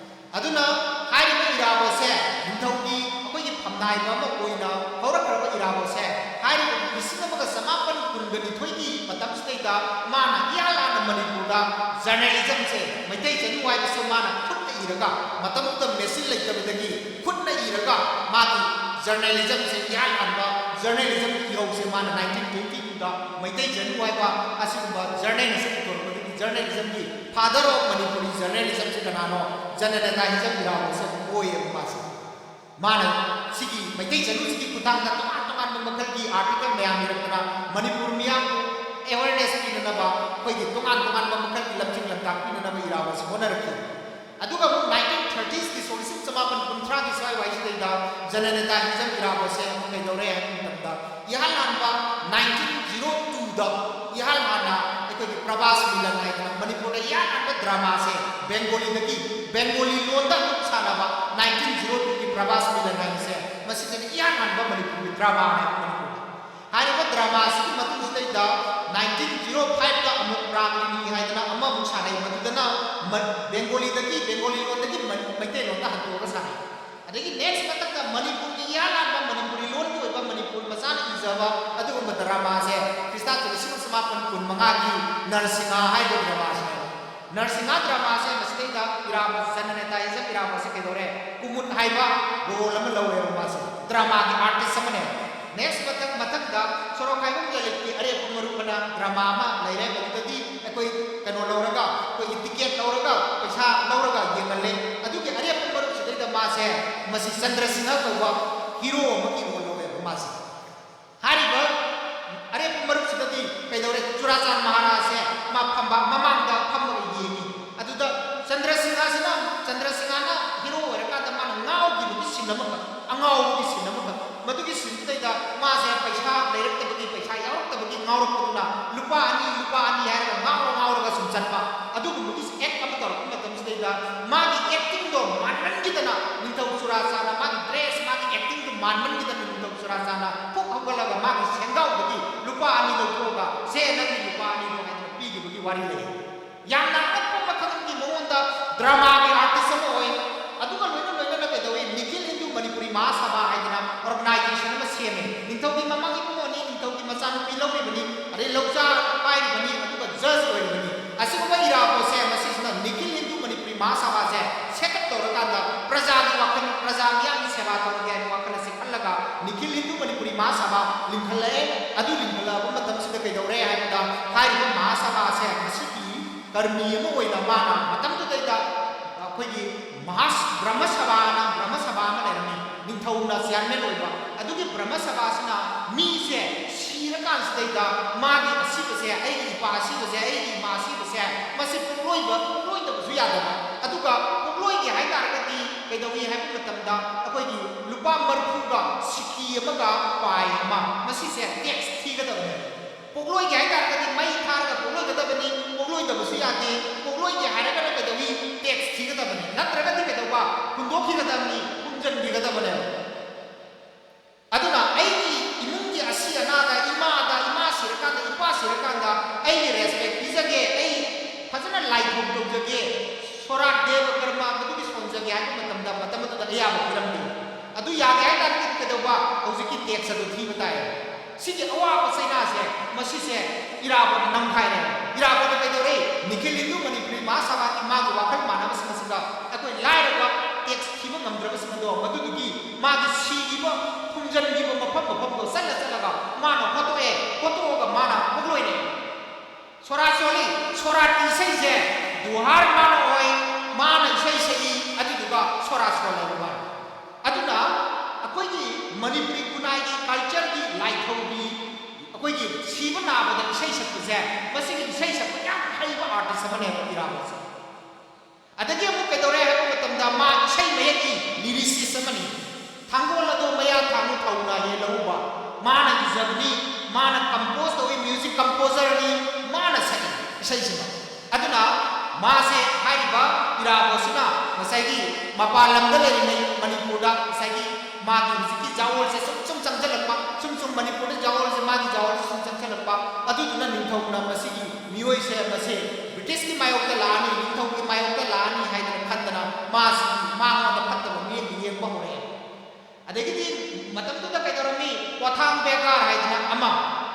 ꯑꯗꯨꯅ ꯍꯥꯏꯔꯤꯕ ꯏꯔꯥꯕꯣꯠꯁꯦ ꯅꯤꯡꯊꯧꯒꯤ ꯑꯩꯈꯣꯏꯒꯤ ꯐꯝꯅꯥꯏꯕ ꯑꯃ ꯑꯣꯏꯅ ꯍꯧꯔꯛꯈ꯭ꯔꯕ ꯏꯔꯥꯕꯣꯠꯁꯦ ꯍꯥꯏꯔꯤꯕ ꯂꯤꯁꯤꯡ ꯑꯃꯒ ꯆꯃꯥꯄꯟ ꯀꯨꯟꯒ ꯅꯤꯊꯣꯏꯒꯤ ꯃꯇꯝꯁꯤꯗꯩꯗ ꯃꯥꯅ ꯏꯍꯥꯟ ꯍꯥꯟꯅ ꯃꯅꯤꯄꯨꯔꯗ ꯖꯔꯅꯦꯂꯤꯖꯝꯁꯦ, ꯃꯩꯇꯩ ꯆꯅꯨ ꯍꯥꯏꯕꯁꯦ ꯃꯥꯅ ꯈꯨꯠꯅ ꯏꯔꯒ, ꯃꯇꯝꯗꯨꯗ ꯃꯦꯆꯤꯟ ꯂꯩꯇꯕꯗꯒꯤ ꯈꯨꯠꯅ ꯏꯔꯒ ꯃꯥꯒꯤ ꯖꯔꯅꯦꯂꯤꯖꯝꯁꯦ, ꯏꯍꯥꯟ ꯍꯥꯟꯕ ꯖꯔꯅꯦꯂꯤꯖꯝꯒꯤ ꯏꯍꯧꯁꯦ ꯃꯥꯅ ꯅꯥꯏꯟꯇꯤꯟ ꯇ꯭ꯋꯦꯟꯇꯤ ꯇꯨꯗ ꯃꯩꯇꯩ ꯆꯅꯨ ꯍꯥꯏꯕ ꯑꯁꯤꯒꯨꯝꯕ ꯖꯔꯅꯦꯜ ꯑꯁꯤ ꯄꯨꯊꯣꯔꯛꯄꯗꯒꯤ ꯖꯔꯅꯦꯂꯤꯖꯝꯒꯤ father of Manipuri journalism ꯁꯤ ꯀꯅꯥꯅꯣ? ꯖꯅꯅꯦꯇꯥ ꯍꯤꯖꯝ ꯏꯔꯥꯕꯣꯠꯁꯦ ꯑꯣꯏꯌꯦꯕ ꯃꯥꯁꯦ꯫ ꯃꯥꯅ ꯁꯤꯒꯤ ꯃꯩꯇꯩ ꯆꯅꯨꯁꯤꯒꯤ ꯈꯨꯠꯊꯥꯡꯗ ꯇꯣꯉꯥꯟ ꯇꯣꯉꯥꯟꯕ ꯃꯈꯜꯒꯤ article ꯃꯌꯥꯝ ꯏꯔꯛꯇꯅ ꯃꯅꯤꯄꯨꯔ ꯃꯤꯌꯥꯝꯕꯨ awareness ꯄꯤꯅꯅꯕ, ꯑꯩꯈꯣꯏꯒꯤ ꯇꯣꯉꯥꯟ ꯇꯣꯉꯥꯟꯕ ꯃꯈꯜꯒꯤ ꯂꯝꯖꯤꯡ ꯂꯝꯇꯥꯛ ꯄꯤꯅꯅꯕ ꯏꯔꯥꯕꯣꯠꯁꯦ ꯍꯣꯠꯅꯔꯛꯈꯤ꯫ ꯑꯗꯨꯒ ꯑꯃꯨꯛ ꯅꯥꯏꯟꯇꯤꯟ ꯊꯥꯔꯇꯤꯁꯀꯤ, ꯁꯣꯛ ꯂꯤꯁꯤꯡ ꯆꯃꯥꯄꯟ ꯀꯨꯟꯊ꯭ꯔꯥꯒꯤ ꯁ꯭ꯋꯥꯏꯋꯥꯏꯁꯤꯗꯩꯗ ꯖꯅꯅꯦꯇꯥ ꯍꯤꯖꯝ ꯏꯔꯥꯕꯣꯠꯁꯦ ꯑꯃꯨꯛ ꯀꯩꯗꯧꯔꯦ ꯍꯥꯏꯕ ꯃꯇꯝꯗ, ꯏꯍꯥꯟ ꯍꯥꯟꯕ ꯅꯥꯏꯟꯇꯤꯟ ꯖꯤꯔꯣ ꯇꯨꯗ ꯏꯍꯥꯟ ꯍꯥꯟꯅ ꯑꯩꯈꯣꯏꯒꯤ ꯄ꯭ꯔꯚꯥꯁ ꯃꯤꯂꯟ ꯍꯥꯏꯗꯅ ꯃꯅꯤꯄꯨꯔꯗ ꯏꯍꯥꯟ ꯍꯥꯟꯕ ꯗ꯭ꯔꯃꯥꯁꯦ ꯕꯦꯡꯒꯣꯂꯤꯗꯒꯤ, ꯕꯦꯡꯒꯣꯂꯤ ꯂꯣꯟꯗ ꯑꯃꯨꯛ ꯁꯥꯟꯅꯕ ꯅꯥꯏꯟꯇꯤꯟ ꯖꯤꯔꯣ ꯇꯨꯒꯤ ꯄ꯭ꯔꯚꯥꯁ ꯃꯤꯂꯟ ꯍꯥꯏꯕꯁꯦ, ꯃꯁꯤꯗꯅ ꯏꯍꯥꯟ ꯍꯥꯟꯕ ꯃꯅꯤꯄꯨꯔꯒꯤ ꯗ꯭ꯔꯃꯥꯅꯦ ꯃꯅꯤꯄꯨꯔꯗ꯫ ꯍꯥꯏꯔꯤꯕ ꯗ꯭ꯔꯃꯥꯁꯤꯒꯤ ꯃꯇꯨꯡꯁꯤꯗꯩꯗ ꯅꯥꯏꯟꯇꯤꯟ ꯖꯤꯔꯣ ꯐꯥꯏꯚꯇ ꯑꯃꯨꯛ ꯄ꯭ꯔꯥꯒꯂꯤꯅꯤ ꯍꯥꯏꯗꯅ ꯑꯃꯃꯨꯛ ꯁꯥꯟꯅꯩ꯫ ꯃꯗꯨꯗꯅ ꯃ-, ꯕꯦꯡꯒꯣꯂꯤꯗꯒꯤ, ꯕꯦꯡꯒꯣꯂꯤ ꯂꯣꯟꯗꯒꯤ ꯃ-, ꯃꯩꯇꯩꯂꯣꯟꯗ ꯍꯟꯗꯣꯛꯑꯒ ꯁꯥꯟꯅꯩ꯫ ꯑꯗꯒꯤ next ꯃꯊꯪꯗ ꯃꯅꯤꯄꯨꯔꯒꯤ ꯏꯍꯥꯟ ꯍꯥꯟꯕ ꯃꯅꯤꯄꯨꯔꯤ ꯂꯣꯟꯒꯤ ꯑꯣꯏꯕ ꯃꯅꯤꯄꯨꯔ ꯃꯆꯥꯅ ꯏꯖꯕ ꯑꯗꯨꯒꯨꯝꯕ ꯗ꯭ꯔꯃꯥꯁꯦ ꯈ꯭ꯔꯤꯁꯇꯥꯕ ꯂꯤꯁꯤꯡ ꯑꯃ ꯆꯃꯥꯄꯟ ꯀꯨꯟ ꯃꯉꯥꯒꯤ ꯅꯔꯁꯤꯡꯍ ꯍꯥꯏꯕ ꯗ꯭ꯔꯃꯥꯁꯤꯅꯦ꯫ ꯅꯔꯁꯤꯡꯍ ꯗ꯭ꯔꯃꯥꯁꯦ ꯃꯁꯤꯗꯩꯗ ꯏꯔꯥꯕꯣꯠ, ꯖꯅꯅꯦꯇꯥ ꯍꯤꯖꯝ ꯏꯔꯥꯕꯣꯠꯁꯦ ꯀꯩꯗꯧꯔꯦ? ꯀꯨꯃꯨꯗ ꯍꯥꯏꯕ role ꯑꯃ ꯂꯧꯔꯦꯕ ꯃꯥꯁꯦ ꯗ꯭ꯔꯃꯥꯒꯤ artist ꯑꯃꯅꯦ꯫ Next ꯃꯊꯪ, ꯃꯊꯪꯗ ꯁꯣꯔꯣꯛꯈꯥꯏꯕꯝ ꯂꯂꯤꯠꯀꯤ ꯑꯔꯦꯞꯄ ꯃꯔꯨꯞ ꯑꯅ ꯗ꯭ꯔꯃꯥ ꯑꯃ ꯂꯩꯔꯦ꯫ ꯃꯗꯨꯗꯗꯤ ꯑꯩꯈꯣꯏ ꯀꯩꯅꯣ ꯂꯧꯔꯒ, ꯑꯩꯈꯣꯏꯒꯤ ticket ꯂꯧꯔꯒ, ꯄꯩꯁꯥ ꯂꯧꯔꯒ ꯌꯦꯡꯍꯜꯂꯦ꯫ ꯑꯗꯨꯒꯤ ꯑꯔꯦꯞꯄ ꯃꯔꯨꯞꯁꯤꯗꯩꯗ ꯃꯥꯁꯦ, ꯃꯁꯤ ꯆꯟꯗ꯭ꯔꯁꯤꯡꯍ ꯀꯧꯕ hero ꯑꯃꯒꯤ role ꯂꯧꯋꯦꯕ ꯃꯥꯁꯦ꯫ ꯍꯥꯏꯔꯤꯕ ꯑꯔꯦꯞꯄ ꯃꯔꯨꯞꯁꯤꯗꯗꯤ ꯀꯩꯗꯧꯔꯦ? ꯆꯨꯔꯥꯆꯥꯟ ꯃꯍꯥꯔꯥꯖꯁꯦ ꯃꯥ ꯐꯝꯕ ꯃꯃꯥꯡꯗ ꯐꯝꯃꯒ ꯌꯦꯡꯉꯤ꯫ ꯑꯗꯨꯗ ꯆꯟꯗ꯭ꯔꯁꯤꯡꯍꯁꯤꯅ, ꯆꯟꯗ꯭ꯔꯁꯤꯡꯍꯅ hero ꯑꯣꯏꯔꯀꯥꯟꯗ ꯃꯥꯅ ꯉꯥꯎꯈꯤꯕꯒꯤ scene ꯑꯃꯈꯛ, ꯑꯉꯥꯎꯕꯒꯤ scene ꯑꯃꯈꯛ ꯆꯠꯄ, ꯑꯗꯨꯒꯨꯝꯕꯒꯤ act ꯑꯃ ꯇꯧꯔꯛꯄ ꯃꯇꯝꯁꯤꯗꯩꯗ ꯃꯥꯒꯤ actingꯗꯣ ꯃꯥꯟꯃꯟꯈꯤꯗꯅ ꯅꯤꯡꯊꯧ ꯆꯨꯔꯥꯆꯥꯟꯅ ꯃꯥꯒꯤ dress, ꯃꯥꯒꯤ actingꯗꯨ ꯃꯥꯟꯃꯟꯈꯤꯗꯅ ꯅꯤꯡꯊꯧ ꯆꯨꯔꯥꯆꯥꯟꯅ ꯐꯨꯛ ꯍꯧꯒꯠꯂꯒ ꯃꯥꯒꯤ ꯁꯦꯟꯒꯥꯎꯗꯒꯤ ꯂꯨꯄꯥ ꯑꯅꯤ ꯂꯧꯊꯣꯛꯑꯒ, "ꯁꯦ, ꯅꯪꯒꯤ ꯂꯨꯄꯥ ꯑꯅꯤꯗꯣ" ꯍꯥꯏꯗꯅ ꯄꯤꯈꯤꯕꯒꯤ ꯋꯥꯔꯤ ꯂꯩ꯫ ꯌꯥꯝꯅ ꯑꯉꯛꯄ ꯃꯈꯜꯒꯤ ꯃꯑꯣꯡꯗ dramaꯒꯤ artist ꯑꯃ ꯑꯣꯏ꯫ ꯑꯗꯨꯒ ꯂꯣꯏꯅ ꯂꯣꯏꯅꯅ ꯀꯩꯗꯧꯏ, ꯅꯤꯈꯤꯜ ꯍꯤꯟꯗꯨ ꯃꯅꯤꯄꯨꯔꯤ ꯃꯍꯥꯁꯚꯥ ꯍꯥꯏꯗꯅ organization ꯑꯃ ꯁꯦꯝꯃꯦ꯫ ꯅꯤꯡꯊꯧꯒꯤ ꯃꯃꯥꯡ ꯏꯕꯨꯡꯉꯣꯅꯤ, ꯅꯤꯡꯊꯧꯒꯤ ꯃꯆꯥꯅꯨꯄꯤ ꯂꯧꯔꯤꯕꯅꯤ, ꯑꯗꯩ ꯂꯧꯆꯥ ꯄꯥꯏꯔꯤꯕꯅꯤ, ꯑꯗꯨꯒ judge ꯑꯣꯏꯔꯤꯕꯅꯤ꯫ ꯑꯁꯤꯒꯨꯝꯕ ꯏꯔꯥꯕꯣꯠꯁꯦ ꯃꯁꯤꯁꯤꯅ ꯅꯤꯈꯤꯜ ꯍꯤꯟꯗꯨ ꯃꯅꯤꯄꯨꯔꯤ ꯃꯍꯥꯁꯚꯥꯁꯦ set up ꯇꯧꯔꯀꯥꯟꯗ ꯄ꯭ꯔꯖꯥꯒꯤ ꯋꯥꯈꯜ, ꯄ꯭ꯔꯖꯥ ꯃꯤꯌꯥꯝꯒꯤ ꯁꯦꯕꯥ ꯇꯧꯔꯒꯦ ꯍꯥꯏꯕ ꯋꯥꯈꯜ ꯑꯁꯤ ꯈꯜꯂꯒ ꯅꯤꯈꯤꯜ ꯍꯤꯟꯗꯨ ꯃꯅꯤꯄꯨꯔꯤ ꯃꯍꯥꯁꯚꯥ ꯂꯤꯡꯈꯠꯂꯛꯑꯦ꯫ ꯑꯗꯨ ꯂꯤꯡꯈꯠꯂꯛꯑꯕ ꯃꯇꯝꯁꯤꯗ ꯀꯩꯗꯧꯔꯦ ꯍꯥꯏꯕꯗ, ꯍꯥꯏꯔꯤꯕ ꯃꯍꯥꯁꯚꯥꯁꯦ ꯉꯁꯤꯒꯤ ꯀꯔꯃꯤ ꯑꯃ ꯑꯣꯏꯅ ꯃꯥꯅ ꯃꯇꯝꯗꯨꯗꯩꯗ ꯑꯩꯈꯣꯏꯒꯤ ꯃꯍꯥꯁ-, ꯕ꯭ꯔꯍ꯭ꯃ ꯁꯚꯥꯅ, ꯕ꯭ꯔꯍ꯭ꯃ ꯁꯚꯥ ꯑꯃ ꯂꯩꯔꯝꯃꯤ, ꯅꯤꯡꯊꯧꯅ chairman ꯑꯣꯏꯕ꯫ ꯑꯗꯨꯒꯤ ꯕ꯭ꯔꯍ꯭ꯃ ꯁꯚꯥꯁꯤꯅ ꯃꯤꯁꯦ ꯁꯤꯔꯀꯥꯟꯁꯤꯗꯩꯗ ꯃꯥꯒꯤ ꯑꯁꯤꯕꯁꯦ, ꯑꯩꯒꯤ ꯏꯄꯥ ꯑꯁꯤꯕꯁꯦ, ꯑꯩꯒꯤ ꯏꯃꯥ ꯑꯁꯤꯕꯁꯦ, ꯃꯁꯤ ꯄꯣꯛꯂꯣꯏꯕ, ꯄꯣꯛꯂꯣꯏꯗꯕꯁꯨ ꯌꯥꯗꯕ꯫ ꯑꯗꯨꯒ ꯄꯣꯛꯂꯣꯏꯒꯦ ꯍꯥꯏ ꯇꯥꯔꯒꯗꯤ ꯀꯩꯗꯧꯏ ꯍꯥꯏꯕ ꯃꯇꯝꯗ ꯑꯩꯈꯣꯏꯒꯤ ꯂꯨꯄꯥ ꯃꯔꯤꯐꯨꯒ ꯁꯤꯛꯀꯤ ꯑꯃꯒ ꯄꯥꯏ ꯑꯃ, ꯃꯁꯤꯁꯦ tax ꯊꯤꯒꯗꯕꯅꯦ꯫ ꯄꯣꯛꯂꯣꯏꯒꯦ ꯍꯥꯏ ꯇꯥꯔꯒꯗꯤ ꯃꯩ ꯊꯥꯔꯒ ꯄꯣꯛꯂꯣꯏꯒꯗꯕꯅꯤ, ꯄꯣꯛꯂꯣꯏꯗꯕꯁꯨ ꯌꯥꯗꯦ꯫ ꯄꯣꯛꯂꯣꯏꯒꯦ ꯍꯥꯏꯔꯒꯅ ꯀꯩꯗꯧꯏ? Tax ꯊꯤꯒꯗꯕꯅꯤ꯫ ꯅꯠꯇ꯭ꯔꯒꯗꯤ ꯀꯩꯗꯧꯕ? ꯍꯨꯟꯗꯣꯛꯈꯤꯒꯗꯕꯅꯤ, ꯐꯨꯝꯖꯤꯟꯈꯤꯒꯗꯕꯅꯦꯕ꯫ ꯑꯗꯨꯅ ꯑꯩꯒꯤ ꯏꯃꯨꯡꯒꯤ ꯑꯁꯤ ꯑꯅꯥꯗ, ꯏꯃꯥꯗ, ꯏꯃꯥ ꯁꯤꯔꯀꯥꯟꯗ, ꯏꯄꯥ ꯁꯤꯔꯀꯥꯟꯗ ꯑꯩꯒꯤ respect ꯄꯤꯖꯒꯦ, ꯑꯩ ꯐꯖꯅ ꯂꯥꯏꯊꯧ ꯇꯧꯖꯒꯦ, ꯁꯣꯔꯥꯠ ꯗꯦꯕ ꯀꯔꯃ ꯃꯗꯨꯒꯤ ꯁꯣꯟꯖꯒꯦ ꯍꯥꯏꯕ ꯃꯇꯝꯗ, ꯃꯇꯝ ꯑꯗꯨꯗ ꯑꯌꯥꯕ ꯄꯤꯔꯝꯗꯦ꯫ ꯑꯗꯨ ꯌꯥꯒꯦ ꯍꯥꯏ ꯇꯥꯔꯒꯗꯤ ꯀꯩꯗꯧꯕ? ꯍꯧꯖꯤꯛꯀꯤ tax ꯑꯗꯨ ꯊꯤꯕ ꯇꯥꯏ꯫ ꯁꯤꯒꯤ ꯑꯋꯥꯕ ꯆꯩꯅꯥꯁꯦ, ꯃꯁꯤꯁꯦ ꯏꯔꯥꯕꯣꯠꯅ ꯅꯝꯈꯥꯏꯔꯦ꯫ ꯏꯔꯥꯕꯣꯠꯅ ꯀꯩꯗꯧꯔꯦ? ꯅꯤꯈꯤꯜ ꯍꯤꯟꯗꯨ ꯃꯅꯤꯄꯨꯔꯤ ꯃꯍꯥꯁꯚꯥꯒꯤ ꯃꯥꯒꯤ ꯋꯥꯈꯜ ꯃꯥꯟꯅꯕꯁꯤꯡ ꯑꯁꯤꯗ ꯑꯩꯈꯣꯏ ꯂꯥꯏꯔꯕ, tax ꯊꯤꯕ ꯉꯝꯗ꯭ꯔꯕꯁꯤꯡ ꯑꯗꯣ, ꯃꯗꯨꯗꯨꯒꯤ ꯃꯥꯒꯤ ꯁꯤꯈꯤꯕ, ꯐꯨꯝꯖꯤꯟꯈꯤꯕ ꯃꯐꯝ ꯃꯐꯝꯗꯣ ꯆꯠꯂ ꯆꯠꯂꯒ ꯃꯥꯅ ꯍꯣꯠꯇꯣꯛꯑꯦ, ꯍꯣꯠꯇꯣꯛꯑꯒ ꯃꯥꯅ ꯄꯣꯛꯂꯣꯏꯔꯦ꯫ ꯁꯣꯔꯥ ꯁꯣꯜꯂꯤ, ꯁꯣꯔꯥꯠꯀꯤ ꯏꯁꯩꯁꯦ ꯗꯨꯍꯥꯔ ꯃꯥꯅ ꯑꯣꯏ, ꯃꯥꯅ ꯏꯁꯩ ꯁꯛꯏ, ꯑꯗꯨꯗꯨꯒ ꯁꯣꯔꯥ ꯁꯣꯜꯂꯦꯕ ꯃꯥꯅ꯫ ꯑꯗꯨꯅ ꯑꯩꯈꯣꯏꯒꯤ ꯃꯅꯤꯄꯨꯔꯤ ꯈꯨꯟꯅꯥꯏꯒꯤ cultureꯒꯤ ꯂꯥꯏꯊꯧꯒꯤ ꯑꯩꯈꯣꯏꯒꯤ ꯁꯤꯕ ꯅꯥꯕꯗ ꯏꯁꯩ ꯁꯛꯄꯁꯦ, ꯃꯁꯤꯒꯤ ꯏꯁꯩ ꯁꯛꯄ ꯌꯥꯝ ꯍꯩꯕ artist ꯑꯃꯅꯦꯕ ꯏꯔꯥꯕꯣꯠꯁꯦ꯫ ꯑꯗꯒꯤ ꯑꯃꯨꯛ ꯀꯩꯗꯧꯔꯦ ꯍꯥꯏꯕ ꯃꯇꯝꯗ ꯃꯥ ꯏꯁꯩ ꯃꯌꯦꯛꯀꯤ lyricist ꯑꯃꯅꯤ꯫ ꯊꯥꯡꯒꯣꯜ ꯑꯗꯣ ꯃꯌꯥ ꯊꯥꯡꯅ ꯊꯧꯅ ꯍꯦꯜꯂꯧꯕ ꯃꯥꯅ ꯏꯖꯕꯅꯤ, ꯃꯥꯅ compose ꯇꯧꯏ, music composerꯅꯤ, ꯃꯥꯅ ꯁꯛꯏ ꯏꯁꯩꯁꯤꯃ꯫ ꯑꯗꯨꯅ ꯃꯥꯁꯦ, ꯍꯥꯏꯔꯤꯕ ꯏꯔꯥꯕꯣꯠꯁꯤꯅ ꯉꯁꯥꯏꯒꯤ ꯃꯄꯥꯟ ꯂꯝꯗ ꯂꯩꯔꯤꯉꯩ ꯃꯅꯤꯄꯨꯔꯗ ꯉꯁꯥꯏꯒꯤ ꯃꯥꯒꯤ ꯍꯧꯖꯤꯛꯀꯤ ꯖꯥꯋꯣꯜꯁꯦ ꯁꯨꯝ ꯁꯨꯝ ꯆꯪꯁꯤꯜꯂꯛꯄ, ꯁꯨꯝ ꯁꯨꯝ ꯃꯅꯤꯄꯨꯔꯗ ꯖꯥꯋꯣꯜꯁꯦ, ꯃꯥꯒꯤ ꯖꯥꯋꯣꯜꯁꯦ ꯁꯨꯝ ꯆꯪꯁꯤꯜꯂꯛꯄ, ꯑꯗꯨꯗꯨꯅ ꯅꯤꯡꯊꯧꯅ ꯃꯁꯤꯒꯤ ꯃꯤꯑꯣꯏꯁꯦ ꯃꯁꯦ ꯕ꯭ꯔꯤꯇꯤꯁꯀꯤ ꯃꯥꯌꯣꯛꯇ ꯂꯥꯛꯑꯅꯤ, ꯅꯤꯡꯊꯧꯒꯤ ꯃꯥꯌꯣꯛꯇ ꯂꯥꯛꯑꯅꯤ ꯍꯥꯏꯗꯅ ꯈꯟꯗꯅ ꯃꯥꯁꯤ ꯃꯉꯣꯟꯗ ꯐꯠꯇꯕ ꯃꯤꯠꯌꯦꯡ ꯌꯦꯡꯕ ꯍꯧꯔꯛꯑꯦ꯫ ꯑꯗꯒꯤꯗꯤ ꯃꯇꯝꯗꯨꯗ ꯀꯩꯗꯧꯔꯝꯃꯤ? ꯄꯣꯊꯥꯡ ꯕꯦꯒꯥꯔ ꯍꯥꯏꯗꯅ ꯑꯃ,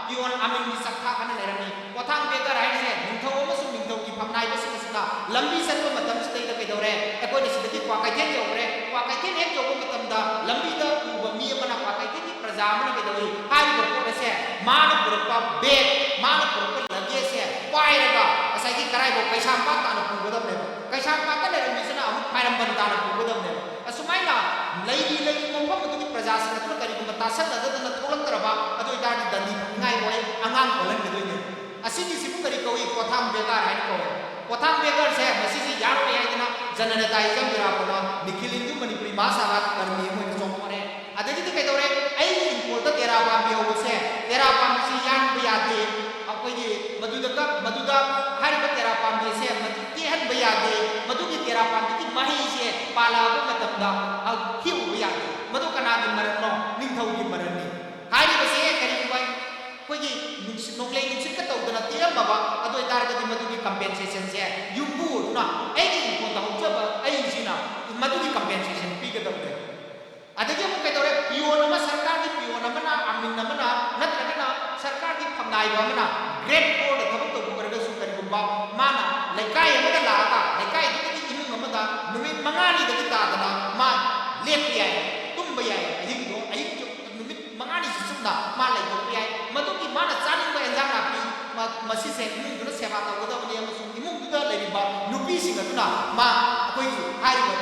ꯄꯤꯌꯣꯟ ꯑꯃꯤꯟꯒꯤ ꯆꯥꯛꯊꯥꯛ ꯑꯅ ꯂꯩꯔꯝꯃꯤ꯫ ꯄꯣꯊꯥꯡ ꯕꯦꯒꯥꯔ ꯍꯥꯏꯔꯤꯁꯦ ꯅꯤꯡꯊꯧ ꯑꯃꯁꯨꯡ ꯅꯤꯡꯊꯧꯒꯤ ꯐꯝꯅꯥꯏꯕꯁꯤꯡ ꯑꯁꯤꯅ ꯂꯝꯕꯤ ꯆꯠꯄ ꯃꯇꯝꯁꯤꯗꯩꯗ ꯀꯩꯗꯧꯔꯦ? ꯑꯩꯈꯣꯏꯅ ꯁꯤꯗꯒꯤ ꯀ꯭ꯋꯥꯀꯩꯊꯦꯜ ꯌꯧꯈ꯭ꯔꯦ꯫ ꯀ꯭ꯋꯥꯀꯩꯊꯦꯜ ꯍꯦꯛ ꯌꯧꯕ ꯃꯇꯝꯗ ꯂꯝꯕꯤꯗ ꯎꯕ ꯃꯤ ꯑꯃꯅ, ꯀ꯭ꯋꯥꯀꯩꯊꯦꯜꯒꯤ ꯄ꯭ꯔꯖꯥ ꯑꯃꯅ ꯀꯩꯗꯧꯏ? ꯍꯥꯏꯔꯤꯕ ꯄꯣꯠ ꯑꯁꯦ ꯃꯥꯅ ꯄꯨꯔꯛꯄ ꯕꯦꯒ, ꯃꯥꯅ ꯄꯨꯔꯛꯄ ꯂꯒꯦꯖꯁꯦ ꯄꯥꯏꯔꯒ ꯉꯁꯥꯏꯒꯤ ꯀꯔꯥꯏꯐꯥꯎ? ꯀꯩꯁꯥꯝꯄꯥꯠ ꯇꯥꯅ ꯄꯨꯒꯗꯕꯅꯦꯕ꯫ ꯀꯩꯁꯥꯝꯄꯥꯠꯇ ꯂꯩꯔꯝꯃꯤꯁꯤꯅ ꯑꯃꯨꯛ ꯈ꯭ꯋꯥꯏꯔꯝꯕꯟ ꯇꯥꯅ ꯄꯨꯒꯗꯕꯅꯦꯕ꯫ ꯑꯁꯨꯃꯥꯏꯅ ꯂꯩꯔꯤ ꯂꯩꯔꯤ ꯃꯐꯝ ꯑꯗꯨꯒꯤ ꯄ꯭ꯔꯖꯥꯁꯤꯡ ꯑꯗꯨꯅ ꯀꯔꯤꯒꯨꯝꯕ ꯇꯥꯁꯟꯅꯗꯗꯅ ꯊꯣꯛꯂꯛꯇ꯭ꯔꯕ ꯑꯗꯨ ꯑꯣꯏꯇꯥꯔꯗꯤ ꯗꯟꯗꯤ ꯐꯪꯅꯤꯡꯉꯥꯏ ꯑꯣꯏ, ꯑꯉꯥꯡ ꯑꯣꯜꯍꯟꯒꯗꯣꯏꯅꯦꯕ꯫ ꯑꯁꯤꯒꯤꯁꯤꯕꯨ ꯀꯔꯤ ꯀꯧꯏ? ꯄꯣꯊꯥꯡ ꯕꯦꯒꯥꯔ ꯍꯥꯏꯅ ꯀꯧꯋꯦ꯫ ꯄꯣꯊꯥꯡ ꯕꯦꯒꯥꯔꯁꯦ ꯃꯁꯤꯁꯤ ꯌꯥꯔꯣꯏ ꯍꯥꯏꯗꯅ ꯖꯅꯅꯇꯥꯏꯖꯝ ꯏꯔꯥꯕꯣꯠꯅ ꯅꯤꯈꯤꯜ ꯍꯤꯟꯗꯨ ꯃꯅꯤꯄꯨꯔꯤ ꯃꯍꯥꯁꯥꯚꯥ ꯀꯔꯃꯤ ꯑꯃ ꯑꯣꯏꯅ ꯆꯣꯡꯊꯣꯔꯛꯑꯦ꯫ ꯑꯗꯒꯤꯗꯤ ꯀꯩꯗꯧꯔꯦ? ꯑꯩꯒꯤ ꯏꯪꯈꯣꯜꯗ ꯇꯦꯔꯥ ꯄꯥꯝꯕꯤ ꯍꯧꯕꯁꯦ, ꯇꯦꯔꯥ ꯄꯥꯝꯕꯤꯁꯤ ꯌꯥꯟꯕ ꯌꯥꯗꯦ꯫ ꯑꯩꯈꯣꯏꯒꯤ ꯃꯗꯨꯗ ꯀ-, ꯃꯗꯨꯗ ꯍꯥꯏꯔꯤꯕ ꯇꯦꯔꯥ ꯄꯥꯝꯕꯤꯁꯦ ꯃꯗꯨ ꯇꯦꯛꯍꯟꯕ ꯌꯥꯗꯦ꯫ ꯃꯗꯨꯒꯤ ꯇꯦꯔꯥ ꯄꯥꯝꯕꯤꯒꯤ ꯃꯍꯩꯁꯦ ꯄꯥꯜꯂꯛꯑꯕ ꯃꯇꯝꯗ, ꯑ, ꯍꯦꯛꯎꯕ ꯌꯥꯗꯦ꯫ ꯃꯗꯨ ꯀꯅꯥꯒꯤ ꯃꯔꯟꯅꯣ? ꯅꯤꯡꯊꯧꯒꯤ ꯃꯔꯟꯅꯤ꯫ ꯍꯥꯏꯔꯤꯕꯁꯦ ꯀꯔꯤꯒꯨꯝꯕ ꯑꯩꯈꯣꯏꯒꯤ ꯅꯨꯡꯁꯤꯠ, ꯅꯣꯡꯂꯩ ꯅꯨꯡꯁꯤꯠꯀ ꯇꯧꯗꯅ ꯇꯦꯛꯑꯝꯃꯕ ꯑꯗꯨ ꯑꯣꯏꯇꯥꯔꯒꯗꯤ ꯃꯗꯨꯒꯤ ꯀꯝꯄꯦꯟꯁꯦꯁꯟꯁꯦ ꯌꯨꯝꯕꯨ ꯑꯗꯨꯅ, ꯑꯩꯒꯤ ꯏꯪꯈꯣꯜꯗ ꯍꯧꯖꯕ ꯑꯩꯁꯤꯅ ꯃꯗꯨꯒꯤ ꯀꯝꯄꯦꯟꯁꯦꯁꯟ ꯄꯤꯒꯗꯕꯅꯦ꯫ ꯑꯗꯒꯤ ꯑꯃꯨꯛ ꯀꯩꯗꯧꯔꯦ? ꯄꯤꯌꯣꯟ ꯑꯃ, ꯁꯔꯀꯥꯔꯒꯤ ꯄꯤꯌꯣꯟ ꯑꯃꯅ, ꯑꯥꯔꯃꯤꯟ ꯑꯃꯅ, ꯅꯠꯇ꯭ꯔꯒꯅ ꯁꯔꯀꯥꯔꯒꯤ ꯐꯝꯅꯥꯏꯕ ꯑꯃꯅ, ꯒ꯭ꯔꯦꯠ ꯐꯣꯔꯗ ꯊꯕꯛ ꯇꯧꯕ ꯑꯣꯏꯔꯒꯁꯨ, ꯀꯔꯤꯒꯨꯝꯕ ꯃꯥꯅ ꯂꯩꯀꯥꯏ ꯑꯃꯗ ꯂꯥꯛꯑꯒ, ꯂꯩꯀꯥꯏꯗꯨꯗꯒꯤ ꯏꯃꯨꯡ ꯑꯃꯗ ꯅꯨꯃꯤꯠ ꯃꯉꯥꯅꯤꯗꯒꯤ ꯇꯥꯗꯅ ꯃꯥ ꯂꯦꯞꯄ ꯌꯥꯏ, ꯇꯨꯝꯕ ꯌꯥꯏ, ꯑꯍꯤꯡꯗꯣ, ꯑꯍꯤꯡ ꯆꯨꯞ-, ꯅꯨꯃꯤꯠ ꯃꯉꯥꯅꯤꯁꯤ ꯆꯨꯞꯅ ꯃꯥ ꯂꯩꯊꯣꯛꯄ ꯌꯥꯏ꯫ ꯃꯗꯨꯒꯤ ꯃꯥꯅ ꯆꯥꯅꯤꯡꯕ ꯑꯦꯟꯖꯥꯡ ꯅꯥꯄꯤ, ꯃ-, ꯃꯁꯤꯁꯦ ꯏꯃꯨꯡꯗꯨꯅ ꯁꯦꯕꯥ ꯇꯧꯒꯗꯕꯅꯤ ꯑꯃꯁꯨꯡ ꯏꯃꯨꯡꯗꯨꯗ ꯂꯩꯔꯤꯕ ꯅꯨꯄꯤꯁꯤꯡ ꯑꯗꯨꯅ ꯃꯥ, ꯑꯩꯈꯣꯏꯒꯤ ꯍꯥꯏꯔꯤꯕ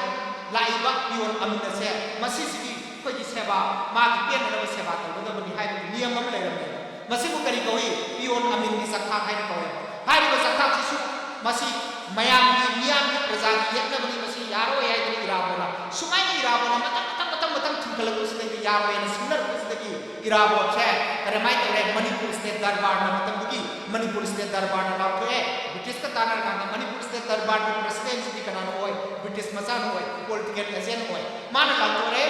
ꯂꯥꯛꯏꯕ ꯄꯤꯌꯣꯟ ꯑꯃꯤꯟ ꯑꯁꯦ ꯃꯁꯤꯁꯤꯒꯤ ꯑꯩꯈꯣꯏꯒꯤ ꯁꯦꯕꯥ, ꯃꯥꯒꯤ ꯄꯦꯟꯅꯅꯕ ꯁꯦꯕꯥ ꯇꯧꯒꯗꯕꯅꯤ ꯍꯥꯏꯕꯒꯤ ꯅꯤꯌꯝ ꯑꯃ ꯂꯩꯔꯝꯃꯦ꯫ ꯃꯁꯤꯕꯨ ꯀꯔꯤ ꯀꯧꯏ? ꯄꯤꯌꯣꯟ ꯑꯃꯤꯟꯒꯤ ꯆꯥꯛꯊꯥꯛ ꯍꯥꯏꯅ ꯀꯧꯏ꯫ ꯍꯥꯏꯔꯤꯕ ꯆꯥꯛꯊꯥꯛꯁꯤꯁꯨ ꯃꯁꯤ ꯃꯌꯥꯝꯒꯤ, ꯃꯤꯌꯥꯝꯒꯤ, ꯄ꯭ꯔꯖꯥꯒꯤ ꯌꯦꯛꯅꯕꯅꯤ, ꯃꯁꯤ ꯌꯥꯔꯣꯏ ꯍꯥꯏꯗꯅ ꯏꯔꯥꯕꯣꯠꯅ, ꯁꯨꯃꯥꯏꯅ ꯏꯔꯥꯕꯣꯠꯅ ꯃꯊꯪ, ꯃꯊꯪ, ꯃꯊꯪ, ꯃꯊꯪ ꯊꯤꯡꯒꯠꯂꯛꯄꯁꯤꯗꯒꯤ, ꯌꯥꯔꯣꯏ ꯍꯥꯏꯅ ꯁꯤꯡꯅꯔꯛꯄꯁꯤꯗꯒꯤ ꯏꯔꯥꯕꯣꯠꯁꯦ ꯀꯔꯝꯍꯥꯏꯅ ꯇꯧꯔꯦ? ꯃꯅꯤꯄꯨꯔ ꯁ꯭ꯇꯦꯠ ꯗꯔꯕꯥꯔꯅ, ꯃꯇꯝꯗꯨꯒꯤ ꯃꯅꯤꯄꯨꯔ ꯁ꯭ꯇꯦꯠ ꯗꯔꯕꯥꯔꯅ ꯂꯥꯎꯊꯣꯛꯑꯦ꯫ ꯕ꯭ꯔꯤꯇꯤꯁꯀ ꯇꯥꯟꯅꯔꯀꯥꯟꯗ ꯃꯅꯤꯄꯨꯔ ꯁ꯭ꯇꯦꯠ ꯗꯔꯕꯥꯔꯒꯤ ꯄ꯭ꯔꯁꯤꯗꯦꯟꯁꯤꯗꯤ ꯀꯅꯥꯅꯣ ꯑꯣꯏ? ꯕ꯭ꯔꯤꯇꯤꯁ ꯃꯆꯥꯅ ꯑꯣꯏ, ꯄꯣꯂꯤꯇꯤꯀꯦꯜ ꯑꯦꯖꯦꯟ ꯑꯣꯏ꯫ ꯃꯥꯅ ꯂꯥꯎꯊꯣꯛꯑꯦ,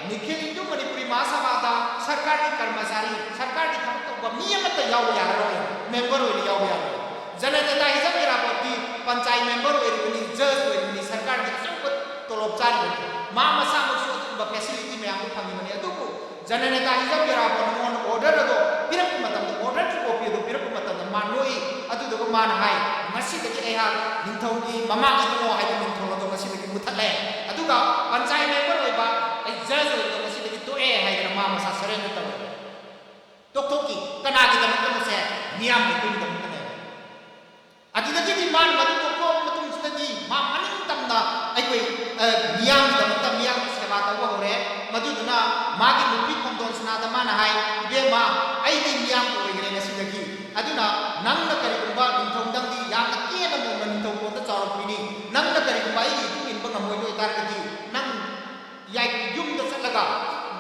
ꯅꯤꯈꯤꯜ ꯍꯤꯟꯗꯨ ꯃꯅꯤꯄꯨꯔꯤ ꯃꯍꯥꯁꯚꯥꯗ ꯁꯔꯀꯥꯔꯒꯤ ꯀꯔꯃꯆꯥꯔꯤ, ꯁꯔꯀꯥꯔꯒꯤ ꯊꯕꯛ ꯇꯧꯕ ꯃꯤ ꯑꯃꯠꯇ ꯌꯥꯎꯕ ꯌꯥꯔꯔꯣꯏ, ꯃꯦꯝꯕꯔ ꯑꯣꯏꯅ ꯌꯥꯎꯕ ꯌꯥꯔꯔꯣꯏ꯫ ꯖꯅꯅꯦꯇꯥ ꯍꯤꯖꯝ ꯏꯔꯥꯕꯣꯠꯇꯤ ꯄꯟꯆꯥꯌꯠ ꯃꯦꯝꯕꯔ ꯑꯣꯏꯔꯤꯕꯅꯤ, ꯖꯖ ꯑꯣꯏꯔꯤꯕꯅꯤ, ꯁꯔꯀꯥꯔꯒꯤ ꯑꯆꯧꯕ ꯇꯣꯂꯣꯞ ꯆꯥꯔꯤꯕꯅꯤ꯫ ꯃꯥ ꯃꯁꯥꯃꯛꯁꯨ ꯑꯗꯨꯒꯨꯝꯕ ꯐꯦꯁꯤꯂꯤꯇꯤ ꯃꯌꯥꯝꯗꯨ ꯐꯪꯉꯤꯕꯅꯤ꯫ ꯑꯗꯨꯕꯨ ꯖꯅꯅꯦꯇꯥ ꯍꯤꯖꯝ ꯏꯔꯥꯕꯣꯠꯅ ꯃꯉꯣꯟꯗ ꯑꯣꯔꯗꯔ ꯑꯗꯣ ꯄꯤꯔꯛꯄ ꯃꯇꯝꯗ, ꯑꯣꯔꯗꯔꯒꯤ ꯀꯣꯄꯤ ꯑꯗꯨ ꯄꯤꯔꯛꯄ ꯃꯇꯝꯗ ꯃꯥ ꯅꯣꯛꯏ꯫ ꯑꯗꯨꯗꯨꯒ ꯃꯥꯅ ꯍꯥꯏ, "ꯉꯁꯤꯗꯒꯤ ꯑꯩꯍꯥꯛ ꯅꯤꯡꯊꯧꯒꯤ ꯃꯃꯥꯡ ꯏꯕꯨꯡꯉꯣ ꯍꯥꯏꯕ ꯃꯤꯡꯊꯣꯜ ꯑꯗꯣ ꯉꯁꯤꯗꯒꯤ ꯃꯨꯊꯠꯂꯦ꯫ ꯑꯗꯨꯒ ꯄꯟꯆꯥꯌꯠ ꯃꯦꯝꯕꯔ ꯑꯣꯏꯕ ꯑꯩ ꯖꯖ ꯑꯣꯏꯕꯗꯣ ꯉꯁꯤꯗꯒꯤ ꯇꯣꯛꯑꯦ" ꯍꯥꯏꯗꯅ ꯃꯥ ꯃꯁꯥ ꯁꯔꯦꯟꯗꯔ ꯇꯧꯔꯦ꯫ ꯇꯣꯛꯊꯣꯛꯈꯤ꯫ ꯀꯅꯥꯒꯤꯗꯃꯛꯇꯅꯣꯁꯦ? ꯃꯤꯌꯥꯝ ꯃꯩꯇꯩꯒꯤꯗꯃꯛꯇꯅꯦꯕ꯫ ꯑꯗꯨꯗꯒꯤꯗꯤ ꯃꯥꯅ ꯃꯗꯨ ꯇꯣꯛꯊꯣꯛꯑꯕ ꯃꯇꯨꯡꯁꯤꯗꯗꯤ ꯃꯥ ꯃꯅꯤꯡ ꯇꯝꯅ ꯑꯩꯈꯣꯏ, ꯑ, ꯃꯤꯌꯥꯝꯒꯤꯗꯃꯛꯇ ꯃꯤꯌꯥꯝꯒꯤ ꯁꯦꯕꯥ ꯇꯧꯕ ꯍꯧꯔꯦ꯫ ꯃꯗꯨꯗꯨꯅ ꯃꯥꯒꯤ ꯅꯨꯄꯤ ꯈꯣꯡꯗꯣꯟ ꯁꯅꯥꯗ ꯃꯥꯅ ꯍꯥꯏ, "ꯏꯕꯦꯝꯃ, ꯑꯩꯗꯤ ꯃꯤꯌꯥꯝꯒꯤ ꯑꯣꯏꯈ꯭ꯔꯦ ꯉꯁꯤꯗꯒꯤ꯫ ꯑꯗꯨꯅ ꯅꯪꯅ ꯀꯔꯤꯒꯨꯝꯕ ꯅꯤꯡꯊꯧꯗꯪꯗꯤ ꯌꯥꯝꯅ ꯀꯦꯅ ꯃꯣꯡꯅ ꯅꯤꯡꯊꯧꯀꯣꯟꯗ ꯆꯥꯎꯔꯛꯄꯤꯅꯤ꯫ ꯅꯪꯅ ꯀꯔꯤꯒꯨꯝꯕ ꯑꯩꯒꯤ ꯏꯇꯨꯡ ꯏꯟꯕ ꯉꯝꯃꯣꯏꯗꯣꯏ ꯇꯥꯔꯒꯗꯤ ꯅꯪ ꯌꯥꯏ, ꯌꯨꯝꯗ ꯆꯠꯂꯒ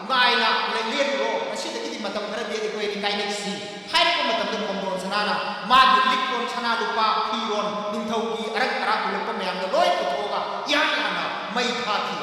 ꯅꯨꯡꯉꯥꯏꯅ ꯂꯦ-, ꯂꯦꯜꯂꯨꯔꯣ, ꯉꯁꯤꯗꯒꯤꯗꯤ ꯃꯇꯝ ꯈꯔꯗꯤ ꯑꯩꯈꯣꯏ ꯑꯅꯤ ꯀꯥꯏꯅꯈꯤꯁꯤ" ꯍꯥꯏꯔꯛꯄ ꯃꯇꯝꯗ ꯈꯣꯡꯗꯣꯟ ꯁꯅꯥꯅ ꯃꯥꯒꯤ ꯂꯤꯛꯀꯣꯟ, ꯁꯅꯥ ꯂꯨꯄꯥ, ꯐꯤꯔꯣꯟ, ꯅꯤꯡꯊꯧꯒꯤ ꯑꯔꯛ ꯑꯔꯥꯛ ꯄꯨꯔꯛꯄ ꯃꯌꯥꯝꯗꯣ ꯂꯣꯏ ꯄꯨꯊꯣꯛꯑꯒ ꯏꯍꯥꯟ ꯍꯥꯟꯅ ꯃꯩ ꯊꯥꯈꯤ꯫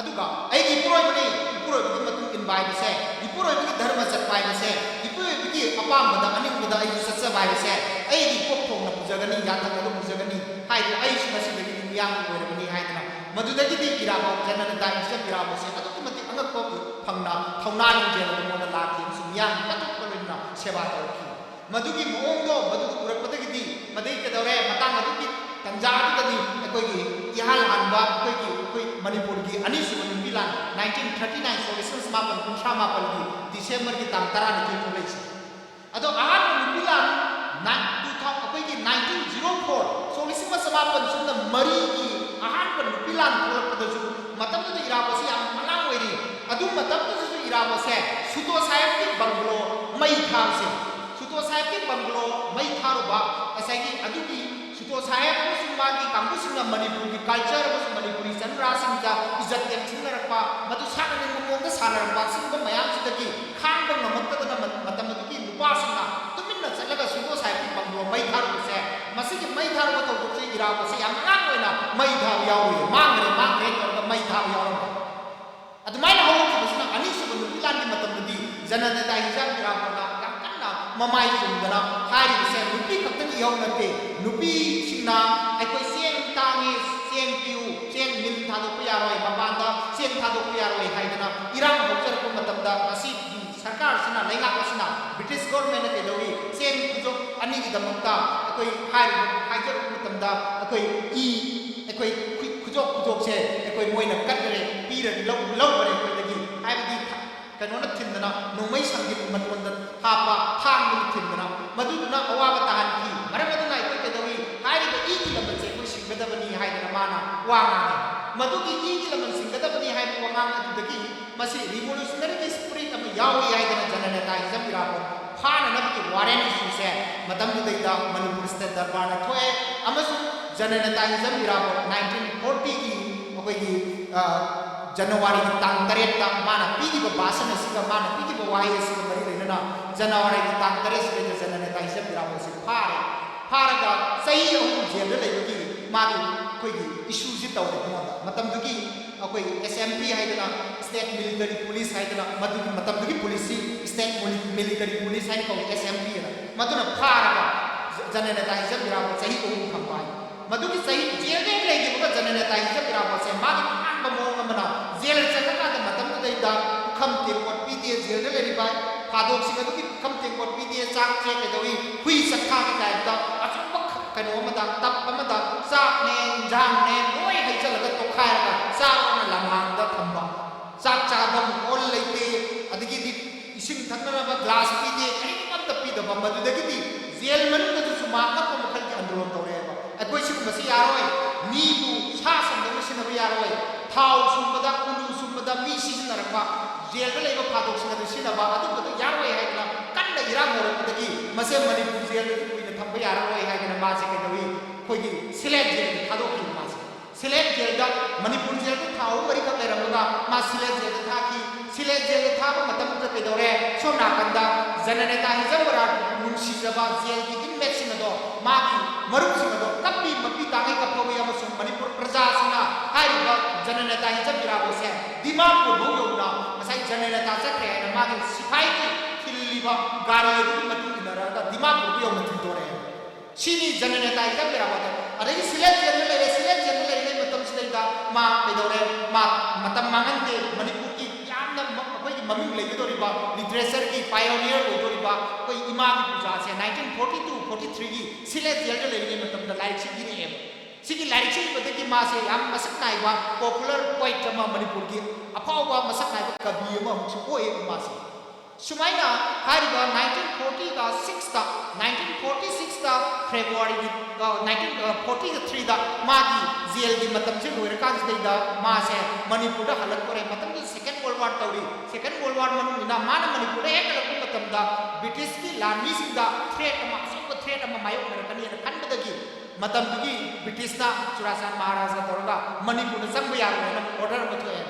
ꯑꯗꯨꯒ ꯑꯩꯒꯤ ꯏꯄꯨꯔꯣꯏꯕꯅꯤ, ꯏꯄꯨꯔꯣꯏꯕꯒꯤ ꯃꯇꯨꯡ ꯏꯟꯕ ꯍꯥꯏꯕꯁꯦ, ꯏꯄꯨꯔꯣꯏꯕꯒꯤ ꯙꯔꯃ ꯆꯠꯄ ꯍꯥꯏꯕꯁꯦ, ꯏꯄꯨꯔꯣꯏꯕꯒꯤ ꯑꯄꯥꯝꯕꯗ, ꯑꯅꯤꯡꯕꯗ ꯑꯩꯁꯨ ꯆꯠꯆꯕ ꯍꯥꯏꯕꯁꯦ, ꯑꯩꯒꯤ ꯏꯄꯣꯛ ꯊꯣꯡꯅ ꯄꯨꯖꯒꯅꯤ, ꯌꯥꯊꯪ ꯑꯗꯨꯝ ꯄꯨꯖꯒꯅꯤ ꯍꯥꯏꯗꯅ ꯑꯩꯁꯨ ꯉꯁꯤꯗꯒꯤꯗꯤ ꯃꯤꯌꯥꯝꯒꯤ ꯑꯣꯏꯔꯕꯅꯤ ꯍꯥꯏꯗꯅ ꯃꯗꯨꯗꯒꯤꯗꯤ ꯏꯔꯥꯕꯣꯠ ꯖꯅꯅꯦꯇꯥ ꯍꯤꯖꯝ ꯏꯔꯥꯕꯣꯠꯁꯦ ꯑꯗꯨꯛꯀꯤ ꯃꯇꯤꯛ ꯑꯉꯛꯄ ꯐꯪꯅ ꯊꯧꯅꯥ ꯂꯤꯡꯖꯦꯜ ꯑꯗꯨ ꯃꯉꯣꯟꯗ ꯂꯥꯛꯈꯤ ꯑꯃꯁꯨꯡ ꯃꯤꯌꯥꯝꯒꯤ ꯀꯠꯊꯣꯛꯄ ꯂꯣꯏꯅꯅ ꯁꯦꯕꯥ ꯇꯧꯔꯛꯈꯤ꯫ ꯃꯗꯨꯒꯤ ꯃꯑꯣꯡꯗꯣ, ꯃꯗꯨꯗꯨ ꯎꯔꯛꯄꯗꯒꯤꯗꯤ ꯃꯗꯩ ꯀꯩꯗꯧꯔꯦ? ꯃꯇꯥꯡ ꯑꯗꯨꯒꯤ ꯇꯟꯖꯥ ꯑꯗꯨꯗꯗꯤ ꯑꯩꯈꯣꯏꯒꯤ ꯏꯍꯥꯟ ꯍꯥꯟꯕ ꯑꯩꯈꯣꯏꯒꯤ, ꯑꯩꯈꯣꯏ ꯃꯅꯤꯄꯨꯔꯒꯤ ꯑꯅꯤꯁꯨꯕ ꯅꯨꯄꯤ ꯂꯥꯟ, ꯅꯥꯏꯟꯇꯤꯟ ꯊꯥꯔꯇꯤ ꯅꯥꯏꯟ, ꯁꯣꯛ ꯂꯤꯁꯤꯡ ꯑꯃ ꯆꯃꯥꯄꯟ ꯀꯨꯟꯊ꯭ꯔꯥ ꯃꯥꯄꯜꯒꯤ ꯗꯤꯁꯦꯝꯕꯔꯒꯤ ꯇꯥꯡ ꯇꯔꯥꯅꯤꯊꯣꯏ ꯊꯣꯛꯂꯛꯏꯁꯦ꯫ ꯑꯗꯣ ꯑꯍꯥꯟꯕ ꯅꯨꯄꯤ ꯂꯥꯟ ꯅꯥꯏꯟ-, ꯇꯨ ꯊꯥꯎ-, ꯑꯩꯈꯣꯏꯒꯤ ꯅꯥꯏꯟꯇꯤꯟ ꯖꯤꯔꯣ ꯐꯣꯔ, ꯁꯣꯛ ꯂꯤꯁꯤꯡ ꯑꯃ ꯆꯃꯥꯄꯟ ꯁꯨꯞꯅ ꯃꯔꯤꯒꯤ ꯑꯍꯥꯟꯕ ꯅꯨꯄꯤ ꯂꯥꯟ ꯊꯣꯛꯂꯛꯄꯗꯁꯨ ꯃꯇꯝꯗꯨꯗ ꯏꯔꯥꯕꯣꯠꯁꯤ ꯌꯥꯝ ꯑꯉꯥꯡ ꯑꯣꯏꯔꯤ꯫ ꯑꯗꯨ ꯃꯇꯝꯗꯨꯗꯁꯨ ꯏꯔꯥꯕꯣꯠꯁꯦ ꯁꯨꯇꯣ ꯁꯥꯍꯦꯕꯀꯤ ꯕꯪꯒꯂꯣ ꯃꯩ ꯊꯥꯕꯁꯦ, ꯁꯨꯇꯣ ꯁꯥꯍꯦꯕꯀꯤ ꯕꯪꯒꯂꯣ ꯃꯩ ꯊꯥꯔꯨꯕ, ꯉꯁꯥꯏꯒꯤ ꯑꯗꯨꯒꯤ ꯁꯨꯇꯣ ꯁꯥꯍꯦꯕ ꯑꯃꯁꯨꯡ ꯃꯥꯒꯤ ꯀꯥꯡꯕꯨꯁꯤꯡꯅ ꯃꯅꯤꯄꯨꯔꯒꯤ culture ꯑꯃꯁꯨꯡ ꯃꯅꯤꯄꯨꯔꯤ ꯆꯅꯨꯔꯥꯁꯤꯡꯗ ꯏꯖꯠ ꯇꯦꯛꯁꯤꯟꯅꯔꯛꯄ, ꯃꯗꯨ ꯁꯥꯟꯅꯅꯤꯡꯕ ꯃꯑꯣꯡꯗ ꯁꯥꯟꯅꯔꯛꯄ, ꯑꯁꯤꯒꯨꯝꯕ ꯃꯌꯥꯝꯁꯤꯗꯒꯤ ꯈꯥꯡꯕ ꯉꯝꯃꯛꯇꯗꯅ ꯃ-, ꯃꯇꯝ ꯑꯗꯨꯒꯤ ꯅꯨꯄꯥꯁꯤꯡꯅ ꯇꯨꯃꯤꯟꯅ ꯆꯠꯂꯒ suicide ꯀꯤ ꯕꯪꯒ꯭ꯂꯣ ꯃꯩ ꯊꯥꯔꯨꯕꯁꯦ, ꯃꯁꯤꯒꯤ ꯃꯩ ꯊꯥꯔꯨꯕ ꯊꯧꯗꯣꯛꯁꯦ ꯏꯔꯥꯕꯣꯠꯁꯦ ꯌꯥꯝ ꯑꯉꯥꯡ ꯑꯣꯏꯅ ꯃꯩ ꯊꯥꯕ ꯌꯥꯎꯔꯤ, ꯃꯥꯡꯈ꯭ꯔꯦ, ꯃꯥꯡꯈ꯭ꯔꯦ ꯇꯧꯔꯒ ꯃꯩ ꯊꯥꯕ ꯌꯥꯎꯔꯝꯕ꯫ ꯑꯗꯨꯃꯥꯏꯅ ꯍꯧꯔꯛꯈꯤꯕꯁꯤꯅ ꯑꯅꯤꯁꯨꯕ ꯅꯨꯄꯤ ꯂꯥꯟꯒꯤ ꯃꯇꯝꯗꯗꯤ ꯖꯅꯅꯦꯇꯥ ꯍꯤꯖꯥꯕ ꯏꯔꯥꯕꯣꯠꯅ ꯌꯥꯝ ꯀꯟꯅ ꯃꯃꯥꯏ ꯆꯨꯝꯗꯅ ꯍꯥꯏꯔꯤꯕꯁꯦ ꯅꯨꯄꯤ ꯈꯛꯇꯒꯤ ꯏꯍꯧ ꯅꯠꯇꯦ, ꯅꯨꯄꯤꯁꯤꯡꯅ ꯑꯩꯈꯣꯏ ꯆꯦꯡ ꯇꯥꯡꯉꯤ, ꯆꯦꯡ ꯄꯤꯌꯨ, ꯆꯦꯡ ꯃꯤꯜ ꯊꯥꯗꯣꯛꯄ ꯌꯥꯔꯣꯏ, ꯃꯄꯥꯟꯗ ꯆꯦꯡ ꯊꯥꯗꯣꯛꯄ ꯌꯥꯔꯣꯏ ꯍꯥꯏꯗꯅ ꯏꯔꯥꯡ ꯍꯧꯖꯔꯛꯄ ꯃꯇꯝꯗ ꯉꯁꯤ ꯁꯔꯀꯥꯔꯁꯤꯅ, ꯂꯩꯉꯥꯛ ꯑꯁꯤꯅ, British government ꯅ ꯀꯩꯗꯧꯏ, ꯆꯦꯡ ꯈꯨꯖꯣꯞ ꯑꯅꯤꯒꯤꯗꯃꯛꯇ ꯑꯩꯈꯣꯏ ꯍꯥꯏꯔꯤꯕ ꯍꯥꯏꯖꯔꯛꯄ ꯃꯇꯝꯗ ꯑꯩꯈꯣꯏ ꯏ, ꯑꯩꯈꯣꯏ ꯈꯨ-, ꯈꯨꯖꯣꯞ ꯈꯨꯖꯣꯞꯁꯦ ꯑꯩꯈꯣꯏ ꯃꯣꯏꯅ ꯀꯠꯂꯦ, ꯄꯤꯔ ꯂꯧ-, ꯂꯧꯈ꯭ꯔꯦ ꯑꯩꯈꯣꯏꯗꯒꯤ꯫ ꯍꯥꯏꯕꯗꯤ ꯊ-, ꯀꯩꯅꯣꯅ ꯊꯤꯟꯗꯅ, ꯅꯣꯡꯃꯩ ꯁꯪꯒꯤꯠ ꯃꯇꯣꯟꯗ ꯍꯥꯞꯄ ꯊꯥꯡꯗꯨꯅ ꯊꯤꯟꯗꯅ, ꯃꯗꯨꯗꯨꯅ ꯑꯋꯥꯕ ꯇꯥꯍꯟꯈꯤ꯫ ꯃꯔꯝ ꯑꯗꯨꯅ ꯑꯩꯈꯣꯏ ꯀꯩꯗꯧꯏ? ꯍꯥꯏꯔꯤꯕ ꯏꯒꯤ ꯂꯃꯟꯁꯦ ꯑꯩꯈꯣꯏ ꯁꯤꯡꯒꯗꯕꯅꯤ ꯍꯥꯏꯗꯅ ꯃꯥꯅ ꯋꯥ ꯉꯥꯡꯉꯤ꯫ ꯃꯗꯨꯒꯤ ꯏꯒꯤ ꯂꯃꯟ ꯁꯤꯡꯒꯗꯕꯅꯤ ꯍꯥꯏꯕ ꯋꯥꯉꯥꯡ ꯑꯗꯨꯗꯒꯤ ꯃꯁꯤ revolutionary ꯒꯤ spirit ꯑꯃ ꯌꯥꯎꯏ ꯍꯥꯏꯗꯅ ꯖꯅꯅꯦꯇꯥ ꯍꯤꯖꯝ ꯏꯔꯥꯕꯣꯠ ꯐꯥꯅꯅꯕꯒꯤ warrant issue ꯁꯦ ꯃꯇꯝꯗꯨꯗꯩꯗ ꯃꯅꯤꯄꯨꯔ state ꯗꯔꯕꯥꯔꯗ ꯊꯣꯛꯑꯦ꯫ ꯑꯃꯁꯨꯡ ꯖꯅꯅꯦꯇꯥ ꯍꯤꯖꯝ ꯏꯔꯥꯕꯣꯠ nineteen forty ꯒꯤ ꯑꯩꯈꯣꯏꯒꯤ, ꯑ, ꯖꯅꯋꯥꯔꯤꯒꯤ ꯇꯥꯡ ꯇꯔꯦꯠꯇ ꯃꯥꯅ ꯄꯤꯈꯤꯕ ꯚꯥꯁꯟ ꯑꯁꯤꯒ, ꯃꯥꯅ ꯄꯤꯈꯤꯕ ꯋꯥꯍꯩ ꯑꯁꯤꯒ ꯃꯔꯤ ꯂꯩꯅꯅ ꯖꯅꯋꯥꯔꯤꯒꯤ ꯇꯥꯡ ꯇꯔꯦꯠꯁꯤꯗꯩꯗ ꯖꯅꯅꯦꯇꯥ ꯍꯤꯖꯝ ꯏꯔꯥꯕꯣꯠꯁꯤ ꯐꯥꯔꯦ꯫ ꯐꯥꯔꯒ ꯆꯍꯤ ꯑꯍꯨꯝ ꯖꯦꯜꯗ ꯂꯩꯕꯒꯤ ꯃꯥꯒꯤ ꯑꯩꯈꯣꯏꯒꯤ issue ꯁꯤ ꯇꯧꯔꯦ ꯑꯩꯉꯣꯟꯗ꯫ ꯃꯇꯝꯗꯨꯒꯤ ꯑꯩꯈꯣꯏ S M P ꯍꯥꯏꯗꯅ, state military police ꯍꯥꯏꯗꯅ, ꯃꯗꯨꯒꯤ ꯃꯇꯝꯗꯨꯒꯤ police ꯁꯤ state mili-, military police ꯍꯥꯏꯅ ꯀꯧꯏ, S M P ꯑꯅ꯫ ꯃꯗꯨꯅ ꯐꯥꯔꯒ ꯖ-, ꯖꯅꯅꯦꯇꯥ ꯍꯤꯖꯝ ꯏꯔꯥꯕꯣꯠ ꯆꯍꯤ ꯑꯍꯨꯝ ꯊꯝꯕ ꯍꯥꯏ꯫ ꯃꯗꯨꯒꯤ ꯆꯍꯤ ꯖꯦꯜꯗ ꯍꯦꯛ ꯂꯩꯈꯤꯕꯒ ꯖꯅꯅꯦꯇꯥ ꯍꯤꯖꯝ ꯏꯔꯥꯕꯣꯠꯁꯦ ꯃꯥꯒꯤ ꯇꯣꯉꯥꯟꯕ ꯃꯑꯣꯡ ꯑꯃꯅ ꯖꯦꯜ ꯆꯪꯉꯀꯥꯟꯗ ꯃꯇꯝꯗꯨꯗꯩꯗ ꯄꯨꯈꯝ ꯇꯦꯡꯀꯣꯠ ꯄꯤꯗꯦ, ꯖꯦꯜꯗ ꯂꯩꯔꯤꯕ ꯐꯥꯗꯣꯛꯁꯤꯡ ꯑꯗꯨꯒꯤ ꯄꯨꯈꯝ ꯇꯦꯡꯀꯣꯠ ꯄꯤꯗꯦ, ꯆꯥꯛꯁꯦ ꯀꯩꯗꯧꯏ, ꯍꯨꯏ ꯆꯠꯈꯥꯒꯤ type ꯇ ꯑꯆꯧꯕ ꯈ-, ꯀꯩꯅꯣ ꯑꯃꯗ, tub ꯑꯃꯗ ꯆꯥꯛꯅꯦ, ꯏꯟꯖꯥꯡꯅꯦ ꯂꯣꯏ ꯍꯩꯖꯜꯂꯒ ꯇꯣꯈꯥꯏꯔꯒ ꯆꯥꯔꯣꯅ ꯂꯝꯍꯥꯡꯗ ꯊꯝꯕ꯫ ꯆꯥꯛ ꯆꯥꯐꯝ ꯑꯣꯜ ꯂꯩꯇꯦ, ꯑꯗꯒꯤꯗꯤ ꯏꯁꯤꯡ ꯊꯛꯅꯅꯕ glass ꯄꯤꯗꯦ, ꯀꯔꯤꯒꯨꯝꯕ ꯑꯝꯇ ꯄꯤꯗꯕ꯫ ꯃꯗꯨꯗꯒꯤꯗꯤ ꯖꯦꯜ ꯃꯅꯨꯡꯗꯁꯨ ꯁꯨꯃꯥꯡ ꯑꯉꯛꯄ ꯃꯈꯜꯒꯤ ꯑꯟꯗꯣꯂꯟ ꯇꯧꯔꯛꯑꯦꯕ꯫ ꯑꯩꯈꯣꯏ ꯁꯤꯒꯨꯝꯕꯁꯤ ꯌꯥꯔꯣꯏ, ꯃꯤꯕꯨ ꯁꯥ ꯁꯟꯗꯧꯅ ꯁꯤꯟꯅꯕ ꯌꯥꯔꯣꯏ, ꯊꯥꯎ ꯁꯨꯝꯕꯗ, ꯀꯨꯂꯨ ꯁꯨꯝꯕꯗ ꯃꯤ ꯁꯤꯖꯤꯟꯅꯔꯛꯄ, ꯖꯦꯜꯗ ꯂꯩꯕ ꯐꯥꯗꯣꯛꯁꯤꯡ ꯑꯗꯨ ꯁꯤꯖꯤꯟꯅꯕ, ꯑꯗꯨꯝꯕꯗꯨ ꯌꯥꯔꯣꯏ ꯍꯥꯏꯗꯅ ꯀꯟꯅ ꯏꯔꯥꯡ ꯍꯧꯔꯛꯄꯗꯒꯤ ꯃꯁꯦ ꯃꯅꯤꯄꯨꯔ ꯖꯦꯜꯗꯁꯨ ꯀꯨꯏꯅ ꯊꯝꯕ ꯌꯥꯔꯔꯣꯏ ꯍꯥꯏꯗꯅ ꯃꯥꯁꯦ ꯀꯩꯗꯧꯏ? ꯑꯩꯈꯣꯏꯒꯤ ꯁꯤꯂꯦꯠ ꯖꯦꯜꯗ ꯊꯥꯗꯣꯛꯈꯤꯕ ꯃꯥꯁꯦ꯫ ꯁꯤꯂꯦꯠ ꯖꯦꯜꯗ, ꯃꯅꯤꯄꯨꯔ ꯖꯦꯜꯗ ꯊꯥ ꯑꯍꯨꯝ ꯃꯔꯤꯈꯛ ꯂꯩꯔꯝꯃꯒ ꯃꯥ ꯁꯤꯂꯦꯠ ꯖꯦꯜꯗ ꯊꯥꯈꯤ꯫ ꯁꯤꯂꯦꯠ ꯖꯦꯜꯗ ꯊꯥꯕ ꯃꯇꯝꯗꯨꯗ ꯀꯩꯗꯧꯔꯦ? ꯁꯣꯝ ꯅꯥꯀꯟꯗ ꯖꯅꯅꯦꯇꯥ ꯍꯤꯖꯝ ꯕꯔꯥꯗꯥꯔꯄꯨꯔꯕꯨ ꯅꯨꯡꯁꯤꯖꯕ ꯖꯦꯜꯒꯤ ꯏꯟꯃꯦꯠꯁꯤꯡ ꯑꯗꯣ, ꯃꯥꯒꯤ ꯃꯔꯨꯞꯁꯤꯡ ꯑꯗꯣ ꯀꯞꯄꯤ, ꯃꯄꯤ ꯇꯥꯡꯉꯩ ꯀꯞꯐꯧꯏ ꯑꯃꯁꯨꯡ ꯃꯅꯤꯄꯨꯔ ꯄ꯭ꯔꯖꯥꯁꯤꯡꯅ ꯍꯥꯏꯔꯤꯕ ꯖꯅꯅꯦꯇꯥ ꯍꯤꯖꯝ ꯕꯔꯥꯗꯥꯔꯄꯨꯔꯁꯦ ꯗꯤꯃꯥꯄꯨꯔ ꯐꯥꯎ ꯌꯧꯅ ꯉꯁꯥꯏ ꯖꯅꯅꯦꯇꯥ ꯆꯠꯈ꯭ꯔꯦ ꯍꯥꯏꯅ ꯃꯥꯒꯤ ꯁꯤꯐꯥꯏꯒꯤ ꯊꯤꯜꯂꯤꯕ ꯒꯥꯔꯤ ꯑꯗꯨꯒꯤ ꯃꯇꯨꯡ ꯏꯟꯅꯔꯒ ꯗꯤꯃꯥꯄꯨꯔ ꯐꯥꯎ ꯌꯧꯅ ꯊꯤꯟꯗꯣꯔꯛꯑꯦ꯫ ꯁꯤꯅꯤ ꯖꯅꯅꯦꯇꯥ ꯍꯤꯖꯝ ꯕꯔꯥꯗꯥꯔꯄꯨꯔ꯫ ꯑꯗꯒꯤ ꯁꯤꯂꯦꯠ ꯖꯦꯜꯗ ꯂꯩꯔꯦ, ꯁꯤꯂꯦꯠ ꯖꯦꯜꯗ ꯂꯩꯔꯤꯉꯩ ꯃꯇꯝꯁꯤꯗꯩꯗ ꯃꯥ ꯀꯩꯗꯧꯔꯦ? ꯃꯥ ꯃꯇꯝ ꯃꯥꯡꯍꯟꯗꯦ꯫ ꯃꯅꯤꯄꯨꯔꯒꯤ ꯌꯥꯝꯅ ꯃ-, ꯑꯩꯈꯣꯏꯒꯤ ꯃꯃꯤꯡ ꯂꯩꯒꯗꯧꯔꯤꯕ ꯂꯤꯇꯔꯦꯆꯔꯒꯤ ꯄꯥꯏꯑꯣꯅꯤꯌꯔ ꯑꯣꯏꯗꯧꯔꯤꯕ ꯑꯩꯈꯣꯏ ꯏꯃꯥꯒꯤ ꯄꯨꯖꯥꯁꯦ nineteen forty two forty three ꯒꯤ ꯁꯤꯂꯦꯠ ꯖꯦꯜꯗ ꯂꯩꯔꯤꯉꯩ ꯃꯇꯝꯗ ꯂꯥꯏꯔꯤꯛꯁꯤ ꯏꯔꯛꯑꯦꯕ꯫ ꯁꯤꯒꯤ ꯂꯥꯏꯔꯤꯛꯁꯤ ꯏꯕꯗꯒꯤ ꯃꯥꯁꯦ ꯌꯥꯝ ꯃꯁꯛ ꯅꯥꯏꯕ popular poet ꯑꯃ, ꯃꯅꯤꯄꯨꯔꯒꯤ ꯑꯐꯥꯎꯕ ꯃꯁꯛ ꯅꯥꯏꯕ ꯀꯕꯤ ꯑꯃ ꯑꯃꯨꯛꯁꯨ ꯑꯣꯏꯌꯦꯕ ꯃꯥꯁꯦ꯫ ꯁꯨꯃꯥꯏꯅ ꯍꯥꯏꯔꯤꯕ nineteen forty ꯒ six ꯇ, nineteen forty six ꯇ February ꯒꯤ, ꯑ, nineteen, ꯑ, forty three ꯗ ꯃꯥꯒꯤ ꯖꯦꯜꯒꯤ ꯃꯇꯝꯁꯦ ꯂꯣꯏꯔꯀꯥꯟꯁꯤꯗꯩꯗ ꯃꯥꯁꯦ ꯃꯅꯤꯄꯨꯔꯗ ꯍꯜꯂꯛꯇꯣꯔꯦ꯫ ꯃꯇꯝꯗꯨꯗ Second World War ꯇꯧꯔꯤ꯫ Second World War ꯃꯅꯨꯡꯁꯤꯅ ꯃꯥꯅ ꯃꯅꯤꯄꯨꯔꯗ ꯍꯦꯛ ꯍꯜꯂꯛꯄ ꯃꯇꯝꯗ ꯕ꯭ꯔꯤꯇꯤꯁꯀꯤ ꯂꯥꯟꯃꯤꯁꯤꯡꯗ threat ꯑꯃ, ꯑꯆꯧꯕ threat ꯑꯃ ꯃꯥꯌꯣꯛꯅꯔꯛꯀꯅꯤꯅ ꯈꯟꯕꯗꯒꯤ ꯃꯇꯝꯗꯨꯒꯤ ꯕ꯭ꯔꯤꯇꯤꯁꯅ ꯆꯨꯔꯥꯆꯥꯟ ꯃꯍꯥꯔꯥꯖꯥ ꯇꯧꯔꯒ ꯃꯅꯤꯄꯨꯔꯗ ꯆꯪꯕ ꯌꯥꯔꯣꯏ ꯍꯥꯏꯅ order ꯑꯃ ꯊꯣꯛꯑꯦ꯫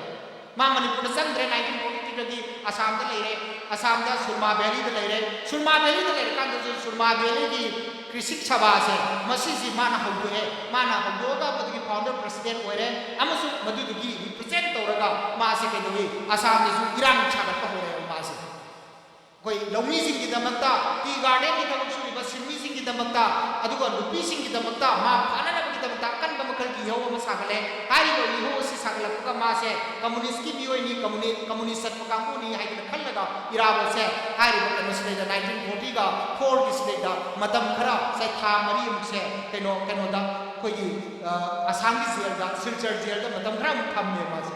ꯃꯥ ꯃꯅꯤꯄꯨꯔꯗ ꯆꯪꯗ꯭ꯔꯦ, nineteen forty three ꯗꯒꯤ ꯑꯁꯥꯝꯗ ꯂꯩꯔꯦ, ꯑꯁꯥꯝꯗ ꯁꯨꯔꯃꯥ ꯚꯦꯂꯤꯗ ꯂꯩꯔꯦ꯫ ꯁꯨꯔꯃꯥ ꯚꯦꯂꯤꯗ ꯂꯩꯔꯀꯥꯟꯗꯁꯨ ꯁꯨꯔꯃꯥ ꯚꯦꯂꯤꯒꯤ ꯀ꯭ꯔꯤꯁꯤꯛ ꯁꯚꯥꯁꯦ ꯃꯁꯤꯁꯤ ꯃꯥꯅ ꯍꯧꯗꯣꯛꯑꯦ꯫ ꯃꯥꯅ ꯍꯧꯗꯣꯛꯑꯒ ꯃꯗꯨꯒꯤ founder president ꯑꯣꯏꯔꯦ, ꯑꯃꯁꯨꯡ ꯃꯗꯨꯗꯒꯤ represent ꯇꯧꯔꯒ ꯃꯥꯁꯦ ꯀꯩꯗꯧꯏ? ꯑꯁꯥꯝꯗꯁꯨ ꯏꯔꯥꯡ ꯁꯥꯒꯠꯄ ꯍꯧꯔꯛꯑꯦꯕ ꯃꯥꯁꯦ꯫ ꯑꯩꯈꯣꯏ ꯂꯧꯃꯤꯁꯤꯡꯒꯤꯗꯃꯛꯇ, ꯇꯤ ꯒꯥꯔꯗꯦꯟꯒꯤ ꯊꯕꯛ ꯁꯨꯔꯤꯕ ꯁꯤꯟꯃꯤꯁꯤꯡꯒꯤꯗꯃꯛꯇ, ꯑꯗꯨꯒ ꯅꯨꯄꯤꯁꯤꯡꯒꯤꯗꯃꯛꯇ ꯃꯥ ꯐꯅꯅꯕꯒꯤꯗꯃꯛꯇ ꯑꯀꯟꯕ ꯃꯈꯜꯒꯤ ꯏꯍꯧ ꯑꯃ ꯁꯥꯒꯠꯂꯦ꯫ ꯍꯥꯏꯔꯤꯕ ꯏꯍꯧ ꯑꯁꯤ ꯁꯥꯒꯠꯂꯛꯄꯒ ꯃꯥꯁꯦ ꯀꯝꯃꯨꯅꯤꯁ꯭ꯠꯀꯤ ꯃꯤꯑꯣꯏꯅꯤ, ꯀꯝꯃꯨꯅꯤ-, ꯀꯝꯃꯨꯅꯤꯁ꯭ꯠ ꯆꯠꯄ ꯀꯥꯡꯕꯨꯅꯤ ꯍꯥꯏꯗꯅ ꯈꯜꯂꯒ ꯏꯔꯥꯕꯣꯠꯁꯦ ꯍꯥꯏꯔꯤꯕ ꯀꯩꯅꯣꯁꯤꯗꯩꯗ nineteen forty ꯒ four ꯒꯤꯁꯤꯗꯩꯗ ꯃꯇꯝ ꯈꯔ, ꯆꯍꯤ ꯊꯥ ꯃꯔꯤꯃꯨꯛꯁꯦ ꯀꯩꯅꯣ, ꯀꯩꯅꯣꯗ ꯑꯩꯈꯣꯏꯒꯤ, ꯑ, ꯑꯁꯥꯝꯒꯤ ꯖꯦꯜꯗ, ꯁꯤꯜꯆꯔ ꯖꯦꯜꯗ ꯃꯇꯝ ꯈꯔ ꯑꯃꯨꯛ ꯊꯝꯃꯦ ꯃꯥꯁꯦ꯫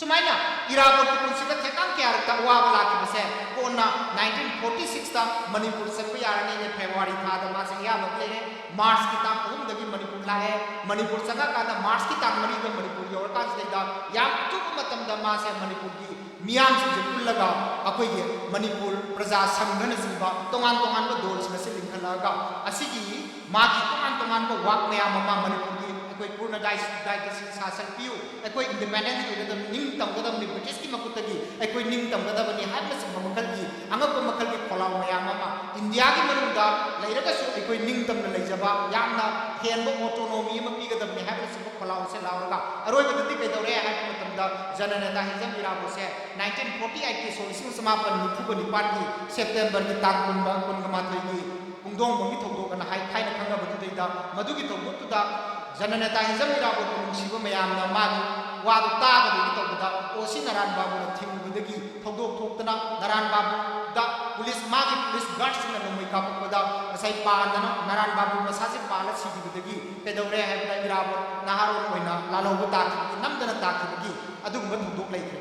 ꯁꯨꯃꯥꯏꯅ ꯏꯔꯥꯕꯣꯠꯀꯤ ꯄꯨꯟꯁꯤꯗ ꯊꯦꯡꯀꯥꯡ ꯀꯌꯥꯔꯛꯇ ꯑꯋꯥꯕ ꯂꯥꯛꯈꯤꯕꯁꯦ ꯀꯣꯟꯅ nineteen forty six ꯇ ꯃꯅꯤꯄꯨꯔ ꯆꯪꯕ ꯌꯥꯔꯅꯤꯅ February ꯊꯥꯗ ꯃꯥꯁꯦ ꯑꯌꯥꯕ ꯂꯩꯔꯦ꯫ March ꯀꯤ ꯇꯥꯡ ꯑꯍꯨꯝꯗꯒꯤ ꯃꯅꯤꯄꯨꯔ ꯂꯥꯛꯑꯦ꯫ ꯃꯅꯤꯄꯨꯔ ꯆꯪꯉꯀꯥꯟꯗ March ꯀꯤ ꯇꯥꯡ ꯃꯔꯤꯗ ꯃꯅꯤꯄꯨꯔ ꯌꯧꯔꯀꯥꯟꯁꯤꯗꯩꯗ ꯌꯥꯝ ꯑꯊꯨꯕ ꯃꯇꯝꯗ ꯃꯥꯁꯦ ꯃꯅꯤꯄꯨꯔꯒꯤ ꯃꯤꯌꯥꯝꯁꯤꯡꯁꯦ ꯄꯨꯜꯂꯒ ꯑꯩꯈꯣꯏꯒꯤ ꯃꯅꯤꯄꯨꯔ ꯄ꯭ꯔꯖꯥ ꯁꯪꯘꯅꯆꯤꯡꯕ ꯇꯣꯉꯥꯟ ꯇꯣꯉꯥꯟꯕ ꯗꯣꯜꯁꯤꯡ ꯑꯁꯤ ꯂꯤꯡꯈꯠ ꯂꯥꯛꯑꯒ ꯑꯁꯤꯒꯤ ꯃꯥꯒꯤ ꯇꯣꯉꯥꯟ ꯇꯣꯉꯥꯟꯕ ꯋꯥꯛ ꯃꯌꯥꯝ ꯑꯃ ꯃꯅꯤꯄꯨꯔꯒꯤ ꯑꯩꯈꯣꯏ ꯄꯨꯔꯅ ꯗꯥꯏꯁ ꯗꯥꯏꯇ ꯁꯤꯟꯁꯥ ꯁꯛꯄꯤꯌꯨ, ꯑꯩꯈꯣꯏ ꯏꯟꯗꯤꯄꯦꯟꯗꯦꯟꯁ ꯑꯣꯏꯒꯗꯕꯅꯤ, ꯅꯤꯡ ꯇꯝꯒꯗꯕꯅꯤ, ꯕ꯭ꯔꯤꯇꯤꯁꯀꯤ ꯃꯈꯨꯠꯇꯒꯤ ꯑꯩꯈꯣꯏ ꯅꯤꯡ ꯇꯝꯒꯗꯕꯅꯤ ꯍꯥꯏꯕꯅꯆꯤꯡꯕ ꯃꯈꯜꯒꯤ ꯑꯉꯛꯄ ꯃꯈꯜꯒꯤ ꯈꯣꯜꯂꯥꯎ ꯃꯌꯥꯝ ꯑꯃ, ꯏꯟꯗꯤꯌꯥꯒꯤ ꯃꯅꯨꯡꯗ ꯂꯩꯔꯒꯁꯨ ꯑꯩꯈꯣꯏ ꯅꯤꯡꯇꯝꯅ ꯂꯩꯖꯕ, ꯌꯥꯝꯅ ꯍꯦꯟꯕ ꯑꯣꯇꯣꯅꯣꯃꯤ ꯑꯃ ꯄꯤꯒꯗꯕꯅꯤ ꯍꯥꯏꯕꯅꯆꯤꯡꯕ ꯈꯣꯜꯂꯥꯎ ꯑꯁꯦ ꯂꯥꯎꯔꯒ ꯑꯔꯣꯏꯕꯗꯗꯤ ꯀꯩꯗꯧꯔꯦ ꯍꯥꯏꯕ ꯃꯇꯝꯗ ꯖꯅꯅꯦꯇꯥ ꯍꯤꯖꯝ ꯏꯔꯥꯕꯣꯠꯁꯦ ꯅꯥꯏꯟꯇꯤꯟ ꯐꯣꯔꯇꯤ ꯑꯩꯠꯀꯤ ꯁꯣꯛ ꯂꯤꯁꯤꯡ ꯆꯃꯥꯄꯟ ꯅꯤꯐꯨꯒ ꯅꯤꯄꯥꯟꯒꯤ ꯁꯦꯞꯇꯦꯝꯕꯔꯒꯤ ꯇꯥꯡ ꯀꯨꯟꯒ ꯃꯥꯊꯣꯏꯒꯤ ꯄꯨꯡꯗꯣꯡꯕꯝꯒꯤ ꯊꯧꯗꯣꯛ ꯑꯅ ꯍꯥꯏ ꯊꯥꯏꯅ ꯈꯪꯅꯕꯗꯨꯗꯩꯗ ꯃꯗꯨꯒꯤ ꯊꯧꯗꯣꯛꯇꯨꯗ ꯖꯅꯅꯦꯇꯥ ꯍꯤꯖꯝ ꯏꯔꯥꯕꯣꯠꯄꯨ ꯅꯨꯡꯁꯤꯕ ꯃꯌꯥꯝꯅ ꯃꯥꯒꯤ ꯋꯥꯗꯨ ꯇꯥꯗꯕꯒꯤ ꯇꯧꯕꯗ ꯑꯣ ꯁꯤ ꯅꯔꯥꯟ ꯕꯥꯕꯨꯅ ꯊꯤꯡꯉꯨꯕꯗꯒꯤ ꯊꯧꯗꯣꯛ ꯊꯣꯛꯇꯅ ꯅꯔꯥꯟ ꯕꯥꯕꯨꯗ ꯄꯨꯂꯤꯁ, ꯃꯥꯒꯤ ꯄꯨꯂꯤꯁ ꯒꯥꯔꯗꯁꯤꯡꯅ ꯅꯣꯡꯃꯩ ꯀꯥꯞꯄꯛꯄꯗ ꯉꯁꯥꯏ ꯄꯥꯟꯗꯅ ꯅꯔꯥꯟ ꯕꯥꯕꯨ ꯃꯁꯥꯁꯦ ꯄꯥꯜꯂ ꯁꯤꯈꯤꯕꯗꯒꯤ ꯀꯩꯗꯧꯔꯦ ꯍꯥꯏꯕꯗ ꯏꯔꯥꯕꯣꯠ ꯅꯍꯥꯔꯣꯜ ꯑꯣꯏꯅ ꯂꯥꯜꯍꯧꯕ ꯇꯥꯈꯤꯕꯒꯤ, ꯅꯝꯗꯅ ꯇꯥꯈꯤꯕꯒꯤ ꯑꯗꯨꯒꯨꯝꯕ ꯊꯧꯗꯣꯛ ꯂꯩꯈ꯭ꯔꯦ꯫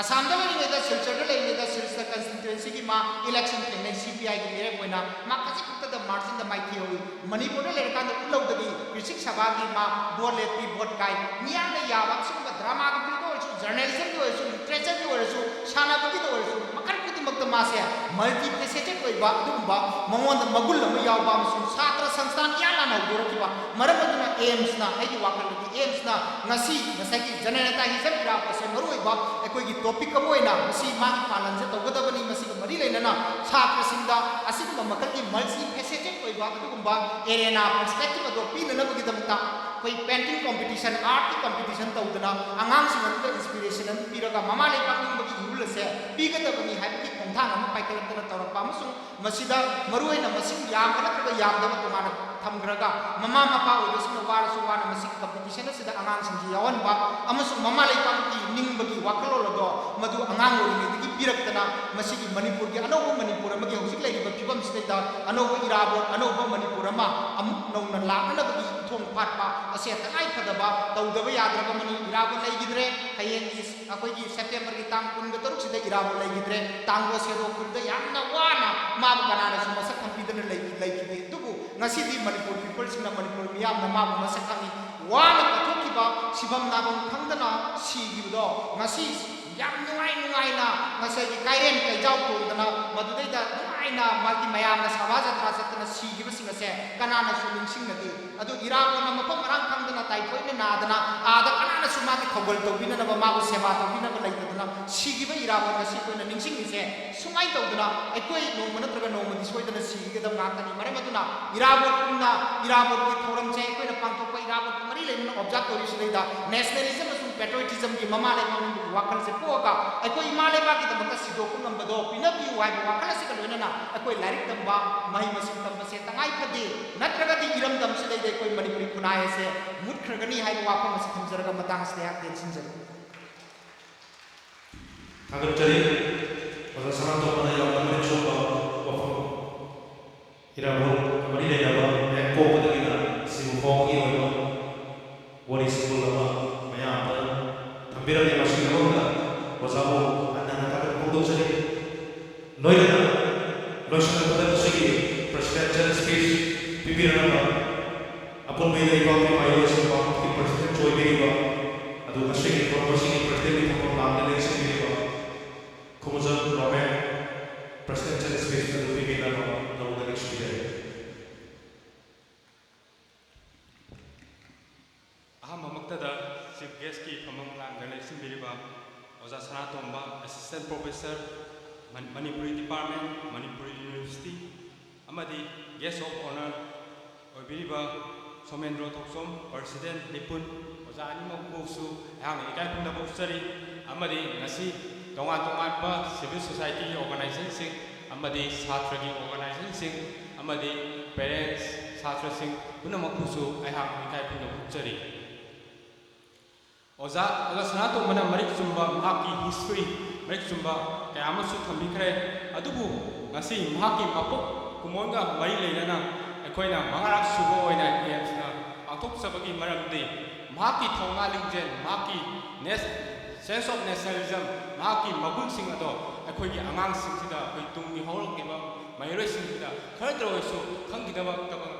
ꯑꯁꯥꯝꯗ ꯂꯩꯔꯤꯉꯩꯗ, ꯁꯤꯜꯆꯔꯗ ꯂꯩꯔꯤꯉꯩꯗ ꯁꯤꯜꯆꯔ ꯀꯟꯁꯇꯤꯇ꯭ꯋꯦꯟꯁꯤꯒꯤ ꯃꯥ ꯏꯂꯦꯛꯁꯟ ꯊꯦꯡꯅꯩ ꯁꯤ ꯄꯤ ꯑꯥꯏꯒꯤ ꯃꯤꯔꯦꯞ ꯑꯣꯏꯅ꯫ ꯃꯥ ꯈꯖꯤꯛ ꯈꯛꯇꯗ ꯃꯥꯔꯖꯤꯟꯗ ꯃꯥꯏꯊꯤꯍꯧꯏ꯫ ꯃꯅꯤꯄꯨꯔꯗ ꯂꯩꯔꯀꯥꯟꯗ ꯎꯠꯍꯧꯗꯒꯤ ꯀ꯭ꯔꯤꯁꯤꯛ ꯁꯚꯥꯒꯤ ꯃꯥ ꯚꯣꯠ ꯂꯦꯞꯄꯤ, ꯚꯣꯠ ꯀꯥꯏ꯫ ꯃꯤꯌꯥꯝꯅ ꯌꯥꯕ ꯑꯁꯤꯒꯨꯝꯕ ꯗ꯭ꯔꯃꯥꯒꯤ ꯐꯤꯜꯗ ꯑꯣꯏꯔꯁꯨ, ꯖꯔꯅꯦꯂꯤꯖꯝꯒꯤ ꯑꯣꯏꯔꯁꯨ, ꯂꯤꯇꯔꯦꯆꯔꯒꯤ ꯑꯣꯏꯔꯁꯨ, ꯁꯥꯟꯅꯕꯒꯤꯗ ꯑꯣꯏꯔꯁꯨ, ꯃꯈꯜ ꯈꯨꯗꯤꯡꯃꯛꯇ ꯃꯥꯁꯦ ꯃꯜꯇꯤ ꯐꯦꯁꯦꯇꯦꯠ ꯑꯣꯏꯕ, ꯑꯗꯨꯒꯨꯝꯕ ꯃꯉꯣꯟꯗ ꯃꯒꯨꯟ ꯑꯃ ꯌꯥꯎꯕ ꯑꯃꯁꯨꯡ ꯁꯥꯇ꯭ꯔ ꯁꯪꯁꯊꯥꯟ ꯏꯌꯥꯟ ꯂꯥꯟꯅ ꯍꯧꯗꯣꯔꯛꯈꯤꯕ꯫ ꯃꯔꯝ ꯑꯗꯨꯅ ꯑꯦꯝꯁꯅ, ꯑꯩꯒꯤ ꯋꯥꯈꯜꯗꯗꯤ ꯑꯦꯝꯁꯅ ꯉꯁꯤ ꯉꯁꯥꯏꯒꯤ ꯖꯅꯅꯦꯇꯥ ꯍꯤꯖꯝ ꯏꯔꯥꯕꯣꯠ ꯑꯁꯦ ꯃꯔꯨꯑꯣꯏꯕ ꯑꯩꯈꯣꯏꯒꯤ ꯇꯣꯄꯤꯛ ꯑꯃ ꯑꯣꯏꯅ ꯉꯁꯤ ꯃꯥꯒꯤ ꯄꯥꯂꯟꯁꯦ ꯇꯧꯒꯗꯕꯅꯤ꯫ ꯃꯁꯤꯒ ꯃꯔꯤ ꯂꯩꯅꯅ ꯁꯥꯇ꯭ꯔꯁꯤꯡꯗ ꯑꯁꯤꯒꯨꯝꯕ ꯃꯈꯜꯒꯤ ꯃꯜꯇꯤ ꯐꯦꯁꯦꯇꯦꯠ ꯑꯣꯏꯕ ꯑꯗꯨꯒꯨꯝꯕ ꯑꯦꯔꯦꯅꯥ ꯄꯔꯁꯄꯦꯛꯇꯤꯞ ꯑꯗꯣ ꯄꯤꯅꯅꯕꯒꯤꯗꯃꯛꯇ ꯑꯩꯈꯣꯏ ꯄꯦꯟꯇꯤꯡ ꯀꯣꯝꯄꯤꯇꯤꯁꯟ, ꯑꯥꯔꯠꯀꯤ ꯀꯣꯝꯄꯤꯇꯤꯁꯟ ꯇꯧꯗꯅ ꯑꯉꯥꯡꯁꯤꯡ ꯑꯗꯨꯗ ꯏꯟꯁꯄꯤꯔꯦꯁꯟ ꯑꯃ ꯄꯤꯔꯒ ꯃꯃꯥ ꯂꯩꯕꯥꯛ ꯅꯤꯡꯕꯒꯤ ꯏꯍꯨꯜ ꯑꯁꯦ ꯄꯤꯒꯗꯕꯅꯤ ꯍꯥꯏꯕꯒꯤ ꯈꯣꯡꯊꯥꯡ ꯑꯃ ꯄꯥꯏꯈꯠꯂꯛꯇꯅ ꯇꯧꯔꯛꯄ ꯑꯃꯁꯨꯡ ꯃꯁꯤꯗ ꯃꯔꯨꯑꯣꯏꯅ ꯃꯁꯤꯡ ꯌꯥꯝꯕ ꯅꯠꯇ꯭ꯔꯒ ꯌꯥꯝꯗꯕ ꯇꯣꯉꯥꯟꯅ ꯊꯝꯈ꯭ꯔꯒ ꯃꯃꯥ ꯃꯄꯥ ꯑꯣꯏꯕꯁꯤꯡꯅ ꯋꯥꯔꯁꯨ ꯋꯥꯅ ꯃꯁꯤꯒꯤ ꯀꯝꯄꯤꯇꯤꯁꯟ ꯑꯁꯤꯗ ꯑꯉꯥꯡꯁꯤꯡꯁꯤ ꯌꯥꯎꯍꯟꯕ ꯑꯃꯁꯨꯡ ꯃꯃꯥ ꯂꯩꯕꯥꯛꯀꯤ ꯅꯤꯡꯕꯒꯤ ꯋꯥꯈꯜꯂꯣꯟ ꯑꯗꯣ ꯃꯗꯨ ꯑꯉꯥꯡ ꯑꯣꯏꯔꯤꯉꯩꯗꯒꯤ ꯄꯤꯔꯛꯇꯅ ꯃꯁꯤꯒꯤ ꯃꯅꯤꯄꯨꯔꯒꯤ ꯑꯅꯧꯕ ꯃꯅꯤꯄꯨꯔ ꯑꯃꯒꯤ ꯍꯧꯖꯤꯛ ꯂꯩꯔꯤꯕ ꯐꯤꯕꯝꯁꯤꯗꯩꯗ ꯑꯅꯧꯕ ꯏꯔꯥꯕꯣꯠ, ꯑꯅꯧꯕ ꯃꯅꯤꯄꯨꯔ ꯑꯃ ꯑꯃꯨꯛ ꯅꯧꯅ ꯂꯥꯛꯅꯅꯕꯒꯤ ꯏꯊꯣꯡ ꯐꯥꯠꯄ ꯑꯁꯦ ꯇꯉꯥꯏ ꯐꯗꯕ ꯇꯧꯗꯕ ꯌꯥꯗ꯭ꯔꯕ ꯑꯃꯅꯤ꯫ ꯏꯔꯥꯕꯣꯠ ꯂꯩꯈꯤꯗ꯭ꯔꯦ꯫ ꯍꯌꯦꯡꯒꯤ ꯑꯩꯈꯣꯏꯒꯤ ꯁꯦꯞꯇꯦꯝꯕꯔꯒꯤ ꯇꯥꯡ ꯀꯨꯟꯒ ꯇꯔꯨꯛꯁꯤꯗ ꯏꯔꯥꯕꯣꯠ ꯂꯩꯈꯤꯗ꯭ꯔꯦ꯫ ꯇꯥꯡꯒꯣ ꯁꯦꯗꯣ ꯈꯨꯜꯗ ꯌꯥꯝꯅ ꯋꯥꯅ ꯃꯥꯕꯨ ꯀꯅꯥꯅꯁꯨ ꯃꯁꯛ ꯈꯪꯕꯤꯗꯅ ꯂꯩ-, ꯂꯩꯈꯤꯗꯦ꯫ ꯑꯗꯨꯕꯨ ꯉꯁꯤꯗꯤ ꯃꯅꯤꯄꯨꯔ ꯄꯤꯄꯜꯁꯤꯡꯅ, ꯃꯅꯤꯄꯨꯔ ꯃꯤꯌꯥꯝꯅ ꯃꯥꯕꯨ ꯃꯁꯛ ꯈꯪꯉꯤ꯫ ꯋꯥꯅ ꯀꯠꯊꯣꯛꯈꯤꯕ, ꯁꯤꯐꯝ ꯅꯥꯐꯝ ꯈꯪꯗꯅ ꯁꯤꯈꯤꯕꯗꯣ ꯉꯁꯤ ꯌꯥꯝ ꯅꯨꯡꯉꯥꯏ ꯅꯨꯡꯉꯥꯏꯅ ꯉꯁꯥꯏꯒꯤ ꯀꯥꯏꯔꯦꯟ ꯀꯩꯖꯥꯎ ꯇꯣꯡꯗꯅ ꯃꯗꯨꯗꯩꯗ ꯅꯨꯡꯉꯥꯏꯅ ꯃꯥꯒꯤ ꯃꯌꯥꯝꯅ ꯁꯚꯥ ꯖꯇ꯭ꯔꯥ ꯆꯠꯇꯅ ꯁꯤꯈꯤꯕꯁꯤꯡ ꯑꯁꯦ ꯀꯅꯥꯅꯁꯨ ꯅꯤꯡꯁꯤꯡꯅꯗꯦ꯫ ꯑꯗꯨ ꯏꯔꯥꯕꯣꯠꯅ ꯃꯐꯝ ꯃꯔꯥꯡ ꯈꯪꯗꯅ ꯇꯥꯏꯐꯣꯏꯗ ꯅꯥꯗꯅ ꯑꯥꯗ ꯀꯅꯥꯅꯁꯨ ꯃꯥꯒꯤ ꯊꯧꯒꯜ ꯇꯧꯕꯤꯅꯅꯕ, ꯃꯥꯕꯨ ꯁꯦꯕꯥ ꯇꯧꯕꯤꯅꯕ ꯂꯩꯇꯗꯅ ꯁꯤꯈꯤꯕ ꯏꯔꯥꯕꯣꯠ ꯉꯁꯤ ꯑꯩꯈꯣꯏꯅ ꯅꯤꯡꯁꯤꯡꯉꯤꯁꯦ ꯁꯨꯃꯥꯏꯅ ꯇꯧꯗꯅ ꯑꯩꯈꯣꯏ ꯅꯣꯡꯃ ꯅꯠꯇ꯭ꯔꯒ ꯅꯣꯡꯃꯗꯤ ꯁꯣꯏꯗꯅ ꯁꯤꯒꯗꯕ ꯉꯥꯛꯇꯅꯤ꯫ ꯃꯔꯝ ꯑꯗꯨꯅ ꯏꯔꯥꯕꯣꯠꯀꯨꯝꯅ ꯏꯔꯥꯕꯣꯠꯀꯤ ꯊꯧꯔꯝꯁꯦ ꯑꯩꯈꯣꯏꯅ ꯄꯥꯡꯊꯣꯛꯄ, ꯏꯔꯥꯕꯣꯠꯀ ꯃꯔꯤ ꯂꯩꯅꯅ ꯑꯣꯕꯖꯥꯔꯕ ꯇꯧꯔꯤꯁꯤꯗꯩꯗ ꯅꯦꯁꯅꯦꯂꯤꯖꯝ ꯑꯃꯁꯨꯡ ꯄꯦꯇ꯭ꯔꯣꯏꯇꯤꯖꯝꯒꯤ ꯃꯃꯥ ꯂꯩꯕꯥꯛꯅꯤꯡꯕꯒꯤ ꯋꯥꯈꯜꯁꯦ ꯄꯣꯛꯑꯒ ꯑꯩꯈꯣꯏ ꯏꯃꯥ ꯂꯩꯕꯥꯛꯀꯤꯗꯃꯛꯇ ꯁꯤꯗꯣꯛꯄ ꯉꯝꯕꯗꯣ ꯄꯤꯅꯕꯤꯌꯨ ꯍꯥꯏꯕ ꯋꯥꯈꯜ ꯑꯁꯤꯒ ꯂꯣꯏꯅꯅ ꯑꯩꯈꯣꯏ ꯂꯥꯏꯔꯤꯛ ꯇꯝꯕ, ꯃꯍꯩ ꯃꯁꯤꯡ ꯇꯝꯕꯁꯦ ꯇꯉꯥꯏ ꯐꯗꯦ꯫ ꯅꯠꯇ꯭ꯔꯒꯗꯤ ꯏꯔꯝꯗꯝꯁꯤꯗꯩꯗ ꯑꯩꯈꯣꯏ ꯃꯅꯤꯄꯨꯔꯤ ꯈꯨꯟꯅꯥꯏ ꯑꯁꯦ ꯃꯨꯠꯈ꯭ꯔꯒꯅꯤ ꯍꯥꯏꯕ ꯋꯥꯐꯝ ꯑꯁꯤ ꯊꯝꯖꯔꯒ ꯃꯇꯥꯡ ꯑꯁꯤꯗ ꯑꯩꯍꯥꯛ ꯇꯦꯟꯁꯤꯟꯖꯔꯦ꯫ ꯊꯥꯒꯠꯆꯔꯤ꯫ ꯑꯣꯖꯥ ꯁꯅꯥꯇꯣꯝꯕꯅ ꯌꯥꯝꯅ ꯃꯔꯤꯛ ꯆꯨꯝꯕ ꯋꯥꯐꯝ, ꯏꯔꯥꯕꯣꯠꯀ ꯃꯔꯤ ꯂꯩꯅꯕ ꯍꯦꯛ ꯄꯣꯛꯄꯗꯒꯤꯅ ꯁꯤꯕ ꯐꯥꯎꯕꯒꯤ ꯑꯣꯏꯕ ꯋꯥꯔꯤ ꯁꯤꯡꯒꯨꯜ ꯑꯃ ꯃꯌꯥꯝꯗ ꯊꯝꯕꯤꯔꯝꯃꯤ꯫ ꯃꯁꯤꯒꯤꯗꯃꯛꯇ ꯑꯣꯖꯥꯕꯨ ꯍꯟꯅ ꯍꯟꯅ ꯊꯥꯒꯠꯄ ꯐꯣꯡꯗꯣꯛꯆꯔꯤ꯫ ꯂꯣꯏꯅꯅ ꯂꯣꯏꯁꯤꯜꯂꯛꯄꯗ ꯃꯁꯤꯒꯤ presidential speech ꯄꯤꯕꯤꯔꯛꯅꯕ ꯑꯄꯨꯟꯕ ꯂꯩꯕꯥꯛꯀꯤ ꯃꯥꯏꯑꯣꯏꯁꯤꯡ ꯀꯥꯡꯂꯨꯞꯀꯤ president ꯑꯣꯏꯕꯤꯔꯤꯕ ꯑꯗꯨ ꯉꯁꯤꯒꯤ ꯊꯧꯔꯝ ꯑꯁꯤꯒꯤ presidentꯀꯤ ꯊꯧꯔꯝ ꯂꯥꯡꯗ ꯂꯦꯡꯁꯤꯟꯕꯤꯔꯤꯕ ꯈꯨꯃꯨꯖꯝ ꯔꯣꯃꯦꯟ presidential speech ꯑꯗꯨ ꯄꯤꯕꯤꯅꯕ ꯅꯧꯅ ꯅꯤꯡꯁꯤꯡꯖꯔꯤ꯫ ꯑꯍꯥꯟꯕꯃꯛꯇꯗ chief guestꯀꯤ ꯐꯝꯐꯝ ꯂꯥꯡꯗ ꯂꯦꯡꯁꯤꯟꯕꯤꯔꯤꯕ ꯑꯣꯖꯥ ꯁꯅꯥꯇꯣꯝꯕ, assistant professor, Manipuri department, Manipuri university, ꯑꯃꯗꯤ guest of honour ꯑꯣꯏꯕꯤꯔꯤꯕ Somendro Thokchom, president ꯅꯤꯄꯨꯟ, ꯑꯣꯖꯥ ꯑꯅꯤꯃꯛꯄꯨꯁꯨ ꯑꯩꯍꯥꯛꯅ ꯏꯀꯥꯏ ꯈꯨꯝꯅꯕ ꯎꯠꯆꯔꯤ꯫ ꯑꯃꯗꯤ ꯉꯁꯤ ꯇꯣꯉꯥꯟ ꯇꯣꯉꯥꯟꯕ civil societyꯒꯤ organizationꯁꯤꯡ ꯑꯃꯗꯤ ꯁꯥꯇ꯭ꯔꯒꯤ organizationꯁꯤꯡ ꯑꯃꯗꯤ parents, ꯁꯥꯇ꯭ꯔꯁꯤꯡ ꯄꯨꯝꯅꯃꯛꯄꯨꯁꯨ ꯑꯩꯍꯥꯛꯅ ꯏꯀꯥꯏ ꯈꯨꯝꯅꯕ ꯎꯠꯆꯔꯤ꯫ ꯑꯣꯖꯥ, ꯑꯣꯖꯥ ꯁꯅꯥꯇꯣꯝꯕꯅ ꯃꯔꯤꯛ ꯆꯨꯝꯕ ꯃꯍꯥꯛꯀꯤ history, ꯃꯔꯤꯛ ꯆꯨꯝꯕ ꯀꯌꯥ ꯑꯃꯁꯨ ꯊꯝꯕꯤꯈ꯭ꯔꯦ꯫ ꯑꯗꯨꯕꯨ ꯉꯁꯤ ꯃꯍꯥꯛꯀꯤ ꯃꯄꯣꯛ ꯀꯨꯝꯑꯣꯟꯒ ꯃꯔꯤ ꯂꯩꯅꯅ ꯑꯩꯈꯣꯏꯅ ꯃꯉꯥꯔꯛ ꯁꯨꯕ ꯑꯣꯏꯅ AIIMSꯅ ꯄꯥꯡꯊꯣꯛꯆꯕꯒꯤ ꯃꯔꯝꯗꯤ ꯃꯍꯥꯛꯀꯤ ꯊꯧꯅꯥ ꯂꯤꯡꯖꯦꯜ, ꯃꯍꯥꯛꯀꯤ ꯅꯦꯁ-, sense of nationalism, ꯃꯍꯥꯛꯀꯤ ꯃꯒꯨꯟꯁꯤꯡ ꯑꯗꯣ ꯑꯩꯈꯣꯏꯒꯤ ꯑꯉꯥꯡꯁꯤꯡꯁꯤꯗ, ꯑꯩꯈꯣꯏ ꯇꯨꯡꯒꯤ ꯍꯧꯔꯛꯂꯤꯕ ꯃꯍꯩꯔꯣꯏꯁꯤꯡꯁꯤꯗ ꯈꯔꯇ ꯑꯣꯏꯔꯁꯨ ꯈꯪꯈꯤꯅꯕ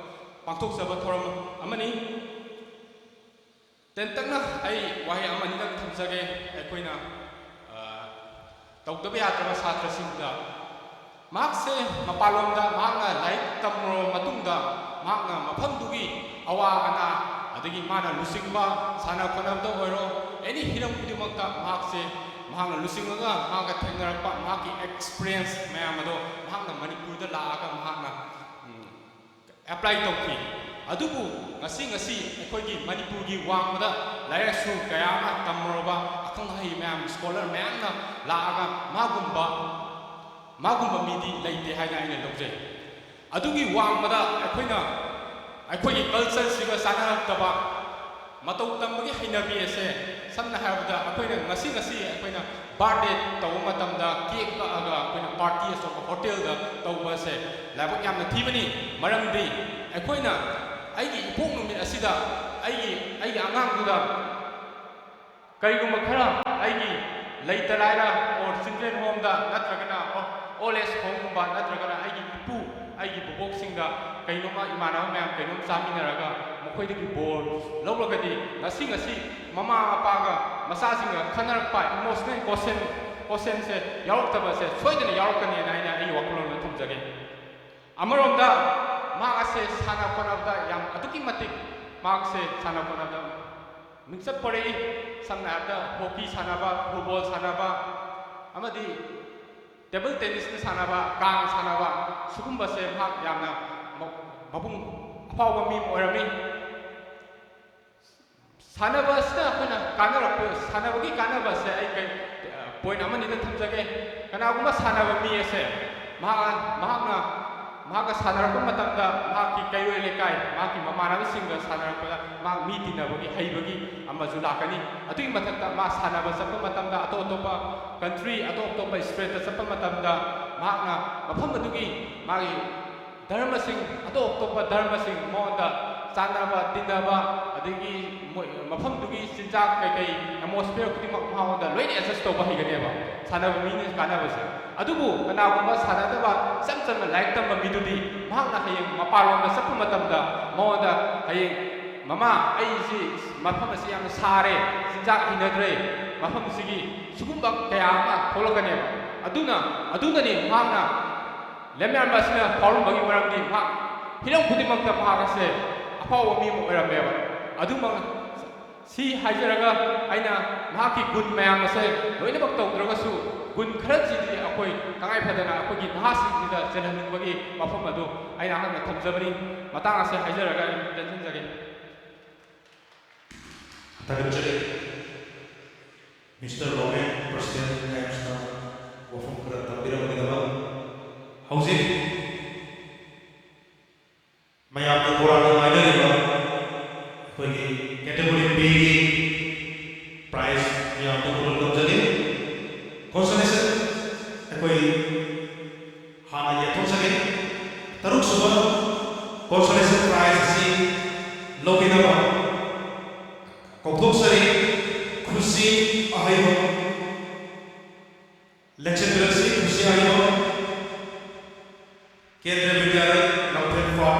ꯄꯥꯡꯊꯣꯛꯆꯕ ꯊꯧꯔꯝ ꯑꯃꯅꯤ꯫ ꯇꯦꯟꯇꯛꯅ ꯑꯩ ꯋꯥꯍꯩ ꯑꯃ ꯑꯅꯤꯗꯪ ꯊꯝꯖꯒꯦ꯫ ꯑꯩꯈꯣꯏꯅ, ꯑ, ꯇꯧꯗꯕ ꯌꯥꯗ꯭ꯔꯕ ꯁꯥꯇ꯭ꯔꯁꯤꯡꯗ ꯃꯍꯥꯛꯁꯦ ꯃꯄꯥꯟꯂꯣꯝꯗ ꯃꯍꯥꯛꯅ ꯂꯥꯏꯔꯤꯛ ꯇꯝꯂꯨꯔꯕ ꯃꯇꯨꯡꯗ ꯃꯍꯥꯛꯅ ꯃꯐꯝꯗꯨꯒꯤ ꯑꯋꯥ ꯑꯅꯥ, ꯑꯗꯒꯤ ꯃꯥꯅ ꯂꯨꯆꯤꯡꯕ ꯁꯥꯟꯅ ꯈꯣꯠꯅꯕꯗ ꯑꯣꯏꯔꯣ, ꯑꯦꯅꯤ ꯍꯤꯔꯝ ꯈꯨꯗꯤꯡꯃꯛꯇ ꯃꯍꯥꯛꯁꯦ, ꯃꯍꯥꯛꯅ ꯂꯨꯆꯤꯡꯉꯒ ꯃꯍꯥꯛꯀ ꯊꯦꯡꯅꯔꯛꯄ ꯃꯍꯥꯛꯀꯤ ꯑꯦꯛꯁꯄꯤꯔꯤꯌꯦꯟꯁ ꯃꯌꯥꯝ ꯑꯗꯣ ꯃꯍꯥꯛꯅ ꯃꯅꯤꯄꯨꯔꯗ ꯂꯥꯛꯑꯒ ꯃꯍꯥꯛꯅ, ꯎꯝ, ꯑꯦꯄ꯭ꯂꯥꯏ ꯇꯧꯈꯤ꯫ ꯑꯗꯨꯕꯨ ꯉꯁꯤ, ꯉꯁꯤ ꯑꯩꯈꯣꯏꯒꯤ ꯃꯅꯤꯄꯨꯔꯒꯤ ꯋꯥꯡꯃꯗ ꯂꯥꯏꯔꯤꯛ ꯂꯥꯏꯁꯨ ꯀꯌꯥ ꯑꯃ ꯇꯝꯃꯨꯔꯕ ꯑꯈꯪ ꯑꯍꯩ ꯃꯌꯥꯝ, ꯁ꯭ꯀꯣꯂꯔ ꯃꯌꯥꯝꯅ ꯂꯥꯛꯑꯒ ꯃꯥꯒꯨꯝꯕ, ꯃꯥꯒꯨꯝꯕ ꯃꯤꯗꯤ ꯂꯩꯇꯦ ꯍꯥꯏꯅ ꯑꯩꯅ ꯂꯧꯖꯩ꯫ ꯑꯗꯨꯒꯤ ꯋꯥꯡꯃꯗ ꯑꯩꯈꯣꯏꯅ ꯑꯩꯈꯣꯏꯒꯤ ꯀꯜꯆꯔꯁꯤꯒ ꯆꯥꯟꯅꯔꯛꯇꯕ, ꯃꯇꯧ ꯇꯝꯕꯒꯤ ꯍꯩꯅꯕꯤ ꯑꯁꯦ, ꯁꯝꯅ ꯍꯥꯏꯔꯕꯗ ꯑꯩꯈꯣꯏꯅ ꯉꯁꯤ, ꯉꯁꯤ ꯑꯩꯈꯣꯏꯅ ꯕꯥꯔꯗꯦ ꯇꯧꯕ ꯃꯇꯝꯗ ꯀꯦꯛ ꯀꯛꯑꯒ ꯑꯩꯈꯣꯏꯅ ꯄꯥꯔꯇꯤ ꯑꯆꯧꯕ ꯍꯣꯇꯦꯜꯗ ꯇꯧꯕ ꯑꯁꯦ ꯂꯥꯏꯕꯛ ꯌꯥꯝꯅ ꯊꯤꯕꯅꯤ꯫ ꯃꯔꯝꯗꯤ ꯑꯩꯈꯣꯏꯅ ꯑꯩꯒꯤ ꯏꯄꯣꯛ ꯅꯨꯃꯤꯠ ꯑꯁꯤꯗ ꯑꯩꯒꯤ, ꯑꯩꯒꯤ ꯑꯉꯥꯡꯗꯨꯗ ꯀꯔꯤꯒꯨꯝꯕ ꯈꯔ ꯑꯩꯒꯤ ꯂꯩꯇ ꯂꯥꯏꯔ or children home ꯗ ꯅꯠꯇ꯭ꯔꯒꯅ old age home ꯒꯨꯝꯕ ꯅꯠꯇ꯭ꯔꯒꯅ ꯑꯩꯒꯤ ꯏꯄꯨ, ꯑꯩꯒꯤ ꯕꯣꯕꯣꯛꯁꯤꯡꯗ ꯀꯩꯅꯣꯝꯃ ꯏꯃꯥꯟꯅꯕ ꯃꯌꯥꯝ ꯀꯩꯅꯣꯝ ꯆꯥꯃꯤꯟꯅꯔꯒ ꯃꯈꯣꯏꯗꯒꯤ ꯕꯣꯔ ꯂꯧꯔꯒꯗꯤ ꯉꯁꯤ, ꯉꯁꯤ ꯃꯃꯥ ꯃꯄꯥꯒ ꯃꯆꯥꯁꯤꯡꯒ ꯈꯟꯅꯔꯛꯄ emotional quotient, quotient ꯁꯦ ꯌꯥꯎꯔꯛꯇꯕꯁꯦ ꯁꯣꯏꯗꯅ ꯌꯥꯎꯔꯛꯀꯅꯤꯅ ꯑꯩꯅ ꯑꯩꯒꯤ ꯋꯥꯈꯜꯂꯣꯟꯗ ꯊꯝꯖꯒꯦ꯫ ꯑꯃꯔꯣꯝꯗ ꯃꯍꯥꯛ ꯑꯁꯦ ꯁꯥꯟꯅ ꯈꯣꯠꯅꯕꯗ ꯌꯥꯝ ꯑꯗꯨꯛꯀꯤ ꯃꯇꯤꯛ ꯃꯍꯥꯛꯁꯦ ꯁꯥꯟꯅ ꯈꯣꯠꯅꯕꯗ ꯃꯤꯡꯆꯠ ꯄꯨꯔꯛꯏ꯫ ꯁꯝꯅ ꯍꯥꯏꯔꯕꯗ ꯍꯣꯀꯤ ꯁꯥꯟꯅꯕ, ꯐꯨꯠꯕꯣꯜ ꯁꯥꯟꯅꯕ, ꯑꯃꯗꯤ ꯇꯦꯕꯜ ꯇꯦꯅꯤꯁꯅ ꯁꯥꯟꯅꯕ, ꯀꯥꯡ ꯁꯥꯟꯅꯕ, ꯁꯤꯒꯨꯝꯕꯁꯦ ꯃꯍꯥꯛ ꯌꯥꯝꯅ ꯃ-, ꯃꯄꯨꯡ ꯑꯐꯥꯎꯕ ꯃꯤ ꯑꯃ ꯑꯣꯏꯔꯝꯃꯤ꯫ ꯁꯥꯟꯅꯕ ꯑꯁꯤꯅ ꯑꯩꯈꯣꯏꯅ ꯀꯥꯟꯅꯔꯛꯄ, ꯁꯥꯟꯅꯕꯒꯤ ꯀꯥꯟꯅꯕꯁꯦ ꯑꯩ ꯀꯩ, point ꯑꯃꯅꯤꯗ ꯊꯝꯖꯒꯦ꯫ ꯀꯅꯥꯒꯨꯝꯕ ꯁꯥꯟꯅꯕ ꯃꯤ ꯑꯁꯦ ꯃꯍꯥꯛ, ꯃꯍꯥꯛꯅ, ꯃꯍꯥꯛꯀ ꯁꯥꯟꯅꯔꯛꯄ ꯃꯇꯝꯗ ꯃꯍꯥꯛꯀꯤ ꯀꯩꯔꯣꯏ ꯂꯩꯀꯥꯏ, ꯃꯍꯥꯛꯀꯤ ꯃꯃꯥꯟꯅꯕꯁꯤꯡꯒ ꯁꯥꯟꯅꯔꯛꯄꯗ ꯃꯍꯥꯛ ꯃꯤ ꯇꯤꯟꯅꯕꯒꯤ ꯍꯩꯕꯒꯤ ꯑꯃꯁꯨ ꯂꯥꯛꯀꯅꯤ꯫ ꯑꯗꯨꯒꯤ ꯃꯊꯛꯇ ꯃꯥ ꯁꯥꯟꯅꯕ ꯆꯠꯄ ꯃꯇꯝꯗ ꯑꯇꯣꯞ ꯑꯇꯣꯞꯄ country, ꯑꯇꯣꯞ ꯑꯇꯣꯞꯄ stateꯇ ꯆꯠꯄ ꯃꯇꯝꯗ ꯃꯍꯥꯛꯅ ꯃꯐꯝ ꯑꯗꯨꯒꯤ ꯃꯥꯒꯤ ꯙꯔꯃꯁꯤꯡ, ꯑꯇꯣꯞ ꯑꯇꯣꯞꯄ ꯙꯔꯃꯁꯤꯡ ꯃꯉꯣꯟꯗ ꯆꯥꯟꯅꯕ, ꯇꯤꯟꯅꯕ, ꯑꯗꯒꯤ ꯃꯣꯏ ꯃꯐꯝꯗꯨꯒꯤ ꯆꯤꯟꯖꯥꯛ ꯀꯩꯀꯩ, atmosphere ꯈꯨꯗꯤꯡꯃꯛ ꯃꯉꯣꯟꯗ ꯂꯣꯏꯅ adjust ꯇꯧꯕ ꯍꯩꯒꯅꯦꯕ ꯁꯥꯟꯅꯕ ꯃꯤꯅ ꯀꯥꯟꯅꯕꯁꯦ꯫ ꯑꯗꯨꯕꯨ ꯀꯅꯥꯒꯨꯝꯕ ꯁꯥꯟꯅꯗꯕ ꯏꯆꯝ ꯆꯝꯅ ꯂꯥꯏꯔꯤꯛ ꯇꯝꯕ ꯃꯤꯗꯨꯗꯤ ꯃꯍꯥꯛꯅ ꯍꯌꯦꯡ ꯃꯄꯥꯟꯂꯣꯝꯗ ꯆꯠꯄ ꯃꯇꯝꯗ ꯃꯉꯣꯟꯗ ꯍꯌꯦꯡ, "ꯃꯃꯥ, ꯑꯩꯁꯤ ꯃꯐꯝ ꯑꯁꯤ ꯌꯥꯝꯅ ꯁꯥꯔꯦ, ꯆꯤꯟꯖꯥꯛ ꯍꯩꯅꯗ꯭ꯔꯦ, ꯃꯐꯝꯁꯤꯒꯤ ꯁꯤꯒꯨꯝꯕ ꯀꯌꯥ ꯑꯃ ꯊꯣꯛꯂꯛꯀꯅꯦꯕ꯫ ꯑꯗꯨꯅ, ꯑꯗꯨꯅꯅꯤ ꯃꯍꯥꯛꯅ ꯂꯦꯝꯌꯥꯟꯕ ꯑꯁꯤꯅ ꯐꯥꯎꯔꯝꯕꯒꯤ ꯃꯔꯝꯗꯤ ꯃꯍꯥꯛ ꯍꯤꯔꯝ ꯈꯨꯗꯤꯡꯃꯛꯇ ꯃꯍꯥꯛ ꯑꯁꯦ ꯑꯐꯥꯎꯕ ꯃꯤ ꯑꯃ ꯑꯣꯏꯔꯝꯃꯦꯕ꯫ ꯑꯗꯨꯃꯛ ꯁꯤ ꯍꯥꯏꯖꯔꯒ ꯑꯩꯅ ꯃꯍꯥꯛꯀꯤ ꯒꯨꯟ ꯃꯌꯥꯝ ꯑꯁꯦ ꯂꯣꯏꯅꯃꯛ ꯇꯧꯗ꯭ꯔꯒꯁꯨ ꯒꯨꯟ ꯈꯔꯁꯤꯗꯤ ꯑꯩꯈꯣꯏ ꯇꯉꯥꯏ ꯐꯗꯅ ꯑꯩꯈꯣꯏꯒꯤ ꯅꯍꯥꯁꯤꯡꯁꯤꯗ ꯆꯦꯜꯍꯟꯅꯤꯡꯕꯒꯤ ꯋꯥꯐꯝ ꯑꯗꯨ ꯑꯩꯅ ꯑꯍꯥꯟꯕ ꯊꯝꯖꯕꯅꯤ꯫ ꯃꯇꯥꯡ ꯑꯁꯦ ꯍꯥꯏꯖꯔꯒ ꯑꯩ ꯇꯦꯟꯁꯤꯟꯖꯒꯦ꯫ ꯊꯥꯒꯠꯆꯔꯤ꯫ ꯃꯤꯁꯇꯔ ꯔꯣꯃꯦꯟ, ꯄ꯭ꯔꯁꯤꯗꯦꯟ ꯑꯦꯝꯁꯅ ꯋꯥꯐꯝ ꯈꯔ ꯊꯝꯕꯤꯔꯝꯕꯒꯤꯗꯃꯛ꯫ ꯍꯧꯖꯤꯛ ꯃꯌꯥꯝꯅ ꯈꯧꯔꯥꯡꯅ ꯉꯥꯏꯅꯔꯤꯕ ꯑꯩꯈꯣꯏꯒꯤ category B ꯒꯤ prize ꯃꯌꯥꯝꯗ ꯎꯠꯂꯣꯏ ꯇꯧꯖꯒꯦ꯫ Consolation ꯑꯩꯈꯣꯏ ꯍꯥꯟꯅ ꯌꯦꯟꯊꯣꯛꯆꯒꯦ꯫ ꯇꯔꯨꯛꯁꯨꯕ consolation prize ꯑꯁꯤ ꯂꯧꯕꯤꯅꯕ ꯀꯧꯊꯣꯛꯆꯔꯤ꯫ ꯈꯨꯁꯤ ꯑꯍꯩꯕ, ꯂꯦꯡꯁꯟꯕꯤꯔꯛꯁꯤ ꯈꯨꯁꯤ ꯑꯍꯩꯕ, ꯀꯦꯟꯗ꯭ꯔ ꯕꯤꯗ꯭ꯌꯥꯂꯌ ꯂꯝꯐꯦꯜꯄꯥꯠ꯫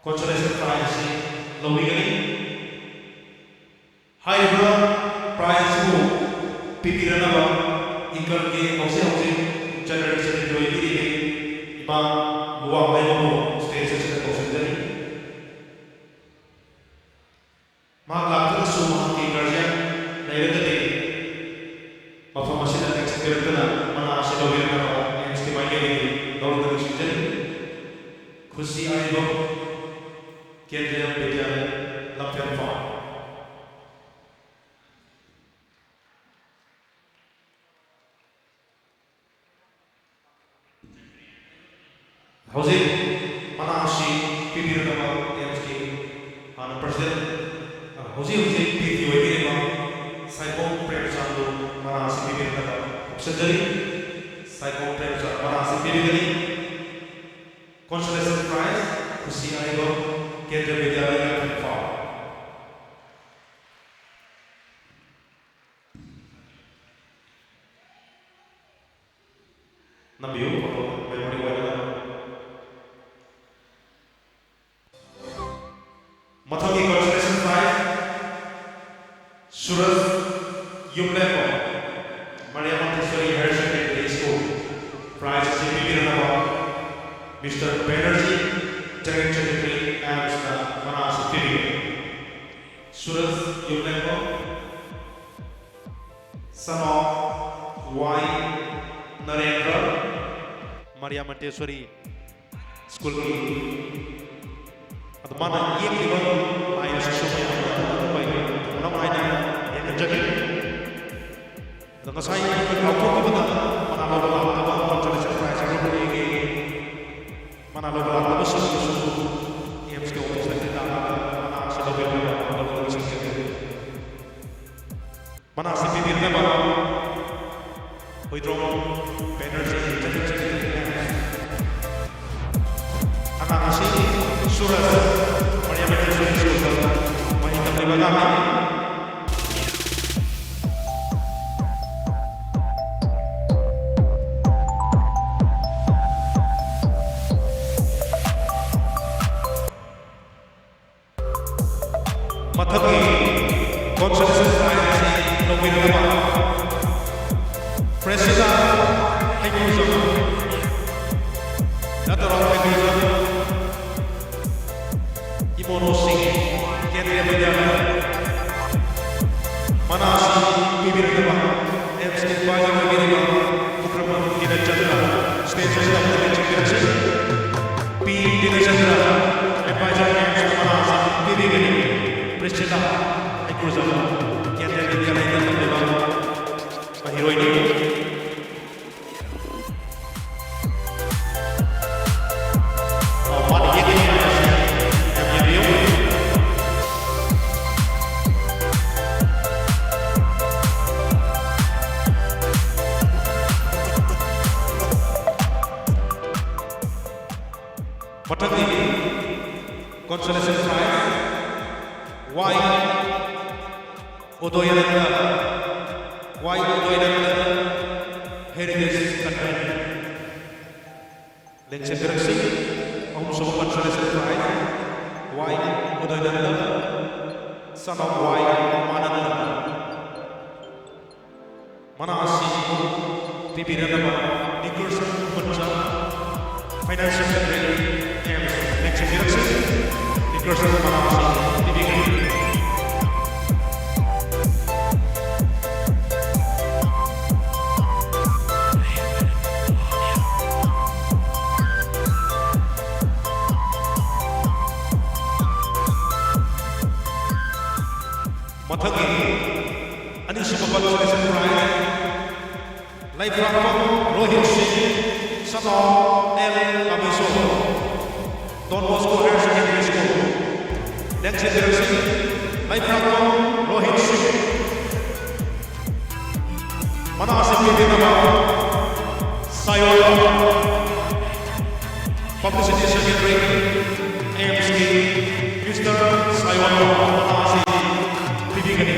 Consolation prize ꯑꯁꯤ ꯂꯧꯕꯤꯒꯅꯤ꯫ ꯍꯥꯏꯔꯤꯕ prize ꯑꯁꯤꯕꯨ ꯄꯤꯕꯤꯔꯅꯕ ꯏꯟꯀꯝꯒꯤ ꯍꯧꯖꯤꯛ ꯍꯧꯖꯤꯛ General Secretary ꯑꯣꯏꯕꯤꯔꯤꯕꯤ ꯏꯃꯥ ꯂꯨꯋꯥꯡꯃꯩꯕꯝꯕꯨ stage ꯑꯁꯤꯗ ꯀꯧꯁꯤꯟꯖꯔꯤ꯫ ꯃꯍꯥꯛ ꯂꯥꯛꯇ꯭ꯔꯒꯁꯨ ꯃꯍꯥꯛꯀꯤ guardian ꯂꯩꯔꯒꯗꯤ ꯃꯐꯝ ꯑꯁꯤꯗ ꯂꯦꯡꯁꯤꯟꯕꯤꯔꯛꯇꯨꯅ ꯃꯅꯥ ꯑꯁꯤ ꯂꯧꯕꯤꯔꯛꯅꯕ ꯑꯦꯝꯁꯀꯤ ꯃꯥꯏꯀꯩꯗꯒꯤ ꯂꯧꯔꯒ ꯅꯤꯡꯁꯤꯡꯖꯔꯤ꯫ ꯈꯨꯁꯤ ꯑꯍꯩꯕ, ꯀꯦꯟꯗ꯭ꯔꯤꯌ ꯕꯤꯗ꯭ꯌꯥꯂꯌ ꯂꯝꯐꯦꯜꯄꯥꯠ꯫ ꯍꯧꯖꯤꯛ ꯃꯅꯥ ꯑꯁꯤ ꯄꯤꯕꯤꯔꯛꯅꯕ ꯑꯦꯝꯁꯀꯤ ꯍꯥꯟꯅ president, ꯍꯧꯖꯤꯛ ꯍꯧꯖꯤꯛ P T ꯑꯣꯏꯕꯤꯔꯤꯕ ꯁꯥꯏꯈꯣꯝ ꯄ꯭ꯔꯦꯝꯆꯥꯟꯕꯨ ꯃꯅꯥ ꯑꯁꯤ ꯄꯤꯕꯤꯔꯛꯅꯕ ꯀꯧꯁꯤꯟꯖꯔꯤ꯫ ꯁꯥꯏꯈꯣꯝ ꯄ꯭ꯔꯦꯝꯆꯥꯟ ꯃꯅꯥ ꯑꯁꯤ ꯄꯤꯕꯤꯒꯅꯤ꯫ Consolation prize, ꯈꯨꯁꯤ ꯑꯍꯩꯕ, ꯀꯦꯟꯗ꯭ꯔ ꯕꯤꯗ꯭ꯌꯥꯂꯌ ꯏꯝꯐꯥꯜ꯫ ꯅꯝꯕꯤꯌꯨ, photo memory ꯑꯣꯏꯅꯕ꯫ ꯃꯊꯪꯒꯤ consolation prize, Suraj Suraj Yumlengkho, son of Y Narendra, Maria Montessori School ꯀꯤ꯫ ꯑꯗꯣ ꯃꯥꯅ ꯌꯦꯛꯂꯤꯕ ꯂꯥꯏ ꯑꯁꯤꯁꯨ ꯃꯌꯥꯝꯅ ꯑꯗꯨꯝ ꯄꯥꯏꯕꯤꯌꯨ꯫ ꯊꯧꯒꯜ ꯍꯥꯏꯅ ꯌꯦꯡꯍꯟꯖꯒꯦ꯫ ꯑꯗꯣ ꯉꯁꯥꯏ ꯑꯩꯈꯣꯏ ꯀꯥꯎꯊꯣꯛꯈꯤꯕꯗ ꯃꯅꯥ ꯂꯧꯕ ꯂꯥꯛꯇꯕ consolation prize ꯑꯃ ꯄꯤꯒꯦ꯫ ꯃꯅꯥ ꯂꯧꯕ ꯂꯥꯛꯇꯕꯁꯤꯡꯗꯨꯁꯨ AIMSꯀꯤ officeꯇ ꯂꯥꯛꯂꯒ ꯃꯅꯥ ꯑꯁꯤ ꯂꯧꯕꯤꯔꯝꯂꯒ ꯂꯧꯕꯤꯔꯝꯂꯒ ꯁꯤꯟꯖꯒꯦ꯫ ꯃꯅꯥ ꯑꯁꯤ ꯄꯤꯕꯤꯔꯝꯂꯒ ꯍꯨꯏꯗ꯭ꯔꯣꯝ ꯕꯦꯅꯔꯖꯤ ꯆꯠꯊꯠꯆꯔꯤ꯫ ꯑꯉꯥꯡ ꯑꯁꯤ ꯁꯨꯔꯖ, ꯃꯔꯤꯌꯥꯃꯟ ꯁꯨꯔꯖ ꯁ꯭ꯀꯨꯜꯗ ꯃꯍꯩ ꯇꯝꯂꯤꯕ ꯑꯉꯥꯡꯅꯤ꯫ ꯃꯊꯪꯒꯤ consolation prize ꯑꯁꯤ ꯂꯧꯕꯤꯔꯛꯅꯕ ꯄ꯭ꯔꯦꯁꯤꯗꯥ ꯍꯩꯀ꯭ꯔꯨꯖꯝ, ꯅꯠꯇ꯭ꯔꯣ ꯍꯩꯀ꯭ꯔꯨꯖꯝ ꯏꯃꯣꯅꯣ ꯁꯤꯡ, ꯀꯦꯟꯗ꯭ꯔꯤꯌ ꯕꯤꯗ꯭ꯌꯥꯂꯌ꯫ ꯃꯅꯥ ꯑꯁꯤ ꯄꯤꯕꯤꯔꯛꯅꯕ AIMSꯀꯤ advisor ꯑꯣꯏꯕꯤꯔꯤꯕ ꯄꯨꯈ꯭ꯔꯝꯕꯝ ꯗꯤꯅꯆꯟꯗ꯭ꯔ, stage ꯑꯁꯤꯗ ꯑꯃꯨꯛꯇꯪ ꯆꯪꯕꯤꯔꯛꯁꯤ꯫ ꯄꯤ ꯗꯤꯅꯆꯟꯗ꯭ꯔ, advisor AIMSꯀꯤ ꯃꯅꯥ ꯑꯁꯤ ꯄꯤꯕꯤꯒꯅꯤ꯫ ꯄ꯭ꯔꯤꯁꯤꯂꯥ ꯍꯩꯀ꯭ꯔꯨꯖꯝ, ꯀꯦꯟꯗ꯭ꯔꯤꯌ ꯕꯤꯗ꯭ꯌꯥꯂꯌꯗ ꯇꯝꯂꯤꯕ ꯃꯍꯩꯔꯣꯏꯅꯤ꯫ ꯑꯣ, ꯃꯥꯅ ꯌꯦꯛꯂꯤꯕ ꯂꯥꯏ ꯑꯁꯤ ꯌꯥꯝ ꯌꯦꯡꯕꯤꯌꯨ꯫ ꯃꯊꯪꯒꯤ consolation prize, Y ꯎꯗꯣꯌꯅꯟꯗ, Y ꯎꯗꯣꯌꯅꯟꯗ, Heritage Convent꯫ ꯂꯦꯡꯁꯤꯟꯕꯤꯔꯛꯁꯤ꯫ ꯑꯍꯨꯝꯁꯨꯕ consolation prize, Y ꯎꯗꯣꯌꯅꯟꯗ, son of Y ꯎꯃꯥꯅꯟꯗ꯫ ꯃꯅꯥ ꯑꯁꯤ ꯄꯤꯕꯤꯔꯛꯅꯕ ꯅꯤꯀꯔꯁꯟ ꯈꯨꯃꯟꯆꯥ, Finance Secretary, AIMS, ꯂꯦꯡꯁꯤꯟꯕꯤꯔꯛꯁꯤ꯫ ꯅꯤꯀꯔꯁꯟ ꯃꯅꯥ ꯑꯁꯤ ꯄꯤꯕꯤꯒꯅꯤ꯫ ꯃꯊꯪꯒꯤ ꯑꯅꯤꯁꯨꯕ consolation prize, ꯂꯩꯐ꯭ꯔꯥꯛꯄꯝ ꯔꯣꯍꯤꯠ ꯁꯤꯡ, son of L ꯀꯥꯃꯦꯁꯣꯔ, Don Bosco Higher Secondary School꯫ ꯂꯦꯡꯁꯤꯟꯕꯤꯔꯁꯤ, ꯂꯩꯐ꯭ꯔꯥꯛꯄꯝ Rohit ꯁꯤꯡ꯫ ꯃꯅꯥ ꯑꯁꯤ ꯄꯤꯕꯤꯅꯕ ꯁꯥꯌꯣꯟ, Publicity Secretary, ꯑꯦꯝꯁꯀꯤ Mister ꯁꯥꯌꯣꯟ, ꯃꯅꯥ ꯑꯁꯤ ꯄꯤꯕꯤꯒꯅꯤ꯫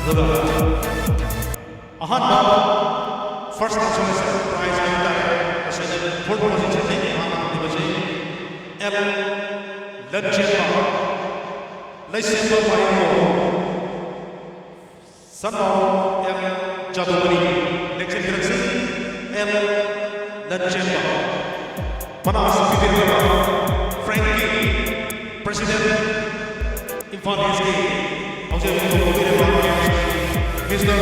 ꯑꯗꯨꯒ ꯑꯍꯥꯟꯕ first consolation prize ꯍꯥꯏꯕ ꯇꯥꯔꯦ, ꯃꯁꯤꯗ fourth position ꯅꯤ ꯃꯥꯅ ꯐꯪꯂꯤꯕꯁꯤ꯫ L Lanchenba, Leishemba Maiko, son of M Jadumani. ꯂꯦꯡꯁꯤꯟꯕꯤꯔꯛꯁꯤ, ꯑꯦꯜ ꯂꯟꯆꯦꯟꯕ꯫ ꯃꯅꯥ ꯑꯁꯤ ꯄꯤꯕꯤꯔꯛꯂꯤꯕ ꯐ꯭ꯔꯦꯡꯀꯤ, President, ꯏꯝꯐꯥꯜ ꯏꯁꯀꯤ ꯍꯧꯖꯤꯛ ꯍꯧꯖꯤꯛ ꯇꯧꯕꯤꯔꯤꯕ Mister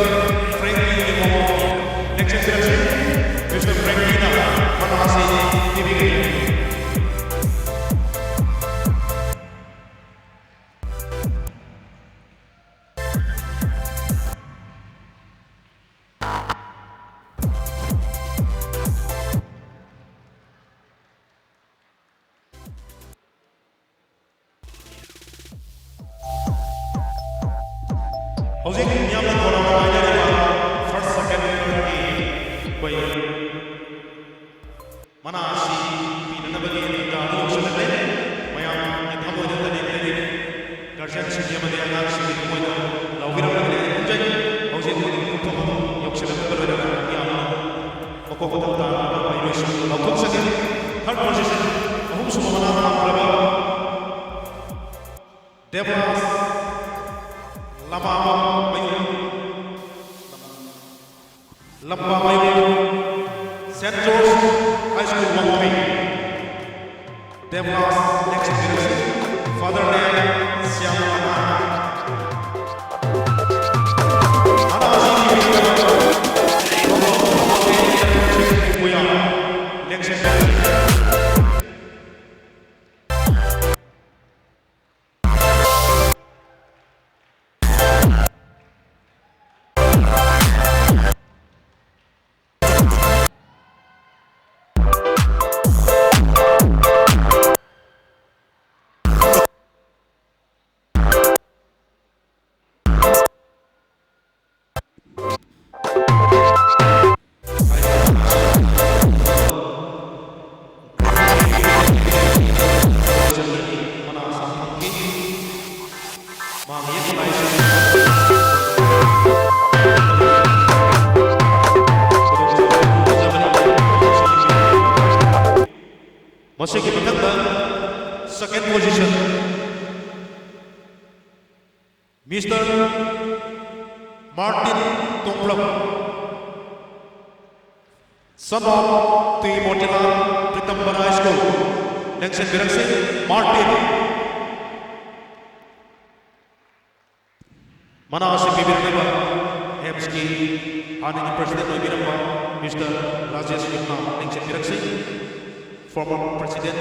ꯐ꯭ꯔꯦꯡꯀꯤ ꯏꯃꯣ꯫ ꯂꯦꯡꯁꯤꯟꯕꯤꯔꯛꯁꯤ, Mister ꯐ꯭ꯔꯦꯡꯀꯤꯅ ꯃꯅꯥ ꯑꯁꯤ ꯄꯤꯕꯤꯒꯅꯤ꯫ ꯍꯧꯖꯤꯛ ꯃꯤꯌꯥꯝꯅ ꯈꯧꯔꯥꯡꯅ ꯉꯥꯏꯅꯔꯤꯕ first, second, thirdꯀꯤ ꯑꯩꯈꯣꯏ ꯃꯅꯥ ꯑꯁꯤ ꯄꯤꯅꯅꯕꯒꯤ ꯇꯥꯟꯖꯥ ꯑꯗꯨ ꯌꯧꯁꯤꯜꯂꯛꯂꯦ꯫ ꯃꯌꯥꯝꯒꯤ ꯊꯃꯣꯏꯗ ꯂꯩꯔꯤꯛ ꯂꯩꯔꯤꯛ guardianꯁꯤꯡꯒꯤ ꯑꯃꯗꯤ ꯑꯉꯥꯡꯁꯤꯡꯒꯤ ꯊꯃꯣꯏꯗ ꯂꯥꯎꯕꯤꯔꯝꯂꯒꯅꯤ ꯍꯥꯏꯅ ꯈꯟꯖꯩ꯫ ꯍꯧꯖꯤꯛ ꯃꯗꯨꯒꯤ ꯄꯨꯡꯐꯝ ꯑꯗꯨ ꯌꯧꯁꯤꯜꯂꯛꯄꯒ ꯂꯣꯏꯅꯅ ꯃꯤꯌꯥꯝꯅ ꯃꯀꯣꯛ ꯃꯊꯧ ꯇꯥꯅꯕ ꯃꯍꯩꯔꯣꯏꯁꯤꯡ ꯂꯥꯎꯊꯣꯛꯆꯒꯦ꯫ Third position, ꯑꯍꯨꯝꯁꯨꯕ ꯃꯅꯥ ꯐꯪꯂꯕ ꯗꯦꯕꯔꯥꯖ ꯂꯃꯥꯕꯝ ꯃꯌꯨꯝ, ꯂꯝꯕꯥꯃꯌꯨꯝ, Saint George High School, ꯋꯥꯡꯈꯩ꯫ Devlas, next, Father Name Siam. Next. ꯃꯁꯤꯒꯤ ꯃꯊꯪꯗ second position, Mister Martin Tongplam, son of Tui Motilal, Pritambara High School, ꯂꯦꯡꯁꯤꯟꯕꯤꯔꯛꯁꯤ, Martin꯫ ꯃꯅꯥ ꯑꯁꯤ ꯄꯤꯕꯤꯔꯛꯂꯤꯕ ꯍꯦꯝꯁꯀꯤ ꯍꯥꯟꯅꯒꯤ president ꯑꯣꯏꯕꯤꯔꯝꯕ Mister ꯔꯥꯖꯦꯁ ꯌꯨꯝꯅꯥꯝ ꯂꯦꯡꯁꯤꯟꯕꯤꯔꯛꯁꯤ꯫ Former president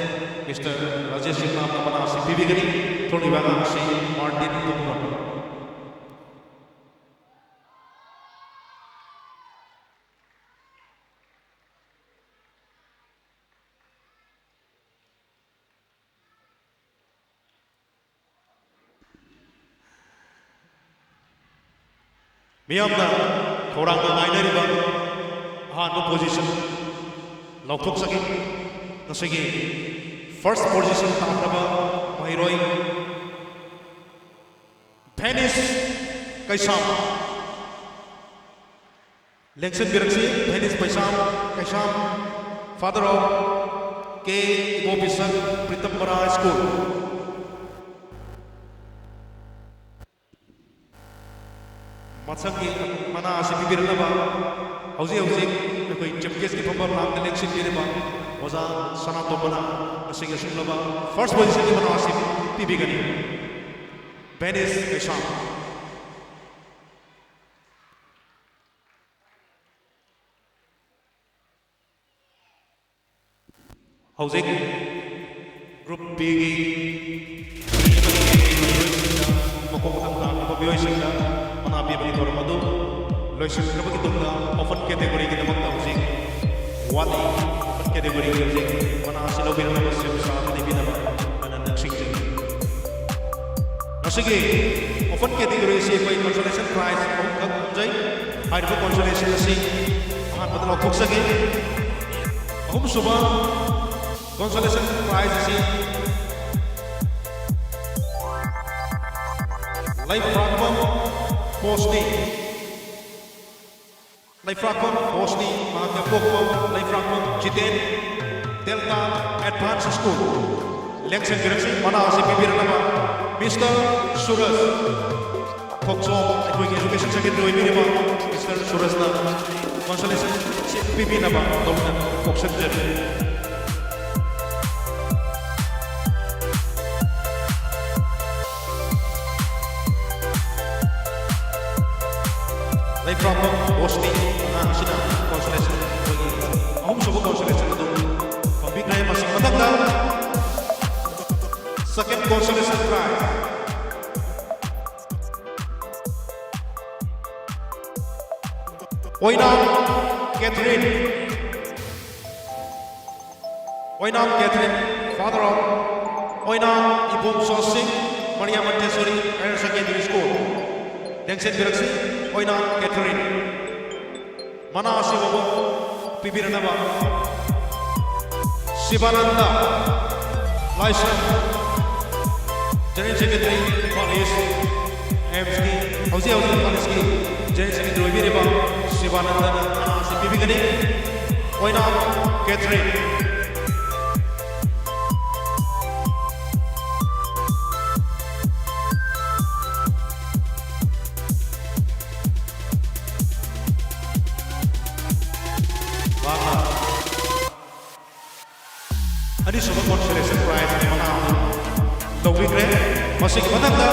Mister ꯔꯥꯖꯦꯁ ꯌꯨꯝꯅꯥꯝꯅ ꯃꯅꯥ ꯑꯁꯤ ꯄꯤꯕꯤꯒꯅꯤ꯫ ꯊꯣꯛꯂꯤꯕ ꯑꯉꯥꯡꯁꯤ ꯃꯥꯔꯇꯤꯟ ꯇꯣꯡꯕ꯭ꯔꯝ꯫ ꯃꯤꯌꯥꯝꯅ ꯈꯧꯔꯥꯡꯅ ꯉꯥꯏꯅꯔꯤꯕ ꯑꯍꯥꯟꯕ position ꯂꯥꯎꯊꯣꯛꯆꯒꯦ꯫ ꯉꯁꯤꯒꯤ first position ꯇꯥꯈ꯭ꯔꯕ ꯃꯍꯩꯔꯣꯏ ꯚꯦꯅꯤꯁ ꯀꯩꯁꯥꯝ꯫ ꯂꯦꯡꯁꯤꯟꯕꯤꯔꯛꯁꯤ, Venice Peisham, Keisham, father of K Ibobisak, Pritambara school. ꯃꯊꯪꯒꯤ ꯃꯅꯥ ꯑꯁꯤ ꯄꯤꯕꯤꯔꯛꯅꯕ ꯍꯧꯖꯤꯛ ꯍꯧꯖꯤꯛ ꯑꯩꯈꯣꯏ ꯆꯤꯐ ꯒꯦꯁꯀꯤ ꯐꯝꯐꯝ ꯂꯥꯡꯗ ꯂꯦꯡꯁꯤꯟꯕꯤꯔꯤꯕ ꯑꯣꯖꯥ ꯁꯅꯥꯇꯣꯝꯕꯅ ꯉꯁꯤꯒꯤ ꯑꯁꯨꯛꯂꯕ first positionꯒꯤ ꯃꯅꯥ ꯑꯁꯤ ꯄꯤꯕꯤꯒꯅꯤ꯫ ꯕꯦꯅꯤꯁ ꯀꯩꯁꯥꯝ꯫ ꯍꯧꯖꯤꯛ group Bꯒꯤ ꯃꯈꯣꯡ ꯃꯊꯪ ꯇꯥꯔꯛꯄ ꯃꯤꯑꯣꯏꯁꯤꯡꯗ ꯃꯅꯥ ꯄꯤꯕꯒꯤ ꯊꯧꯔꯝ ꯑꯗꯨ ꯂꯣꯏꯁꯤꯟꯈ꯭ꯔꯕꯒꯤ ꯇꯨꯡꯗ open categoryꯒꯤꯗꯃꯛꯇ ꯍꯧꯖꯤꯛ ꯋꯥꯠꯂꯤ꯫ Open categoryꯒꯤ ꯍꯧꯖꯤꯛ ꯃꯅꯥ ꯑꯁꯤ ꯂꯧꯕꯤꯔꯝꯂꯕ ꯁꯦꯝ ꯁꯥꯗꯨꯅ ꯄꯤꯅꯕ ꯑꯩꯅ ꯅꯤꯡꯁꯤꯡꯖꯔꯤ꯫ ꯉꯁꯤꯒꯤ open category ꯑꯁꯤ ꯑꯩꯈꯣꯏ consolation prize ꯑꯍꯨꯝꯈꯛ ꯊꯝꯖꯩ꯫ ꯍꯥꯏꯔꯤꯕ consolation ꯑꯁꯤ ꯑꯍꯥꯟꯕꯗ ꯂꯧꯊꯣꯛꯆꯒꯦ꯫ ꯑꯍꯨꯝꯁꯨꯕ consolation prize ꯑꯁꯤ ꯂꯩꯐ꯭ꯔꯥꯛꯄꯝ ꯄꯣꯁꯅꯤ꯫ ꯂꯩꯐ꯭ꯔꯥꯛꯄꯝ ꯕꯣꯁꯅꯤ, ꯃꯍꯥꯛꯀꯤ ꯑꯄꯣꯛꯄ ꯂꯩꯐ꯭ꯔꯥꯛꯄꯝ ꯖꯤꯇꯦꯟ, ꯗꯦꯜꯇꯥ ꯑꯦꯗꯚꯥꯟꯁ ꯁ꯭ꯀꯨꯜ꯫ ꯂꯦꯡꯁꯟꯕꯤꯔꯛꯁꯤ, ꯃꯅꯥ ꯑꯁꯤ ꯄꯤꯕꯤꯔꯛꯅꯕ ꯃꯤꯁꯇꯔ ꯁꯨꯔꯖ ꯊꯣꯛꯆꯣꯝ, ꯑꯩꯈꯣꯏꯒꯤ education secretary ꯑꯣꯏꯕꯤꯔꯤꯕ ꯃꯤꯁꯇꯔ ꯁꯨꯔꯖꯅ consolation ꯁꯤ ꯄꯤꯕꯤꯅꯕ ꯇꯧꯅ ꯀꯣꯛꯁꯟꯖꯔꯤ꯫ ꯂꯩꯐ꯭ꯔꯥꯛꯄꯝ ꯕꯣꯁꯅꯤ ꯑꯉꯥꯡꯁꯤꯅ consolation ꯑꯩꯈꯣꯏꯒꯤ ꯑꯍꯨꯝꯁꯨꯕ consolation ꯑꯗꯨ ꯐꯪꯕꯤꯈ꯭ꯔꯦ꯫ ꯃꯁꯤꯒꯤ ꯃꯊꯪꯗ second consolation prize Oinam Catherine. Oinam Catherine, father of Oinam Ibomcha Singh, Maria Montessori Higher Secondary School꯫ ꯂꯦꯡꯁꯤꯟꯕꯤꯔꯛꯁꯤ, ꯑꯣꯏꯅꯥꯝ ꯀꯦꯊꯔꯤꯟ꯫ ꯃꯅꯥ ꯑꯁꯤ ꯃꯕꯨ ꯄꯤꯕꯤꯔꯛꯅꯕ ꯁꯤꯕꯥꯅꯟꯗ ꯂꯥꯏꯁ꯭ꯔꯝ, General Secretary, Imphal East꯫ ꯑꯦꯝꯁꯀꯤ ꯍꯧꯖꯤꯛ ꯍꯧꯖꯤꯛ ꯏꯝꯐꯥꯜ ꯏꯁꯀꯤ General Secretary ꯑꯣꯏꯕꯤꯔꯤꯕ ꯁꯤꯕꯥꯅꯟꯗꯅ ꯃꯅꯥ ꯑꯁꯤ ꯄꯤꯕꯤꯒꯅꯤ꯫ ꯑꯣꯏꯅꯥꯝ ꯀꯦꯊꯔꯤꯟ꯫ ꯃꯍꯥꯛꯅ ꯑꯅꯤꯁꯨꯕ consolation prize ꯃꯅꯥ ꯂꯧꯕꯤꯈ꯭ꯔꯦ꯫ ꯃꯁꯤꯒꯤ ꯃꯊꯪꯗ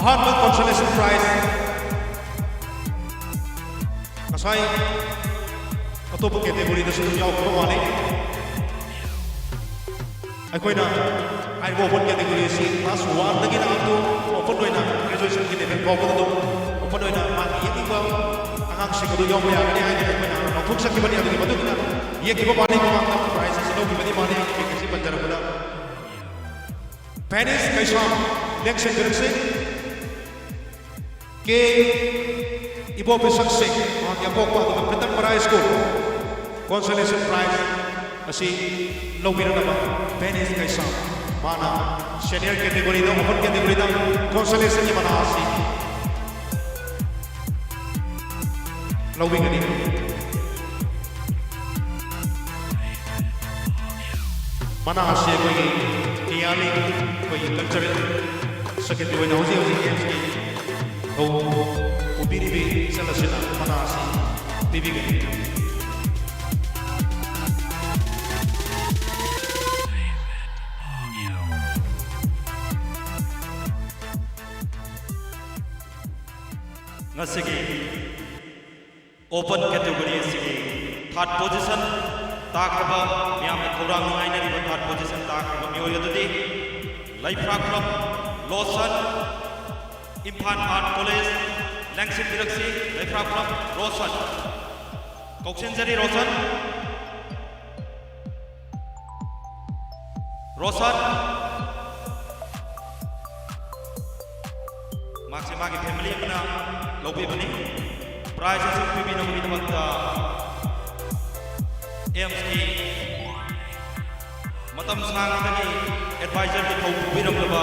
ꯑꯍꯥꯟꯕ consolation prize ꯉꯁꯥꯏ ꯑꯇꯣꯞꯄ categoryꯗꯁꯨ ꯑꯗꯨꯝ ꯌꯥꯎꯈꯤꯕ ꯃꯥꯜꯂꯤ꯫ ꯑꯩꯈꯣꯏꯅ ꯍꯥꯏꯔꯤꯕ open category ꯑꯁꯤ class oneꯗꯒꯤꯅ up to open ꯑꯣꯏꯅ graduationꯒꯤ level ꯐꯥꯎꯕꯗ ꯑꯗꯨꯝ open ꯑꯣꯏꯅ ꯃꯥꯒꯤ ꯌꯦꯛꯅꯤꯡꯕ ꯑꯉꯥꯡꯁꯤꯡ ꯑꯗꯨ ꯌꯥꯎꯕ ꯌꯥꯒꯅꯤ ꯍꯥꯏꯗꯅ ꯑꯩꯈꯣꯏꯅ ꯂꯥꯎꯊꯣꯛꯆꯈꯤꯕꯅꯤ꯫ ꯑꯗꯨꯒꯤ ꯃꯇꯨꯡ ꯏꯟꯅ ꯌꯦꯛꯈꯤꯕ ꯃꯥꯅꯤ ꯃꯃꯥꯡꯗ prize ꯑꯁꯤ ꯂꯧꯈꯤꯕꯅꯤ꯫ ꯃꯥꯅꯤ ꯃꯃꯤꯡ ꯑꯁꯤ ꯄꯟꯖꯔꯛꯄꯗ ꯚꯦꯅꯤꯁ ꯀꯩꯁꯥꯝ ꯂꯦꯡꯁꯤꯟꯕꯤꯔꯛꯁꯤ꯫ ꯀꯦ ꯏꯕꯣꯕꯤꯁꯛ ꯁꯤꯡ, ꯃꯍꯥꯛꯀꯤ ꯑꯄꯣꯛꯄ ꯑꯗꯨꯒ ꯄ꯭ꯔꯤꯇꯝ ꯕꯔꯥꯏ ꯁ꯭ꯀꯨꯜ consolation prize ꯑꯁꯤ ꯂꯧꯕꯤꯔꯛꯅꯕ ꯚꯦꯅꯤꯁ ꯀꯩꯁꯥꯝ, ꯃꯥꯅ senior categoryꯗ, open categoryꯗ consolationꯒꯤ ꯃꯅꯥ ꯑꯁꯤ ꯂꯧꯕꯤꯒꯅꯤ꯫ ꯃꯅꯥ ꯑꯁꯤ ꯑꯩꯈꯣꯏꯒꯤ ꯅꯤꯌꯥꯂꯤ, ꯑꯩꯈꯣꯏꯒꯤ cultural secretary ꯑꯣꯏꯅ ꯍꯧꯖꯤꯛ ꯍꯧꯖꯤꯛ gameꯁꯀꯤ ꯊꯧ ꯄꯨꯕꯤꯔꯤꯕꯤ ꯏꯆꯜ ꯑꯁꯤꯅ ꯃꯅꯥ ꯑꯁꯤ ꯄꯤꯕꯤꯒꯅꯤ꯫ ꯉꯁꯤꯒꯤ open category ꯑꯁꯤꯒꯤ third position ꯇꯥꯈ꯭ꯔꯕ, ꯃꯤꯌꯥꯝꯅ ꯈꯧꯔꯥꯡꯅ ꯉꯥꯏꯅꯔꯤꯕ third position ꯇꯥꯈ꯭ꯔꯕ ꯃꯤꯑꯣꯏ ꯑꯗꯨꯗꯤ ꯂꯩꯐ꯭ꯔꯥꯛꯄꯝ ꯔꯣꯁꯟ, ꯏꯝꯐꯥꯜ Art College, ꯂꯦꯡꯁꯤꯟꯕꯤꯔꯛꯁꯤ꯫ ꯂꯩꯐ꯭ꯔꯥꯛꯄꯝ ꯔꯣꯁꯟ, ꯀꯧꯁꯤꯟꯖꯔꯤ ꯔꯣꯁꯟ꯫ ꯔꯣꯁꯟ꯫ ꯃꯍꯥꯛꯁꯦ ꯃꯥꯒꯤ family ꯑꯃꯅ ꯂꯧꯕꯤꯕꯅꯤ꯫ Prize ꯑꯁꯤ ꯄꯤꯕꯤꯅꯕꯒꯤꯗꯃꯛꯇ ꯑꯦꯝꯁꯀꯤ ꯃꯇꯝ ꯁꯥꯡꯅꯗꯒꯤ advisorꯒꯤ ꯊꯧ ꯄꯨꯕꯤꯔꯝꯂꯕ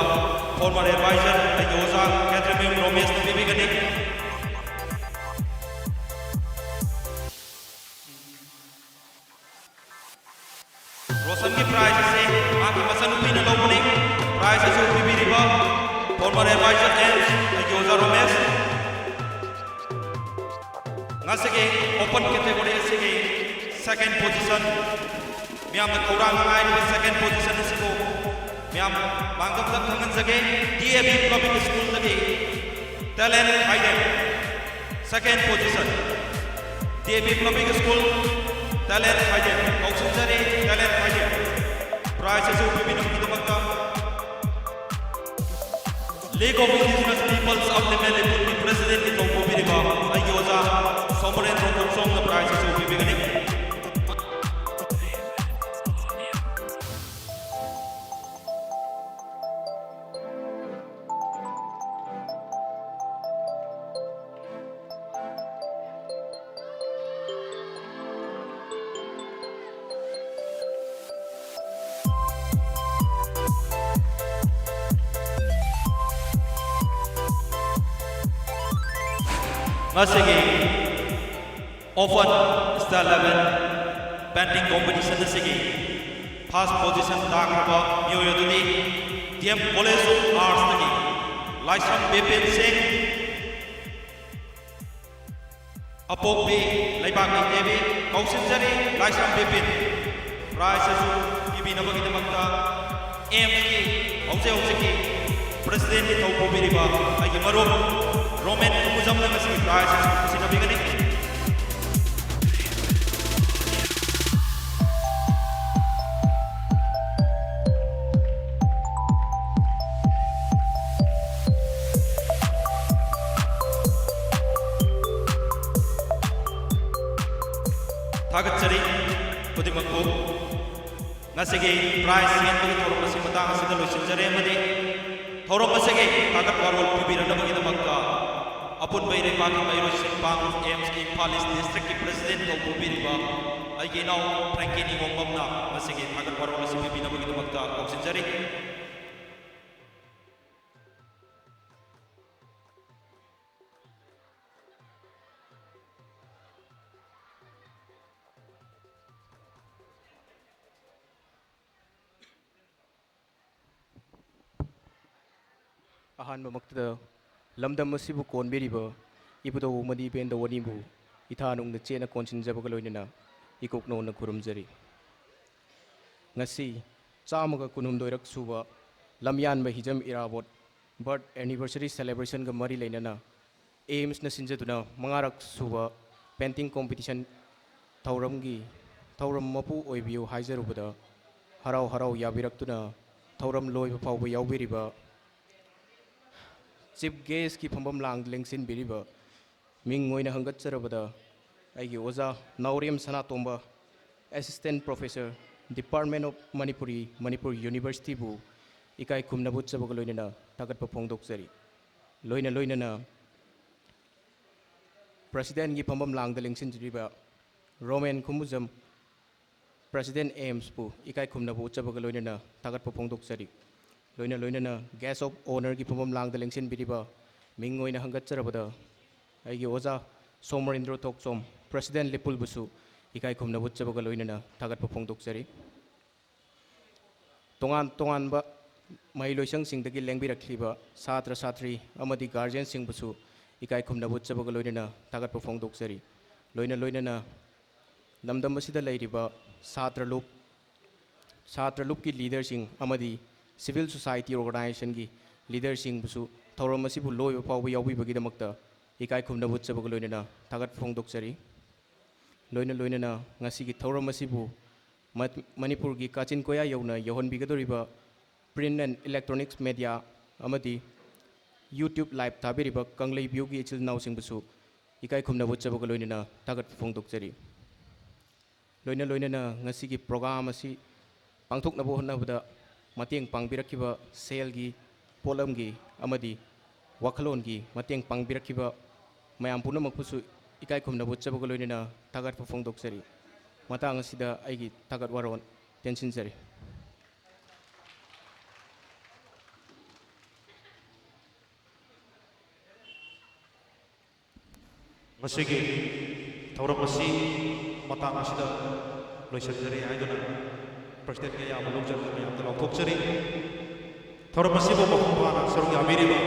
former advisor ꯑꯩꯒꯤ ꯑꯣꯖꯥ ꯀꯦꯗ꯭ꯔꯃꯌꯨꯝ ꯔꯣꯃꯦꯁꯅ ꯄꯤꯕꯤꯒꯅꯤ꯫ ꯔꯣꯁꯟꯒꯤ prize ꯑꯁꯤ ꯃꯍꯥꯛꯀꯤ ꯃꯆꯟꯅꯨꯄꯤꯅ ꯂꯧꯕꯅꯤ꯫ Prize ꯑꯁꯤ ꯄꯤꯕꯤꯔꯤꯕ former advisor ꯑꯦꯝꯁ ꯑꯩꯒꯤ ꯑꯣꯖꯥ ꯔꯣꯃꯦꯁ꯫ ꯉꯁꯤꯒꯤ open category ꯑꯁꯤꯒꯤ second position ꯃꯌꯥꯝꯅ ꯈꯧꯔꯥꯡꯅ ꯉꯥꯏꯔꯤꯕ second position ꯑꯁꯤꯕꯨ ꯃꯌꯥꯝ ꯃꯥꯡꯗ ꯈꯪꯍꯟꯖꯒꯦ꯫ ꯇꯤ ꯑꯦ ꯕꯤ Public Schoolꯗꯒꯤ talent hidden, second position, T A B Public School talent hidden, ꯀꯧꯁꯤꯟꯖꯔꯤ talent hidden꯫ Prize ꯑꯁꯤ ꯄꯤꯕꯤꯅꯕꯒꯤꯗꯃꯛꯇ League of Indigenous Peoples of Nimeli Punmi Presidentꯀꯤ ꯊꯧ ꯄꯨꯕꯤꯔꯤꯕ ꯑꯩꯒꯤ ꯑꯣꯖꯥ ꯁꯣꯃꯔꯦꯟ ꯔꯣꯡꯊꯣꯡ ꯁꯣꯝꯅ prize ꯑꯁꯤ ꯄꯤꯕꯤꯒꯅꯤ꯫ ꯉꯁꯤꯒꯤ Open Star Level Painting Competition ꯑꯁꯤꯒꯤ first position ꯇꯥꯈ꯭ꯔꯕ ꯃꯤꯑꯣꯏ ꯑꯗꯨꯗꯤ ꯗꯤ ꯑꯦꯝ College of Artsꯇꯒꯤ ꯂꯥꯏꯁ꯭ꯔꯝ ꯕꯤꯄꯤꯟ ꯁꯤꯡ꯫ ꯑꯄꯣꯛꯄꯤ ꯂꯩꯕꯥꯛꯀꯤ ꯗꯦꯕꯤ ꯀꯧꯁꯤꯟꯖꯔꯤ ꯂꯥꯏꯁ꯭ꯔꯝ ꯕꯤꯄꯤꯟ꯫ Prize ꯑꯁꯤ ꯄꯤꯕꯤꯅꯕꯒꯤꯗꯃꯛꯇ ꯑꯦꯝꯁꯀꯤ ꯍꯧꯖꯤꯛ ꯍꯧꯖꯤꯛꯀꯤ Presidentꯀꯤ ꯊꯧ ꯄꯨꯕꯤꯔꯤꯕ ꯑꯩꯒꯤ ꯃꯔꯨꯞ ꯔꯣꯃꯦꯟ ꯀꯨꯃꯨꯖꯝꯅ ꯉꯁꯤ prize ꯑꯁꯤ ꯈꯨꯠꯁꯤꯟꯅꯕꯤꯒꯅꯤ꯫ ꯊꯥꯒꯠꯆꯔꯤ ꯈꯨꯗꯤꯡꯃꯛꯄꯨ꯫ ꯉꯁꯤꯒꯤ prize ꯌꯦꯟꯕꯒꯤ ꯊꯧꯔꯝ ꯑꯁꯤ ꯃꯇꯥꯡ ꯑꯁꯤꯗ ꯂꯣꯏꯁꯤꯟꯖꯔꯦ ꯑꯃꯗꯤ ꯊꯧꯔꯝ ꯑꯁꯤꯒꯤ ꯊꯥꯒꯠ ꯋꯥꯔꯣꯜ ꯄꯤꯕꯤꯔꯛꯅꯕꯒꯤꯗꯃꯛꯇ ꯑꯄꯨꯟꯕ ꯏꯔꯩꯄꯥꯛꯀꯤ ꯃꯍꯩꯔꯣꯏꯁꯤꯡ ꯄꯥꯡ ꯑꯦꯝꯁꯀꯤ ꯏꯝꯐꯥꯜ ꯏꯁ ꯗꯤꯁꯇ꯭ꯔꯤꯛꯀꯤ President ꯀꯧ ꯄꯨꯕꯤꯔꯤꯕ ꯑꯩꯒꯤ ꯏꯅꯥꯎ ꯐ꯭ꯔꯦꯡꯀꯤ ꯅꯤꯉꯣꯝꯕꯝꯅ ꯉꯁꯤꯒꯤ ꯊꯥꯒꯠ ꯋꯥꯔꯣꯜ ꯑꯁꯤ ꯄꯤꯕꯤꯅꯕꯒꯤꯗꯃꯛꯇ ꯀꯧꯁꯤꯟꯖꯔꯤ꯫ ꯑꯍꯥꯟꯕꯃꯛꯇꯗ ꯂꯝꯗꯝ ꯑꯁꯤꯕꯨ ꯀꯣꯟꯕꯤꯔꯤꯕ ꯏꯕꯨꯙꯧ ꯃꯅꯤꯕꯦꯟꯗ꯭ꯔ ꯋꯥꯔꯤꯕꯨ ꯏꯊꯥ ꯅꯨꯡꯗ ꯆꯦꯠꯅ ꯀꯣꯟꯁꯤꯟꯖꯕꯒ ꯂꯣꯏꯅꯅ ꯏꯀꯣꯛ ꯅꯧꯅ ꯈꯨꯔꯨꯝꯖꯔꯤ꯫ ꯉꯁꯤ ꯆꯥꯝꯃꯒ ꯀꯨꯟꯍꯨꯝꯗꯣꯏꯔꯛ ꯁꯨꯕ ꯂꯝꯌꯥꯟꯕ ꯍꯤꯖꯝ ꯏꯔꯥꯕꯣꯠ ꯕꯔꯠ ꯑꯦꯅꯤꯚꯔꯁꯔꯤ ꯁꯦꯂꯦꯕ꯭ꯔꯦꯁꯟꯒ ꯃꯔꯤ ꯂꯩꯅꯅ ꯑꯦꯝꯁꯅ ꯁꯤꯟꯖꯗꯨꯅ ꯃꯉꯥꯔꯛ ꯁꯨꯕ ꯄꯦꯟꯇꯤꯡ ꯀꯣꯝꯄꯤꯇꯤꯁꯟ ꯊꯧꯔꯝꯒꯤ ꯊꯧꯔꯝ ꯃꯄꯨ ꯑꯣꯏꯕꯤꯌꯨ ꯍꯥꯏꯖꯔꯨꯕꯗ ꯍꯔꯥꯎ ꯍꯔꯥꯎ ꯌꯥꯕꯤꯔꯛꯇꯨꯅ ꯊꯧꯔꯝ ꯂꯣꯏꯕ ꯐꯥꯎꯕ ꯌꯥꯎꯕꯤꯔꯤꯕ ꯆꯤꯐ ꯒꯦꯁꯀꯤ ꯐꯝꯐꯝ ꯂꯥꯡꯗ ꯂꯦꯡꯁꯤꯟꯕꯤꯔꯤꯕ ꯃꯤꯡ ꯑꯣꯏꯅ ꯍꯪꯒꯠꯆꯔꯕꯗ ꯑꯩꯒꯤ ꯑꯣꯖꯥ ꯅꯥꯎꯔꯦꯝ ꯁꯅꯥꯇꯣꯝꯕ, Assistant Professor, Department of Manipuri, Manipur ꯌꯨꯅꯤꯚꯔꯁꯤꯇꯤꯕꯨ ꯏꯀꯥꯏ ꯈꯨꯝꯅꯕ ꯎꯠꯆꯕꯒ ꯂꯣꯏꯅꯅ ꯊꯥꯒꯠꯄ ꯐꯣꯡꯗꯣꯛꯆꯔꯤ꯫ ꯂꯣꯏꯅ ꯂꯣꯏꯅꯅ ꯄ꯭ꯔꯁꯤꯗꯦꯟꯒꯤ ꯐꯝꯐꯝ ꯂꯥꯡꯗ ꯂꯦꯡꯁꯤꯟꯖꯔꯤꯕ ꯔꯣꯃꯦꯟ ꯈꯨꯃꯨꯖꯝ, ꯄ꯭ꯔꯁꯤꯗꯦꯟ ꯑꯦꯝꯁꯄꯨ ꯏꯀꯥꯏ ꯈꯨꯝꯅꯕ ꯎꯠꯆꯕꯒ ꯂꯣꯏꯅꯅ ꯊꯥꯒꯠꯄ ꯐꯣꯡꯗꯣꯛꯆꯔꯤ꯫ ꯂꯣꯏꯅ ꯂꯣꯏꯅꯅ ꯒꯦꯁ ꯑꯣꯐ ꯑꯣꯅꯔꯒꯤ ꯐꯝꯐꯝ ꯂꯥꯡꯗ ꯂꯦꯡꯁꯤꯟꯕꯤꯔꯤꯕ ꯃꯤꯡ ꯑꯣꯏꯅ ꯍꯪꯒꯠꯆꯔꯕꯗ ꯑꯩꯒꯤ ꯑꯣꯖꯥ ꯁꯣꯃꯔꯦꯟꯗ꯭ꯔꯣ ꯊꯣꯛꯆꯣꯝ, ꯄ꯭ꯔꯁꯤꯗꯦꯟ ꯂꯤꯄꯨꯜꯕꯨꯁꯨ ꯏꯀꯥꯏ ꯈꯨꯝꯅꯕ ꯎꯠꯆꯕꯒ ꯂꯣꯏꯅꯅ ꯊꯥꯒꯠꯄ ꯐꯣꯡꯗꯣꯛꯆꯔꯤ꯫ ꯇꯣꯉꯥꯟ ꯇꯣꯉꯥꯟꯕ ꯃꯍꯩꯂꯣꯏꯁꯪꯁꯤꯡꯗꯒꯤ ꯂꯦꯡꯕꯤꯔꯛꯂꯤꯕ ꯁꯥꯇ꯭ꯔ ꯁꯥꯇ꯭ꯔꯤ ꯑꯃꯗꯤ ꯒꯥꯔꯖꯤꯌꯟꯁꯤꯡꯕꯨꯁꯨ ꯏꯀꯥꯏ ꯈꯨꯝꯅꯕ ꯎꯠꯆꯕꯒ ꯂꯣꯏꯅꯅ ꯊꯥꯒꯠꯄ ꯐꯣꯡꯗꯣꯛꯆꯔꯤ꯫ ꯂꯣꯏꯅ ꯂꯣꯏꯅꯅ ꯂꯝꯗꯝ ꯑꯁꯤꯗ ꯂꯩꯔꯤꯕ ꯁꯥꯇ꯭ꯔ ꯂꯨꯞ, ꯁꯥꯇ꯭ꯔ ꯂꯨꯞꯀꯤ ꯂꯤꯗꯔꯁꯤꯡ ꯑꯃꯗꯤ ꯁꯤꯚꯤꯜ ꯁꯣꯁꯥꯏꯇꯤ ꯑꯣꯔꯒꯅꯥꯏꯖꯦꯁꯟꯒꯤ ꯂꯤꯗꯔꯁꯤꯡꯕꯨꯁꯨ ꯊꯧꯔꯝ ꯑꯁꯤꯕꯨ ꯂꯣꯏꯕ ꯐꯥꯎꯕ ꯌꯥꯎꯕꯤꯕꯒꯤꯗꯃꯛꯇ ꯏꯀꯥꯏ ꯈꯨꯝꯅꯕ ꯎꯠꯆꯕꯒ ꯂꯣꯏꯅꯅ ꯊꯥꯒꯠꯄ ꯐꯣꯡꯗꯣꯛꯆꯔꯤ꯫ ꯂꯣꯏꯅ ꯂꯣꯏꯅꯅ ꯉꯁꯤꯒꯤ ꯊꯧꯔꯝ ꯑꯁꯤꯕꯨ ꯃ-, ꯃꯅꯤꯄꯨꯔꯒꯤ ꯀꯥꯆꯤꯟ ꯀꯣꯌꯥ ꯌꯧꯅ ꯌꯧꯍꯟꯕꯤꯒꯗꯧꯔꯤꯕ print and electronics media ꯑꯃꯗꯤ YouTube live ꯊꯥꯕꯤꯔꯤꯕ ꯀꯪꯂꯩ ꯚ꯭ꯌꯨꯒꯤ ꯏꯆꯤꯜ ꯏꯅꯥꯎꯁꯤꯡꯕꯨꯁꯨ ꯏꯀꯥꯏ ꯈꯨꯝꯅꯕ ꯎꯠꯆꯕꯒ ꯂꯣꯏꯅꯅ ꯊꯥꯒꯠꯄ ꯐꯣꯡꯗꯣꯛꯆꯔꯤ꯫ ꯂꯣꯏꯅ ꯂꯣꯏꯅꯅ ꯉꯁꯤꯒꯤ ꯄ꯭ꯔꯣꯒ꯭ꯔꯥꯝ ꯑꯁꯤ ꯄꯥꯡꯊꯣꯛꯅꯕ ꯍꯣꯠꯅꯕꯗ ꯃꯇꯦꯡ ꯄꯥꯡꯕꯤꯔꯛꯈꯤꯕ ꯁꯦꯜꯒꯤ, ꯄꯣꯠꯂꯝꯒꯤ ꯑꯃꯗꯤ ꯋꯥꯈꯜꯂꯣꯟꯒꯤ ꯃꯇꯦꯡ ꯄꯥꯡꯕꯤꯔꯛꯈꯤꯕ ꯃꯌꯥꯝ ꯄꯨꯝꯅꯃꯛꯄꯨꯁꯨ ꯏꯀꯥꯏ ꯈꯨꯝꯅꯕ ꯎꯠꯆꯕꯒ ꯂꯣꯏꯅꯅ ꯊꯥꯒꯠꯄ ꯐꯣꯡꯗꯣꯛꯆꯔꯤ꯫ ꯃꯇꯥꯡ ꯑꯁꯤꯗ ꯑꯩꯒꯤ ꯊꯥꯒꯠ ꯋꯥꯔꯣꯜ ꯇꯦꯟꯁꯤꯟꯖꯔꯤ꯫ ꯉꯁꯤꯒꯤ ꯊꯧꯔꯝ ꯑꯁꯤ ꯃꯇꯥꯡ ꯑꯁꯤꯗ ꯂꯣꯏꯁꯤꯟꯖꯔꯦ ꯍꯥꯏꯗꯨꯅ ꯄ꯭ꯔꯁꯤꯗꯦꯟꯒꯤ ꯑꯌꯥꯕ ꯂꯧꯖꯔꯒ ꯃꯌꯥꯝꯗ ꯂꯥꯎꯊꯣꯛꯆꯔꯤ꯫ ꯊꯧꯔꯝ ꯑꯁꯤꯕꯨ ꯃꯄꯨꯡ ꯐꯥꯅ ꯁꯔꯨꯛ ꯌꯥꯕꯤꯔꯤꯕ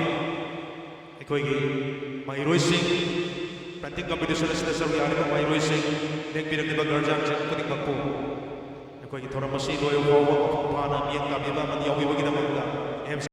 ꯑꯩꯈꯣꯏꯒꯤ ꯃꯍꯩꯔꯣꯏꯁꯤꯡ, ꯄꯦꯟꯇꯤꯡ ꯀꯝꯄꯤꯇꯤꯁꯟ ꯑꯁꯤꯗ ꯁꯔꯨꯛ ꯌꯥꯔꯤꯕ ꯃꯍꯩꯔꯣꯏꯁꯤꯡ, ꯂꯦꯡꯕꯤꯔꯛꯂꯤꯕ ꯒꯥꯔꯖꯤꯌꯥꯟꯁꯤꯡ ꯈꯨꯗꯤꯡꯃꯛꯄꯨ ꯑꯩꯈꯣꯏꯒꯤ ꯊꯧꯔꯝ ꯑꯁꯤ ꯂꯣꯏꯕ ꯐꯥꯎꯕ ꯃꯄꯨꯡ ꯐꯥꯅ ꯃꯤꯠꯌꯦꯡ ꯇꯥꯕꯤꯕ ꯑꯃꯗꯤ ꯌꯥꯎꯕꯤꯕꯒꯤꯗꯃꯛꯇ